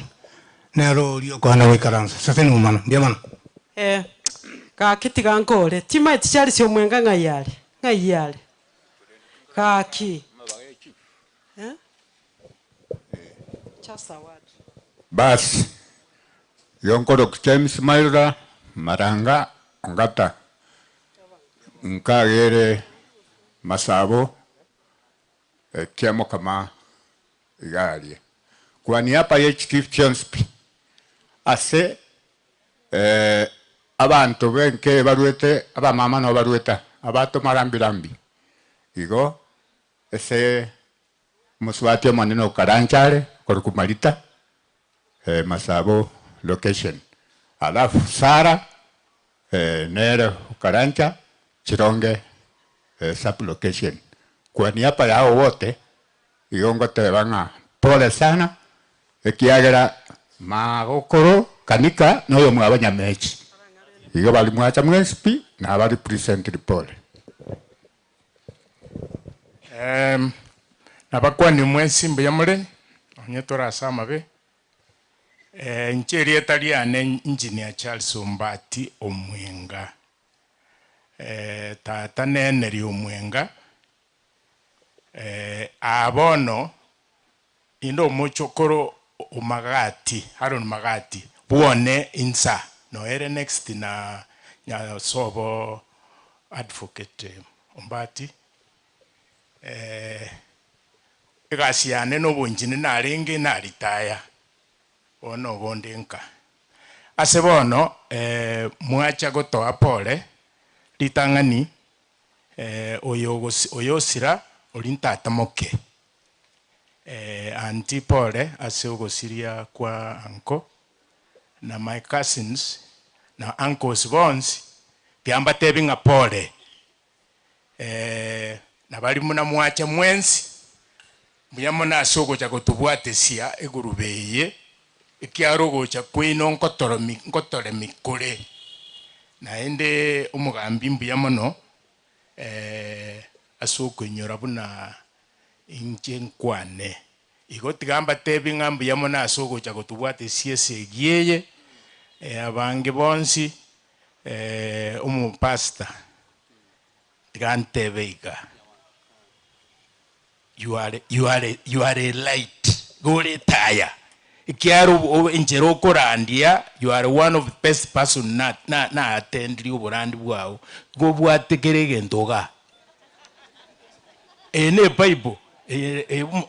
nero ryokwana wikaransa sasa ni umana ndiye mana gaki tiga nkore tima tichari sio mwenga ngayale ngayale gaki chasa watu basi yonkoro James Mairura Maranga Ngata nkagere masabo kiamo kama igarie kwa niaba ya Chief James Ase abantu benke baruete abamama no barueta abato marambirambi igo ese muswati maneno karanchare korukumalita masabo location alafu Sara nere Karancha Chironge sub location. Kwa niaba yao wote igongo tebanga pole sana ekiagera magokoro kanika noyo mwabanya mechi igo bali mwacha mwespi na bali present pole. Nabakwa ni mwensi mbuyamure onyetora samabe ncheri etaliane Engineer Charles Ombati Omwenga tata neneri Omwenga abono indo muchokoro umagati Haron Magati buone insa no ere next na nyasobo advocate Ombati egasiane no bunjini narenge naritaya ono bondenka ase bono mwacha gotoa pole litangani oyosira olintata moke anti pole ase ogosiria kwa anko na my cousins na uncles bonds byamba tebinga pole na bali muna mwacha mwensi muyamona asoko cha kotubwatesia egurubeye ikiarogo cha kwino nkotore mikore naende umugambi mbuyamono asoko inyora buna inje nkwane igo tigamba tebinga mbuyamona asoko cha kotubwatesia segiyeye abange bonsi umupasta tigantebeiga you are a light gore taya ikiaru injero korandia you are one of the best person na attend oborandi bwao go bwatekerege ntoga ene bible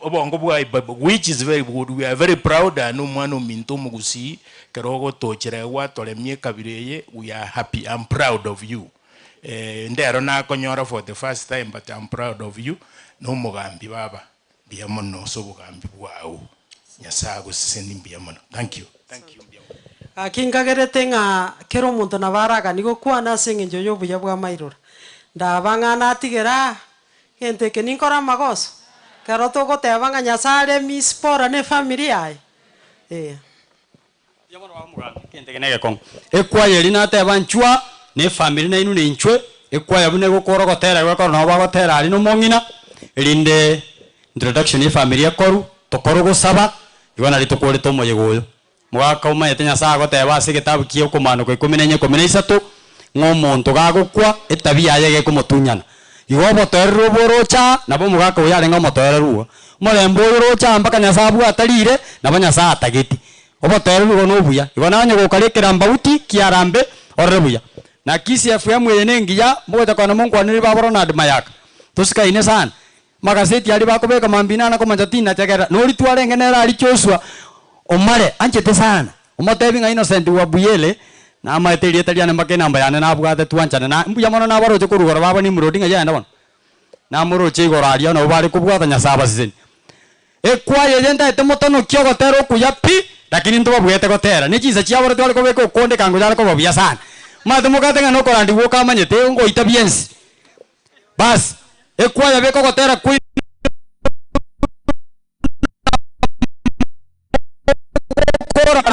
obongo bwa bible which is very good. We are very proud and umwana minto mugusi kerogo tochera gwatoremie kabireye. We are happy. I'm proud of you. Ndero nakonyora for the first time, but I'm proud of you. No mugambi baba biamono so bugambi bwao nyasago siseni mbiamono. Thank you. Thank you. Akingagerete nga kero omonto nabaraga nigo kwana ase eng'encho ya obuya bwa mairora ndabang'ana atigera gento eke ninkora amagoso kero togoteba ng'a Nyasaye are mispora ne family yaye ekwaya eri nateba nchwa ne family nainu ninchwe ekwaya bune gokora gotera gwekora nabo bagotera ari nomong'ina erinde introduction ye family ekoru tokoro gosaba igo nari tokorete omoyega oyo mwaka umaete Nyasaye agoteba ase egetabu kia okomanuka 14 13 ng'a omonto gagokwa etabia yaye gekomotunyana igo obotoereru oborocha nabo omogaka oyo arenge omotoereru omorembe oyo orocha mpaka Nyasaye abwatarire nabo Nyasaye atageti obotoereru igo nobuya igo nanye gokarekera mbauti kiarambe orere buya na Kisii FM eye nengiya mogocha kona monkwanire babo Ronald Mayaka tosikaine sana magazeti ari bakobeka mambina na komancha tina chagera nori twarenge nera ari Joshua omare anchete sana omotebi ng'a Innocent wa Buyele na amaeterie tariane mbake namba yane nabwate twanchane na mbuya mono nabaroche korugoro babo ni murodi ng'a yenda bono namoroche igoro aria nabo bare kobwata Nyasaye abaseseni ekwaye eye ndaete motono kio gotera okuya pi lakini ntobabwete gotera ne chinsa chiaboro tware kobeka okonde kango yare koba buya sana mate mokate ng'a nokorandi gokamanyete ngoita biensi basi ekwaya beko gotera kwi kora.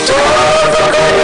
Todo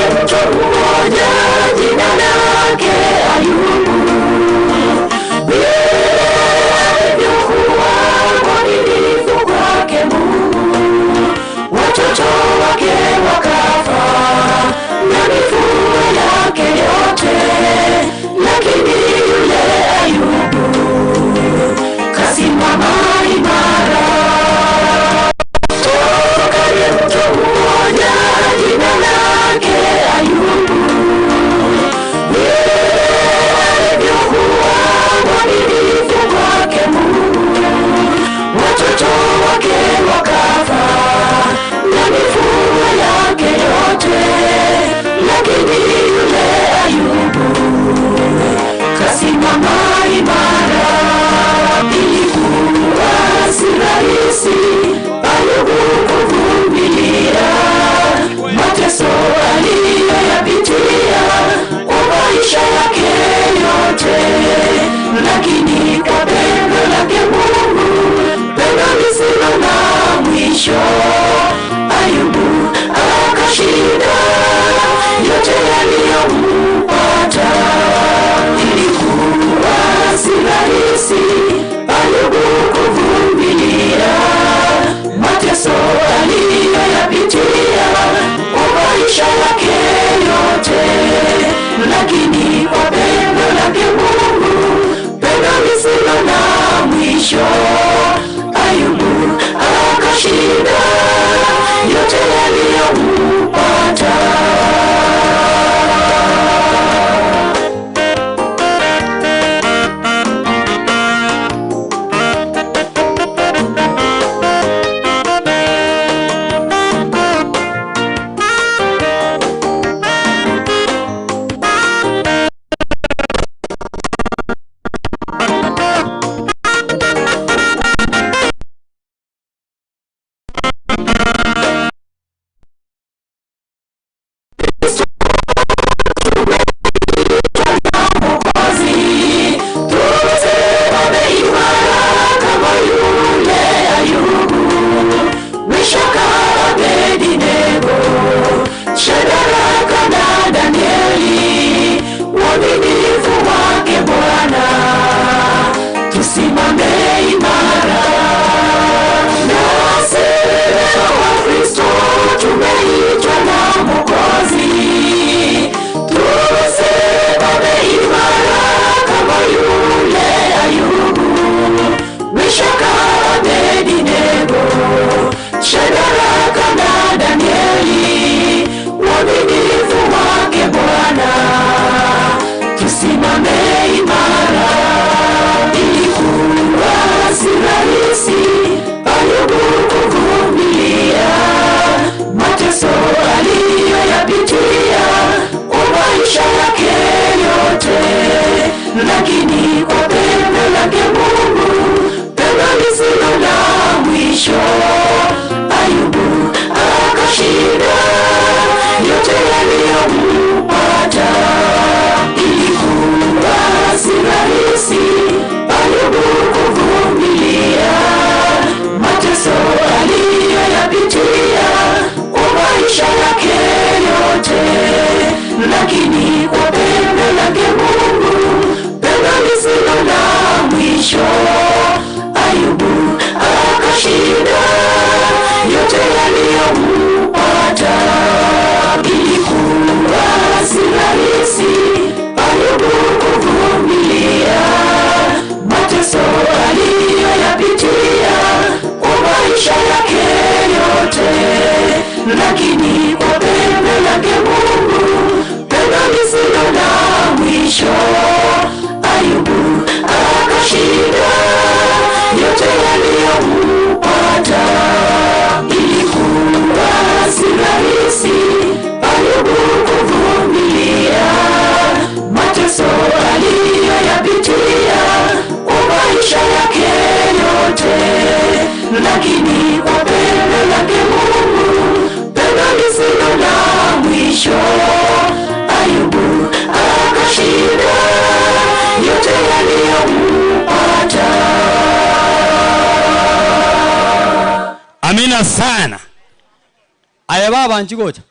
lakini kwa pendo lake Mungu, pendo lisilo na mwisho, Ayubu akashinda yote yaliyompata. Ilikuwa si rahisi Ayubu kuvumilia mateso aliyoyapitia kwa maisha yake yote, lakini kwa pendo lake Mungu, pendo lisilo na mwisho, Ayubu akashinda yote yaliyompata. Ilikuwa si rahisi Ayubu kuvumilia mateso aliyoyapitia kwa maisha yake yote, lakini kwa pendo lake Mungu, pendo lisilo na mwisho, Ayubu akashinda yote yaliyompata. Amina sana. Aya baba nchigocha.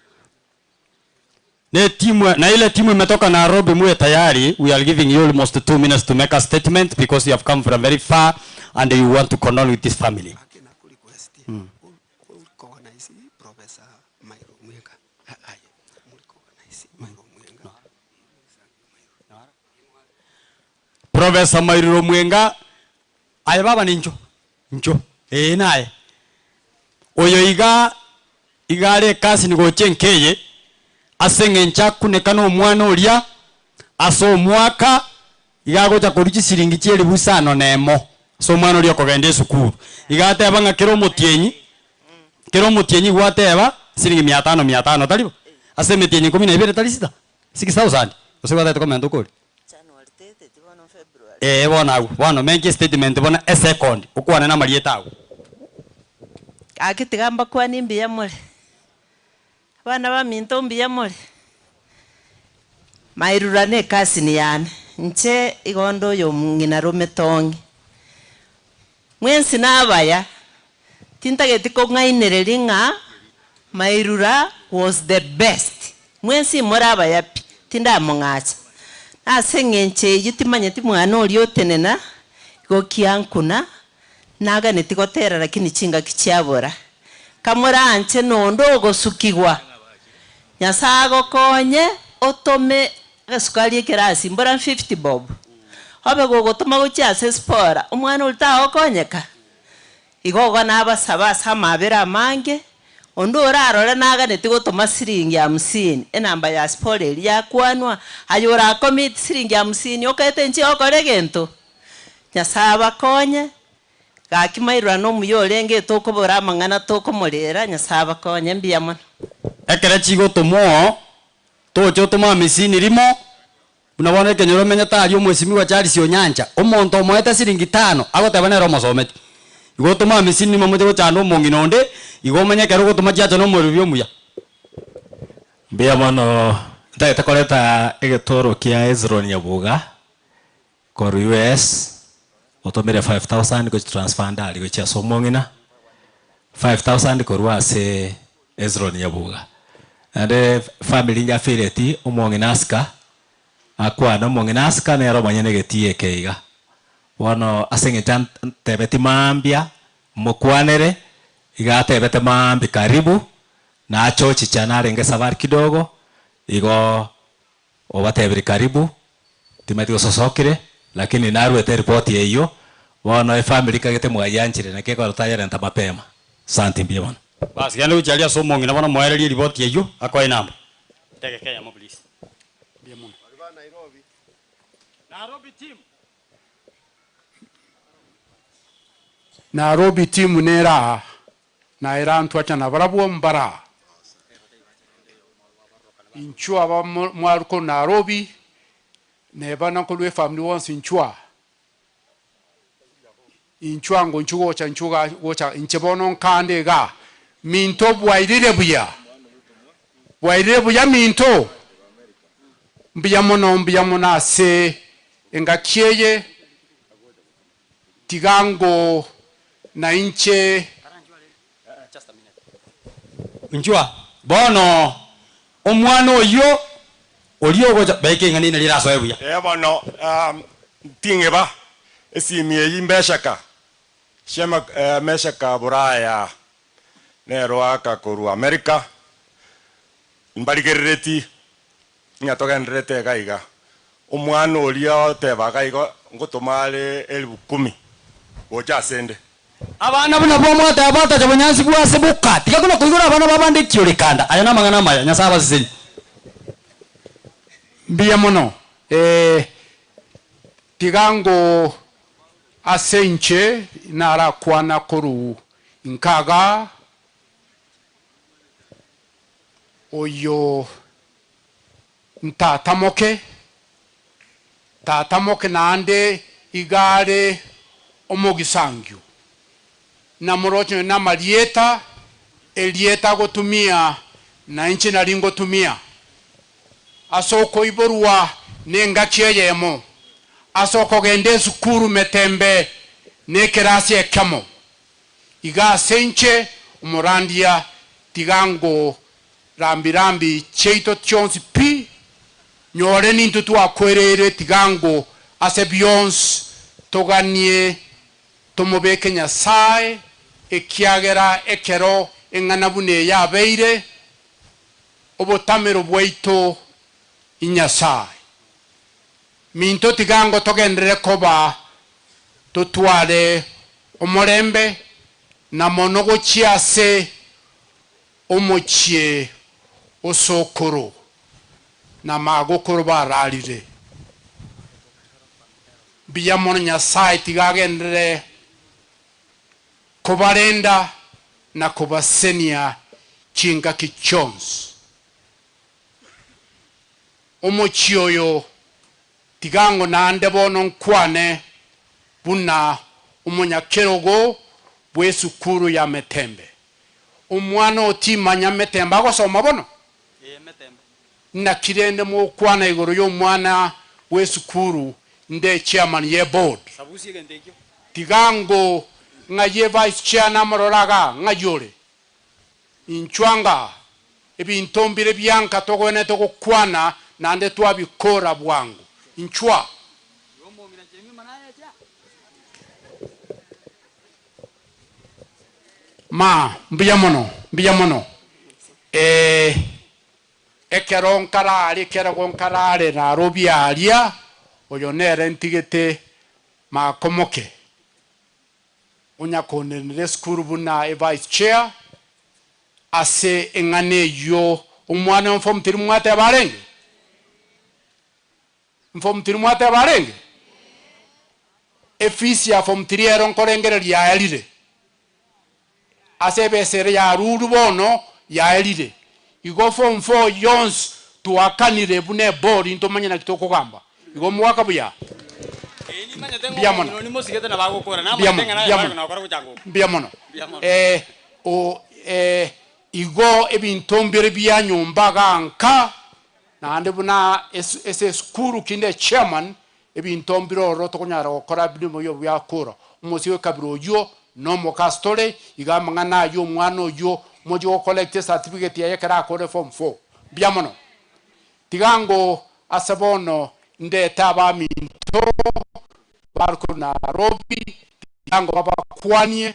Ne timu na ile timu imetoka Nairobi, muwe tayari. We are giving you almost 2 minutes to make a statement because you have come from very far and you want to condole with this family. Professor Mairuro Mwenga. Aya baba ni ncho. Ncho. Naye. Oyo iga igare kasi nigoche nkeye asenge nchakunekana omwana oria ase omwaka igagocha koruchi siringi chieri busano nemo so omwana oria okogenda esukuru igateba ng'a kero omotyenyi gwateba siringi 500 500 taribo ase emetienyi 12 tari sita 6000 ose gwatete komenta okori bona agwo bono menke statement bona a second okwane na marieta agwo akitigamba kwani mbiya mole bana ba minto mbiya mole mairurane kasi ni yane nche igondo yo ngina rome tongi mwensi nabaya tintageti ko ngainereri nga Mairura was the best mwensi morabaya pi tindamongacha ase ngenche yitimanye ti mwana ori otenena gokiankuna naga nitigotera lakini chinga kichiabora kamora anche nondo gosukigwa nyasago konye otome gasukari kerasi mbora 50 bob obe gogotoma gochia ase spora omwana ulta okonyeka igogo nabasaba samabera mange ondo orarore naga nitigotoma siringi 50 enamba ya spora eri yakwanwa ayora commit siringi 50 okete nchi okoregento nyasaba konye gakimairwa no muyolenge tokobora amang'ana tokomorera nyasaba konye mbiya mono ekere chigotomo tocho toma misini rimo unabona ekenyoro menya tari omwesimiwa Charles Onyancha omonto omoete siringi 5 agoteba nero omosometi igo toma misini rimo moche gochanda omong'ina onde igo omenye ekero ogotoma chiacha nomorubi omuya mbiya mono ntagete koreta egetoro kia Ezron Nyabuga koru US otomire 5000 go transfer ndari go chia somong'ina 5000 korwa ase Ezron Nyabuga ande family njafireti omong'ina aska akwana omong'ina aska nero manyene getie keiga bono ase tebeti mambia mokwanere iga tebete mambi karibu na chochi chanarenge safari kidogo igo obatebiri karibu timati gososokire lakini narwete report yeyo bono e family kagete mwayanchire na keko rutayarenta mapema santi mbia bono basi gende uchalia somo ngina bono mwaererie report yeyo akwa inamba teke Kenya mo please mbia mono Nairobi Nairobi team Nairobi team nera na Iran twacha na barabwo mbara inchua ba mwaruko Nairobi nebana kolwe family wonse inchua inchua ngo nchugo cha nchuga gocha inchebono nkande ga minto bwairire buya minto mbiya mono ase engakieye tigango na inche Njua bono omwana oyo Orio gocha beke ngani na lira soe buya. Bono tingeba esimie yimbeshaka. Shema meshaka buraya nero aka koru America. Mbarigerereti ngatogenderete gaiga. Omwana oria tebaga igo ngotomare 10,000 gocha sende. Abana buna bomwata abata jabonyansi bwase buka. Tikakuna kuigura abana babande kiyorekanda. Aya namangana maya nyasaba siseni. Mbiya mono tigango asenche nara kwana koru nkaga oyo ntatamoke tatamoke nande igare omogisangyo na morocho na marieta elieta gotumia na inchi naringo tumia asoko iborwa nengakie yemo asoko gende sukuru metembe nekerasi ekamo iga senche umurandia tigango rambirambi cheito chonsi pi nyore nintu twakwerere tigango ase beyonce toganie tomobeke Nyasaye ekiagera ekero eng'ana bune yabeire obotamero bwaito inyasaye minto tigango togendere koba totware omorembe na monogo chiase omochie osokoro na magokoro bararire biyamono Nyasaye tigagendere kobarenda na kobasenia chingaki chonsi omochioyo tigango nande bono nkwane buna omonyakerogo bwesukuru ya Metembe omwana otimanya Metembe agosoma bono nakirende mukwana igoro y'omwana wesukuru nde chairman ye board tigango nga ye vice chair namororaga nga yore inchwanga ebintombire byanka togone togokwana nande twabikora bwangu inchwa ma mbiya mono ekero nkarare kero nkarare Nairobi aria oyo nere ntigete makomoke onyakonere skuru buna e vice chair ase engane yo omwana mfo mtiri mwate abarenge mfo mtiri mwate abarenge efisi ya form 3 ero nkorengere yaerire ase besere ya ruru bono yaerire igo form 4 yons tuakanire bune board ntomanya na kitoko gamba igo mwaka buya biamono o igo ebintombere bya nyumba ganka nande buna ese skuru kinde chairman ebintombere oro tokonyara gokora birimo yo byakora umusi kabiro yo no mokastore igamba ngana yo mwana yo mojo go collect certificate ya kera akore form 4 biamono tigango asabono ndeta ba minto barko Nairobi tigango baba kwanie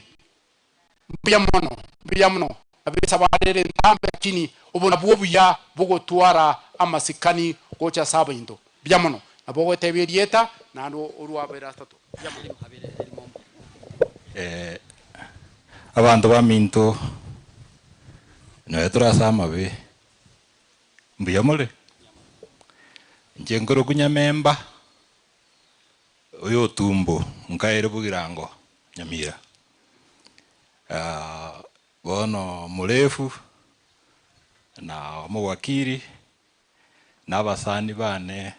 biamono abisa barere ntambe kini ubona bwo buya bugotwara amasikani gocha sabindo biamono abogo tebirieta nando uruabera tato abantu ba minto no eturasama be mbiyamole njengoro kunyamemba oyo tumbo nkaere bugirango nyamira bono murefu na omowakiri n'abasani bane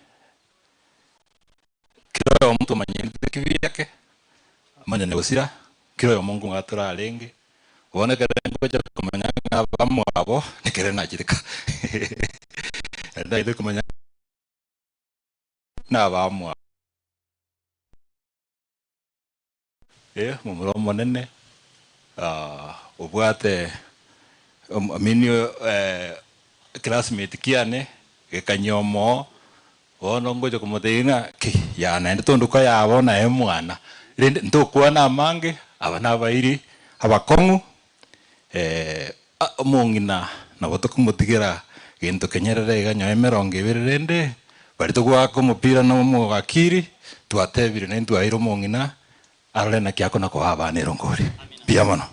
kiro omuntu manyende kibiyake amanyane gusira kiro omungu ngatura renge ubonekere ngoja kumenya abamwabo nikere nakirika ndaide kumenya nabamwa mumuro monene obwate minio classmate kiane Gekanyomo bono ngocha komotebia ki ya naende tonduka yabo naye mwana rende ntokwana amange aba nabairi abakong'u omong'ina nabo tokomotigera gento kenyerere iga nyoe emerongo ebere rende bari togwaka omopira na omogakiri twatebire naintwe twaire omong'ina arore naki akona koa abana erongori mbuya mono.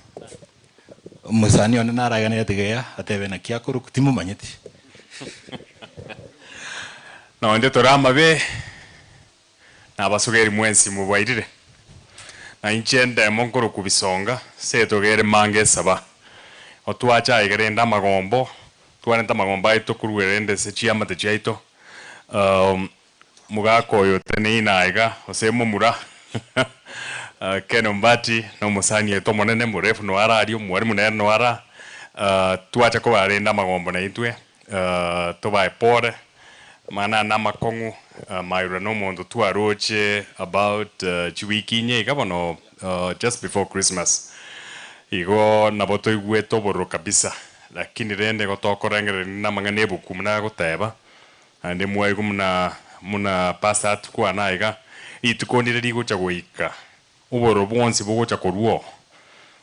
Omosani one naraganire tigeya atebe naki akoruku timomanyeti. Naonde toramabe nabasogeri mwensi mubwairire na inche ndemo nkoro kubisonga setogere mange saba otwacha igerenda magombo twarenta magombo aito kuruerende se chiamate chiaito mugako oyo teneina iga ose mumura Ken Ombati no musani eto monene murefu no ara ario mwarimu nere no ara twacha kobarenda magombo na intwe tobae pore mana na makongu maira no mondo twaroche about chiwiki nye igabono just before Christmas igo nabo toigwete obororo kabisa lakini rende gotokorengere na mang'ana ebuku muna goteba ande mwaigo muna muna pasa tukwana iga itukonire rigocha goika obororo bwonsi bogocha koruo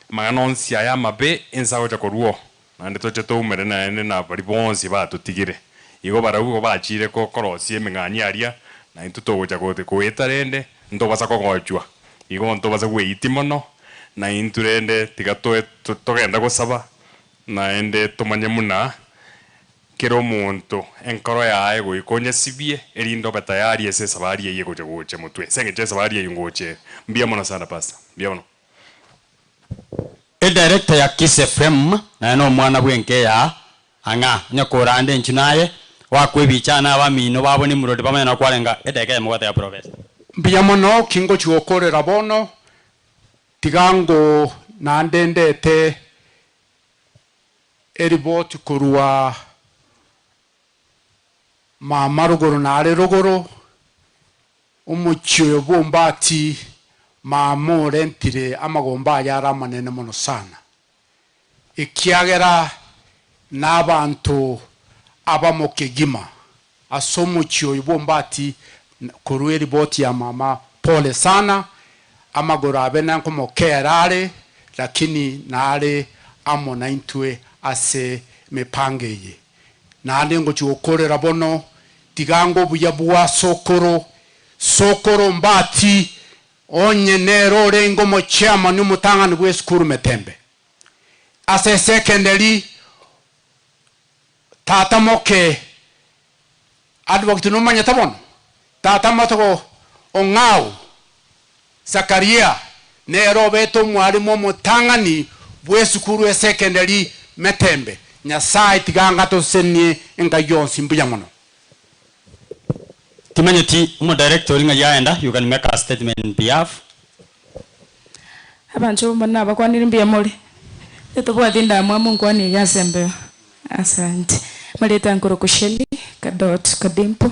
mang'ana onsi aya mabe ensa gocha koruo nande toche toumere naende na bari bonsi batutigire igo baraugo bachire kokorosia emeng'ani aria na intwe togocha goeta rende ntobasa kogochwa igo ntobasa gweiti mono na intwe rende tiga togenda gosaba naende tomanye muna kero omonto enkoro yaye goikonya sibie erinde obe tayari ase esabari eye gocha gocha motwe ase eng'encho esabari eye ngoche mbuya mono sana pastor mbuya mono. Edirector ya Kiss FM naye no omwana bwenke ya ang'a nyakorande enchu naye wakwebichana abamino babo nimurodi bamanya nakwarenga edeka emogata ya professor. Mbuya mono kingo chigokorera bono tigango nandendete eriboti korwa mama ruguru nare ruguru omochio bombati mama orentire amagomba aya amanene mono sana ekiagera n'abantu abamokegima ase omochio bombati korwa eriboti ya mama pole sana amagoro abe nankomokera are lakini nare amo naintwe ase mepangeye nande ngochigokorera bono tigango buya bwa sokoro sokoro mbati onye nero rengo mo chairman umutangani bwe skuru metembe ase secondary tata moke advocate numanya tabono tata motoko ongao Zakaria nero beto mwalimu mutangani bwe skuru secondary metembe Nyasaye tiganga tosenie enga yonsi mbuya mono. Timanyeti umo director inga yaenda you can make a statement in behalf. Abantu mbona bakwanira mbuya mole. Tetobwa tinda mwa nkwani yasembe. Asante. Maleta nkoro kusheli kadot kadimpo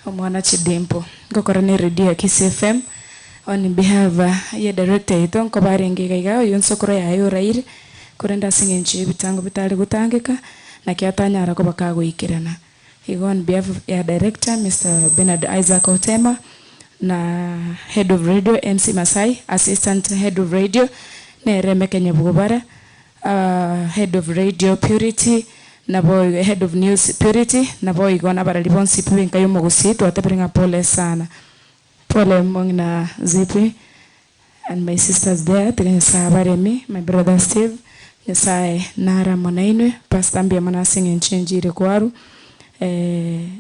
omwana chidimpo. Ngokora ni radio ya Kiss FM on behalf ya director ito nkobarenge gaiga yonsokoro yayo raire. Kurenda singenchi bitango bitari gutangika na kiatanyara ko bakagoikirana. Igo on behalf ya director Mr. Bernard Isaac Otema na head of radio MC Masai, assistant head of radio Nereme Kenya Bugobara, head of radio Purity na boy head of news Purity na boy igona baralibonsi pibenka yo mogusi twatebringa pole sana. Pole mongna zipi and my sisters there tinsa baremi my brother Steve Nyasaye nara monainwe pastor mbia manasing enchenjire kwaru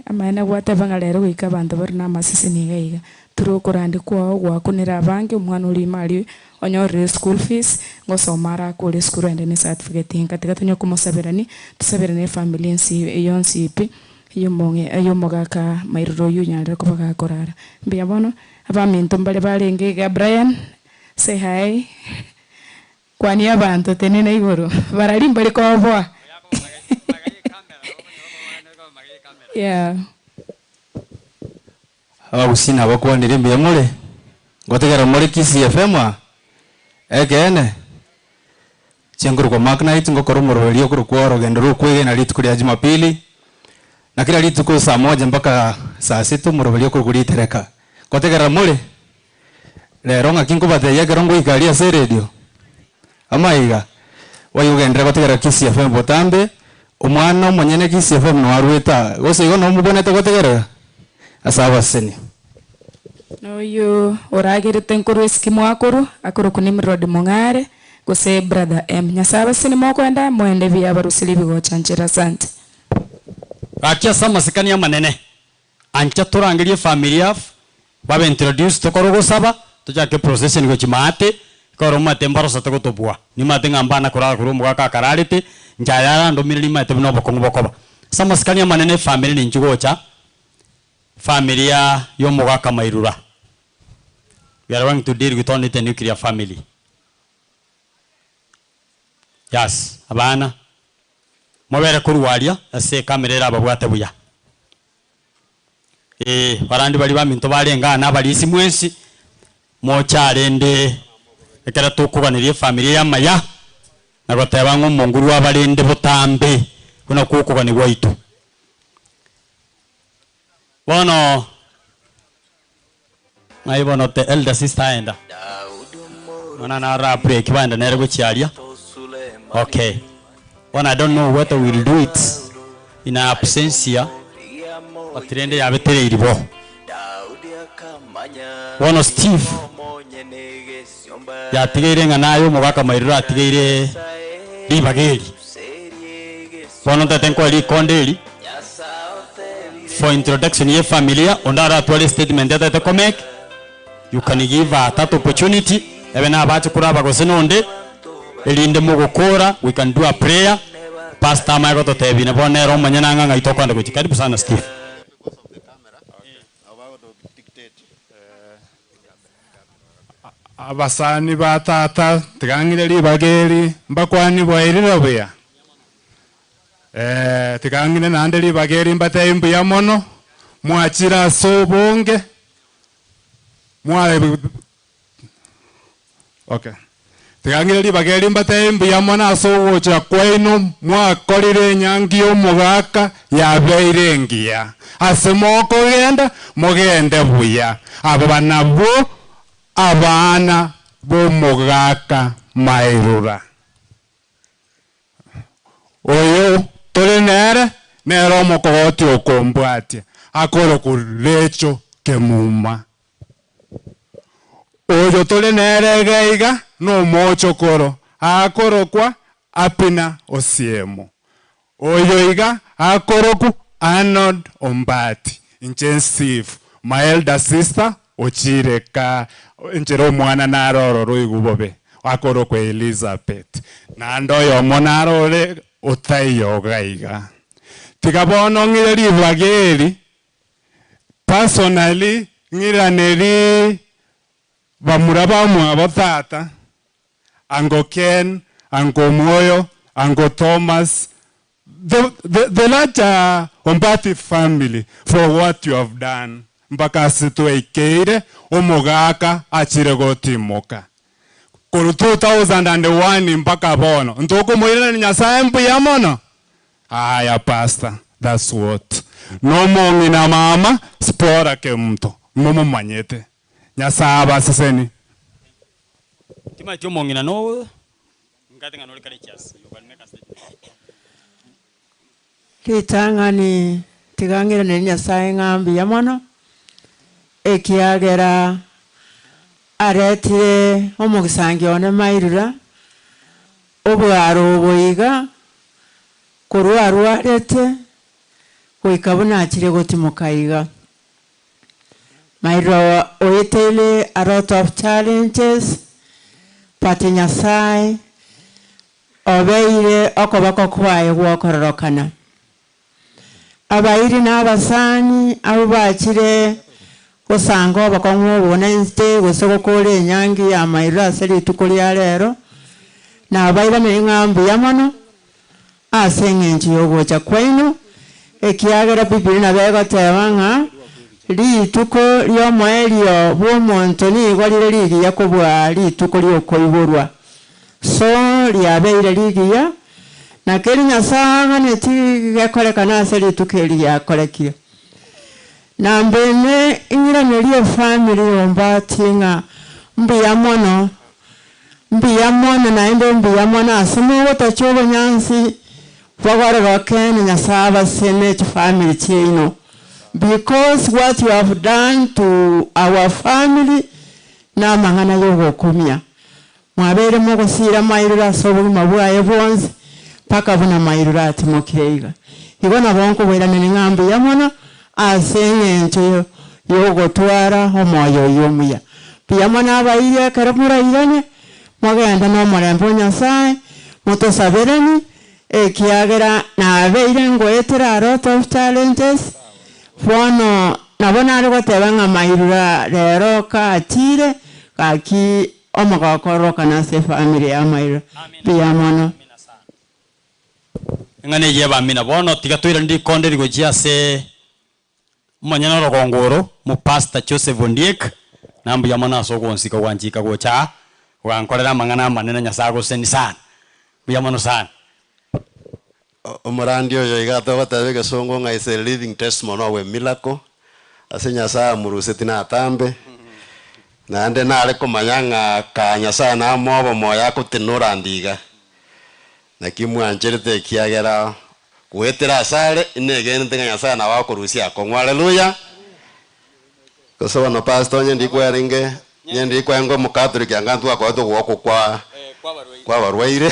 amaene gwatebanga rero goika abanto bari na amasisi niga iga turukurandi kwao gwakunira abange omwana ori mari onyorire school fees ngosoma arakore school ende ne certificate inka tiga tonye komosaberani tusaberane family nsi yonsi pi yomonge yomogaka mairuro yunyarire kobagakorara mbia bono abaminto mbare barenge ga Brian say hi kwani abantu tenene igoro barari mbari koboa. Yeah. Abagusina bakwanire mbuya more ngotegera muri Kiss FM ekene chenguru kwa Mark Knight ngokora omoroberio okoro kwa orogendo rukwegena rituko ria Jumapili Na kila rituko saa 1 mpaka saa 6 moroberio kuritereka. Kotegera mule lero ng'aki nkobateya ekero ngoikaria ase radio amaiga wayugendera gotegera Kisii FM botambe omwana omonyene Kisii FM noarweta gose igo nomobonete gotegerera ase abaseni. Noyo oragerete nkuru eskimo akuru akuru kunimrod mong'are gose brother M Nyasaye abaseni mokwenda mwende biabarusiri bigochanchera asante. Gakia samasikani amanene ancha turangerie familia babe introduce tokoro gosaba tujake procession gochimate koro mate mbarosa tokotobwa ni mate ngambana kurara kuru mugaka kararite njayara ndomiriri mate no bokongo bokoba samasikani amanene family ni njugocha familia yo mugaka Mairura. We are going to deal with only the nuclear family. Yes, abana mobere kuruwaria ase kamerera ababwate buya barandi bali baminto barenga nabalisi mwensi mocharende ekera tukuganirie familia yamaya nagoteba ngo monguru abalinde butambe kuna kukuganirwa itu bono naibono the elder sister enda mana na ra break banda nere guchiaria. Okay, one I don't know whether we'll do it in absentia but rende yabetere iribo bono Steve yatigeire nga nayo mugaka Mairura atigeire ribageri bono tatenko ri konderi for introduction ye familia ondara atwale statement yatete komek. You can give her that opportunity ebe na abache kuraba gose nonde elinde mugokora. We can do a prayer. Pastor Michael totebi na bonero manyana nganga itokwanda kuchi. Karibu sana Steve. Abasani ba tata tigangire ribageri mbakwani bwairira buya tigangire nande ribageri mbatei mbuya mono mwachira sobonge mwa okay tigangire ribageri mbatei mbuya mono asogocha kwaino mwakorire nyangi omogaka yabeire ngiya ase mokogenda mogende buya abo banabo abana bomogaka Mairura oyo tore nere nero omokogoti okombwatia akoro kurecho kemuma oyo tore nere gaiga no mochokoro akorokwa apina osiemo oyo iga akoroku Arnold Ombati inche Steve my elder sister ochireka nchero mwana naroro ruigubobe akorokwa Elizabeth nando yomo narore otaiyoga iga tigabono ngire ribageri personally ngiraneri bamura bamwe abatata Ango Ken, Ango Moyo, Ango Thomas, the larger Ombati family for what you have done mpaka situeikeire omogaka achire gotimoka kuru 2001 mpaka bono ntukumwirana ni Nyasaye mbuya mono. Aya pastor, that's what no mong'ina mama spora ke mto mumumanyete Nyasaye abaseseni tima tyo mong'ina no ngate ngano lekale kiasi you can make a statement. Kitangani tigangira ni Nyasaye ng'ambi ya mono ekiagera aretire omugisangi one Mairura obwaro oboiga korwa arwarete goika bunachire gotimokaiga. Mairura oetele a lot of challenges but Nyasaye obeire okoboko kwaye gwokororokana abairi n'abasani abo bakire gosanga bakong'o bonenste gosogokore enyangi ya Mairura ase rituko ria rero na abairane ng'ambu ya mono ase eng'encho yogocha kwaino ekiagera Bibiri nabegoteba ng'a rituko riomoerio bw'omonto nigo rire rigiya kobua rituko riokoiborwa so riabeire rigiya Na keri Nyasaye ganeti gekorekana ase rituko eri giakorekire. Na mbene ing'iranerie family Ombati ng'a mbuya mono naende mbuya mono ase mogotacha obonyansi bwagore gokene Nyasaye abasene chifamily chiaino. Because what you have done to our family na mang'ana yogokumia. Mwabere mogosira mairura ase obogima bwaye bwonsi paka buna mairura atimokire iga. Igo nabo nkobweranene ng'a mbuya mono ase eng'encho yogotwara omoyo oyo omuya. Mbuya mono abairi ekero morairane mogenda na omorembe o Nyasaye motosaberani ekiagera nabeire ngoetera a lot of challenges. Bono nabo nare goteba ng'a mairura rero kaachire gaki omogokoroka ase family ya mairura. Mbuya mono. Ng'ane yeba mina bono tiga twira ndi konde rigochia ase omonyene orogongoro mu Pastor Joseph Ondiek na mbuya mono ase ogonsika gwanchika gocha gwankorera amang'ana amanene Nyasaye agoseni sana. Mbuya mono sana. Omorandi oyo iga togoteba egesongo ng'a is a living testimony of a miracle ase Nyasaye amuruseti natambe naende nare komanya ng'a ka Nyasaye namoba moyo agotenora ndiga naki mwancherete ekiagera gwetera asare inegenete ng'a Nyasaye nabo akorusia akong'u. Haleluya. Gose bono pastor onye ndikwerenge nye ndikwenga omocatholic anga ntwakorete ogwoko kwa kwabarwaire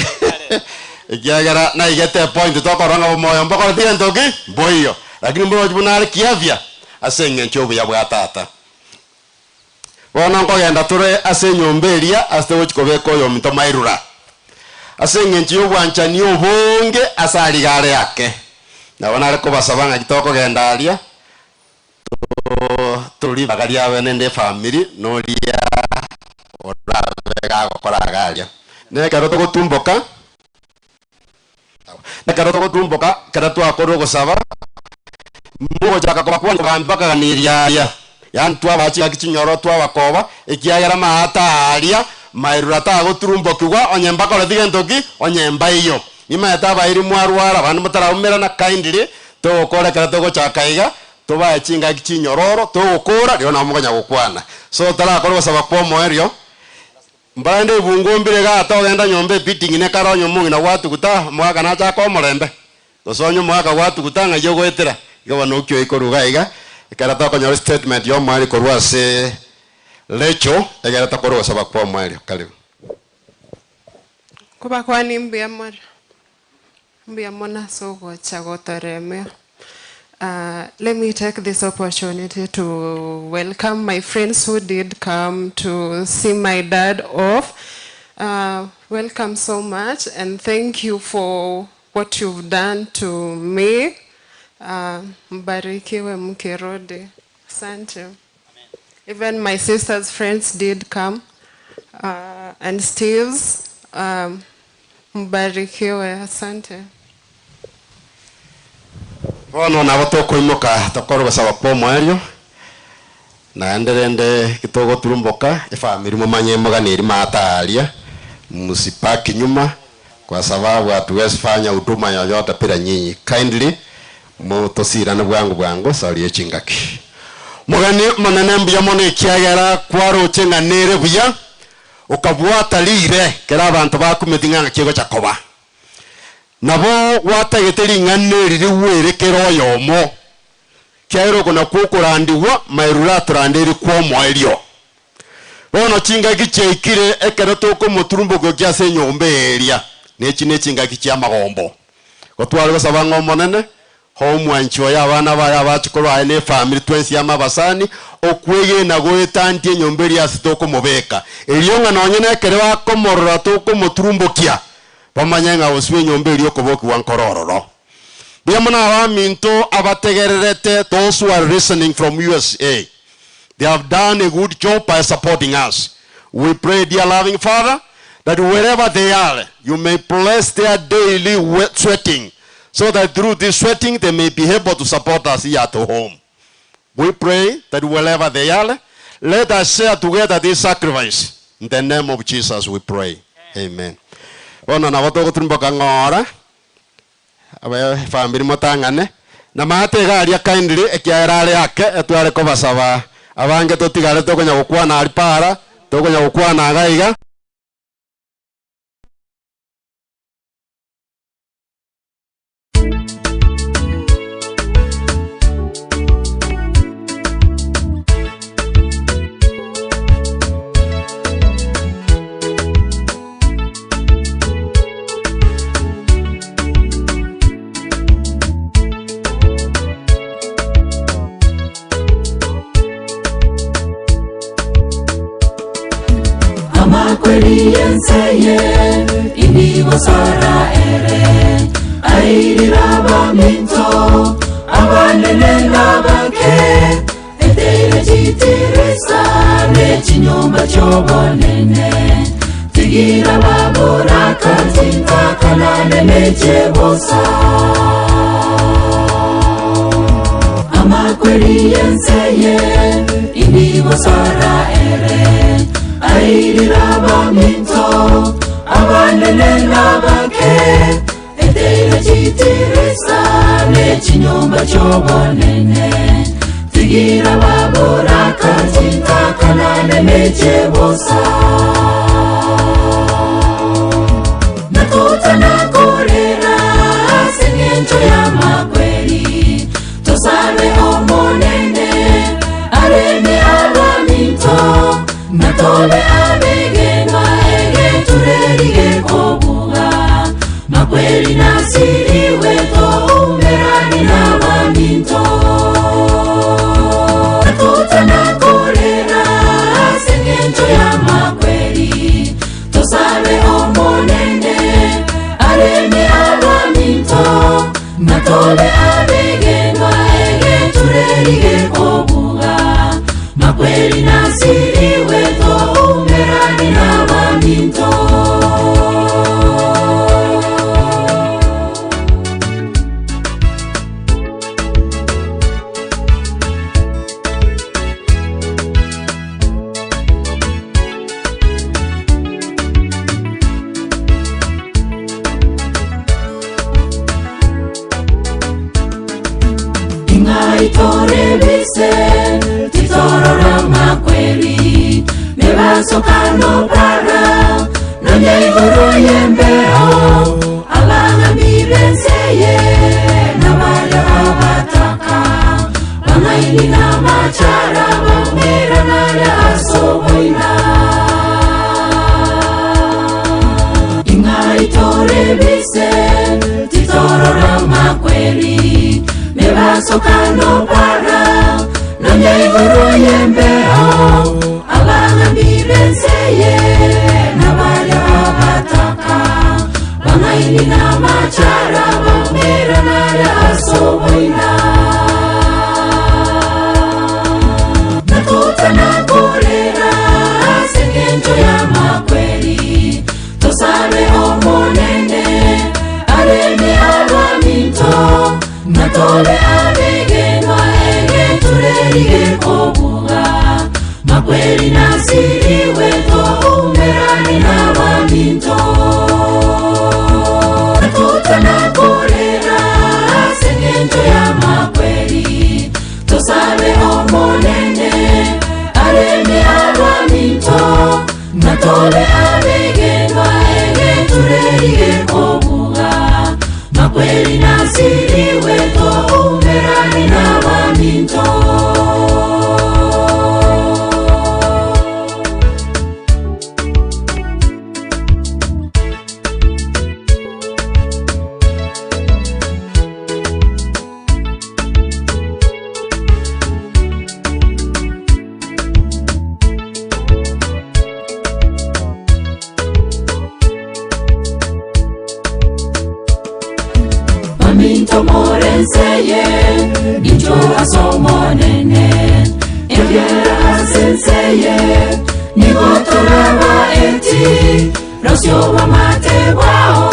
ekiagera naigete point tokorora ng'a omoyo mbokorete gento ki mboiyo lakini mborochi buna are kiafya ase eng'encho obuya bwa tata. Bono nkogenda tore ase enyomba eria ase togochi kobeka oyo ominto mairura ase eng'encho ya obwanchani obonge ase arigare yake. Nabo nare kobasaba ng'a tokogenda aria turi bagaria bene family noria orabega gokora garia nekero togotumboka nekero togotumboka kera twakorwo gosaba mugochaka kobakwani kogamba yani twabachika kichinyoro twabakoba ekiagera maata aria mairura tagoturumbokigwa onyemba koreti gento ki onyemba iyo nimaete abairi mwarwara abandu motaraumera kindly togokora kera togochaka iga tobae chingaki chinyororo togokora rio namogonya gokwana so tarakora gosaba kwa omoerio mbarande ibungumbire gata ogenda nyomba ebiting ne karonyo omong'ina gwatuguta omogaka nachaka omorembe gose onye omogaka gwatuguta ng'ai ogoetera igo bono okio ikoruga iga ekero tokonyora statement ya omwari korwa ase Lecho ekero tokora gosaba kwa omoerio. Karibu. Kobakwani mbuya mono mbuya mono ase ogocha gotoremia. Let me take this opportunity to welcome my friends who did come to see my dad off. Welcome so much and thank you for what you've done to me. Mbarikiwe mkirudi. Asante. Even my sister's friends did come, and Steve's. Mbarikiwe. Asante. Bono nabo tokoimoka tokora gosaba kwa omoerio naende rende kitogoturumboka efamiri mumanye moganeri maata aria msipaki nyuma kwa sababu hatuwezi fanya huduma yoyote bila nyinyi. Kindly mutosirane bwangu bwangu sarie chingaki mugani manene mbuya mono ekiagera kwaroche ng'anere buya ukabwata rire kera abanto bakumeti ng'a kigo chakoba nabo gwatagete ring'ana riri werekera oyomo kiaero kona kukurandigwa mairura turanderi kwa omoerio bono chingaki chiaikire ekero tokomoturumboka kiase enyomba eria nechi nechingaki chia magombo gotware gosaba ng'a omonene homwanchi oyo abana baye abachikorwa aye ne family twensi ya mabasani okwegena goetantie enyomba eria ase tokomobeka erio ng'a nonye nekere bakomorora tokomoturumbokia bamanye ng'a oswe enyomba eria okobokiwa nkorororo. Mbuya mono abaminto abategererete, those who are listening from USA, they have done a good job by supporting us. We pray, dear loving Father, that wherever they are, you may bless their daily sweating, so that through this sweating they may be able to support us here at home. We pray that wherever they are, let us share together this sacrifice. In the name of Jesus we pray. Amen. Bono nabo togoturumboka ng'ora Aba family motang'ane na maate garia kindly ekiaerare yake etware kobasaba abange totigare tokonya gokwana ari para tokonya gokwana gaiga. Kwelienseye indibosara ere airiraba minto abanene nabake etere chitirisa nechinyumba chobonene tigira baburaka tintakanane mechebosa amakwelienseye indibosara ere airiraba minto abanene nabake etere chitirisa nechinyumba chobonene tigira baburaka tintakanane mechebosa natutanakorera seng'encho ya makweri tosabe omonene areme abaminto natobe abegenwa egeturerige kobuga makweri nasiriwe toumerani n'abaminto natutanakorera seng'encho ya makweri tosabe omonene areme abaminto natobe abegenwa egeturerige kobuga makweri nasiriwe toumerani n'abaminto. Ingaitorebise titorora makweri mebasokano para nonye igoro yembeo abana bibenseye nabale abataka bangaini na machara bamera nale asoboina ingaitorebise titorora makweri mebasokano para nonye igoro yembeo abana bibenseye nabale abataka bangaini na machara bamera nale asoboina natutanakorera seng'encho ya makweri tosabe omonene areme abaminto natobe abegenwa egeturerige kobuga makweri nasiriwe toumerani n'abaminto natutanakorera seng'encho ya makweri tosabe omonene areme abaminto natobe abegenwa egeturerige kobuga makweri nasiriwe toumerani n'abaminto. Minto morenseye incho asomonene ebyera senseye nigotoraba eti rosyo bamatebwao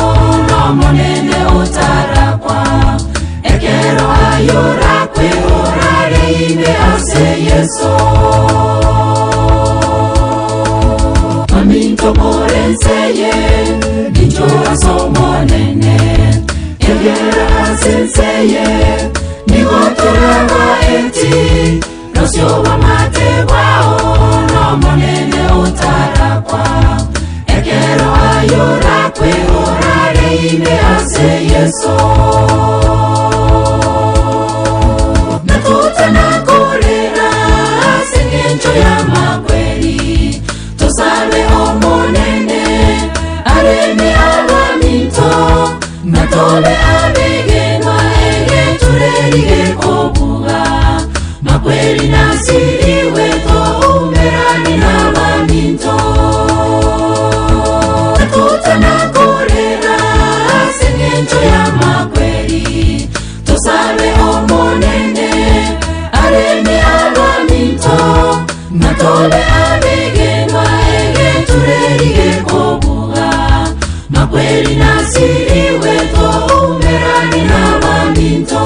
nomonene otarakwa ekero ayorakwe orare ime ase Yesu. Minto morenseye incho asomonene ebyera Korera senseye nigotoraba eti Rosio wa mate wao no monene utarakwa Ekero ayora kwe orare ime ase Yesu Nakutana korera sengencho ya makweri Tosabe omonene areme abaminto Natobe abegenwa ege turerige kobuga Makweri nasiriwe to umerani n'abaminto Nakutana korera sengencho ya makweri Tosabe omonene areme abaminto Natobe abegenwa ege turerige kobuga Makweri nasiriwe to umerani n'abaminto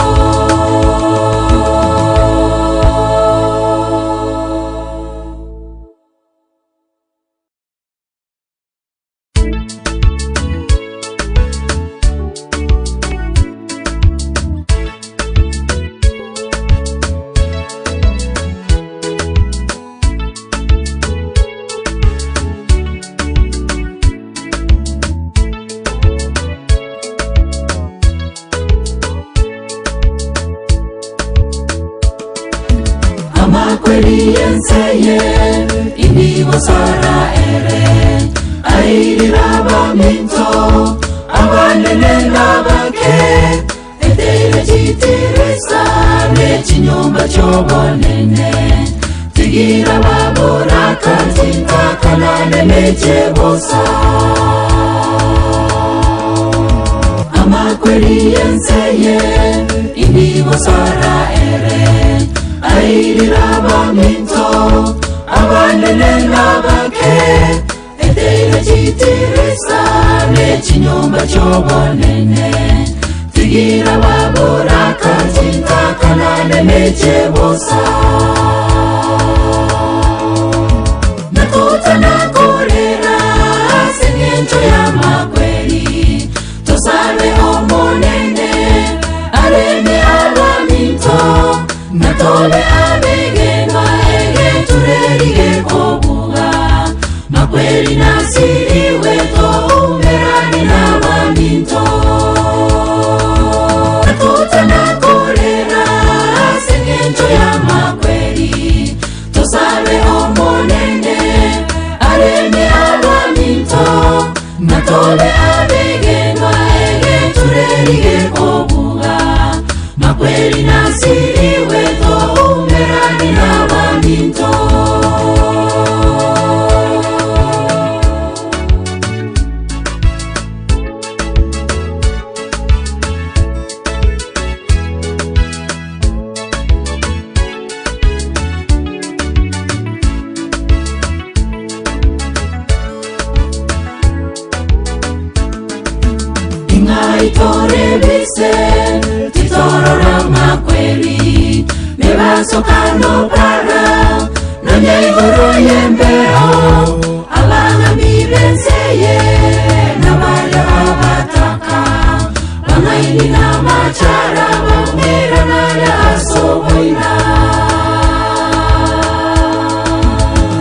Enseye indigo sara ere airiraba minto abanene nabake etere chitirisa nechinyumba chobonene tigira baboraka tintakanane mechebosa Amakweri enseye indigo sara ere airiraba minto abanene nabake etere chitirisa nechinyumba chobonene tigira baboraka tintakanane mechebosa Nakutana korera sengencho ya makweri Tosabe omonene areme abaminto Natobe abegenwa ege turerige kobuga Makweri nasiriwe to umerani n'abaminto Nakutana korera sengencho ya makweri Tosabe omonene areme abaminto Natobe abegenwa ege turerige kobuga Makweri nasiriwe to umerani n'abaminto Ingaitorebise titorora makweri Mebasokano para nonye igoro yembeo Abana bibenseye nabale abataka Bangaini na machara bamera nara asoboina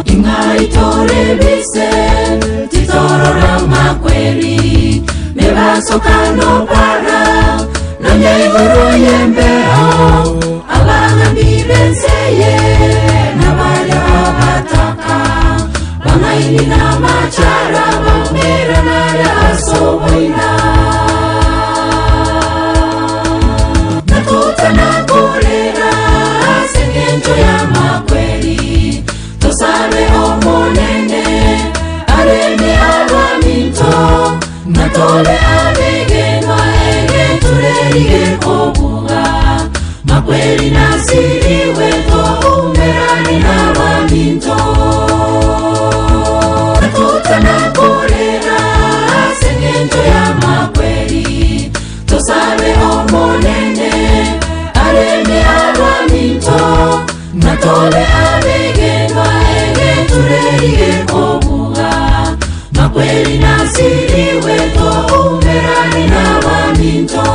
Ingaitorebise titorora makweri Mebasokano para nonye igoro yembeo Abana bibenseye nabale abataka Bangaini na machara bamera nara asoboina Nakutana korera sengencho ya makweri Tosabe omonene areme abaminto Natobe abegenwa ege turerige kobuga Makweri nasiriwe to umerani n'abaminto Nakutana korera sengencho ya makweri Tosabe omonene areme abaminto Natobe abegenwa ege turerige kobuga Makweri nasiriwe to umerani n'abaminto.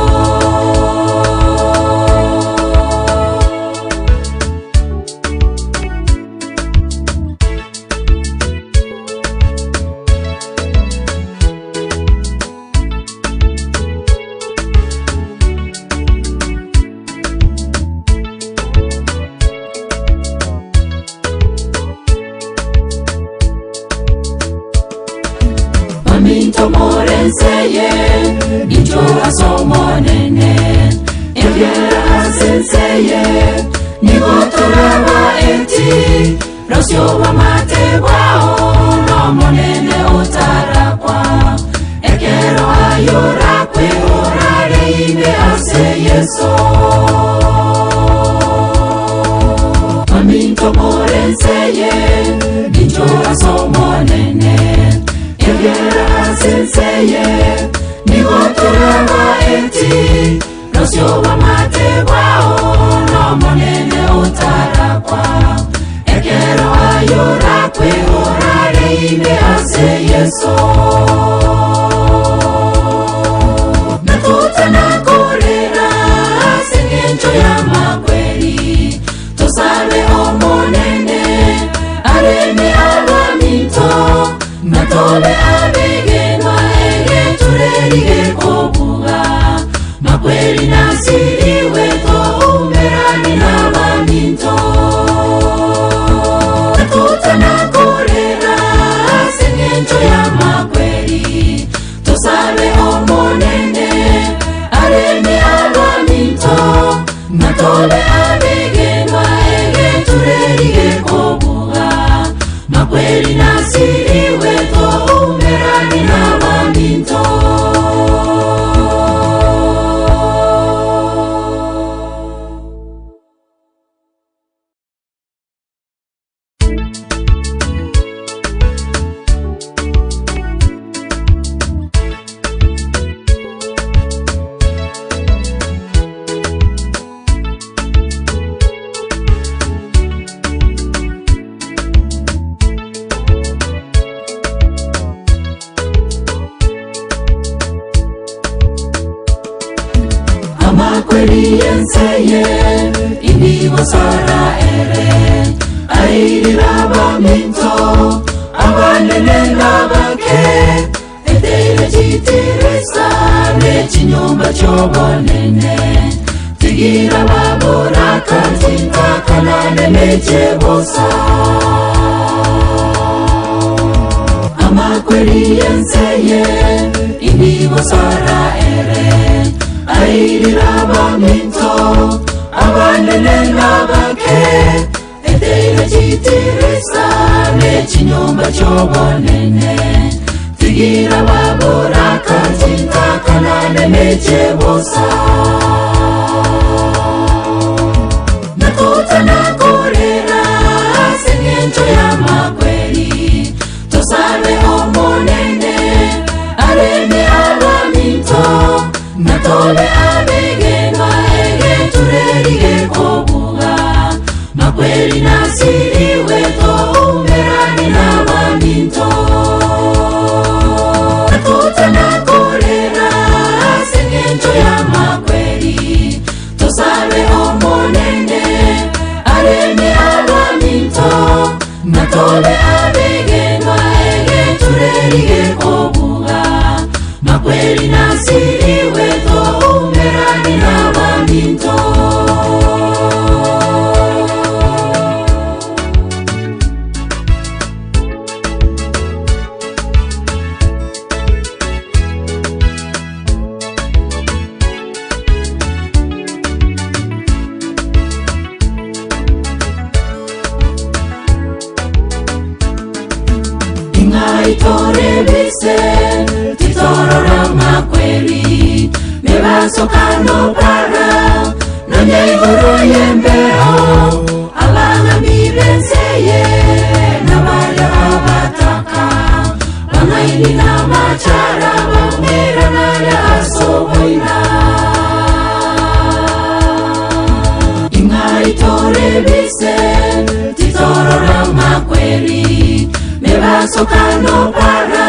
enseye nigotoraba eti rosio bamatebwao nomonene otarakwa ekero ayorakwe orareime ase Yesu Aminto morenseye ninjora somonene egera senseye nigotoraba eti rosio bamatebwao nomonene otarakwa ekero ayorakwe orareime ase Yesu Natutanakorera ase engencho ya makweri tosabe omonene areme abaminto natobe abegenwa egeturerige kobuga makweri nasiriwe toumerane n'abaminto Natutanakorera ase engencho ya makweri tosabe omonene areme abaminto natobe abegenwa egeturerige kobuga makweri nasiriwe toumerane n'abaminto Amakweri enseye indigo sara ere airira baminto abanene n'abake etere chitirisa n'ekinyumba ky'obonene tigira baburaka tintakanane n'ekyebusa Amakweri enseye indigo sara ere airira baminto abanene n'abake etere chitirisa n'ekinyumba ky'obonene tigira baburaka tintakanane n'ekyebusa Natutanakorera ase engencho ya makweri tosabe omonene areme abaminto natobe abegenwa egeturerige kobuga makweri nasiriwe toumerane n'abaminto Natutanakorera ase engencho ya makweri tosabe omonene areme abaminto natobe abegenwa egeturerige kobuga makweri nasiriwe toumerane n'abaminto Ingaitorebise titorora makweri mebasokano para nonye iguru yembeho abana bibenseye n'abarya abataka bangaini n'amachara bamera narya asoboina Ingaitorebise titorora makweri mebasokano para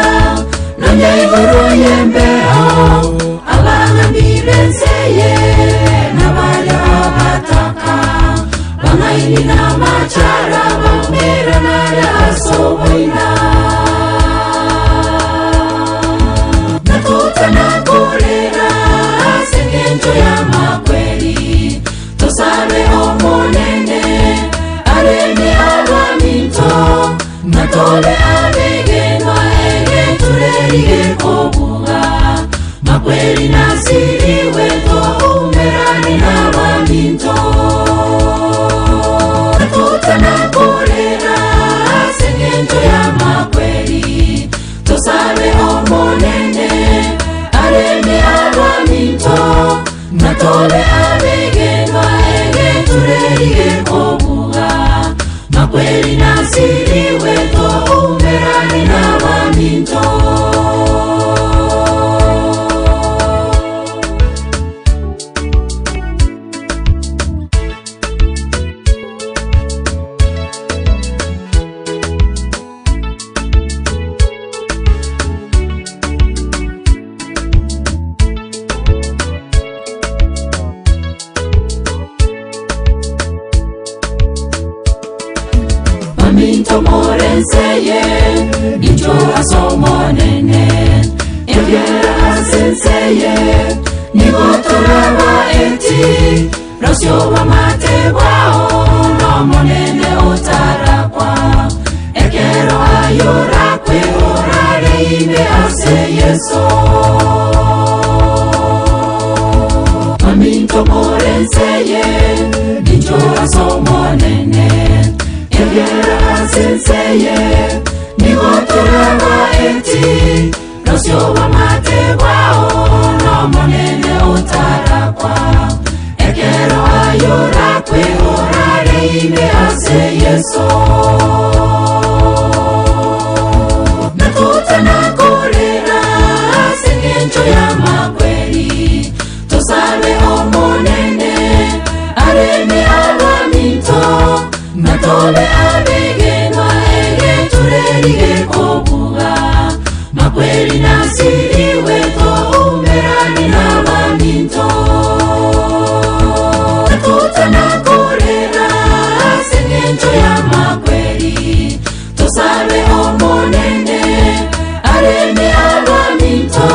nonye iguru yembeho abana bibenseye n'abarya abataka bangaini n'amachara bamera narya asoboina Natutanakorera ase engencho ya makweri tosabe omonene areme abaminto natobe abegenwa egeturerige kobuga makweri nasiriwe toumerane n'abaminto nseye Incho asomonene Egera senseye Nigotoraba eti Rosio wa matebwao Nomonene otarakwa Ekero ayorakwe orare ime ase Yesu Aminto morenseye Incho asomonene Egera senseye Nigotoraba eti Rosio wa matebwao Nomonene otarakwa Ekero ayorakwe orare ime ase Yesu Nakutanakorera ase engencho ya makweri Tosabe omonene areme abaminto Natobe abegenwa egeturerige kobuga Makweri nasiriwe toumerane n'abaminto Nakutanakorera ase engencho ya makweri Tosabe omonene areme abaminto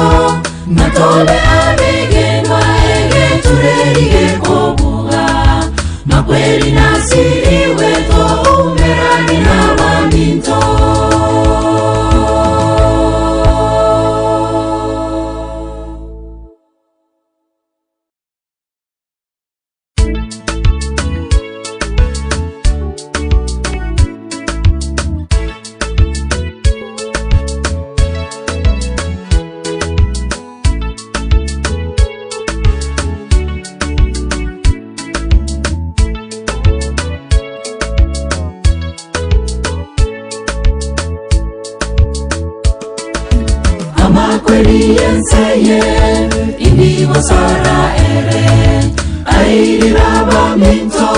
Natobe abegenwa egeturerige kobuga Makweri nasiriwe toumerane n'abaminto Amakweri enseye indigo sara ere airira baminto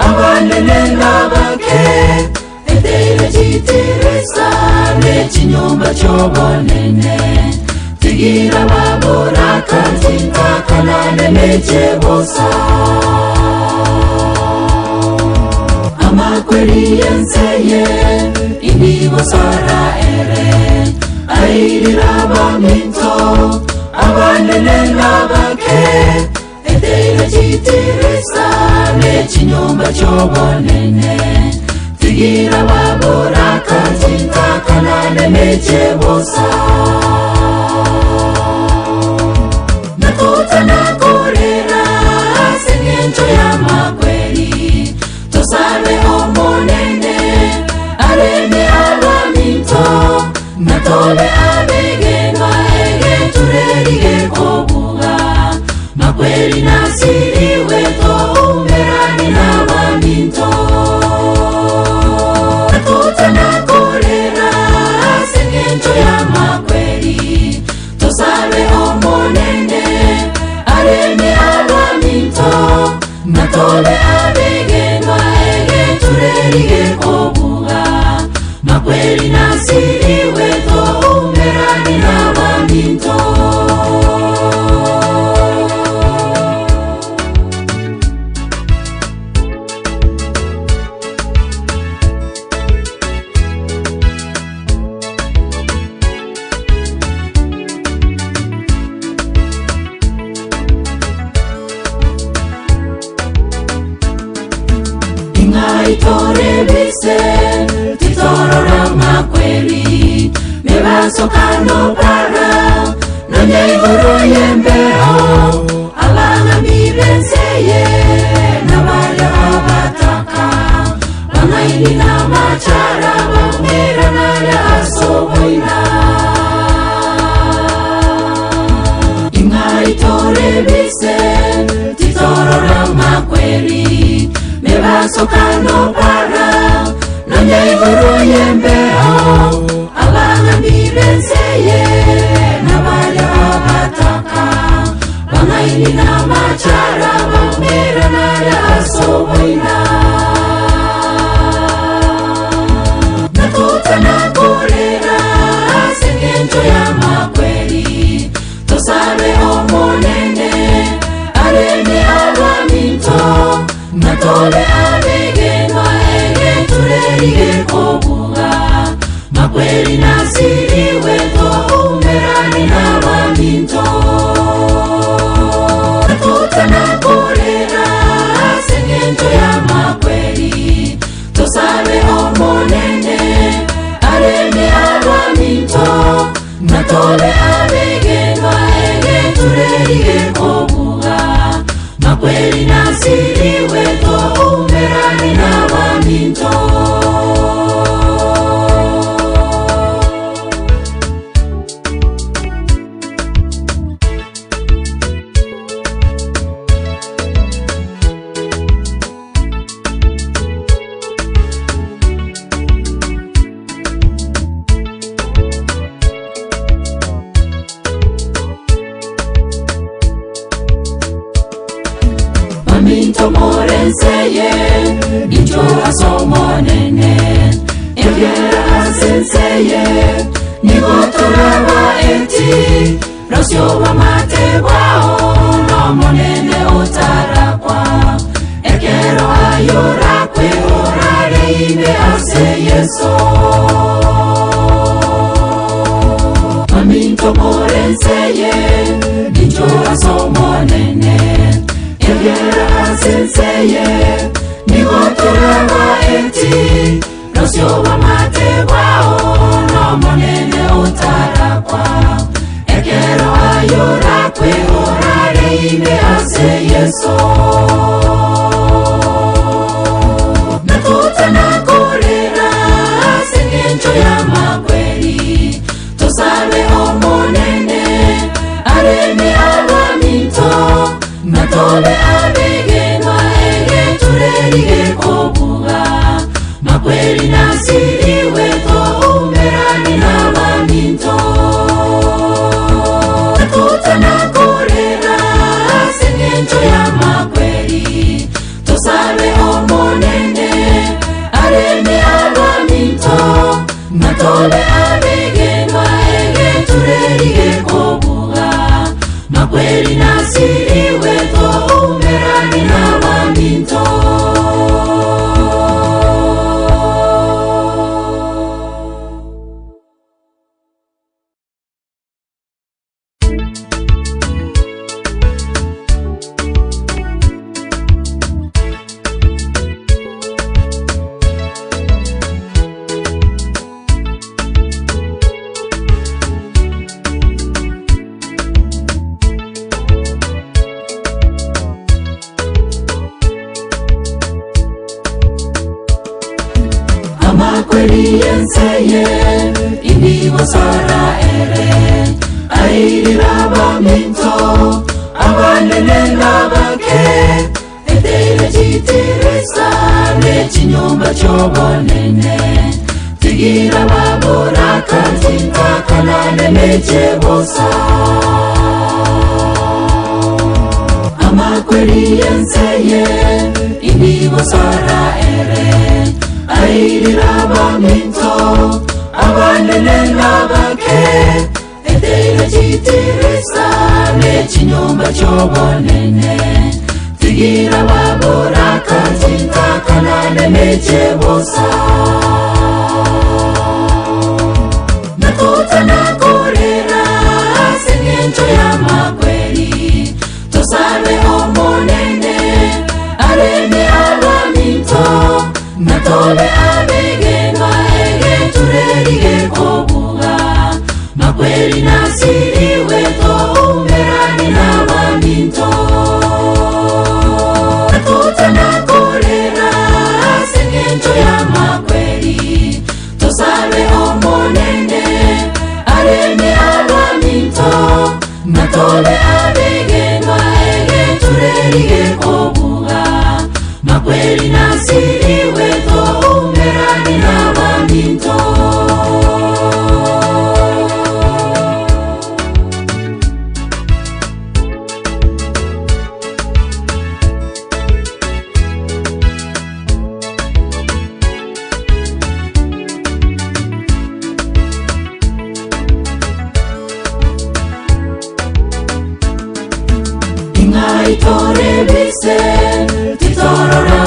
abanene n'abake eteire chitirisa n'echinyumba ky'obonene tigira baburaka tintakanane mechebosa Amakweri enseye indigo sara ere airira baminto abanene n'abake eteire chitirisa n'echinyumba ky'obonene tigira baburaka tintakanane mechebosa Nakutanakorera ase engencho ya makweri Tosabe omonene areme abaminto Natobe abegenwa egeturerige kobuga Makweri nasiriwe toumerane n'abaminto Nakutanakorera ase engencho ya makweri Tosabe omonene areme abaminto Natobe abegenwa egeturerige kobuga Makweri nasiriwe toumerane n'abaminto Ingaitorebise titorora makweri mebasokano para nonye iguru yembeho abana bibenseye n'abari abataka bangaini n'amachara bamera n'arasoboina Ingaitorebise titorora makweri mebasokano para nonye iguru yembeho abana bibenseye n'abari abataka bangaini n'amachara bamera n'arasoboina Nakutanakorera ase engencho ya makweri Tosabe omonene areme abaminto Natobe abegenwa egeturerige kobuga Makweli nasiriwe toumerane n'abaminto Tutanakorera sengento ya makweli Tosabe omonene areme abaminto Natole abegenwa egeturerige kobuga Makweli nasiriwe toumerane n'abaminto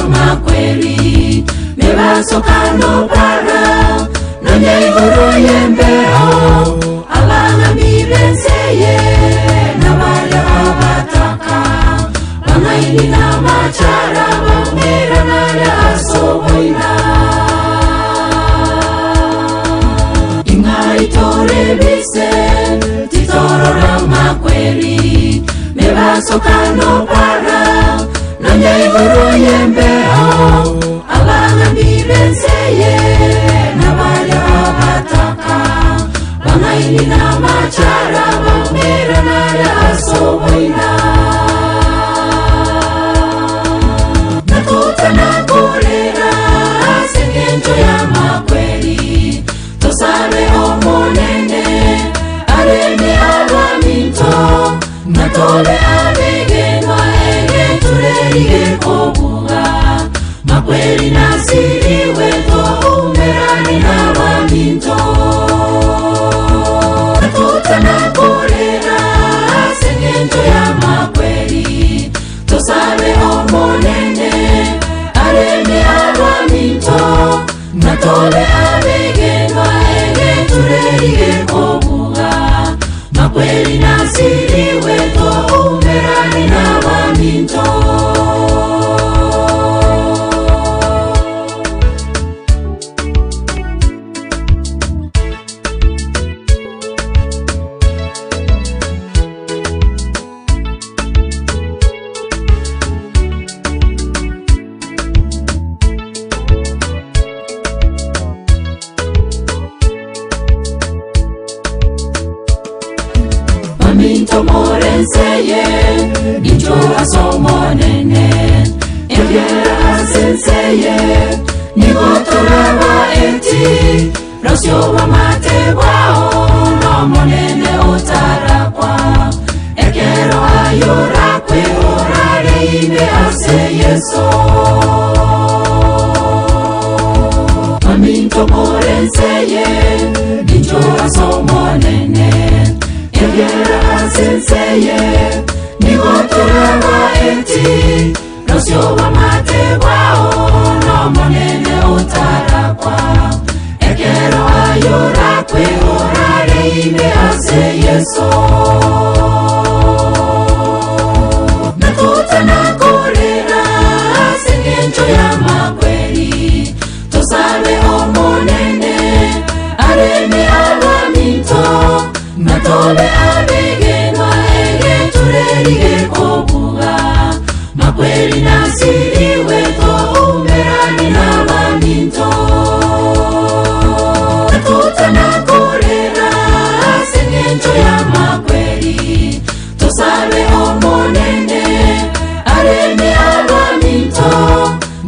Makweli, me vaso kando para, no llego n'amachara baumerana asoboina Ingaitore bise titorora makweri mebasokano para nonye iguru yembeo abagambi benseye n'abarya abataka bangaini n'amachara baumerana asoboina Nakutanakorera aseng'encho ya makweri tosabe omonene areme abaminto natole abegenwa egeturerige kobuga makweri nasiriwe toumerane n'abaminto Nakutanakorera aseng'encho ya makweri tosabe omonene areme abaminto natole abegenwa egeturerige kobuga makweri nasiriwe toumerane n'abaminto Minto morenseye incho asomonene ebyera senseye nigotoraba eti rosyo bamatebwao no monene otarakwa ekero ayora kwe orare ime ase Yesu Minto morenseye incho asomonene ebyera senseye nigotoraba eti rosyo bamatebwao no monene otarakwa ekero ayora kwe orare ime ase Yesu Nakutanakorera aseng'encho ya makweri tosabe omonene areme abaminto natole abegenwa egeturerige kobuga makweri nasiriwe toumerane n'abaminto Nakutanakorera aseng'encho ya makweri tosabe omonene areme abaminto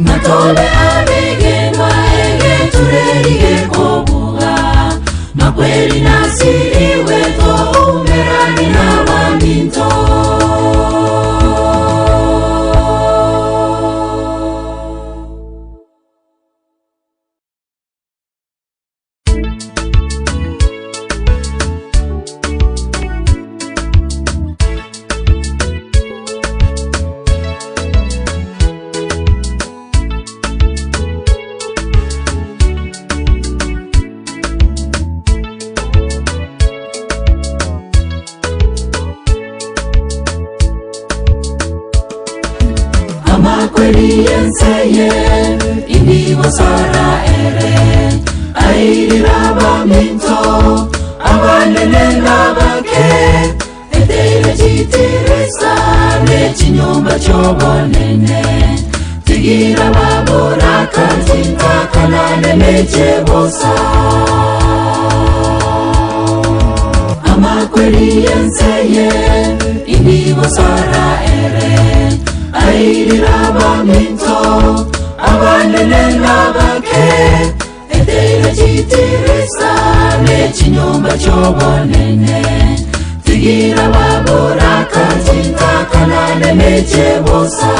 natole abegenwa egeturerige kobuga makweri nasiriwe toumerane n'abaminto Amakweri enseye indigo sara ere airira baminto abanene n'abake eteire chitirisa n'echinyumba ky'obonene tigira baburaka tintakanane mechebosa Amakweri enseye indigo sara ere airira baminto abanene n'abake eteire chitirisa n'echinyumba ky'obonene tigira baburaka tintakanane mechebosa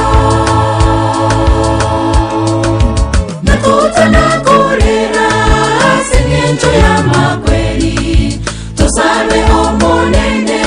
Nakutanakorera aseng'encho ya makweri tosabe omonene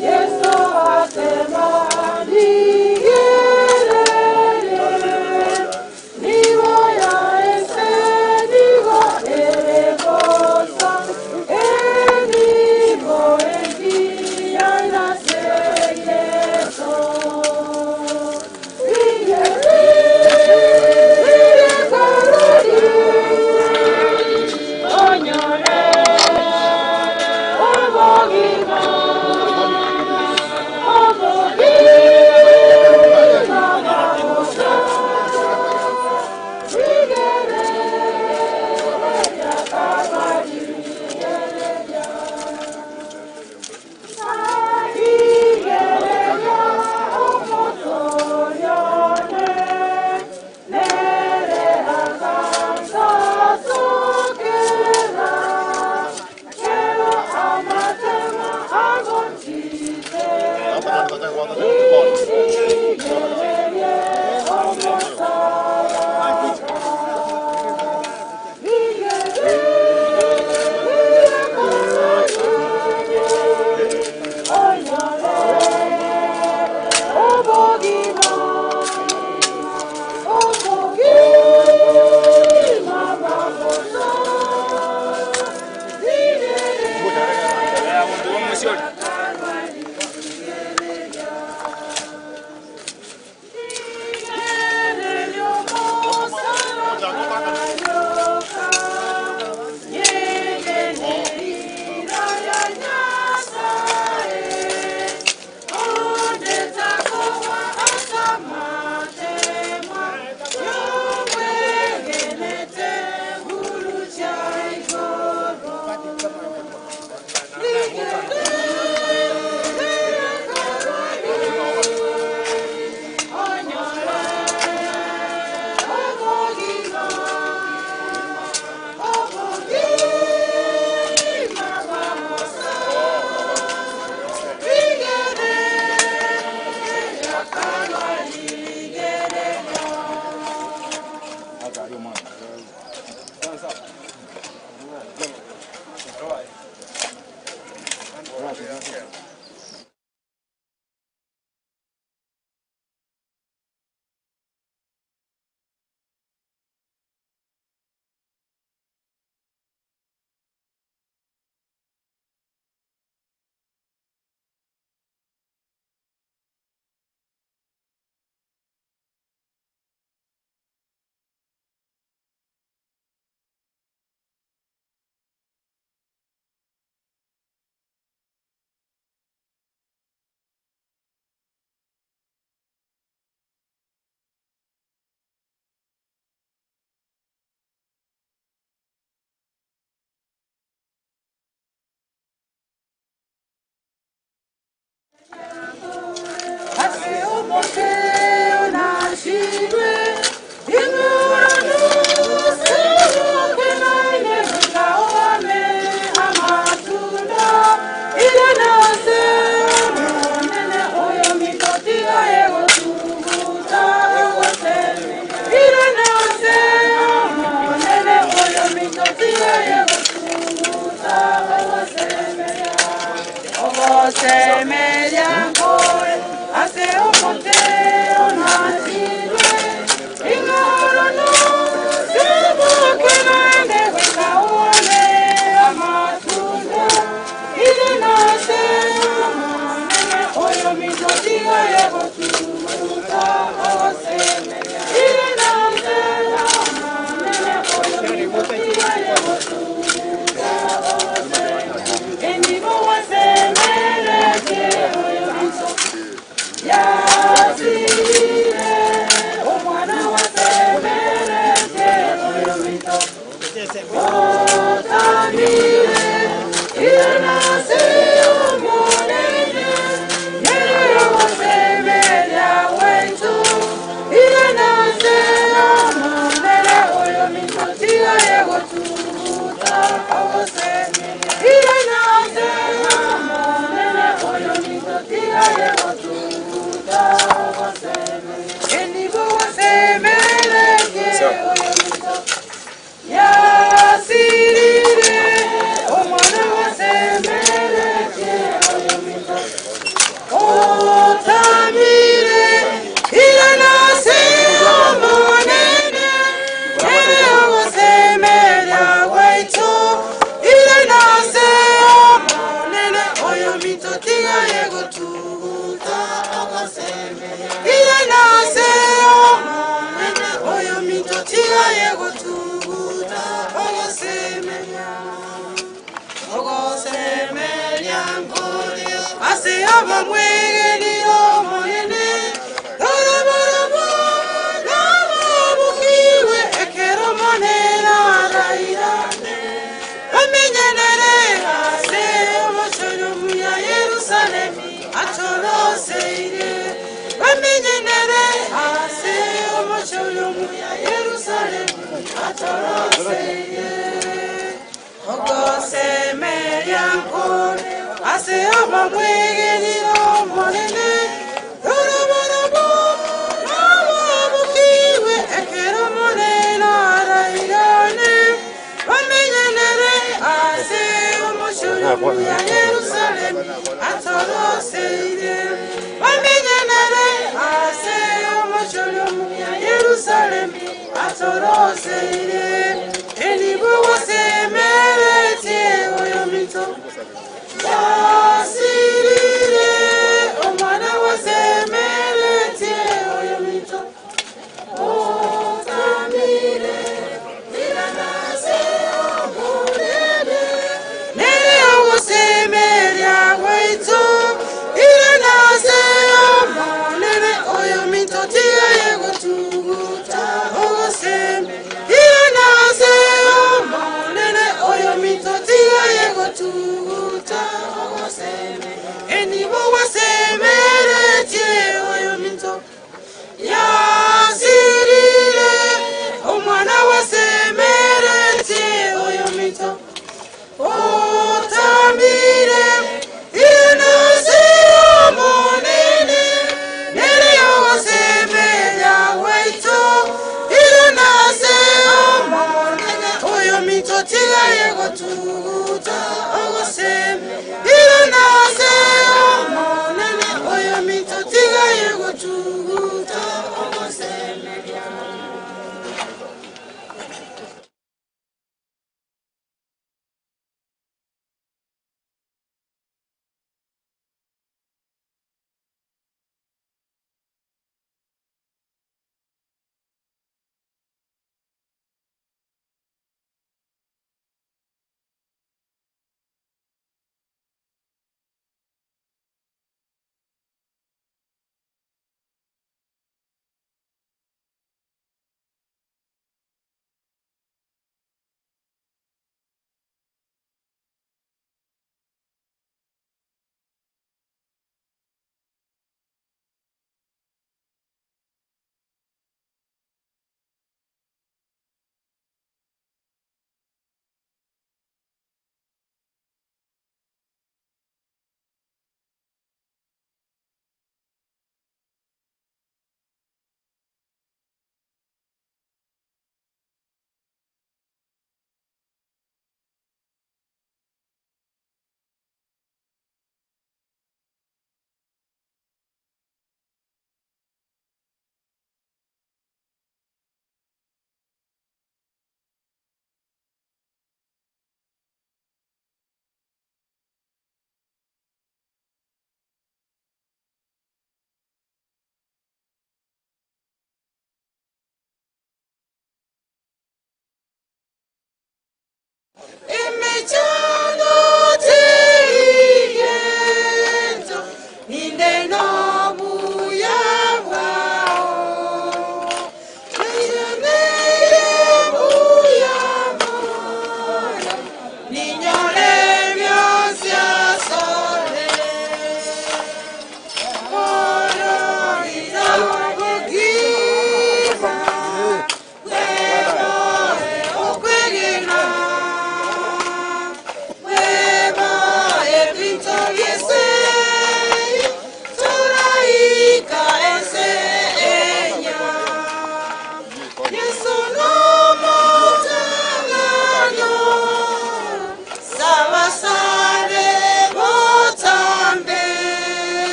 Yesu asema ni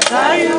Are you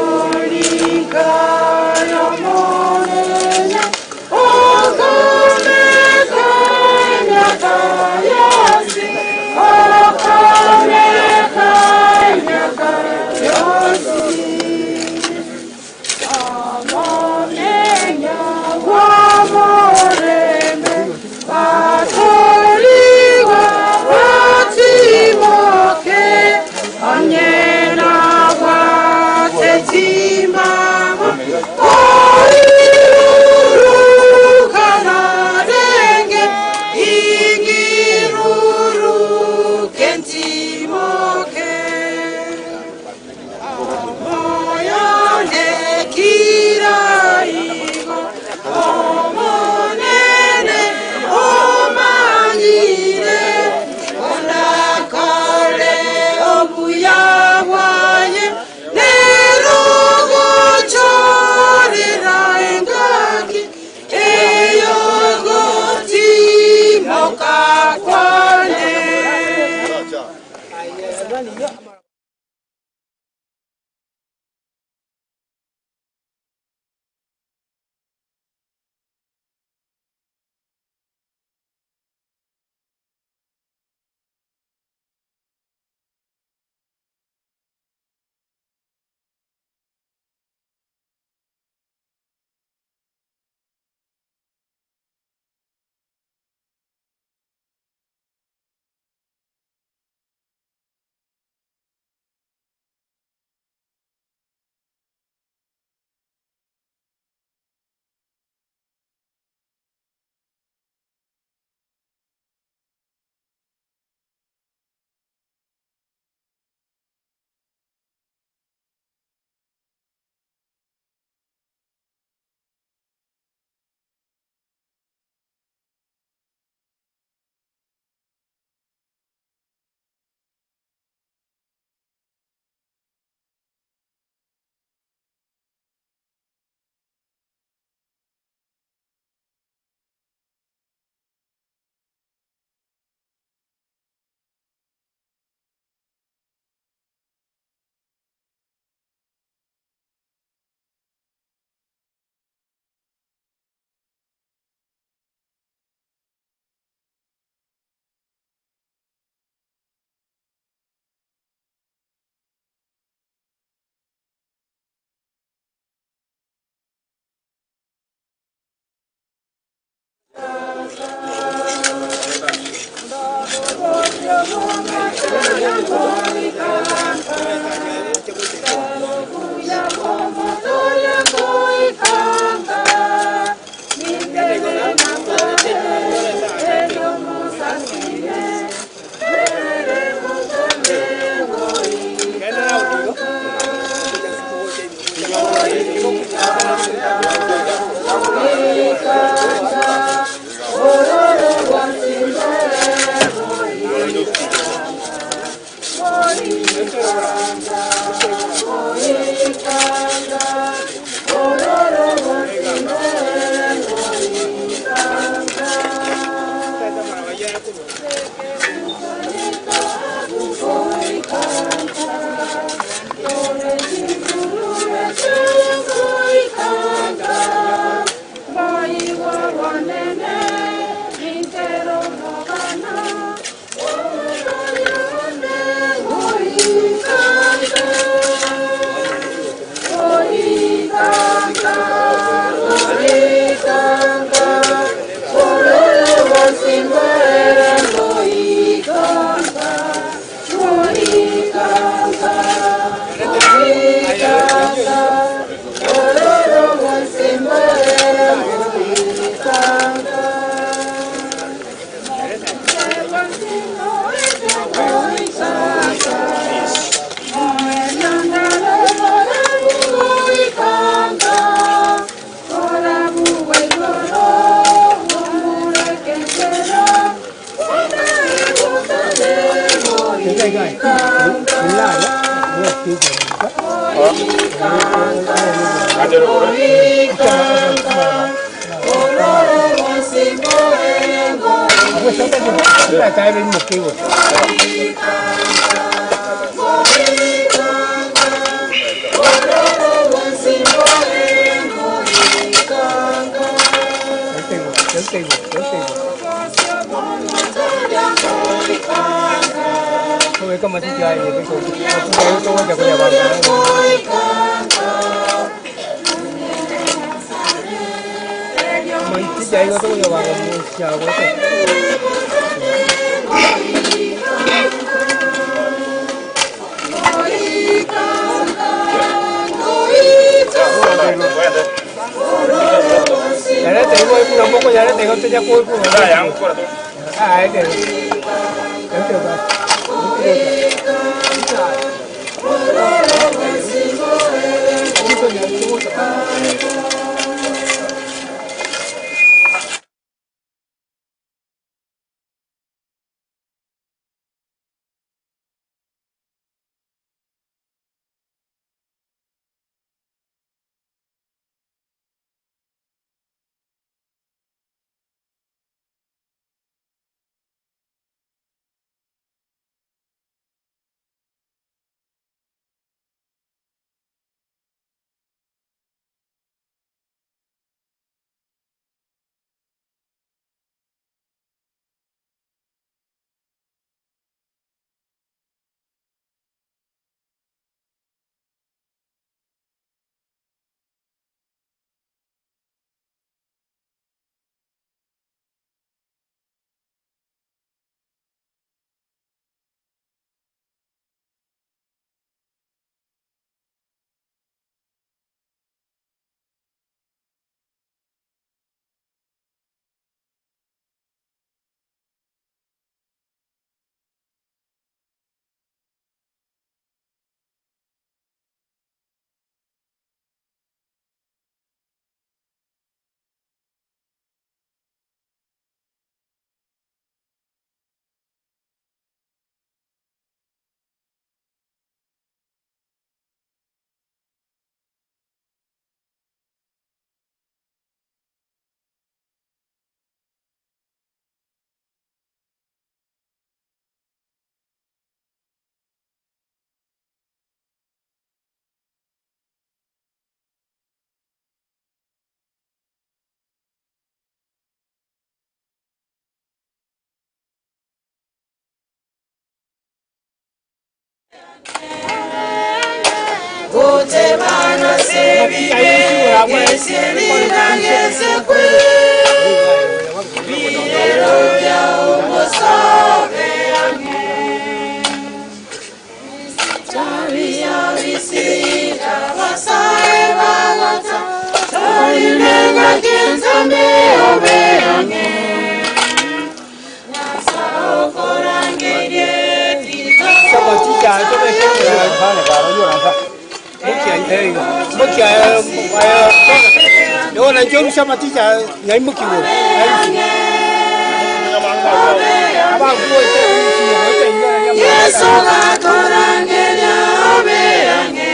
Yesu gatorangeria obeange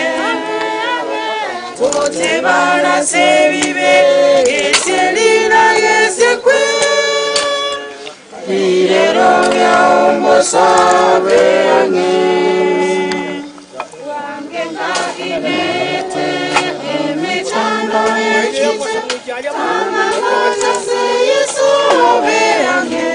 Kotebana sebibe Eselina yesekwe Birero bya omusabeange Wange ngaginete Emechando yechise Amakosa se Yesu obeange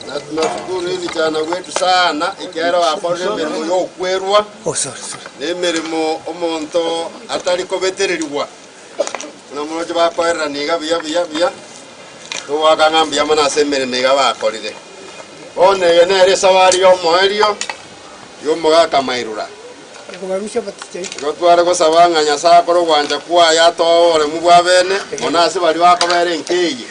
Na tunashukuru hivi chana wetu sana ikiara wakorire mirimo yokwerwa ne mirimo omonto atari kobetererwa na munoje bakorera niga biya biya biya tuwakangambia mana ase mirimo iga bakorire one nere sawari yomoerio yomogaka mairura gotware gosabanga Nyasaye akore ogwancha kwaye atore mubwa bene mono ase bari bakobera enkeyi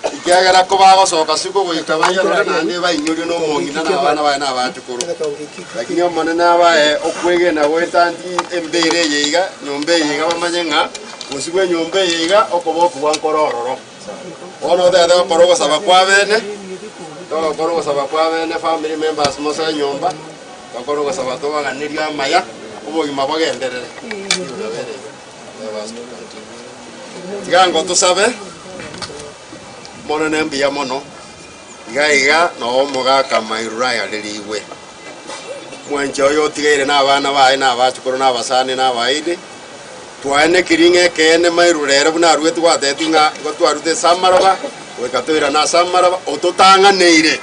ikiagera ko bagosoka siko goika bayarora nande bainyorio no omong'ina na abana baye na abachukuru lakini omonene abae okwegena gwetanti embere eye iga nyomba eye iga bamanye ng'a gose bwa enyomba eye iga okoboko bwa nkorororo bono otete gokora ogosaba kwa bene togokora ogosaba kwa bene family members mose enyomba tokora ogosaba tobaganirie amaya obogima bogenderere tiga tusabe mono nembiya mono iga iga no omogaka mairura yareriwe mwanche oyo otigaire na abana baye na abachukuru na abasani na abairi twaene kiring'e ekeene mairura ere buna arwete gwateti ng'a igo twarute samaroba goika toira na samaroba ototang'aneire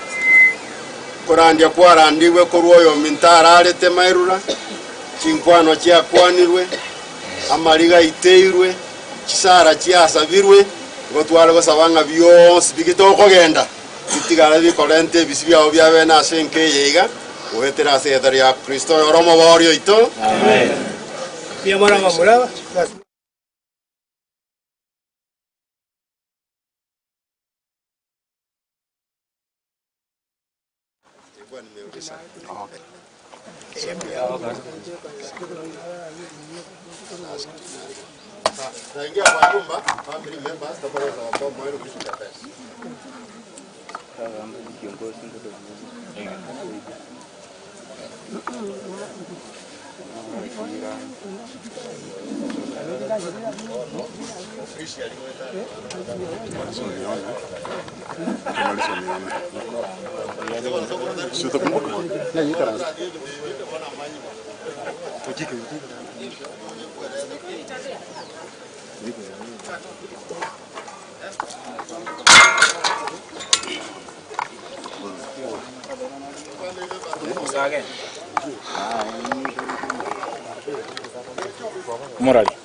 korandia kwarandiwe korwa oyo ominto ararete mairura chinkwano chiakwanirwe amariga aiteirwe chisara chiasabirwe igo tware gosaba ng'a bionsi bigitokogenda bitigare bikorente ebisi byabo byabe ase enkeye iga goetera ase etari ya Kristo oro omobori oito. Amen. Tunaingia kwa nyumba, family members tutakuwa kwa mwezi kushika pesa. Morali.